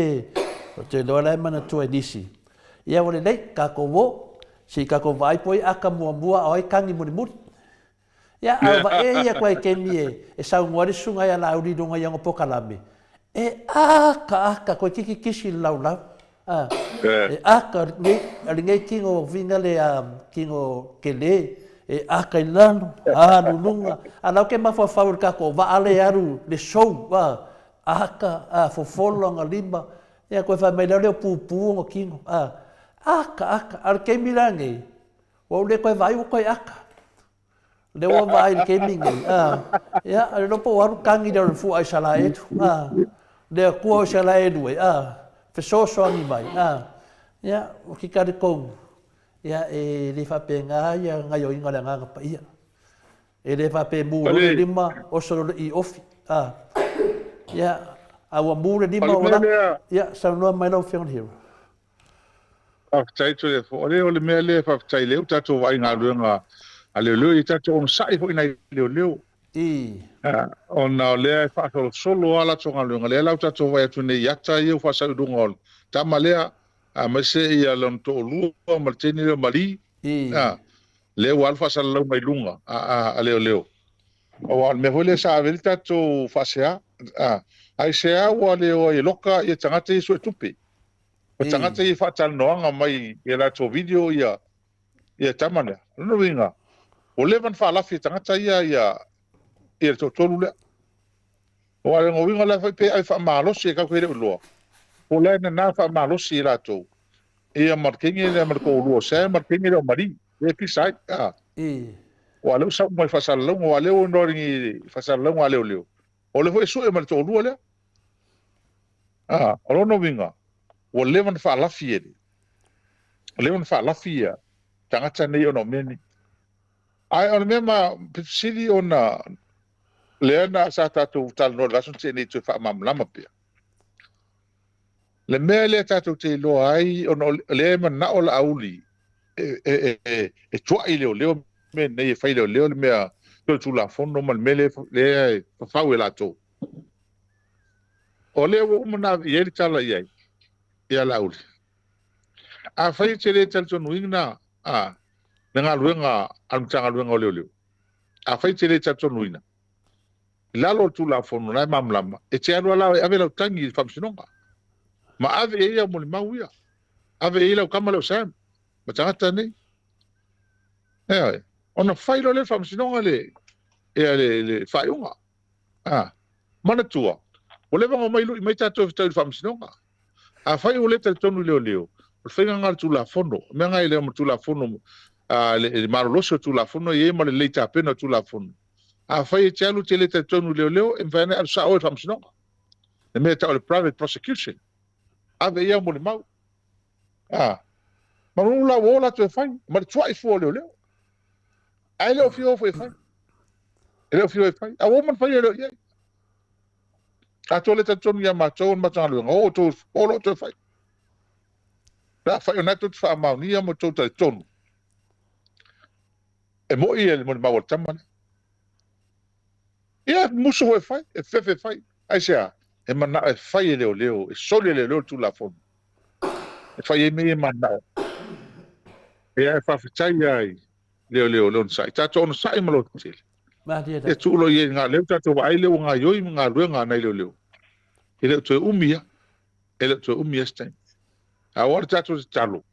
ou te iloa la e manatua e nisi. Ia ua lelei, tatou o, se i tatou vaai po o ai ata muamua a o ai tagi mulimuli. Ia, a ua vae ia koe i taimi e saunoa ai le susuga ia Laauli i luga i ana polokalame, e akaaka koe tiki kisi i le laulau. A, e aka lenei, o lenei tino fina le tino tele, e aka i lalo, alu i luga. A la ou te mafaufau i le tatou vaa lea e alu le sou, a, aka, a, fofolo ona lima, ia toe fai mai lea o lea o pupu ona tino, a. Aka, aka, a o le taimi la lenei, ua ou le toe vaai ua toe aka. O lea ua vaai i le taimi lenei, a, ia, le iloa po ua alu tagi lea o le fua Isaraelu, a, le Atua o Isaraelu e, a, fesoasoani mai, a, ia, ou te talitonu, ia, e le faapena ia gaioiga o le Agaga Paia. E le faapea e mu loa le lima, oso loa le i ofi, a, ia, a ua mu le lima, ua lata, ia, saunoa mai lau Afioga i le Hero. Faafetai Toleafoa. O le, o le mea lea faafetai lea ua tatou vaai i galuega a leoleo, ia tatou onosai foi i nai leoleo. I. Ona o lea e faasolosolo lava latou galuega. Lea la ua tatou vaai atu nei i ata ia ua faasau i luga o le tama lea, aemaise ia lona toalua ma le teine lea o Mali. I. Lea ua alu faasalalauga i luga a leoleo. Aua o le mea foi lea sa ave ai le tatou faasea. Aisea ua le o ai e loka ia tagata ia suetupe. O tagata ia faatalanoaga mai i a latou video ia ia tama lea. O lona uiga, ua leva ona faalafi e tagata ia ia ia le toatolu lea. Aua o lona uiga o la foi pe ave faamalosi e tatou te le o iloa, po o la e nana faamalosi e latou ia ma le teine lea ma le toalua o Sam ma le teine lea o Marie, lea e pisa ai. Aua o lea ua sau mai faasalalauga, aua o lea ua iloa i faasalalauga a leoleo, o lea foi e sue ma le toalua lea. A, o lona uiga, ua leva ona faalafi e le, ua leva ona faalafi ia tagata nei ona o mea nei. Ae o le mea ma pito sili ona lea na sa tatou talanoa i le vaiaso na tea nei toe faamalamalama pea. Le mea lea tatou te iloa ai ona o lea e manao Laauli e tuai leoleo mea nei e fai leoleo le mea le Tulafono ma le mea lea e fafau e latou. O lea ua uma ona ave i ai le tala i ai ia Laauli. Afai e te le talitonuina le galuega a le Matagaluega o Leoleo, afai e te le talitonuina, i lalo o le Tulafono la e malamalama, e te alu lava la e ave lau tagi i le Faamasinoga, ma ave i ai au molimau ia, ave i ai lau tama lea o Sam, ma tagata nei. Ioe. Ona fai loa lea e le Faamasinoga le, ia le, le faaiuga. A, manatua, ua leva ona omai lui mai tatou e fetau i le Faamasinoga. Afai ua le talitonu i leoleo, o le faiga lena o le Tulafono. O le mea lena e le ma le Tulafono, a, le, le malolosi o le Tulafono e i ai ma le lelei tapena o le Tulafono. Afai e te alu e te le talitonu i leoleo, e mafai ona e alu sao oe i le Faamasinoga. Le mea e tau o le private prosecution. Ave i ai au molimau. A, ma lou la ua o latou e fai, ma le tuai fua o leoleo. Ae le o fia o foi e fai. E le o fia o e fai. A ua uma ona fai e le o i ai. Tatou le talitonu ia matou o le Matagaluega, o outou, o lo outou e fai. Pe afai o lena tou te faamaonia ma outou talitonu, e moi le molimau a le tama lea. Ia, e musu foi e fai, e fefe e fai. Aisea? E manao e fai e leoleo, e soli e leoleo le Tulafono. E fai ai mea ia e mananao. Ia, e faafetai ai leoleo le onosai. Tatou onosai ma loto tele. Ia tuu loa i ai lea ua tatou vaai lea ua gaoioi ma galuega a nai leoleo. E le o toe umi lava. E le o toe umi lava se taimi. A o le tatou tatalo,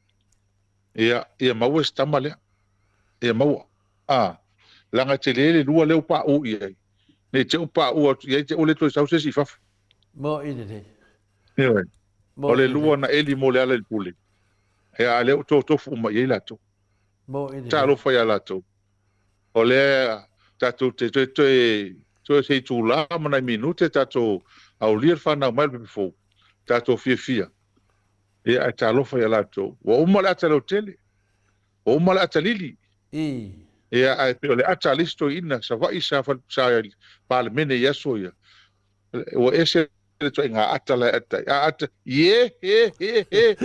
ia, ia maua se tama lea. Ia maua. A, leaga e tele le lua lea ua pauu i ai. Ne i te i ua pauu atu i ai te i ua le toe sau se isi i fafo. Mo'i lelei. Ioe. O le lua na eli mo Lealailepule. Ia, a lea ua totofu uma i ai latou. Mo'i lelei. Talofa ia latou. O lea tatou te toe toe toe se itula ma nai minute tatou aulia le fanau mai o le pepe fou. Tatou fiafia. Ia, ae talofa ia latou. Ua uma le ata leotele. Ua uma le ata lili. I. Ia, ae pei o le ata a le isi toeaina, Savaii sa, sa Palemene i aso ia. Ua ese le ituaiga ata la e ata ai. A ata, ie, he, he, he.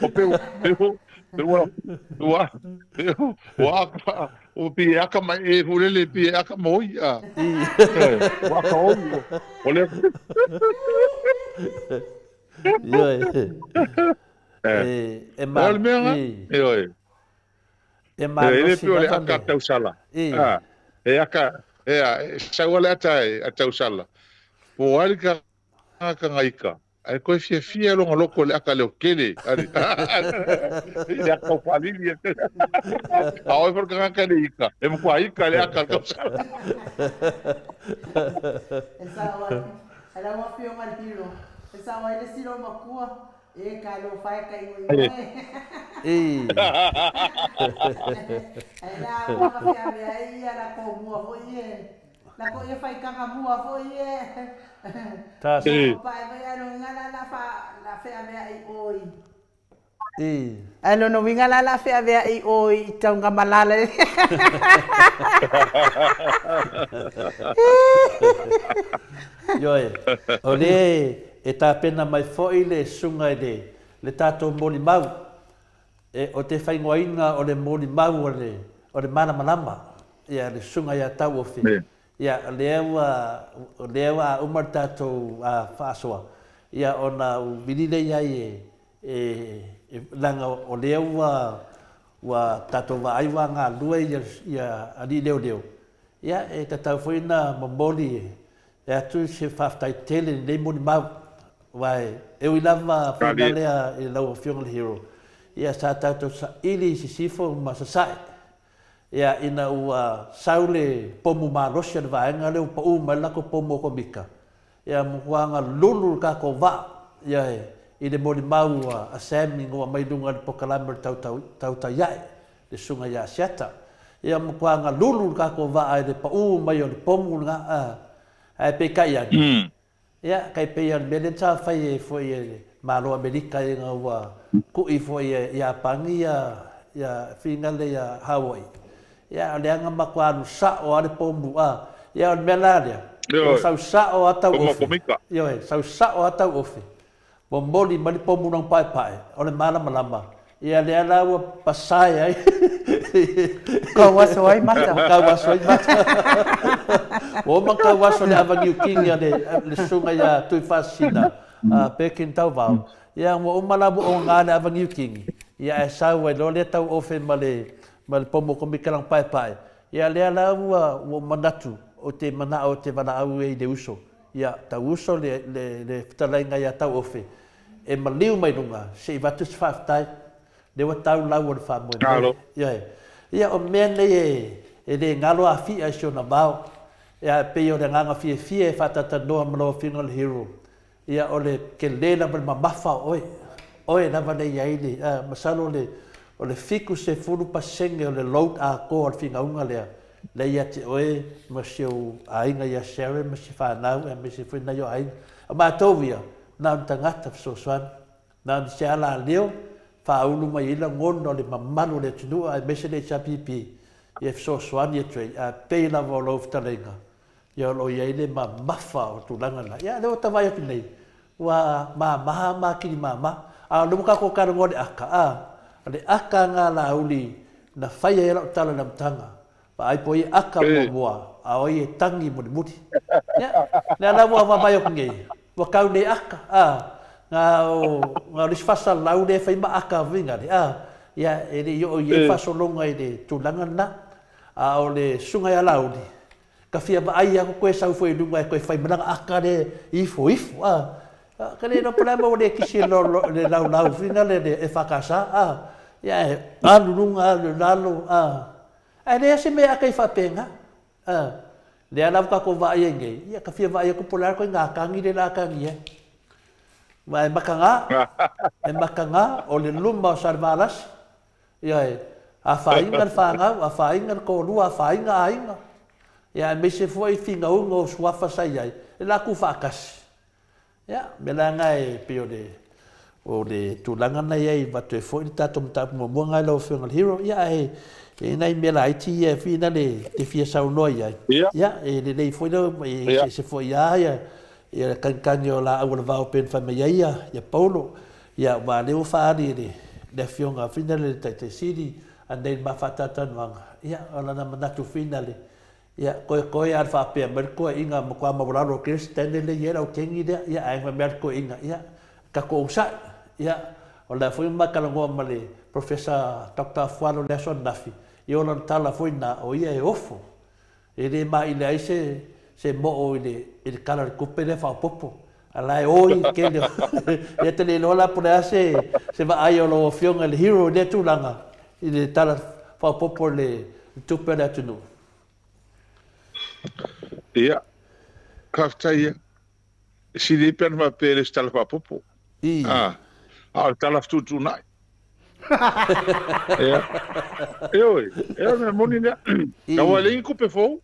O peu, peu, peu, ua, peu, ua aka, ua pi e aka mai, e hulele pi e aka moi, a. Ua aka oi, o le. Ioe. E, e ma... O le mea nga, ioe. E malosi E le pei o le lava aka le... tausala. I. A, e aka, e a, e sau a le ata e a tausala. Po o ai le tagata na ika, ae koe fiafia lona loko i le aka leo tele. Ali. I le aka taufaalili. A o ai foi le tagata e le ika, e matua ika i le aka a le tausala. E sao ai. Ai lau Afioga i le Hero. E sao ai le isi loomatua, E talofa e ka igoigo e. Ii. Ae la ua ma feavea ai ia latou mua foi e. Latou ia faitaga mua foi e. Tasi. Pae foi ae lona la la fa la feavea i o i. Ii. Ae lona uiga la la feavea i o i Taugamalala. Ioe, o lea e tapena mai foi le susuga i le le tatou molimau, e, o te faingoaina o le molimau o le, o le malamalama, ia, le susuga ia Tauofe. Ia, o lea ua, o lea ua a uma le tatou faasoa, ia, ona ou vili lea i ai e, e, e, leaga o lea ua, ua tatou vaai ua galulue ia, ia alii leoleo, ia, e tatau foi ona momoli e atu se faafetai tele i lenei molimau, aua e ui lava faiga lea i lau Afioga i le Hero, ia sa tatou saili i sisifo ma sasae, ia ina ua sau le pomu malosi a le vaega lea ua pau mai le latou pomu atomika, ia matua lulu le tatou vaa, ia i le molimau a Sam ina ua aumai i luga i le polokalame o le tautai ae, le Susuga ia Asiata. Ia matua galulu le tatou vaa i le pau mai o le pomu lena, a, ae peitai ane, ia, tai pei o le mea lea sa fai ai foi e le Malo o Amerika ina ua kui foi e Iapani ia, ia finale ia Hawaii. Ia, o lea na matua alu sao lava le pomu, a, ia o le mea la lea, ua sau sao lava tauofe, ioe, sau sao lava tauofe. Momoli mai le pomu lana paepae, o le malamalama, ia lea la ua pasae ai. Kau aso ai mata. Ua kau aso ai mata. Ua oma kau aso le ava niukini a le, le susuga ia Tuifaasisina, a Pekin Tauvao. Ia ua uma la ua oga le ava niukini, ia ae sau ai loa lea tauofe ma le, ma le pomu o komika lana paepae. Ia lea la ua, ua manatu, ou te manao ou te valaau ai i le uso. Ia, tau uso le, le, le fetalaiga ia Tauofe, e maliu mai luga, se i avatu se faafetai, lea ua tau lau o le faamoemoe. Malo. Ioe. Ia, o mea nei e, e le galo afi'a i si ona vao. Ia, e pei o le agaga fiafia e faatalatanoa ma lau Afioga i le Hero, ia, o le tele lava o le mamafa o oe. Oe lava lea e i ai le, a, masalo o le, o le 70% o le load atoa o le finauga lea, lea ia te oe ma si ou aiga ia Sharon ma si fanau aemaise foi nai o aiga. O matou ia, na o ni tagata fesoasoani, na o ni se alaleo faaulu mai ai lagona o le mamalu o le atunuu aemaise le HRPP ia fesoasoani atu ai, a pei lava o lau fetalaiga, ia o lo o i ai le mamafa o tulaga na. Ia lea ua ta vaai atu nei, ua mama ma atili mama. A o lea ua tatou talanoa i le aka, a, o le aka na Laauli na fai ai lau tala i le amataga, vaai po o ai e aka muamua, a o ai e tagi mulimuli. Ia, lea la ua vaavaai atu nei, ua tau le aka, a, na o, na o le isi faasalalau lea e fai ma aka foi nale, a, ia, e le i oo i ai faasologa i le tulaga lena. A o le susuga ia Laauli, Ka fia vaai aku koe sau foi i luga e koe fai mai lana aka le ifo ifo a. Ka le iloa po o le a mea ua le kisi le laulau foi lea le EFKS a. Ia e alu luga alu i lalo a. Ae leai se mea e aka ai faapena a. Lea la ua tatou vaai ai nei, ia ka fia vaai atu po o le a le ituaiga tagi lea o le a tagi ai. Aua e mataga, e mataga o le luma o Salevalasi Ioe, afaina le fanau, afaina le toalua, afaina aiga, ia aemaise foi finauga o suafa sa i ai, le latou faatasi. Ia, o le mea la lena e pei o le, o le tulaga lena e i ai, avatu ai foi le tatou mataupu muamua lena i lau Afioga i le Hero, ia ae e i ai nai mea laiti ia e fia le te fia saunoa i ai. Ia, e lelei foi le, e eseese foi lava ia, ia le tagitagi o laau o le vao pei ona fai mai ai ia, ia Paulo. Ia, aua o lea ua faaali e le, le Afioga foi lea le Taitai Sili anei le ma faatalatalanoaga, ia, o lana manatu foi lea, ia, koekoe lava faapea mai le toeaiina matua maualalo o Keresetene lea e i ai le aukeni lea, ia, ae fai mai lava le toeaina, ia, tatou onosai, ia, o lea foi ua ma talanoa ma le Professor Doctor Afualo i le aso ananafi, ia o lana tala foi lena, o ia e ofo. E le maile ai se se moo i le i le Tala o le Tupe lea faaopoopo. A la e o i le tele o Ia te le iloa la po o le a se se vaai o lau Afioga i le hero i lea tulaga i le Tala Faaopoopo o le Tupe a le atunuu. Ia, faafetai ia. E sili ai pe ana faapea e le o se tala faaopoopo. A, a o le tala fetuutuunai. Ia. Ioe, e o le mea moni lea. Aua e leai ni tupe fou.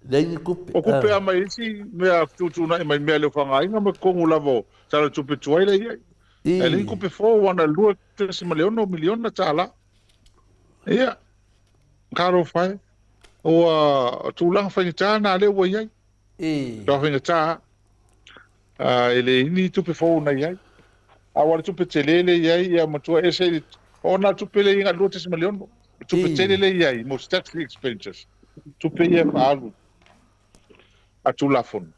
Leai ni tupe. O tupe lava mai isi mea fetuutuunai mai mea e le o faaaogaina ma totonu lava o Tala o le Tupe tuai lea e i ai. Ae leai ni tupe fou aua na o le $2.6 miliona tala. Ia, talofa e. Ua tulaga faigata na lea ua i ai. Tulaga faigata lava. E leai ni tupe fou na i ai. A ua le tupe tele lea i ai, ia matua ese i le, ona o le tupe lea i ai na o le 2.6. O tupe tele lea i ai mo statutory expenditures. Tupe ia e faaalu a Tulafono.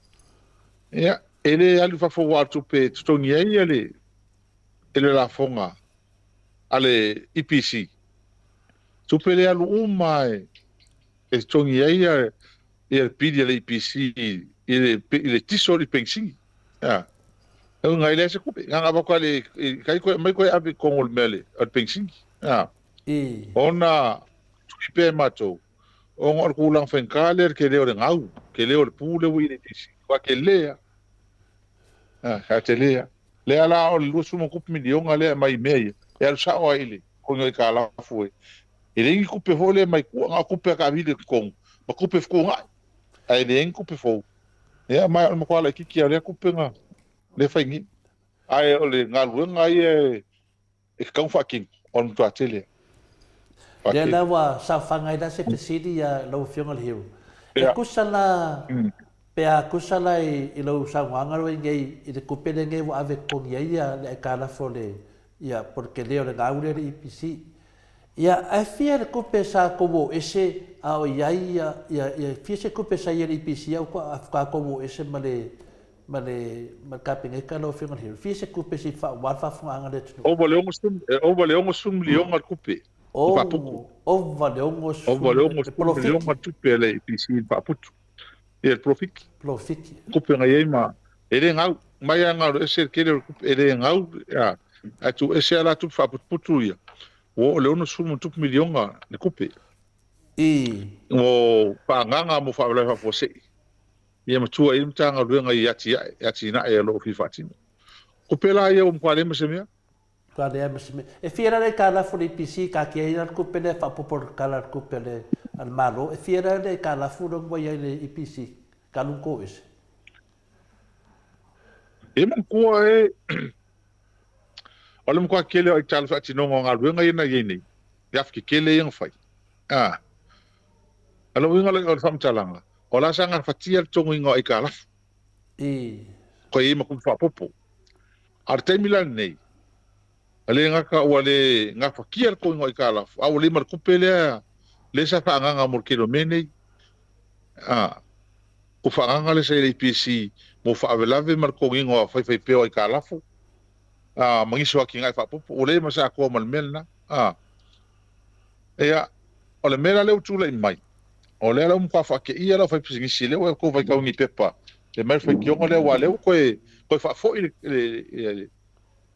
Ia, e le alu i fafo aua o le tupe e totogi ai ia le, le lafoga a le EPC. Tupe lea e alu uma lava e totogi ai ia le pili a le EPC i le tiso i le penisini. A. E uiga e leai se tupe. Na ona avatu lava i tai toe aumai toe ave i totonu o le mea o le penisini. A. Ona tui pea e matou, ona o le tulaga faigata lea i le tele o le gau, tele o le pu lea ua i le EPC. Matua tele lava. A, tele lava. Lea la o le 20 ma tupu miliona lea e aumai i mea ia, e alu sao lava i le totogi o aitalafu e leai ni tupe foi lea e aumai tua, na o tupe a taavili i totonu ma tupe fetuunai, ae leai ni tupe fou. Ia ma o le matua laitiiti lava o lea tupe na lea e fai nei. Ae o le galuega ia e tatau ona faatino, o le matua tele lava. Lea la ua saofaga ai la se fesili ia lau Afioga i le Hero. E tusa la Pe a tusa la i lau saunoaga lea nei i le tupe lenei ua ave e totogi ai ia le aitalafu o le, ia, po o le tele o le gau lea i le EPC. Ia, ae fia le tupe sa tou o ese a o i ai ia, ia, ia, fia se tupe sa i ai i le EPC a faatoa tou o ese ma le, ma le, ma le Kapeneta lau Afioga i le Hero? Fia se tupe se i faauma le faafofogaaga a le atunuu? Ova i le 60, e ova i le 60 miliona le tupe na faaputu. Ova i le 60, Ova i le 60 miliona le tupe a le EPC na faaputu. Ia le polofiti. Polofiti. Tupe na i ai ma e le gau. Mai lava na alu ese le tele o le tupe, e le gau, a, ae tuu ese lava la tupe faaputuputu ia, ua oo i le 60 ma tupu miliona le tupe. I. Mo faaagaga mo faalavelave faafuasei. Ia ma tua i ai le Matagaluega i atiae, atinae o lo o fia faatino. Tupe la ia ua matua leai ma se mea. Ua leai ma se mea. E fia la le aitalafu a le EPC taatia ai la le tupe lea e faaopoopo i le tala o le tupe a le a le Malo. E fia la le aitalafu lea ua i ai le EPC talu ona toese? E manatua e o le matua tele o aitalafu faatinoga o galuega ia na i ai nei, le afi tetele ia na fai. A, o le uiga o le faamatalaga, o la sa gafatia le totogiina o aitalafu. I. Koe i ai ma tupe faaopoopo. A o le taimi la lenei, e le gata ua le gafatia le totogiina o aitalafu, a ua leai ma le tupe lea lea sa faaagaaga mo le tele o mea nei. A, ua faaagaaga lea sa i le EPC mo faalavelave ma le totogiina o faifaipea o aitalafu, a, ma nisi o atinae faaopoopo. Ua leai ma se atoa ma le mea lena. A, ia, o le mea la lea ua tulai mai, o lea la ua matua faateia le aufaipisinisi, lea ua outou faitau i ni pepa E mai le faitioga lea aua o lea ua toe toe faafoi le le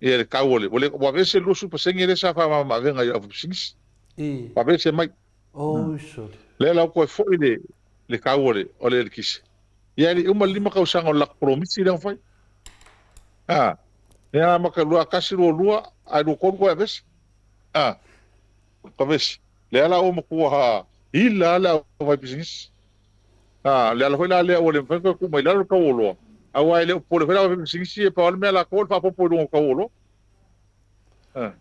ia le tau o le ua le ua aveese le 20% lea sa faamama-avega i le aufaipisinisi. Ua aveese mai. Oi sole. Lea la ua toe foi le le tau o le o le eletise. Ia e le i uma le 5 tausaga o le latou polomisi lea na fai. A, lea amata 21, 22, ae 23 toe aveese. A, aveese. Lea la ua matua ila lava le aufaipisinisi. A, o le ala foi la lea ua le mafai ona toe tuu mai i lalo le tau o oloa, aua e le o popole foi le aufaipisinisi ia, pau lava le mea a latou o le faaopoopo i luga o le tau o oloa. A,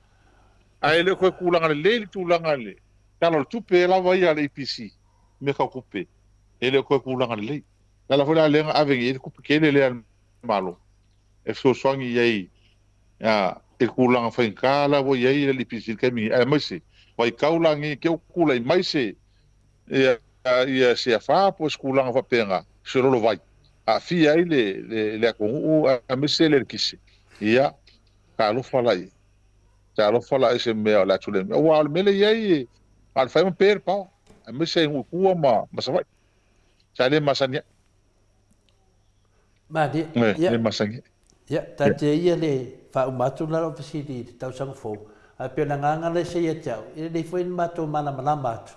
ae le o toe tulaga lelei le tulaga i le Tala o le Tupe lava ia a le EPC, mea tau tupe, e le o toe tulaga lelei. O le ala foi la lea na ave nei i ai le tupe tele lea a le Malo e fesoasoani i ai i le tulaga faigata la ua i ai le EPC i le taimi nei, aemaise vaitau la nei te i ua tulai mai se ia ia se afa po o se tulaga faapena, se lolo vai, aafia ai le le le atunuu aemaise le eletise. Ia, talofa la i ai. Talofa la i se mea o le a tulai mai. Aua o le mea lea e i ai, na o le fai ma pe le power, aemaise i nuu i tua ma ma Savaii. Sa le masani ai. Malie. Ia. Le masani ai. Ia, taatia ia le faauma atu la lau fesili i le tausaga fou, ae pei o le agaga lea se ia te au, e lelei foi le matou malamalama atu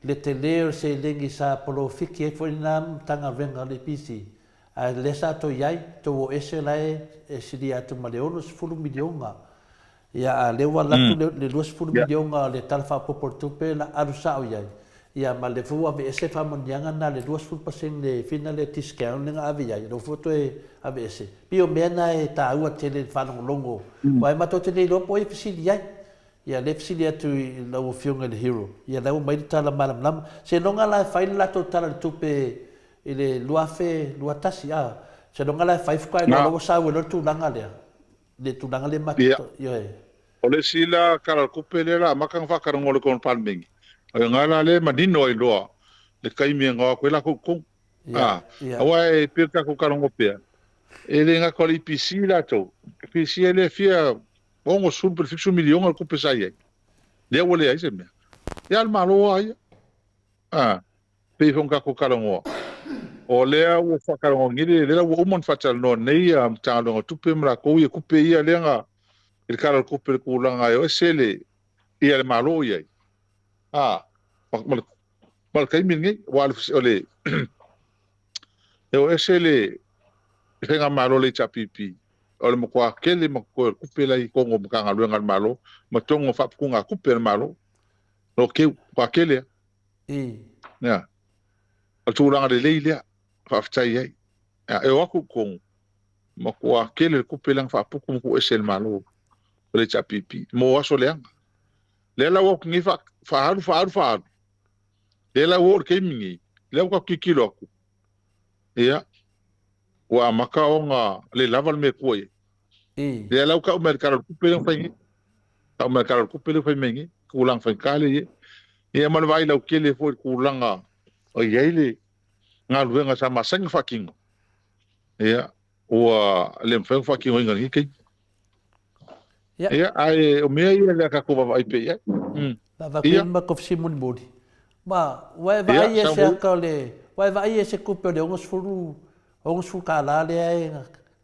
i le tele o le seleni sa polofiti ai foi lena Matagaluega o le EPC. Ae lea sa tou iai, tou o ese la e silia atu ma le 60 miliona. Ia a lea ua alu atu le 20 miliona o le Tala Faaopoopo o le Tupe la alu sao iai. Ia ma lea foi ua aveese le faamanuiaga lena le 20% fina le discount lea na ave iai, lea foi ua toe aveese. Pei o mea na e taua tele i le faalogologo, aua e matou te le iloa po o ai e fesili iai. Ia lea e fesili atu i lau Afioga i le Hero, ia lea ua aumai le tala malamalama. Seiloga la e fai le latou Tala o le Tupe i le 2021, a? Seiloga la e fai faatoa iloa la ua sau ai loa le tulaga lea, le tulaga lea matou Ia. Ioe. O le isi la Tala o le Tupe lea o le a amata ona faatalanoa i le totonu o le Palemene, o i ina la lea e manino ai loa le taimi e gao atu ai latou i totonu. A, aua e pei ona tatou talanoa pea, e le gata o le EPC latou, EPC e le fia 60 pe 70 miliona le tupe sa i ai, lea ua leai se mea. Ia a o le Malo lava ia. A, pei foi ona tatou talanoa, o lea ua faatalanoa nei, o lea ua uma ona faatalanoa nei ia Matagaluega o Tupe ma latou ia tupe ia lea na i le Tala o le Tupe i le tulaga e o ese le ia le Malo i ai. A, ma le, ma le taimi lenei, aua o le, e o ese le Faigamalo a le HRPP, o le matua tele ma totoe o le tupe la i totonu o Matagaluega a le Malo ma totonu o faaputugatupe a le Malo. No keu, matua tele lava. Ia. O le tulaga lelei lea, faafetai ai. Ia, e o atu i totonu, matua tele le tupe lea na faaputu ma tuu ese e le Malo o le HRPP mo aso leaga. Lea la ua o atu nei faaalu, faaalu, faaalu, lea la ua oo i le taimi lenei, lea ua tatou tilotilo atu, ia, ua amata ona le lava le mea e tua i ai. Lea la ua tau mai le Tala o le Tupe lea ua fai nei. Tau mai le Tala o le Tupe lea ua fai mai nei, tulaga faigata lea e i ai. Ia ma le vaai lautele foi i le tulaga o i ai le galuega sa masani ona faatino, ia, ua le mafai ona faatinoina i lenei taimi. Ia, ae o mea ia o le a tatou vaavaai pea i ai. Na avatu ai le matou fesili mulimuli, ma ua e vaai i se ata o le, ua e vaai i se tupe o le 60, 60 tala lea e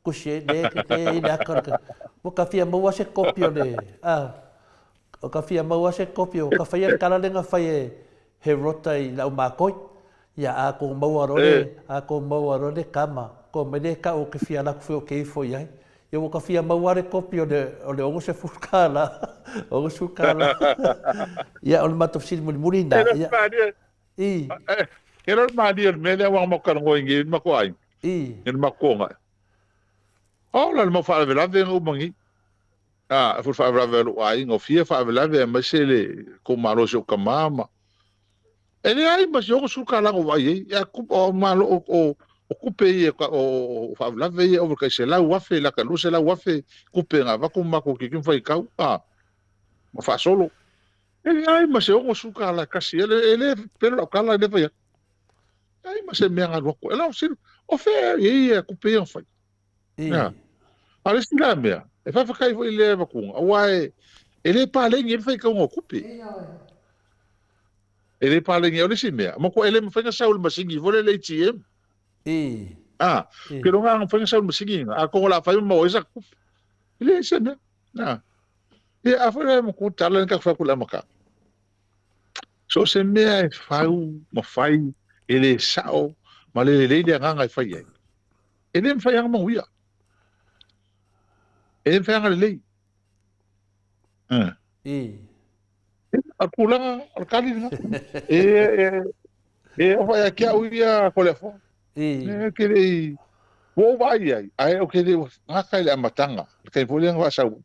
tusi ai, lea e i ai le ata o le, ua ta fia maua se kopi o le, a, ua ta fia maua se kopi, ua ta faia le tala lea na fai e Herota i le aumakoi, ia a kou maua loa le, a kou maua loa le tama, kou mai lea e tau ou te fia alu atu foi ou te ifo i ai. Ia ua ta fia maua le kopi o le, o le 60 tala, 60 tala. Ia o le matou fesili mulimuli lena. E le malie. I. E le malie o le mea lea ua matou talanoa ai nei i le matou aiga. I. I le matou toga. Ola le mau faalavelave na uma nei. A, foi faalavelave a lou aiga, o fia faalavelave aemaise le itumalo o si ou tama ma E leai ma se 60 tala na ou vaai ai. E o malo o o tupe ia o faalavelave ia ova tai 100,000 lata 200,000 tupe na avatu ma matou tilotilo ma faitau a ma faasolo. E leai ma se 60 tala e tasi e le pelo lau tala e le fai atu. Leai ma se mea na alu atu. E lau fesili, o fea e i ai ia tupe ia na fai? Ia. A o le isi la mea, e faafetai foi i lea avatuga, aua e le paleni ai le faitauga o tupe. E le paleni ai. O le isi mea, matua e le mafai ona sau i le masini foi lea le ATM. A, ou te iloa na mafai ona sau i le masini lena, atonu o le a fai ma maua ai sa tupe. E leai se mea. A, ia a foi la matua tala lea na tatou fai atu i le amataga. So o se mea e fau ma fai e le sao ma le lelei le agaga e fai ai, e le mafai lava ona manuia. E le mafai lava ona lelei. O le tulaga, o le tali lena. E, e, e oo foi ia te au ia Toleafoa. E te le i, ua ou vaai i ai, ae ou te le gata i le amataga, le taimi foi lea na faasau.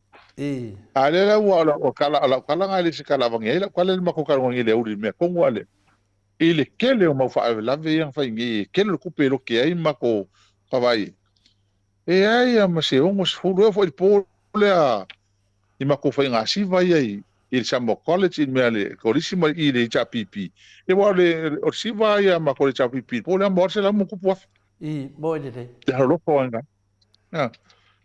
A lea la ua, o lau tala, o lau tala lena e le o se tala avane ai lau tala i le matou talanoa nei i le aoauli i le mea tonu lava lea. I le tele o mau faalavelave ia na fai nei, e tele le tupe e lote ai ma matou vaavaai i ai. E leai lava ma se 60, e oo foi i le po lea i matou faiga siva ia i le Samoa College i le mea le kolisi ma i le HRPP. Ia aua o le o le siva ia a matou i le HRPP i le po lea maua ai le $100 ma ono tupu afe. I, moe lelei. Te alolofa ai na. Ia.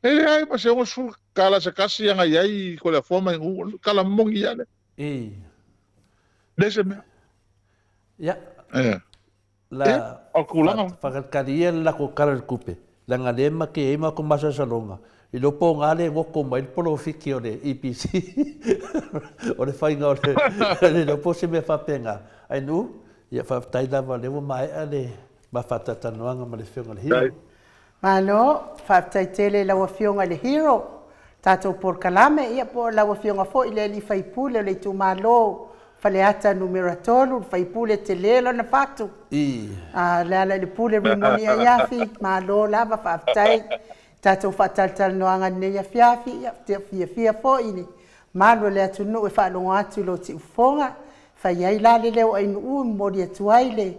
E leai ma se 60 tala se tasi ana i ai i Toleafoa ma Igu, tala moni ia lea. I. Leai se mea. Ia. Ia. La faakalitali ia le latou tala i le tupe, leaga lea ma te i ai matou masalosaloga, i lou poga lea e goto mai le polofiti o le EPC, o le faiga o le, le iloa po o se mea faapena. Ae Nu'u, ia faafetai lava o lea ua maea le ma faatalatalanoaga ma le Afioga i le Hero. Malo, faafetai tele i lau Afioga i le Hero, tatou polokalame, ia po o lau Afioga foi i le alii faipule o le itumalo Faleata Numera 3, le faipule tele lona fatu. A, le ala i le pule Rimoni Aiafi, malo lava, faafetai. Tatou faatalatalanoaga i lenei afiafi, ia, te fiafia foi i le malu o le atunuu e faalogo atu i lo tiufofoga. Fai ai la le leo ainuu e momoli atu ai le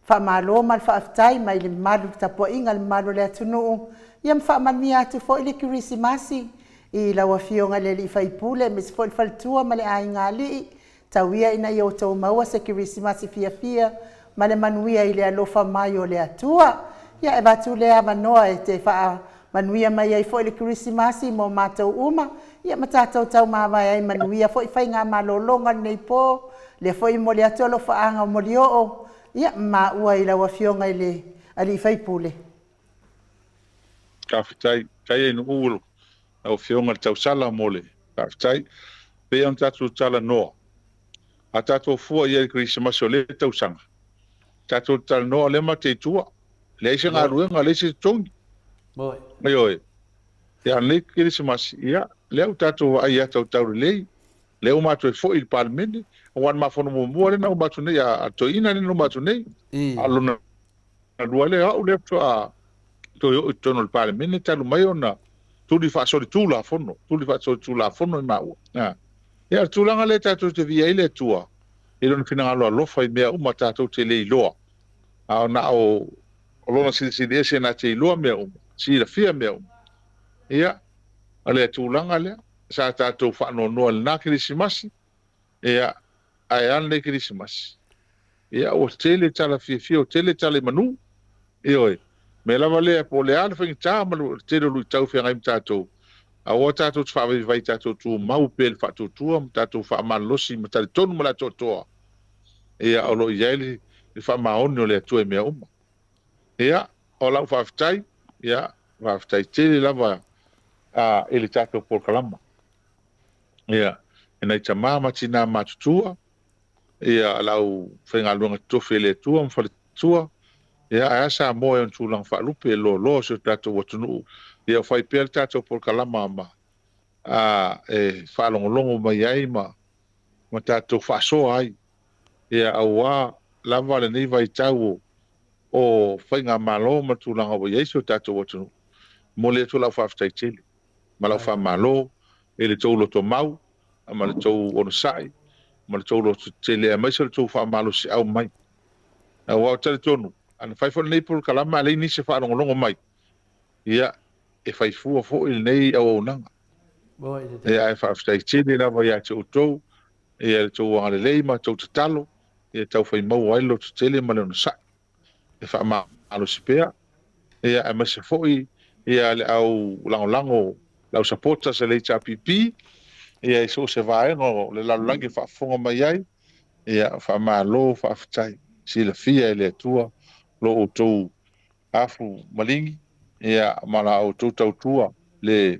Faamalo ma le faafetai mai le mamalu tapuaiga le mamalu o le atunuu ia ma faamanuia atu foi le Kerisimasi i lau Afioga i le Alii Faipule aemaise foi le faletua ma le aiga alii. Tau ia ina ia outou maua se Kerisimasi fiafia ma le manuia i le alofa mai o le Atua. Ia e avatu lea avanoa e te faamanuia mai ai foi le Kerisimasi mo matou uma ia ma tatou taumavae ai manuia foi faigamalologa o lenei po. Lea foi e momoli atu alofaaga o Molioo ia ma maua i lau Afioga i le Alii Faipule. Faafetai, faafetai Ainuu lau Afioga i le tausala mo le faafetai. Pei ona tatou talanoa, a tatou fua i ai i le Kerisimasi o lea tausaga, tatou talanoa o lea matou te i tua, leai se galuega, leai se totogi. Ioe. Ia, a o lenei Kerisimasi, ia, lea ua tatou vaai i ata o taulelei, lea ua matou foi i le Palemene, aua o le ma fono muamua lea na uma atu nei, a le toeaina lea na uma atu nei, a o lona lua lea, o au lea faatoa toe oo i totonu o le Palemene talu mai ona tuli faasolitulafono, tuli faasolitulafono i maua. Ia, o le tulaga lea tatou te viia ai le Atua i Lona finagalo alofa i mea uma tatou te le iloa, a o na o Lona Silisili Ese na te iloa mea uma, silafia mea uma. Ia, o le tulaga lea sa tatou faanoanoa i lena Kerisimasi, ia, ae a lenei Kerisimasi? Ia, ua tele tala fiafia, ua tele tala i manu. Ioe, mea lava lea, po o le a le faigata ma le tele o luitau e feagai ma tatou, aua tatou te faavaivai tatou tumau pea i le faatuatua ma tatou faamalolosi ma talitonu ma le atoatoa, ia, o lo o i ai le faamaoni o le Atua i mea uma. Ia, o lau faafetai, ia, faafetai tele lava i le tatou polokalama. Ia, e nai tama ma tinā matutua, ia, le aufaigaluega totofi a le Atua ma faletua, ia, ae a Samoa i ona tulaga faalupe, e loaloa o si o tatou atunuu, ia, o fai pea le tatou polokalama ma e faalogologo mai ai ma tatou faasoa ai, ia, aua lava lenei vaitau o faigamalo ma tulaga ua i ai si o tatou atunuu. Momoli atu lau faafetai tele ma lau faamalo i le tou lotomau ma le tou onosai ma le tou lototetele aemaise o le tou faamalosiau mai. Aua ou te talitonu, ana fai foi lenei polokalama a leai nisi e faalogologo mai, ia, e fai fua foi lenei auaunaga. Ia, ae faafetai tele lava ia te outou, ia le tou agalelei ma tou tatalo, ia tau fai maua ai le lototele ma le onosai. E faamalosi pea, ia, aemaise foi ia le au lagolago, le au supporters a le HRPP, ia i so o se vaega o le lalolagi e faafofoga mai ai, ia, faamalo, faafetai. Silafia e le Atua lo outou afu maligi, ia, ma la outou tautua le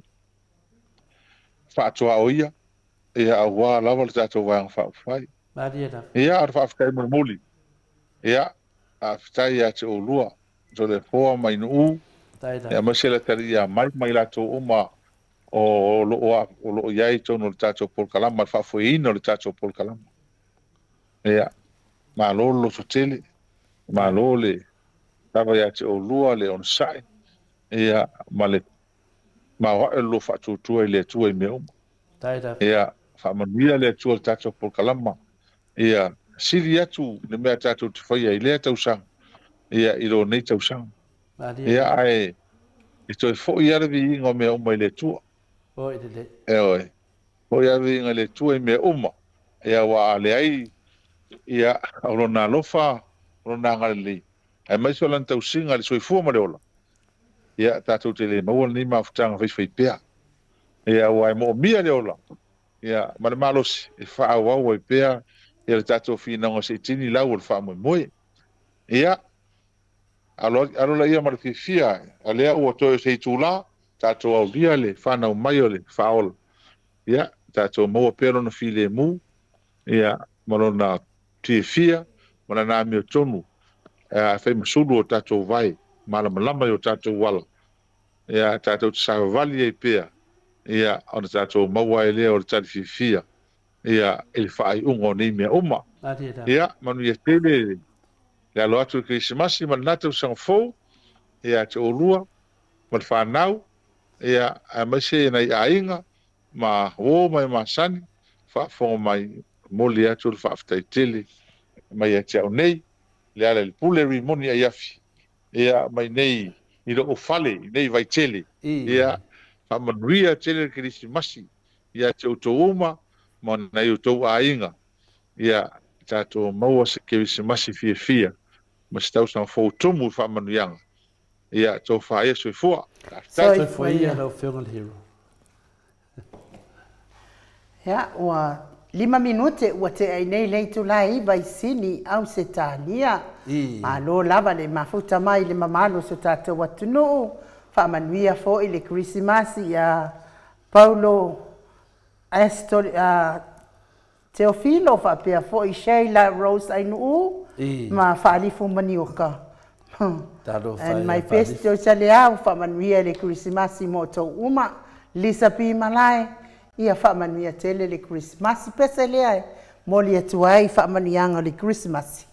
faatuaoia, ia, aua lava le tatou Vaega Faaupufai. Ia, o le faafetai mulimuli. Ia, faafetai ia te oulua, Toleafoa ma Ainuu, aemaise le atalii ia Mai ma i latou uma o lo o i ai i totonu o le tatou polokalama, le faafoeina o le tatou polokalama. Ia, malo le lototele, malo le lava ia te oulua, le onosai, ia, ma le maoae o le lua faatuatua i le Atua i mea uma. Ia, faamanuia le Atua i le tatou polokalama. Ia, sili atu le mea tatou te faia i lea tausaga, ia, i lo nei tausaga. Ia, ae e toe foi lava le viiga o mea uma i le Atua. Ioe, foi lava le viiga i le Atua i mea uma. Ia, aua a leai, ia, o Lona alofa, o Lona agalelei, aemaise o Lana tausiga i le soifua ma le ola, ia, tatou te le maua lenei mafutaga faifaipea. Ia, aua e moomia le ola, ia, ma le malosi e faaauau ai pea ia le tatou finauga se i tini lau o le faamoemoe. Ia, alo, alo laia ma le fiafia, a lea ua toe o se itula, tatou aulia le fanau mai o le Faaola. Ia, tatou maua pea lona filemu, ia, ma lona fiafia, ma lana amiotonu, e fai ma sulu o tatou vae malamalama i o tatou ala. Ia, tatou te savavali ai pea, ia, ona tatou maua ai lea o le tali fiafia, ia, i le faaiuga o nei mea uma. Ia, manuia tele le alo atu i le Kerisimasi ma lena tausaga fou, ia te oulua ma le fanau, ia, aemaise nai aiga ma uo ma e masani, faafofoga mai, momoli atu le faafetai tele mai ia te au nei, Lealailepule Rimoni Aiafi, ia, mai nei i lou fale i nei Vaitele. Ia, faamanuia tele le Kerisimasi ia te outou uma ma nai outou aiga. Ia, tatou maua se Kerisimasi fiafia ma se tausaga fou tumu i faamanuiaga. Ia, tofa ia, soifua. Faafetai. Soifua ia lau Afioga i le Hero. Ia, ua 5 minute ua tea i nei le itula e 9 i Sini, Ausetalia. Malo lava le mafuta mai i le mamalu o si o tatou atunuu. Faamanuia foi le Kerisimasi ia Paulo Astor, Teofilo faapea foi Sheila Rose Ainuu ma Faalifu Manioka. And my best Joyce Leau, faamanuia i le Kerisimasi mo outou uma. Lisa P Malae, ia faamanuia tele le Kerisimasi. Pese lea e momoli atu ai faamanuiaga o le Kerisimasi.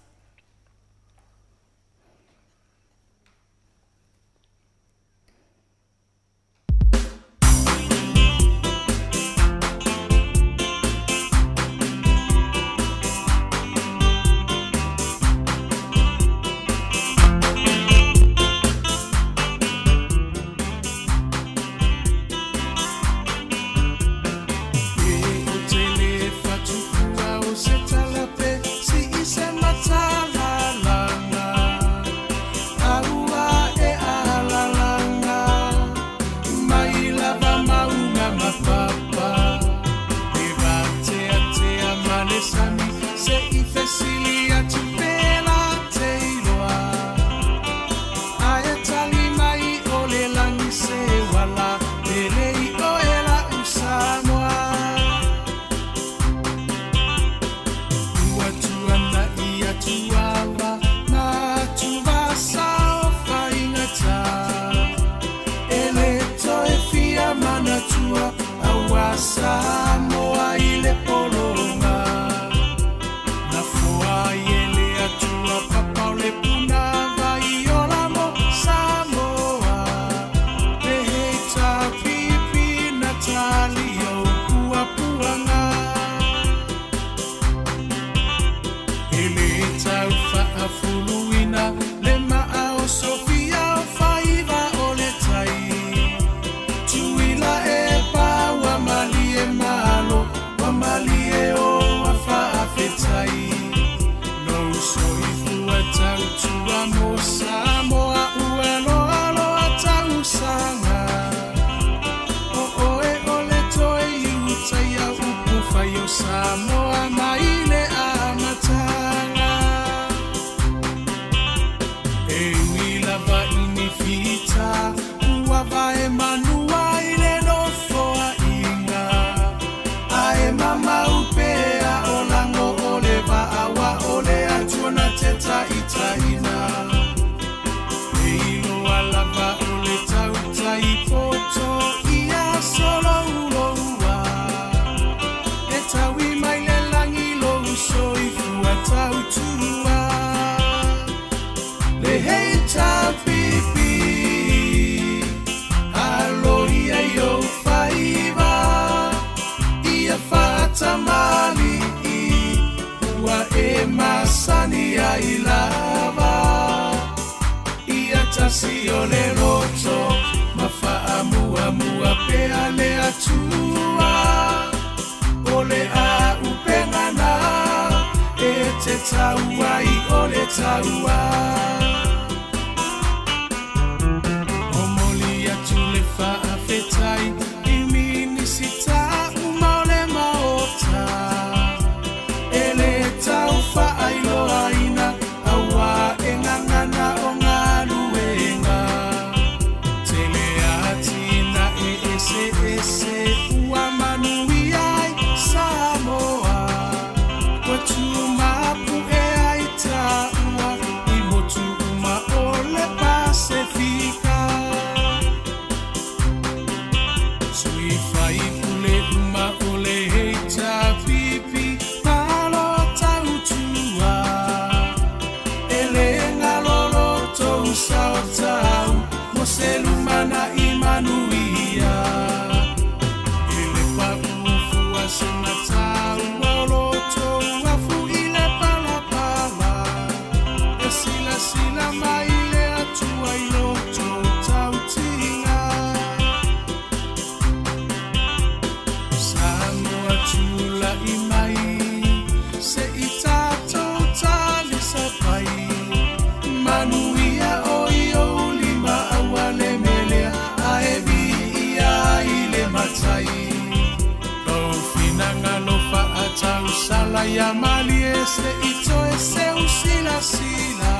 Ala ia malie se i toe seu silasila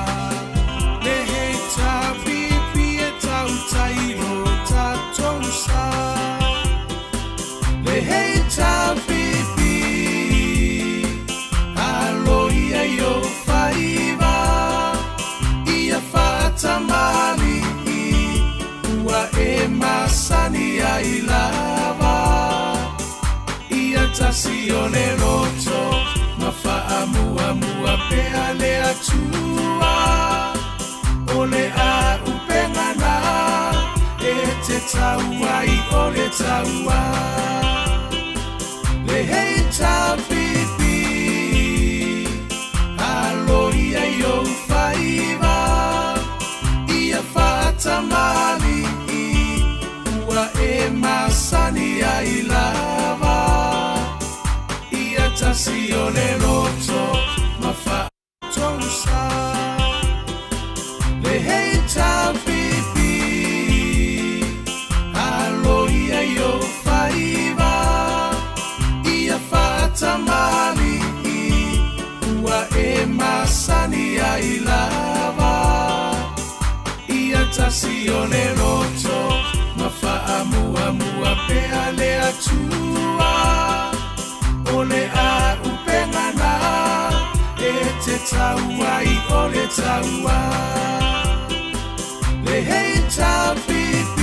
Le hei tāpipi e tautai lo tatou sa Le hei tāpipi Alo ia i ou faiva Ia faatamalii Ua e masani ai lava Ia tasi o le loto ma faamuamua pea le Atua O le auupega na e te tau ai o le taua Le HRPP Alo ia i ou faiva Ia faatamalii Ua e masani ai lava Ia tasi o le loto ma faatousa Le HRPP Alo ia i ou faiva Ia faatamalii Ua e masani ai lava Ia tasi o le loto ma faamuamua pea le Atua O le auupega na e te tau ai o le taua Le HRPP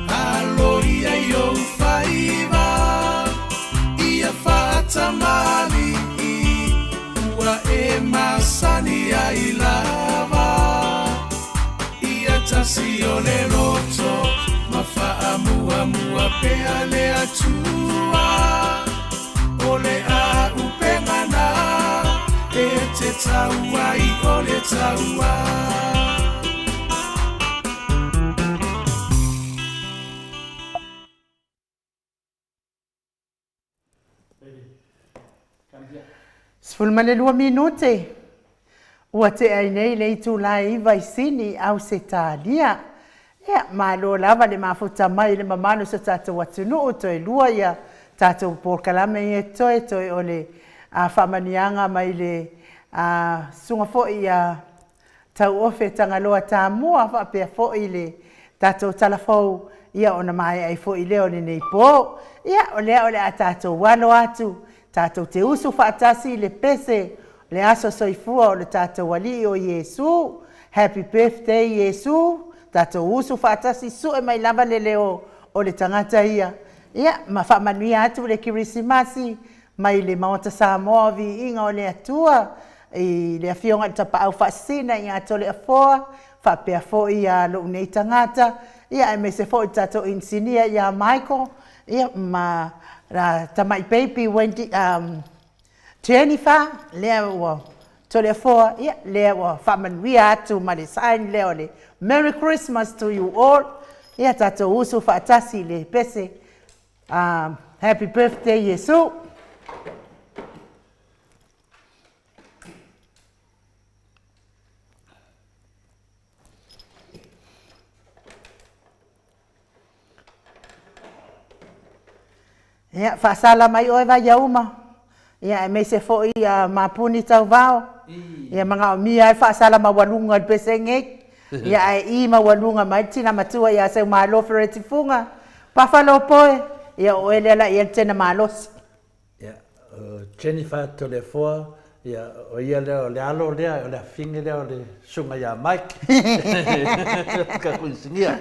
Alo ia i ou faiva Ia faatamalii Ua e masani ai lava Ia tasi o le loto ma faamuamua pea le Atua O le auupega na e te tau ai o le taua 12 minute ua tea ai nei le itula e 9 i Sini, Ausetalia. Ia, malo lava le mafuta mai i le mamalu o so tatou atunuu, toe lua ia tatou polokalame ia e totoe, toe o le faamanuiaga mai le susuga foi ia Tauofe Tagaloa Tamua faapea foi le tatou tala fou, ia ona maea ai foi lea o lenei po. Ia, o lea o le a tatou alo atu, tatou te usu faatasi i le pese o le aso soifua o le tatou Alii o Iesu. Happy birthday Iesu. Tatou usu faatasi, sue mai lava le leo o le tagata ia. Ia, ma faamanuia atu le Kerisimasi mai le Maota Samoa o Viiga o le Atua i le Afioga i le Tapaau Faasisina ia Toleafoa, faapea foi ia lou nei tagata, ia aemaise foi le tatou inisinia ia Michael, ia ma la tamai baby Wendy, Jennifer, lea ua Toleafoa, ia lea ua faamanuia atu ma le sign lea o le Merry Christmas to you all. Ia tatou usu faatasi i le pese Happy birthday Iesu. Ia, faasala mai oe Vaiauma, ia aemaise foi ia Mapuni Tauvao, ia manaomia ai le faasala maualuga i le pese nei. Ia ae i maualuga mai le tina matua ia Seumalo Fereti Fuga, Buffalo Poe, ia o oe lea la i ai le tena malosi. Ia, o Jennifer Toleafoa, ia, o ia lea, o le alo lea, o le afafine lea o le susuga ia Mike, tatou inisinia.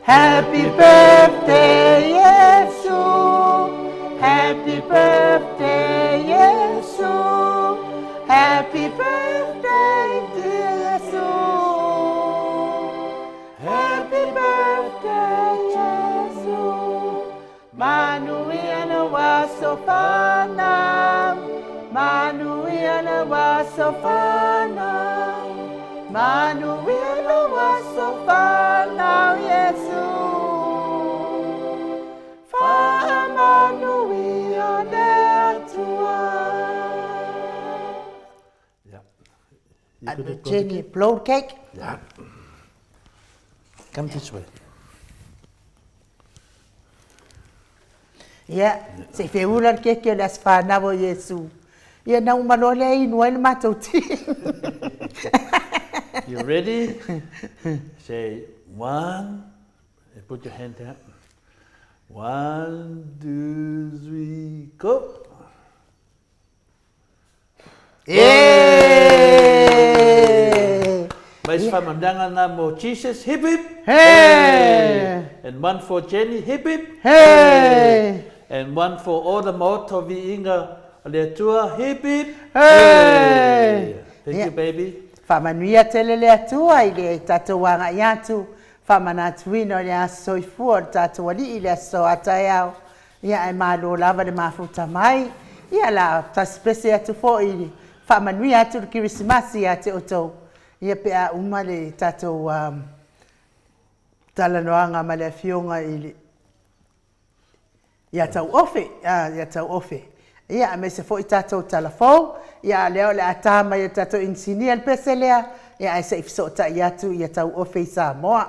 Happy birthday Iesu, Happy birthday Iesu, Happy birthday dear Iesu, Happy birthday Iesu, Manuia le aso fanau, Manuia le aso fanau, Manuia le aso fanau Iesu. Faamanuia le Atua. Yeah. Jenny, blow cake. Yeah. Come this way. Ia, se i feula le keke o le aso fanau o Iesu. Ia, na uma loa lea inu ai le matou ti. You ready? Say one, and put your hand down. One, two, three, go. Yeah! Mai se faamanuiaga na mo Jesus, hip hip! Hey! And one for Jenny, hip hip! Hey! And one for all the Maota o Viiga o le Atua, hip hip! Hey! Thank you, baby. Faamanuia tele le Atua i le tatou agai atu, faamanatuina o le aso soifua o le tatou Alii i le aso a taeao. Ia ae malo lava le mafuta mai. Ia la tasipese atu foi i le faamanuia atu le Kerisimasi ia te outou. Ia pe a uma le tatou um, talanoaga ma le afioga i le ia Tauofe, ia Tauofe. Ia aemaise foi tatou tala fou. Ia a lea o le a ta mai e le tatou inisinia le pese lea, ia ae se i fesootai atu ia Tauofe i Samoa.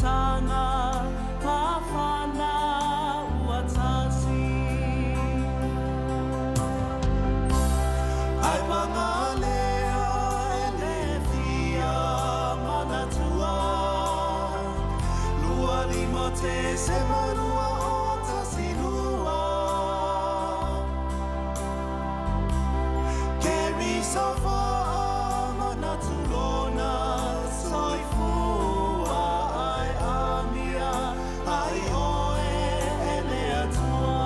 Tanga ngā whānau a tasi. Ai Mangalea e le whia manatua 25 Tesema 2012. Kerry Sofa manatu lona soifua ai amia ai oe e le Atua.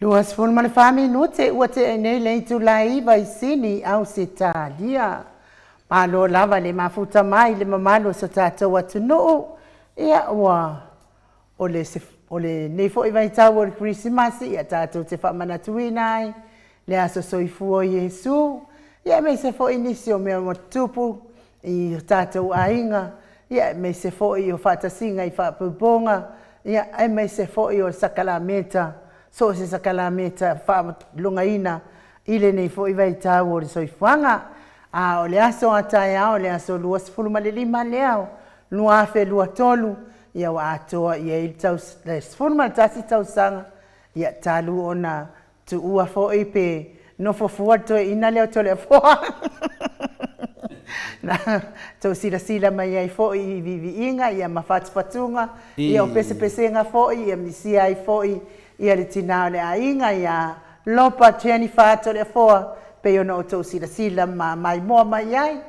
24 minute ua tea nei le itula e 9 i Sini, Ausetalia. Malo lava le mafuta mai le mamalu o so tatou atunuu. Ia ua o le o lenei foi vaitau o le Kerisimasi ia tatou te faamanatuina ai le aso soifua o Iesu, ia aemaise foi nisi o mea ua tutupu i o tatou aiga, ia aemaise foi o faatasiga i faapoupoga, ia aemaise foi o sakalameta, so o se sakalameta faalogaina i lenei foi vaitau o le soifuaga. A o le aso a taeao, le aso 25 lea o 2023, ia ua atoa i ai le 11 tausaga, ia talu ona tuua foi pe nofo fua le toeaina lea o Toleafoa. Na tou silasila mai ai foi i viiviiga ia ma fatufatuga, ia o pesepesega foi ia misia ai foi ia le tinā o le aiga ia Lopa Jennifer Toleafoa, pei ona outou silasila ma maimoa mai ai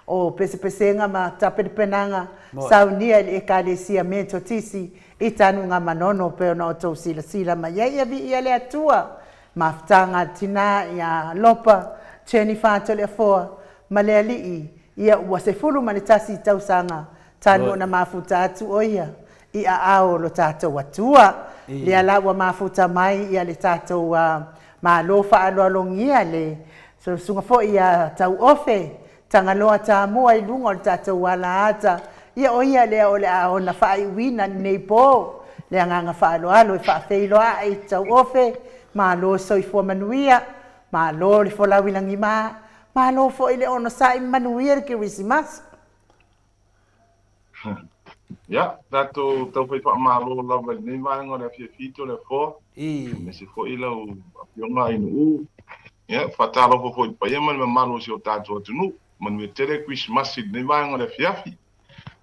o pesepesega ma tapenapenaga saunia i le Ekalesia Metotisi i Tanugamanono pei ona outou silasila mai ai. Ia viia le Atua, mafutaga a le tinā ia Lopa Jennifer Toleafoa ma le Alii, ia ua 11 tausaga talu ona mafuta atu o ia i aao o lo tatou Atua. Lea la ua mafuta mai ia le tatou Malo faaaloalogia le susuga foi ia Tauofe Tagaloa Tamua i luga o le tatou alaata, ia o ia lea o le a ona faaiuina lenei po. Le agaga faaaloalo e faafeiloai Tauofe, malo soifua manuia, malo le folau i lagima, malo foi le onosai ma manuia le Kerisimasi. Ia, tatou taufai faamalo lava i lenei vaega o le afiafi Toleafoa, aemaise foi lau Afioga Ainuu. Ia, faatalofa foi i le paia ma le mamalu o si o tatou atunuu. Manuia tele Kerisimasi i lenei vaega o le afiafi.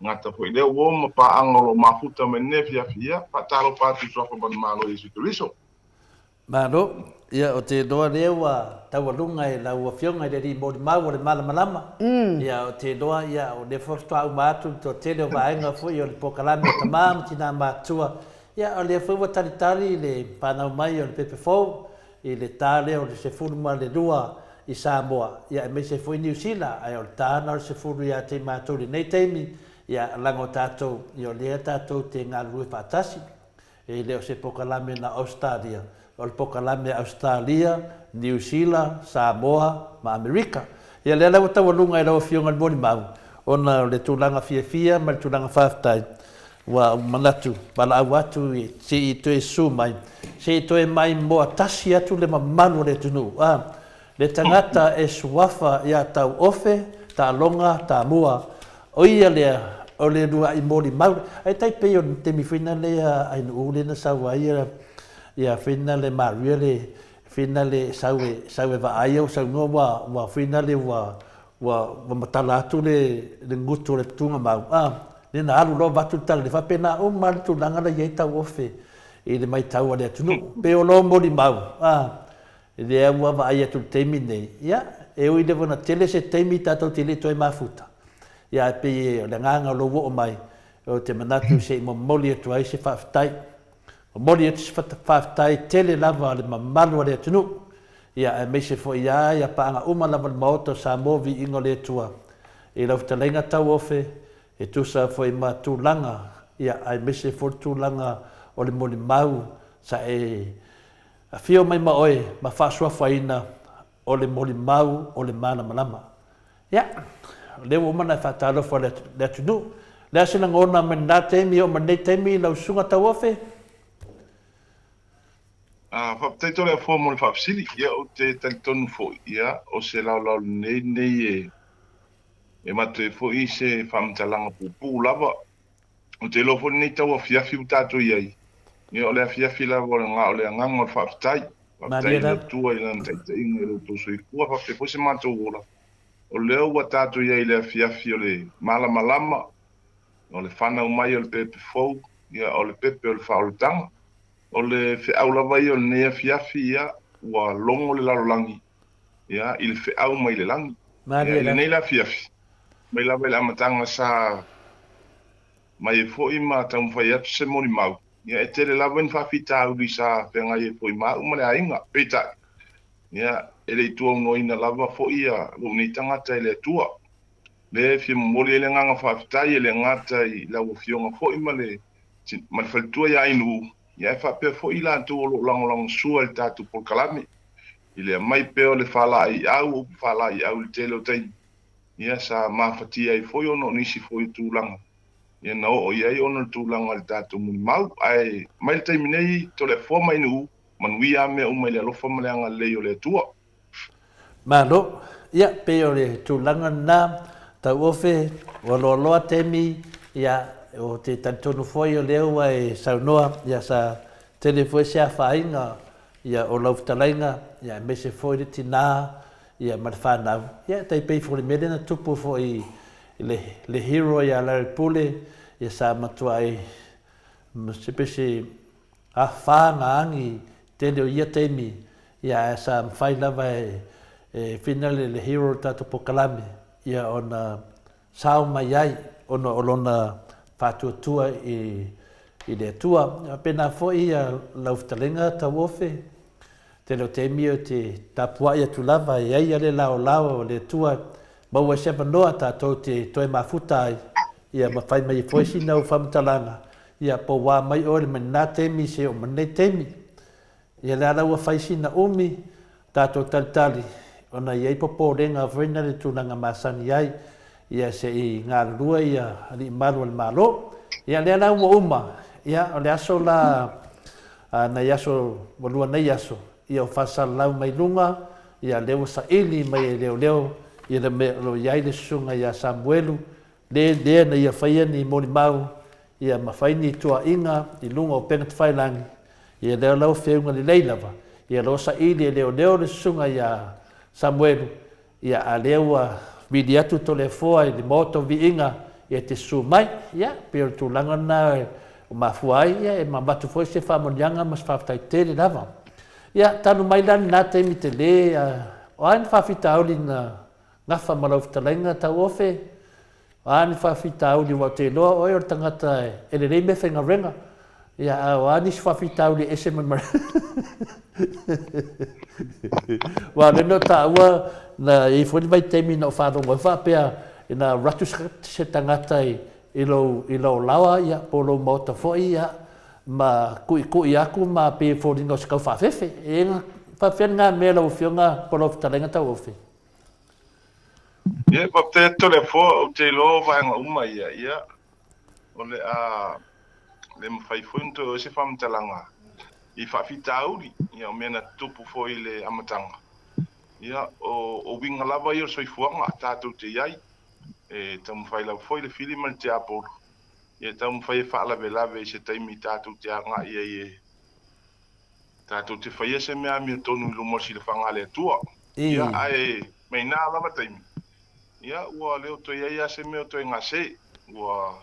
Gata foi lea uo ma paaga o lo o mafuta mai lenei afiafi. Ia, faatalofa atu i Suafa Manumalo o Iesu Keriso. Malo, ia o te iloa lea ua taualuga e lau Afioga i le Alii Molimau o le Malamalama, ia o te iloa ia o lea foi faatoa uma atu le toatele o vaega foi o le polokalame o Tama ma Tina Matutua, ia o lea foi ua talitali le fanau mai o le pepe fou i le ta lea o le 12 i Samoa, ia aemaise foi Niu Sila, ae o le ta na o le 10 ia te i matou i lenei taimi, ia leaga o tatou, ia o lea tatou te galulue faatasi. E le o se pokalame na Ausetalia, o le pokalame a Ausetalia, Niu Sila, Samoa ma Amerika. Ia lea la ua taualuga e lau Afioga i le molimau, ona o le tulaga fiafia ma le tulaga faafetai. Ua manatu, valaau atu se i toe susu mai, se i toe maimoa tasi atu le mamalu o le atunuu, a, le tagata e suafa ia Tauofe, Taaloga, Tamua, o ia lea o le uluai molimau. Ae tai pei o le taimi foi lea ia Ainuu lea na sau ai ia, ia foi lea Maria le, foi lea sau e, sau e vaai au saunoa ua, ua foi lea ua, Ua matala atu le gutu o le tugamau, a, lea na alu loa avatu le tala, e faapena uma lava le tulaga la e i ai tauofe i le matau a le atunuu. Pei o lou molimau, a, lea ua vaai atu i le taimi lenei, ia, e ui lava ina tele se taimi tatou te le i toe mafuta, ia ae pei o le agaga o lou oo mai, ou te manatu se i momoli atu ai se faafetai. Momoli atu se faafetai tele lava a le mamalu o le atunuu, ia aemaise foi lava ia paaga uma lava o le Maota o Samoa Viiga o le Atua i lau fetalaiga tauofe e tusa foi ma tulaga ia aemaise foi le tulaga o le molimau sa e afio mai ma oe ma faasuafaina o le molimau o le malamalama. Ia, o lea ua uma ona e faatalofa i le atunuu. O le a se lagona mai lena taimi e oo mai lenei taimi lau susuga Tauofe? Faafetai Toleafoa mo le faafesili. Ia, ou te talitonu foi, ia, o se laolao lenei lenei e avatu ai foi se faamatalaga puupuu lava. Ou te iloa foi lenei tau afiafi ua tatou i ai, ia, o le afiafi lava o le o le agaga o le faafetai. Faafetai i le Atua i Lana taitaiga i lo outou soifua, faafetai foi se matou ola. O lea ua tatou i ai i le afiafi o le malamalama, o le fanau mai o le pepe fou, ia, o le pepe o le faaolataga. O le feau lava ia o lenei afiafi, ia, ua logo le lalolagi, ia, i le feau mai le lagi. Ia, i lenei la afiafi, mai lava i le amataga sa mai ai foi ma taumafai atu se molimau, ia, e tele lava ni faafitauli sa feagai ai foi ma au ma le aiga. Peitai, ia, e le i tuaunoaina lava foi ia lou nei tagata e le Atua. Lea e fia momoli ai le agaga faafetai e le gata i lau Afioga foi ma le ma le faletua ia Ainuu, ia ae faapea foi i latou o lo o lagolagosua i le tatou polokalame, i le aumai pea o le faalaeiau, o upu faalaeiau i le tele o taimi, ia sa mafatia ai foi ona o nisi foi o tulaga, ia na oo i ai ona o le tulaga i le tatou molimau. Ae mai le taimi nei, Toleafoa ma Ainuu, manuia lava mea uma i le alofa ma le agalelei o le Atua. Malo. Ia, pei o le tulaga lena, Tauofe, ua loaloa taimi, ia, ou te talitonu foi o lea ua e saunoa, ia, sa tele foi se afaina, ia, o lau fetalaiga, ia, aemaise foi le tina, ia, ma le fanau. Ia, e tai pei foi o le mea lea na tupu foi i le, le hero ia Larry Pule, ia, sa matuai, se pei se, A fa nga agi tele o ia taimi, ia ae sa mafai lava e e finale le hero le tatou pokalame ia ona sao mai ai ona o lona faatuatua i i le Atua. Faapena foi ia lau fetalaiga Tauofe, tele o taimi ou te tapuai atu lava e ai le laolao o le Atua maua ai se avanoa tatou te toe mafuta ai ia ma fai mai ai foi sina au faamatalaga Ia, po ua mai oe mai lena taimi se oo mai lenei taimi. Ia lea la ua fai sina umi, tatou talitali, ona e i ai popolega foi na le tulaga masani ai, ia se i galulue ia alii malu o le Malo. Ia lea la ua uma, ia o le aso la, nai aso, ua lua nei aso, ia o faasalalau mai luga, ia lea ua saili mai e leoleo ia le mea o lo o i ai le susuga ia Samuelu, Le lea na ia faia ni molimau ia ma fai ni tuaiga i luga o upega tafailagi, ia lea lau feuga lelei lava, ia lo saili e leoleo le susuga ia Samuelu, ia a lea ua vili atu Toleafoa i le maota o viiga ia te susu mai. Ia, pei o le tulaga lena ua mafua ai, ia e avatu foi se faamanuiaga ma se faafetai tele lava. Ia, talu mai la lena taimi tele, o a ni faafitauli na Gafa ma lau fetalaiga Tauofe, o a ni faafitauli aua ou te iloa oe o le tagata e lelei meafaigaluega, ia a o a nisi faafitauli e ese mai ma Aua o lea na ou taua na i ai foi le vaitaimi na ou faalogo ai faapea ina alu atu se tagata i lou i lou laoa ia po o lou maota foi ia ma kuikui atu ma pei e foliga o se tau faafefe. E faapefea lena mea lau Afioga po o lau fetalaiga Tauofe? Ia, faafetai atu Toleafoa, ou te iloa o vaega uma ia, ia, o le a le mafai foi ona toe oo i ai se faamatalaga i faafitauli, ia o mea na tutupu foi i le amataga. Ia, o, o uiga lava ia o le soifuaga tatou te i ai. E taumafai lava foi le fili ma le tiapolo, ia taumafai e faalavelave i se taimi tatou te agai ai e tatou te faia se mea amiotonu i luma o le silafaga a le Atua. Ia, ae mai na lava taimi, ia, ua le o toe i ai lava se mea o toe gase. Ua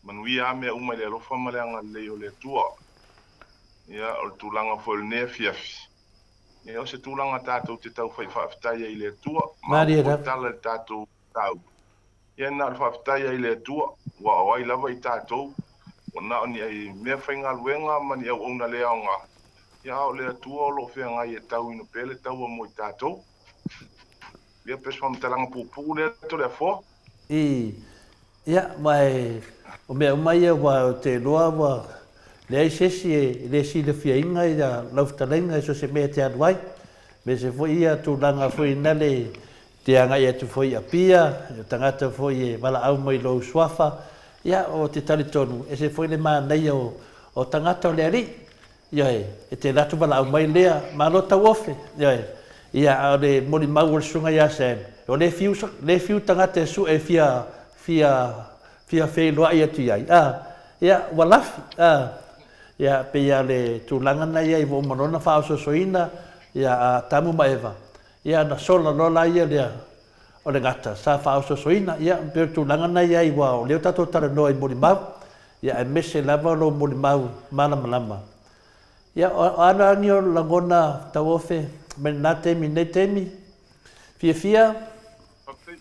manuia lava mea uma i le alofa ma le agalelei o le Atua. Ia, o le tulaga foi o lenei afiafi, ia, o se tulaga tatou te tau fai faafetai ai i le Atua, ma Malie ua lava. tala i le tatou mataupu. Ia na o le faafetai ai i le Atua, ua o ai lava i tatou, ua na o ni meafaigaluega ma ni auauna le aoga, ia a o le Atua o lo o feagai e tauina pea le taua mo i tatou. Ia pe o se faamatalaga puupuu lea Toleafoa. I, ia, ma e, o mea uma ia ua ou te iloa ua leai se isi e le silafiaina ia lau fetalaiga i so o se mea e te alu ai. Aemaise foi ia tulaga foi na le te agai atu foi i Apia, o tagata foi e valaau mai i lou suafa, ia, ou te talitonu, ese foi le manaia o tagata o le Alii, ioe, e te alu atu valaau mai lea, malo tauofe, ioe. Ia, a o le molimau o le susuga ia Sam, o lea e fiu, lea e fiu tagata e sue e fia, fia, fia feiloai atu i ai, a, ia, ua lafi, a. Ia, pei lava o le tulaga na i ai ua uma loa ona faaosoosoina, ia, a Atamu ma Eva, Ia ona sola loa la ia lea o le gata sa faaosoosoina. Ia pei o le tulaga na i ai aua o lea ua tatou talanoa i molimau, ia aemaise lava lou molimau malamalama. Ia o a la ni ou lagona tauofe mai lena taimi i lenei taimi? Fiafia? Faafetai.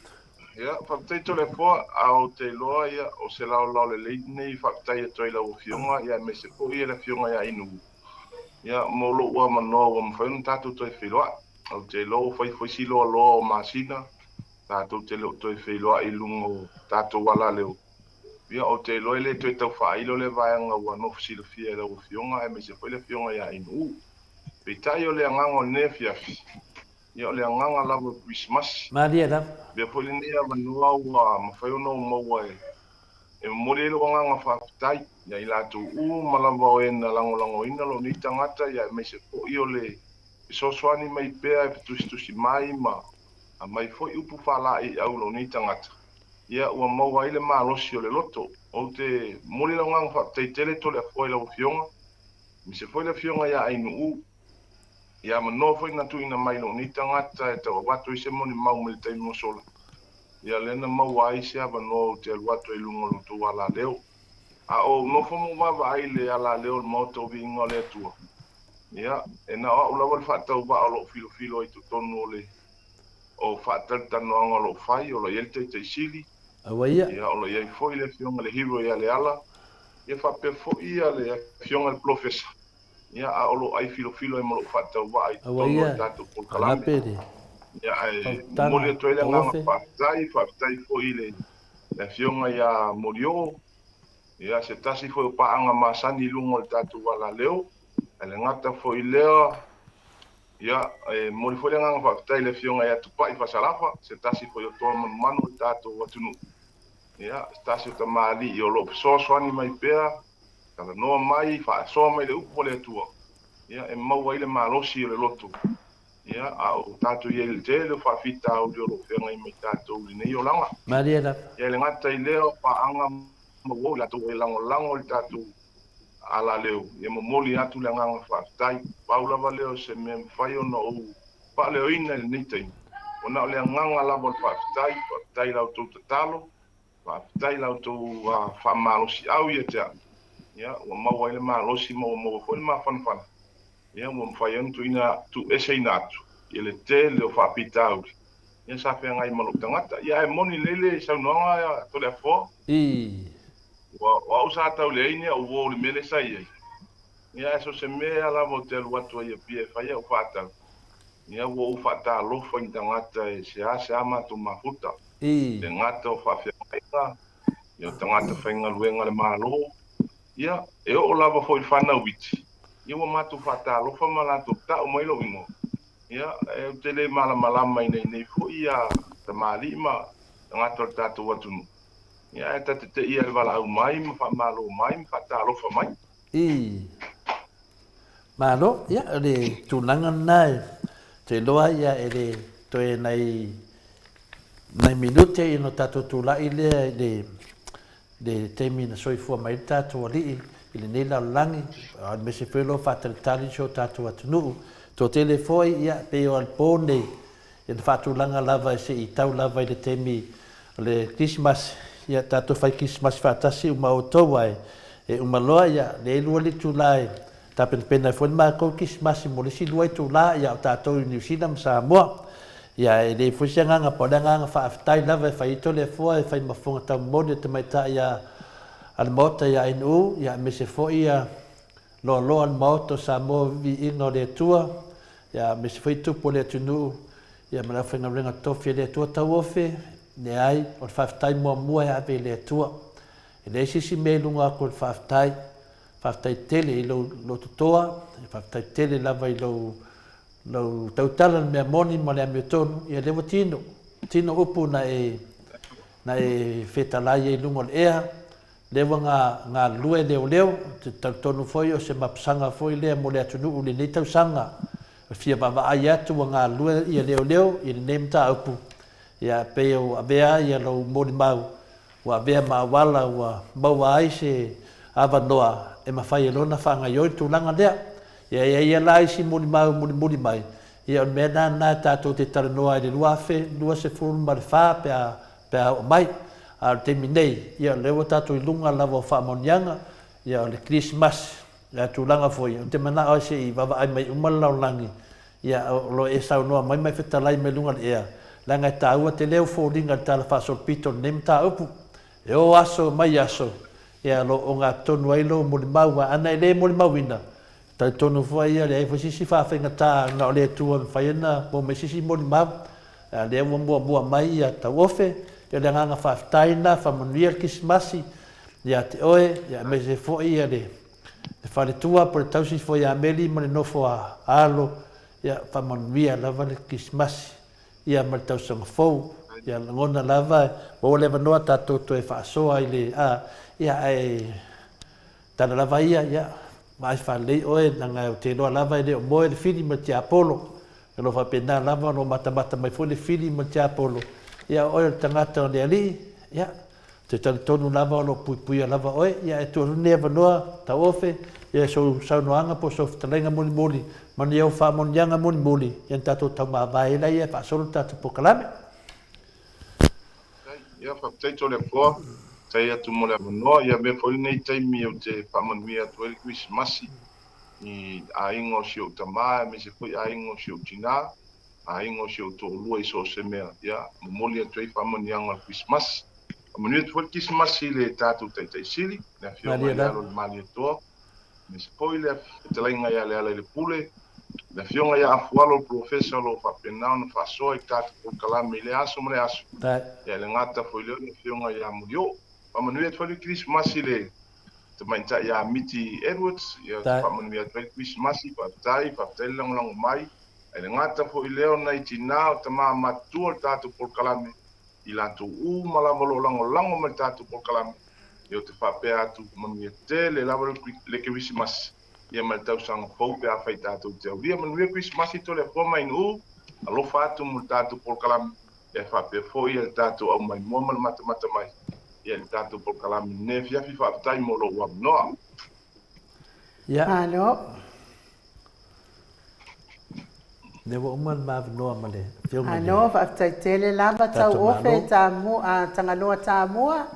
Ia, faafetai Toleafoa, a ou te iloa ia o se laolao lelei lenei faafetai atu ai i lau Afioga ia aemaise foi le Afioga ia Inu ia mo lou avanoa ua mafai ona tatou toe feiloai. Ou te iloa ua fai foi si loaloa o masina tatou te le o toe feiloai i luga o tatou alaleo. Ia, ou te iloa e le toe tau faailo lea vaega ua nofo silafia e lau Afioga aemaise foi le Afioga ia Inu. Peitai o le agaga o lenei afiafi, ia o le agaga lava o le Kerisimasi. Malie lava. Avea foi lenei avanoa ua mafai ona ou maua e e momoli ai lou agaga faafetai ia i latou uma lava o e na lagolagoina lou nei tagata ia aemaise foi o le fesoasoani mai pea e fetusitusi mai ma aumai foi upu faalaeiau i lou nei tagata, ia ua maua ai le malosi o le loto. Ou te momoli lau agaga faafetai tele Toleafoa i lau Afioga, aemaise foi le Afioga ia Ainuu, ia avanoa foi na tuuina mai i lou nei tagata e tau avatu ai se molimau mai le taimi ua sola, ia lea na maua ai se avanoa ou te alu atu ai i luga o lo outou alaleo. A o ou nofo ma ou vaavaai i le alaleo o le Maota o Viiga o le Atua, ia, e na o au lava le faatauvaa o lo o filofilo ai i totonu o le o faatalitanoaga o lo o fai, o lo o i ai le Taitai Sili, Aua ia. ia, o lo o i ai foi le Afioga i le Hero ia Leala, ia faapea foi le Afioga i le Polofesa, ia, a o lo o ai filofilo ai ma lou faatauvaa i Aua totonu o ia, le tatou polokalame. lape le Ia, ae faututaga momoli atu ai le agaga tauofe. faafetai, faafetai foi i le Afioga ia Molioo, ia, se tasi foi o paaga masani i luga o le tatou alaleo. Ae le gata foi i lea, ia, e momoli foi le agaga faafetai i le Afioga ia Tupai Fasalafa, se tasi foi o toa manumanu o le tatou atunuu. Ia, se tasi o tamalii o lo o fesoasoani mai pea, talanoa mai, faasoa mai le upu a le Atua, ia, e maua ai le malosi o le loto. Ia, a o tatou i ai i le tele o faafitauli o lo o feagai ma i tatou i lenei olaga. Malie lava. Ia, e le gata i lea, o paaga ma uo i latou e lagolago i le tatou alaleo, ia momoli atu le agaga faafetai. Pau lava lea o se mea e mafai ona ou faaleoina i lenei taimi, ona o le agaga lava o le faafetai, faafetai i la outou tatalo, faafetai i la outou faamalosiau ia te au, ia, ua maua ai le malosi ma ua maua foi le mafanafana, ia, ua mafai ai ona tuuina, tuueseina atu i le tele o faafitauli, ia, sa feagai ma lou tagata. Ia, ae moni lelei le saunoaga Toleafoa. I. Ua, o au sa tau leai ni au uo i le mea lea sa i ai. Ia, ae so o se mea lava ou te alu atu ai i Apia e fai au faatau, ia ua ou faatalofa i ni tagata e seasea matou mafuta. I. Le gata o faafeagaiga, ia o tagata faigaluega a le Malo, ia, e oo lava foi i le fanau iti, ia ua matou faatalofa ma latou tau mai lou igoa. Ia, ou te le malamalama ina i nei foi ia tamalii ma tagata o le tatou atunuu. Ia, ae ta te teia i le valaau mai ma faamalo mai ma faatalofa mai. Ii. Malo, ia, o le tulaga lena e te iloa ia e le toe nai nai minute ia ona tatou tulai lea i le le taimi na soifua mai ai le tatou Alii i lenei lalolagi, aemaise foi o lo o faatalitali si o tatou atunuu. Toatele foi, ia, pei o Alepo nei, ia na faatulaga lava se i tau lava i le taimi o le Kerisimasi, ia tatou fai Kerisimasi faatasi uma outou ae e uma loa ia le lua le itula e tapenapena ai foi le matou Kerisimasi mo le isi lua itula ia o tatou i Niu Sila ma Samoa. Ia e leai foi se agaga pau le agaga faafetai lava e fai ai Toleafoa e fai ma fofoga taumomoli o tamaitai a le Maota ia ANU ia aemaise foi ia Loaloa le Maota o Samoa Viiga o le Atua, ia aemaise foi tupu o le atunuu, ia ma le aufaigaluega tofi a le Atua Tauofe, leai, o le faafetai muamua e ave i le Atua. E leai se isi mea i luga atu o le faafetai. Faafetai tele i lou lototoa, faafetai tele lava i lou lou tautala le mea moni ma le amiotonu, ia lea ua tino, tino upu na e na e fetalai ai i luga o le ea, Lea ua galulue leoleo, ou te talitonu foi o se mapusaga foi lea mo le atunuu i lenei tausaga. E fia vaavaai atu ua galulue ia leoleo i lenei mataupu, ia e pei ua avea ia lou molimau, ua avea ma auala ua maua ai se avanoa e mafai ai loa ona faagaoioi le tulaga lea. Ia e i ai ia la isi molimau mulimuli mai, ia o le mea la lena tatou te talanoa ai i le 2024 pe a pe a oo mai. A o le taimi nei, ia o lea ua tatou i luga lava o faamaoniaga, ia o le Kerisimasi, ia tulaga foi, ou te manao ai se i vaavaai mai uma le lalolagi, ia o lo o e saunoa mai ma e fetalai mai luga o le ea, leaga e taua tele au foliga i le Tala Faasolopito o lenei mataupu. E o aso mai aso, ia o lo o ogatotonu ai lou molimau, aua ana e le molimauina, Talitonu foi ia, leai foi se isi faafaigata na o le Atua e mafai ona maua mai se isi molimau. A o lea ua muamua mai ia Tauofe, ia o le agaga faafetai lena, faamanuia le Kerisimasi ia te oe, ia aemaise foi ia le faletua po o le tausi foi ia Meli ma le nofo a alo, ia faamanuia lava le Kerisimasi ia ma le tausaga fou. Ia lagona lava, maua le avanoa tatou toe faasoa i le, a, ia ae Tala lava ia, ia, vaai faalelei oe, leaga ou te iloa lava e le o moe le fili ma le tiapolo. O lo o faapena lava ona matamata mai foi le fili ma le tiapolo. Ia, o oe o le tagata o le Alii, ia, ou te talitonu lava o lo o puipuia lava oe. Ia, e tuu atu lenei avanoa, Tauofe, ia sou saunoaga po o sou fetalaiga mulimuli, ma ni au faamanuiaga mulimuli, ia ona tatou taumavae ai laia e faasolo le tatou polokalame. Ia, faafetai Toleafoa, faafetai atu mo le avanoa. Ia avea foi lenei taimi ou te faamanuia atu ai le Kerisimasi i aiga o si ou tama aemaise foi aiga o si ou tina, aiga o si ou toalua i so o se mea. Ia, momoli atu ai faamanuiaga o le Kerisimasi. Faamanuia atu foi le Kerisimasi i le tatou Taitai Sili, le Afioga i le Alo o le Malietoa, Aemaise foi le fetalaiga ia Lealailepule, le Afioga ia Afualo le Polofesa o lo o faapena ona faasoa i tatou polokalame i lea aso ma lea aso. Ia e le gata foi i lea o le Afioga ia Mulioo. Faamanuia atu foi le Kerisimasi i le Tamaitai ia Miti Edwards, ia faamanuia atu ai le Kerisimasi, faafetai, faafetai le lagolago mai. E le gata foi i lea o nai tina o tama matutua o le tatou polokalame, i latou uma lava o lo o lagolago mai i le tatou polokalame. Ia ou te faapea atu, manuia tele lava le Kerisimasi ia ma le tausaga fou pe afai tatou te aulia. Manuia Kerisimasi Toleafoa ma Inu'u, alofa atu mo le tatou polokalame ia faapea foi le tatou aumaimoa ma le matamata mai ia i le tatou polokalame i lenei afiafi. Faafetai mo lou avanoa. Ia. Malo. Lea ua uma le ma avanoa ma le Afioga i le Malo, faafetai tele lava tatou Tauofe Malo. Tamua, Tagaloa Tamua,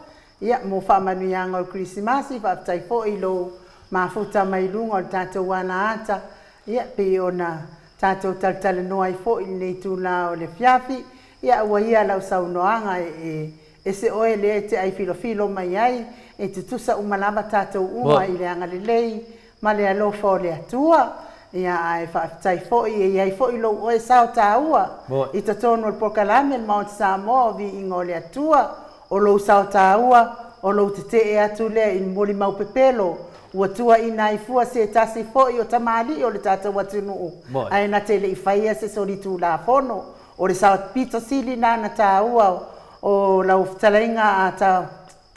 ia mo faamanuiaga o le Kerisimasi, faafetai foi i lou mafuta mai luga o le tatou alaata, ia pei ona tatou talatalanoa ai foi i lenei itula o le afiafi, ia aua ia lau saunoaga e ese oe lea e te ai filofilo mai ai, e tutusa uma lava tatou uma i le agalelei ma le alofa o le Atua, ia ae faafetai foi e i ai foi lou oe sao taua i totonu o le polokalame le Maota Samoa o Viiga o le Atua, o lou sao taua, o lou tetee atu lea i le molimau pepelo ua tuuaina ai fua se tasi foi o tamalii o le tatou atunuu ae na te le i faia se solitulafono. O le sao pito sili lena na taua o lau fetalaiga a.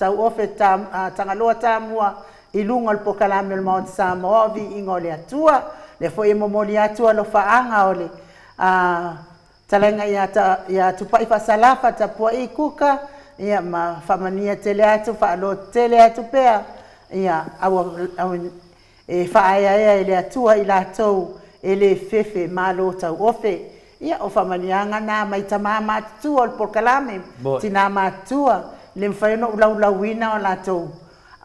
Tauofe Tagaloa Tamua i luga o le polokalame o le Maota Samoa o Viiga o le Atua. Lea foi e momoli atu alofaaga o le talaiga ia ia Tupai Faasalafa Tapuai Kuka, ia ma faamanuia tele atu, faalototele atu pea, ia aua e faaeaea e le Atua i latou e le fefe malo tauofe. Ia, o faamanuiaga na mai tama matutua o le polokalame, tina matutua, le mafai ona ou laulauina o latou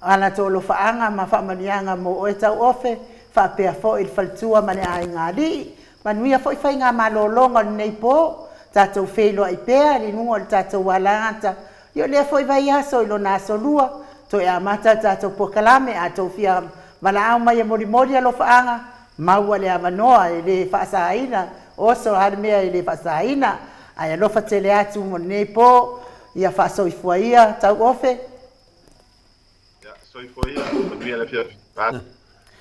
a latou alofaaga ma faamanuiaga mo oe tauofe, faapea foi le faletua ma le aiga alii. Manuia foi faiga malologa o lenei po, tatou feiloai pea i luga o le tatou alagata i o lea foi vaiaso i lona asolua, toe amata le tatou polokalame. A tou fia valaau mai e molimoli alofaaga, maua le avanoa e le faasaina, oso a le mea e le faasaina. Ae alofa tele atu mo lenei po, ia faasoifua ia tauofe. Ia, soifua ia, manuia le afiafi.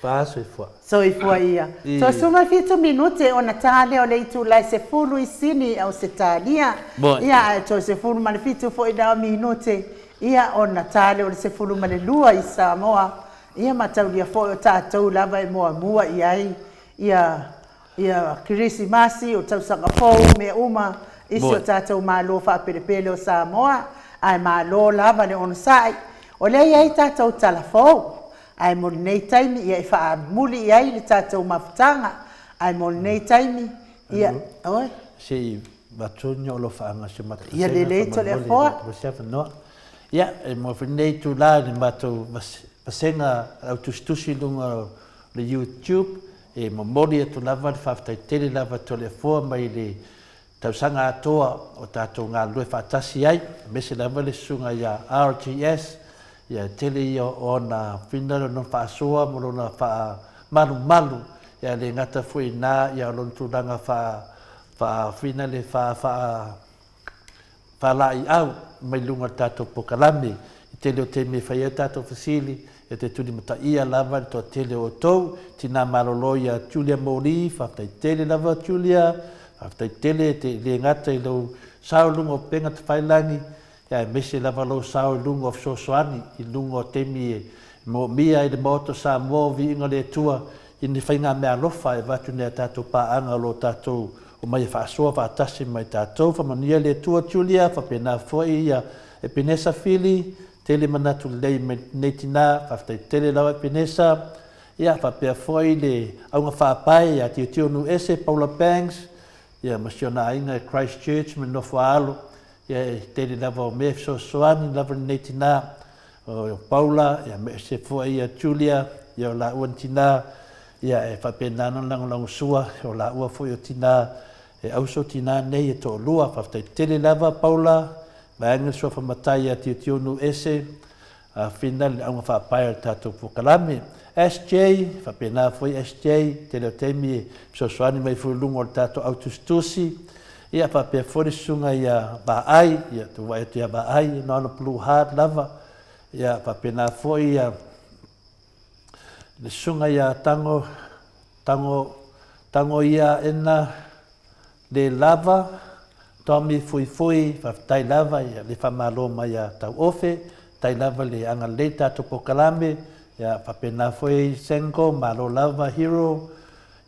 Faasoifua. Soifua ia. Toe 17 minute ona ta lea o le itula e 10 i Sini i Ausetalia. Ia, ae toe 17 foi la minute ia ona ta lea o le 12 i Samoa. Ia ma taulia foi o tatou lava e muamua i ai ia ia Kerisimasi, o tausaga fou, mea uma i si o tatou Malo faapelepele o Samoa, ae malo lava le onosai. O lea e i ai tatou tala fou, ae mo lenei taimi, ia e faamuli i ai le tatou mafutaga, ae mo lenei taimi, ia, oi. Se i avatu ni alofaaga si o matou Ia lelei Toleafoa. Se avanoa. Ia, e mo foi lenei itula i le matou vasega au tusitusi i luga o le YouTube, E momoli atu lava le faafetai tele lava Toleafoa mai le tausaga atoa o tatou galulue faatasi ai, aemaise lava le susuga ia RGS, ia e tele ia o ona fina lona faasoa ma lona faamalumalu, ia le gata foi i ina ia o lona tulaga faa faa le faa faa faalaeiau mai luga o le tatou polokalame. I tele o taimi e fai ai tatou fesili, e te tulimataia lava le toatele o outou. Tina malolo ia Julia Moli, faafetai tele lava Julia, faafetai tele e te le gata i lou sao i luga o upega tafailagi, aemaise lava lou sao i luga o fesoasoani, i luga o taimi e moomia ai le Maota o Samoa o Viiga o le Atua i ni faigameaalofa e avatu nei a tatou paaga o lo tatou omai e faasoa faatasi ma i tatou. Faamanuia le Atua Julia, faapena foi ia Epenesa Fili, tele manatu lelei mai lenei tina, faafetai tele lava Epenesa. Ia faapea foi le auga faapae ia Tiotio Nuuese, Paula Banks, ia ma si ona aiga i Christchurch ma le Nofoaalo. Ia e tele lava o mea e fesoasoani lava lenei tina o Paula, ia aemaise foi ia Julia, ia o laua ni tina, ia e faapena ona lagolagosua, o laua foi o tina, e auso tina nei e toalua. Faafetai tele lava Paula, vaeane le suafa matai ia Tiotio Nuuese, Afina le auga faapae o le tatou polokalame. SJ, faapena foi SJ, tele o taimi e fesoasoani mai foi i luga o le tatou au tusitusi. Ia faapea foi le susuga ia Vaai, ia tou vaai atu ia Vaai, na ona blue heart lava. Ia faapena foi ia le susuga ia Tango, Tango, Tango ia Ena Le lava, Tommy Fuifui, faafetai lava ia le faamalo mai ia Tauofe, faafetai lava le agalelei tatou polokalame, ia faapena foi Sengo, malo lava Hero,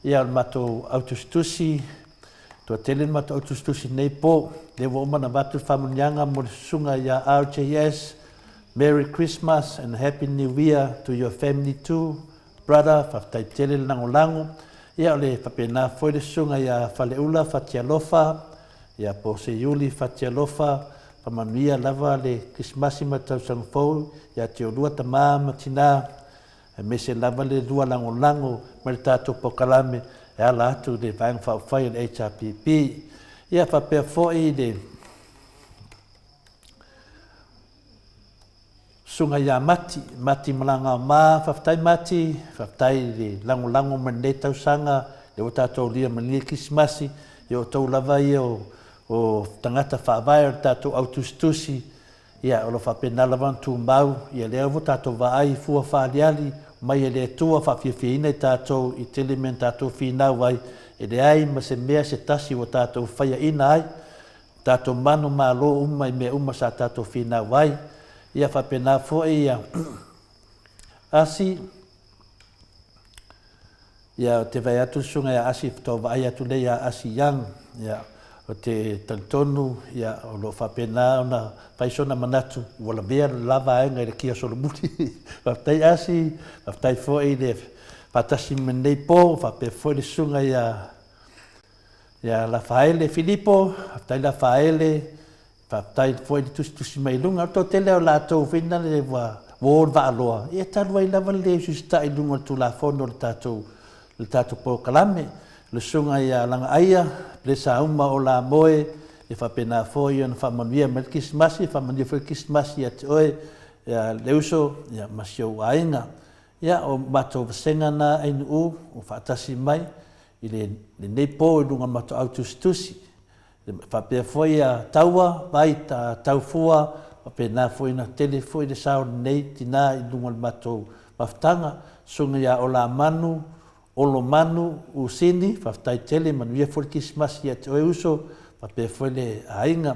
ia o le matou au tusitusi, toatele le matou au tusitusi i lenei po, lea ua uma ona avatu le faamanuiaga mo le susuga ia RJS, Merry Christmas and Happy New Year to your family too. Brother, faafetai tele le lagolago. Ia o le faapena foi le susuga ia Faleula Fatialofa, ia po o Seiuli Fatialofa, faamanuia lava le Kerisimasi ma le tausaga fou ia te oulua tama ma tina, aemaise lava le lua lagolago mai le tatou polokalame e ala atu i le Vaega Faaupufai o le HRPP. Ia faapea foi le Susuga ia Mati, Mati Malagaoma, faafetai Mati, faafetai i le lagolago mai lenei tausaga, lea ua tatou aulia ma lenei Kerisimasi, ia o outou lava ia o, o tagata faavae o le tatou au tusitusi, ia o lo o faapena lava ona tumau, ia lea ua tatou vaai i fua faaaliali mai e le Atua faafiafiaina i tatou i tele mea na tatou finau ai, e leai ma se mea se tasi ua tatou faiaina ai, tatou manumalo uma i mea uma sa tatou finau ai. Ia faapena foi ia Asi, ia ou te vaai atu le susuga ia Asi faatoa vaai atu lea ia Asi Young, ia ou te talitonu ia o lo o faapena ona fai sona manatu ua lavea le la vaega i le kia solomuli. Faafetai Asi, faafetai foi le faatasi mai lenei po, faapea foi le susuga ia ia Lafaele Filipo, faafetai Lafaele, Faafetai foi le tusitusi mai i luga. O le toatele o latou foi na le ua o le vaaloa, ia talu ai lava le le usiusitai i luga o le Tulafono o le tatou le tatou polokalame. Le Susuga ia Lagaaia, Pelesauma o Lamoe, ia faapena foi ona faamanuia mai le Kerisimasi, faamanuia foi le Kerisimasi ia te oe ia le uso ia ma si ou aiga. Ia o matou vasega na ainuu ua faatasi mai i lenei po i luga o le matou au tusitusi. Faapea foi a Taua, Vai, Taufua, faapena foi ona tele foi le sao o lenei tina i luga o le matou mafutaga, Susuga ia Olamanu, Olomanu, Usini, faafetai tele, manuia foi le Kerisimasi ia te oe uso, faapea foi le aiga.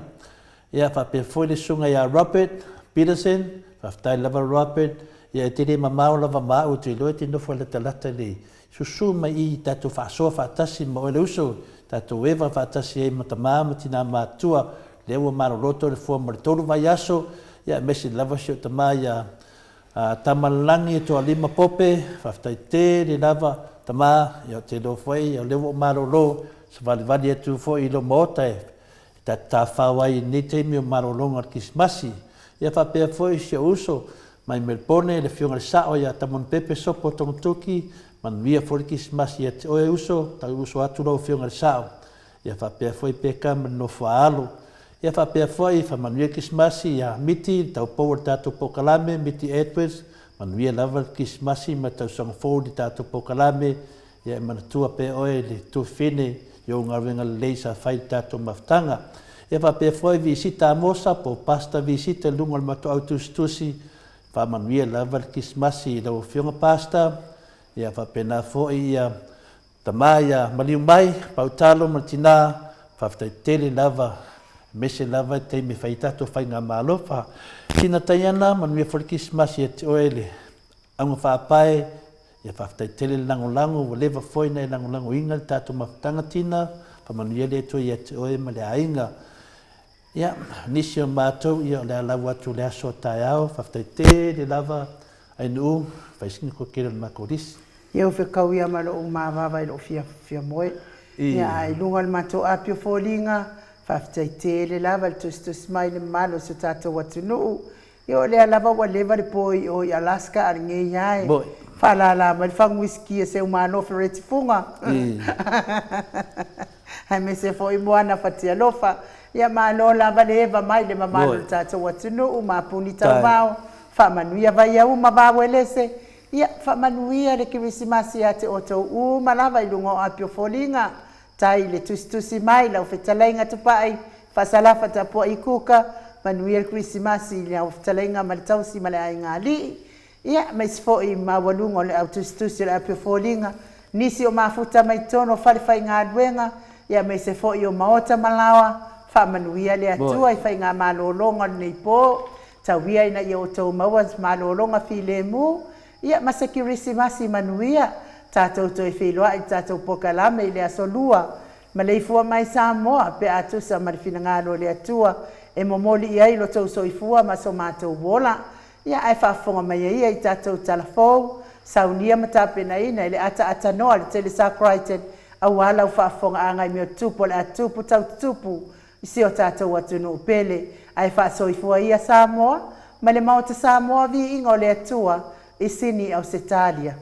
Ia faapea foi le susuga ia Robert Peterson, faafetai lava Robert, ia e te le mamao lava ma au ou te iloa e te nofo latalata i le Susu mai i tatou faasoa faatasi ma oe le uso, tatou eva faatasi ai ma tama ma tina matutua, lea ua malolo Toleafoa mo le 3 vaiaso, ia aemaise lava si ou tama ia Tamalelagi e Toalima Pope, faafetai tele lava tama, ia ou te iloa foi o lea ua ou malolo, savalivali atu foi i lou maota e ta te tafafao ai i lenei taimi o malologa o le Kerisimasi. Ia faapea foi si ou uso mai Melbourne, le Afioga i le Sao ia Tamonupepe Sopo Togatoki, manuia foi le Kerisimasi ia te oe uso, tau uso atu lau Afioga i le Sao. Ia faapea foi Peka ma le nofo a alo. Ia faapea foi faamanuia le Kerisimasi ia Miti, le taupou o le tatou polokalame, Miti Edwards, manuia lava le Kerisimasi ma le tausaga fou i le tatou polokalame. Ia e manatua pea oe le tuafafine i ou galuega lelei sa fai i le tatou mafutaga. Ia faapea foi Visita Amosa po o Pastor Visita i luga o le matou au tusitusi, faamanuia lava le Kerisimasi i lau Afioga Pastor, ia faapena foi ia tama ia maliu mai, Pautalo ma le tina, faafetai tele lava aemaise lava le taimi e fai ai tatou faigamalo. Fa Tina Taiana, manuia foi le Kerisimasi ia te oe le Auga faapae, ia faafetai tele le lagolago, ua leva foi na e lagolagoina le tatou mafutaga Tina, faamanuia le Atua ia te oe ma le aiga. Ia, nisi o matou, ia o le a lau atu i le aso a taeao, faafetai tele lava Ainuu, fai sina kokele o le matou lisi. Ia ua fekau ia ma lou mavava i lou fia moe. Ia a i luga o le matou api o foliga, faafetai tele lava le tusitusi mai i le mamalu o si o tatou atunuu. Ia o lea lava ua leva le po i o i Alaska a lenei ae faalala mai le fagu uisiki a Seumalo Fereti Fuga. Aemaise foi Moana Fatialofa. Ia malo lava le eva mai le mamalu o le tatou atunuu ma Puni Tauvao. Faamanuia Vaiauma ma Vauelese. Ia faamanuia le Kerisimasi ia te outou uma lava i luga o api o foliga. Tai i le tusitusi mai lau fetalaiga Tupai, Faasalafa Tapuai Kuka, manuia le Kerisimasi i lau fetalaiga ma le tausi ma le aiga alii. Ia, aemaise foi i maualuga o le au tusitusi o le api o foliga, nisi o mafuta mai totonu o fale faigaluega, ia aemaise foi o maota ma laoa, faamanuia le Atua i faigamalologa o lenei po, tau ia ina ia outou maua malologa filemu, Ia, ma se Kerisimasi manuia, tatou toe feiloai i le tatou polokalame i le Aso Lua. Maleifua mai Samoa, pe a tusa ma le finagalo o le Atua e momoli i ai lo tou soifua ma so matou ola. Ia, ae faafofoga mai ia i tatou tala fou, saunia ma tapenaina i le ataaatanoa a le Telesa Crichton aua lau faafofogaaga i mea tutupu o le a tutupu tau tutupu i si o tatou atunuu pele, ae faasoifua ia Samoa ma le Maota Samoa viiga o le Atua i Sini Ausetalia.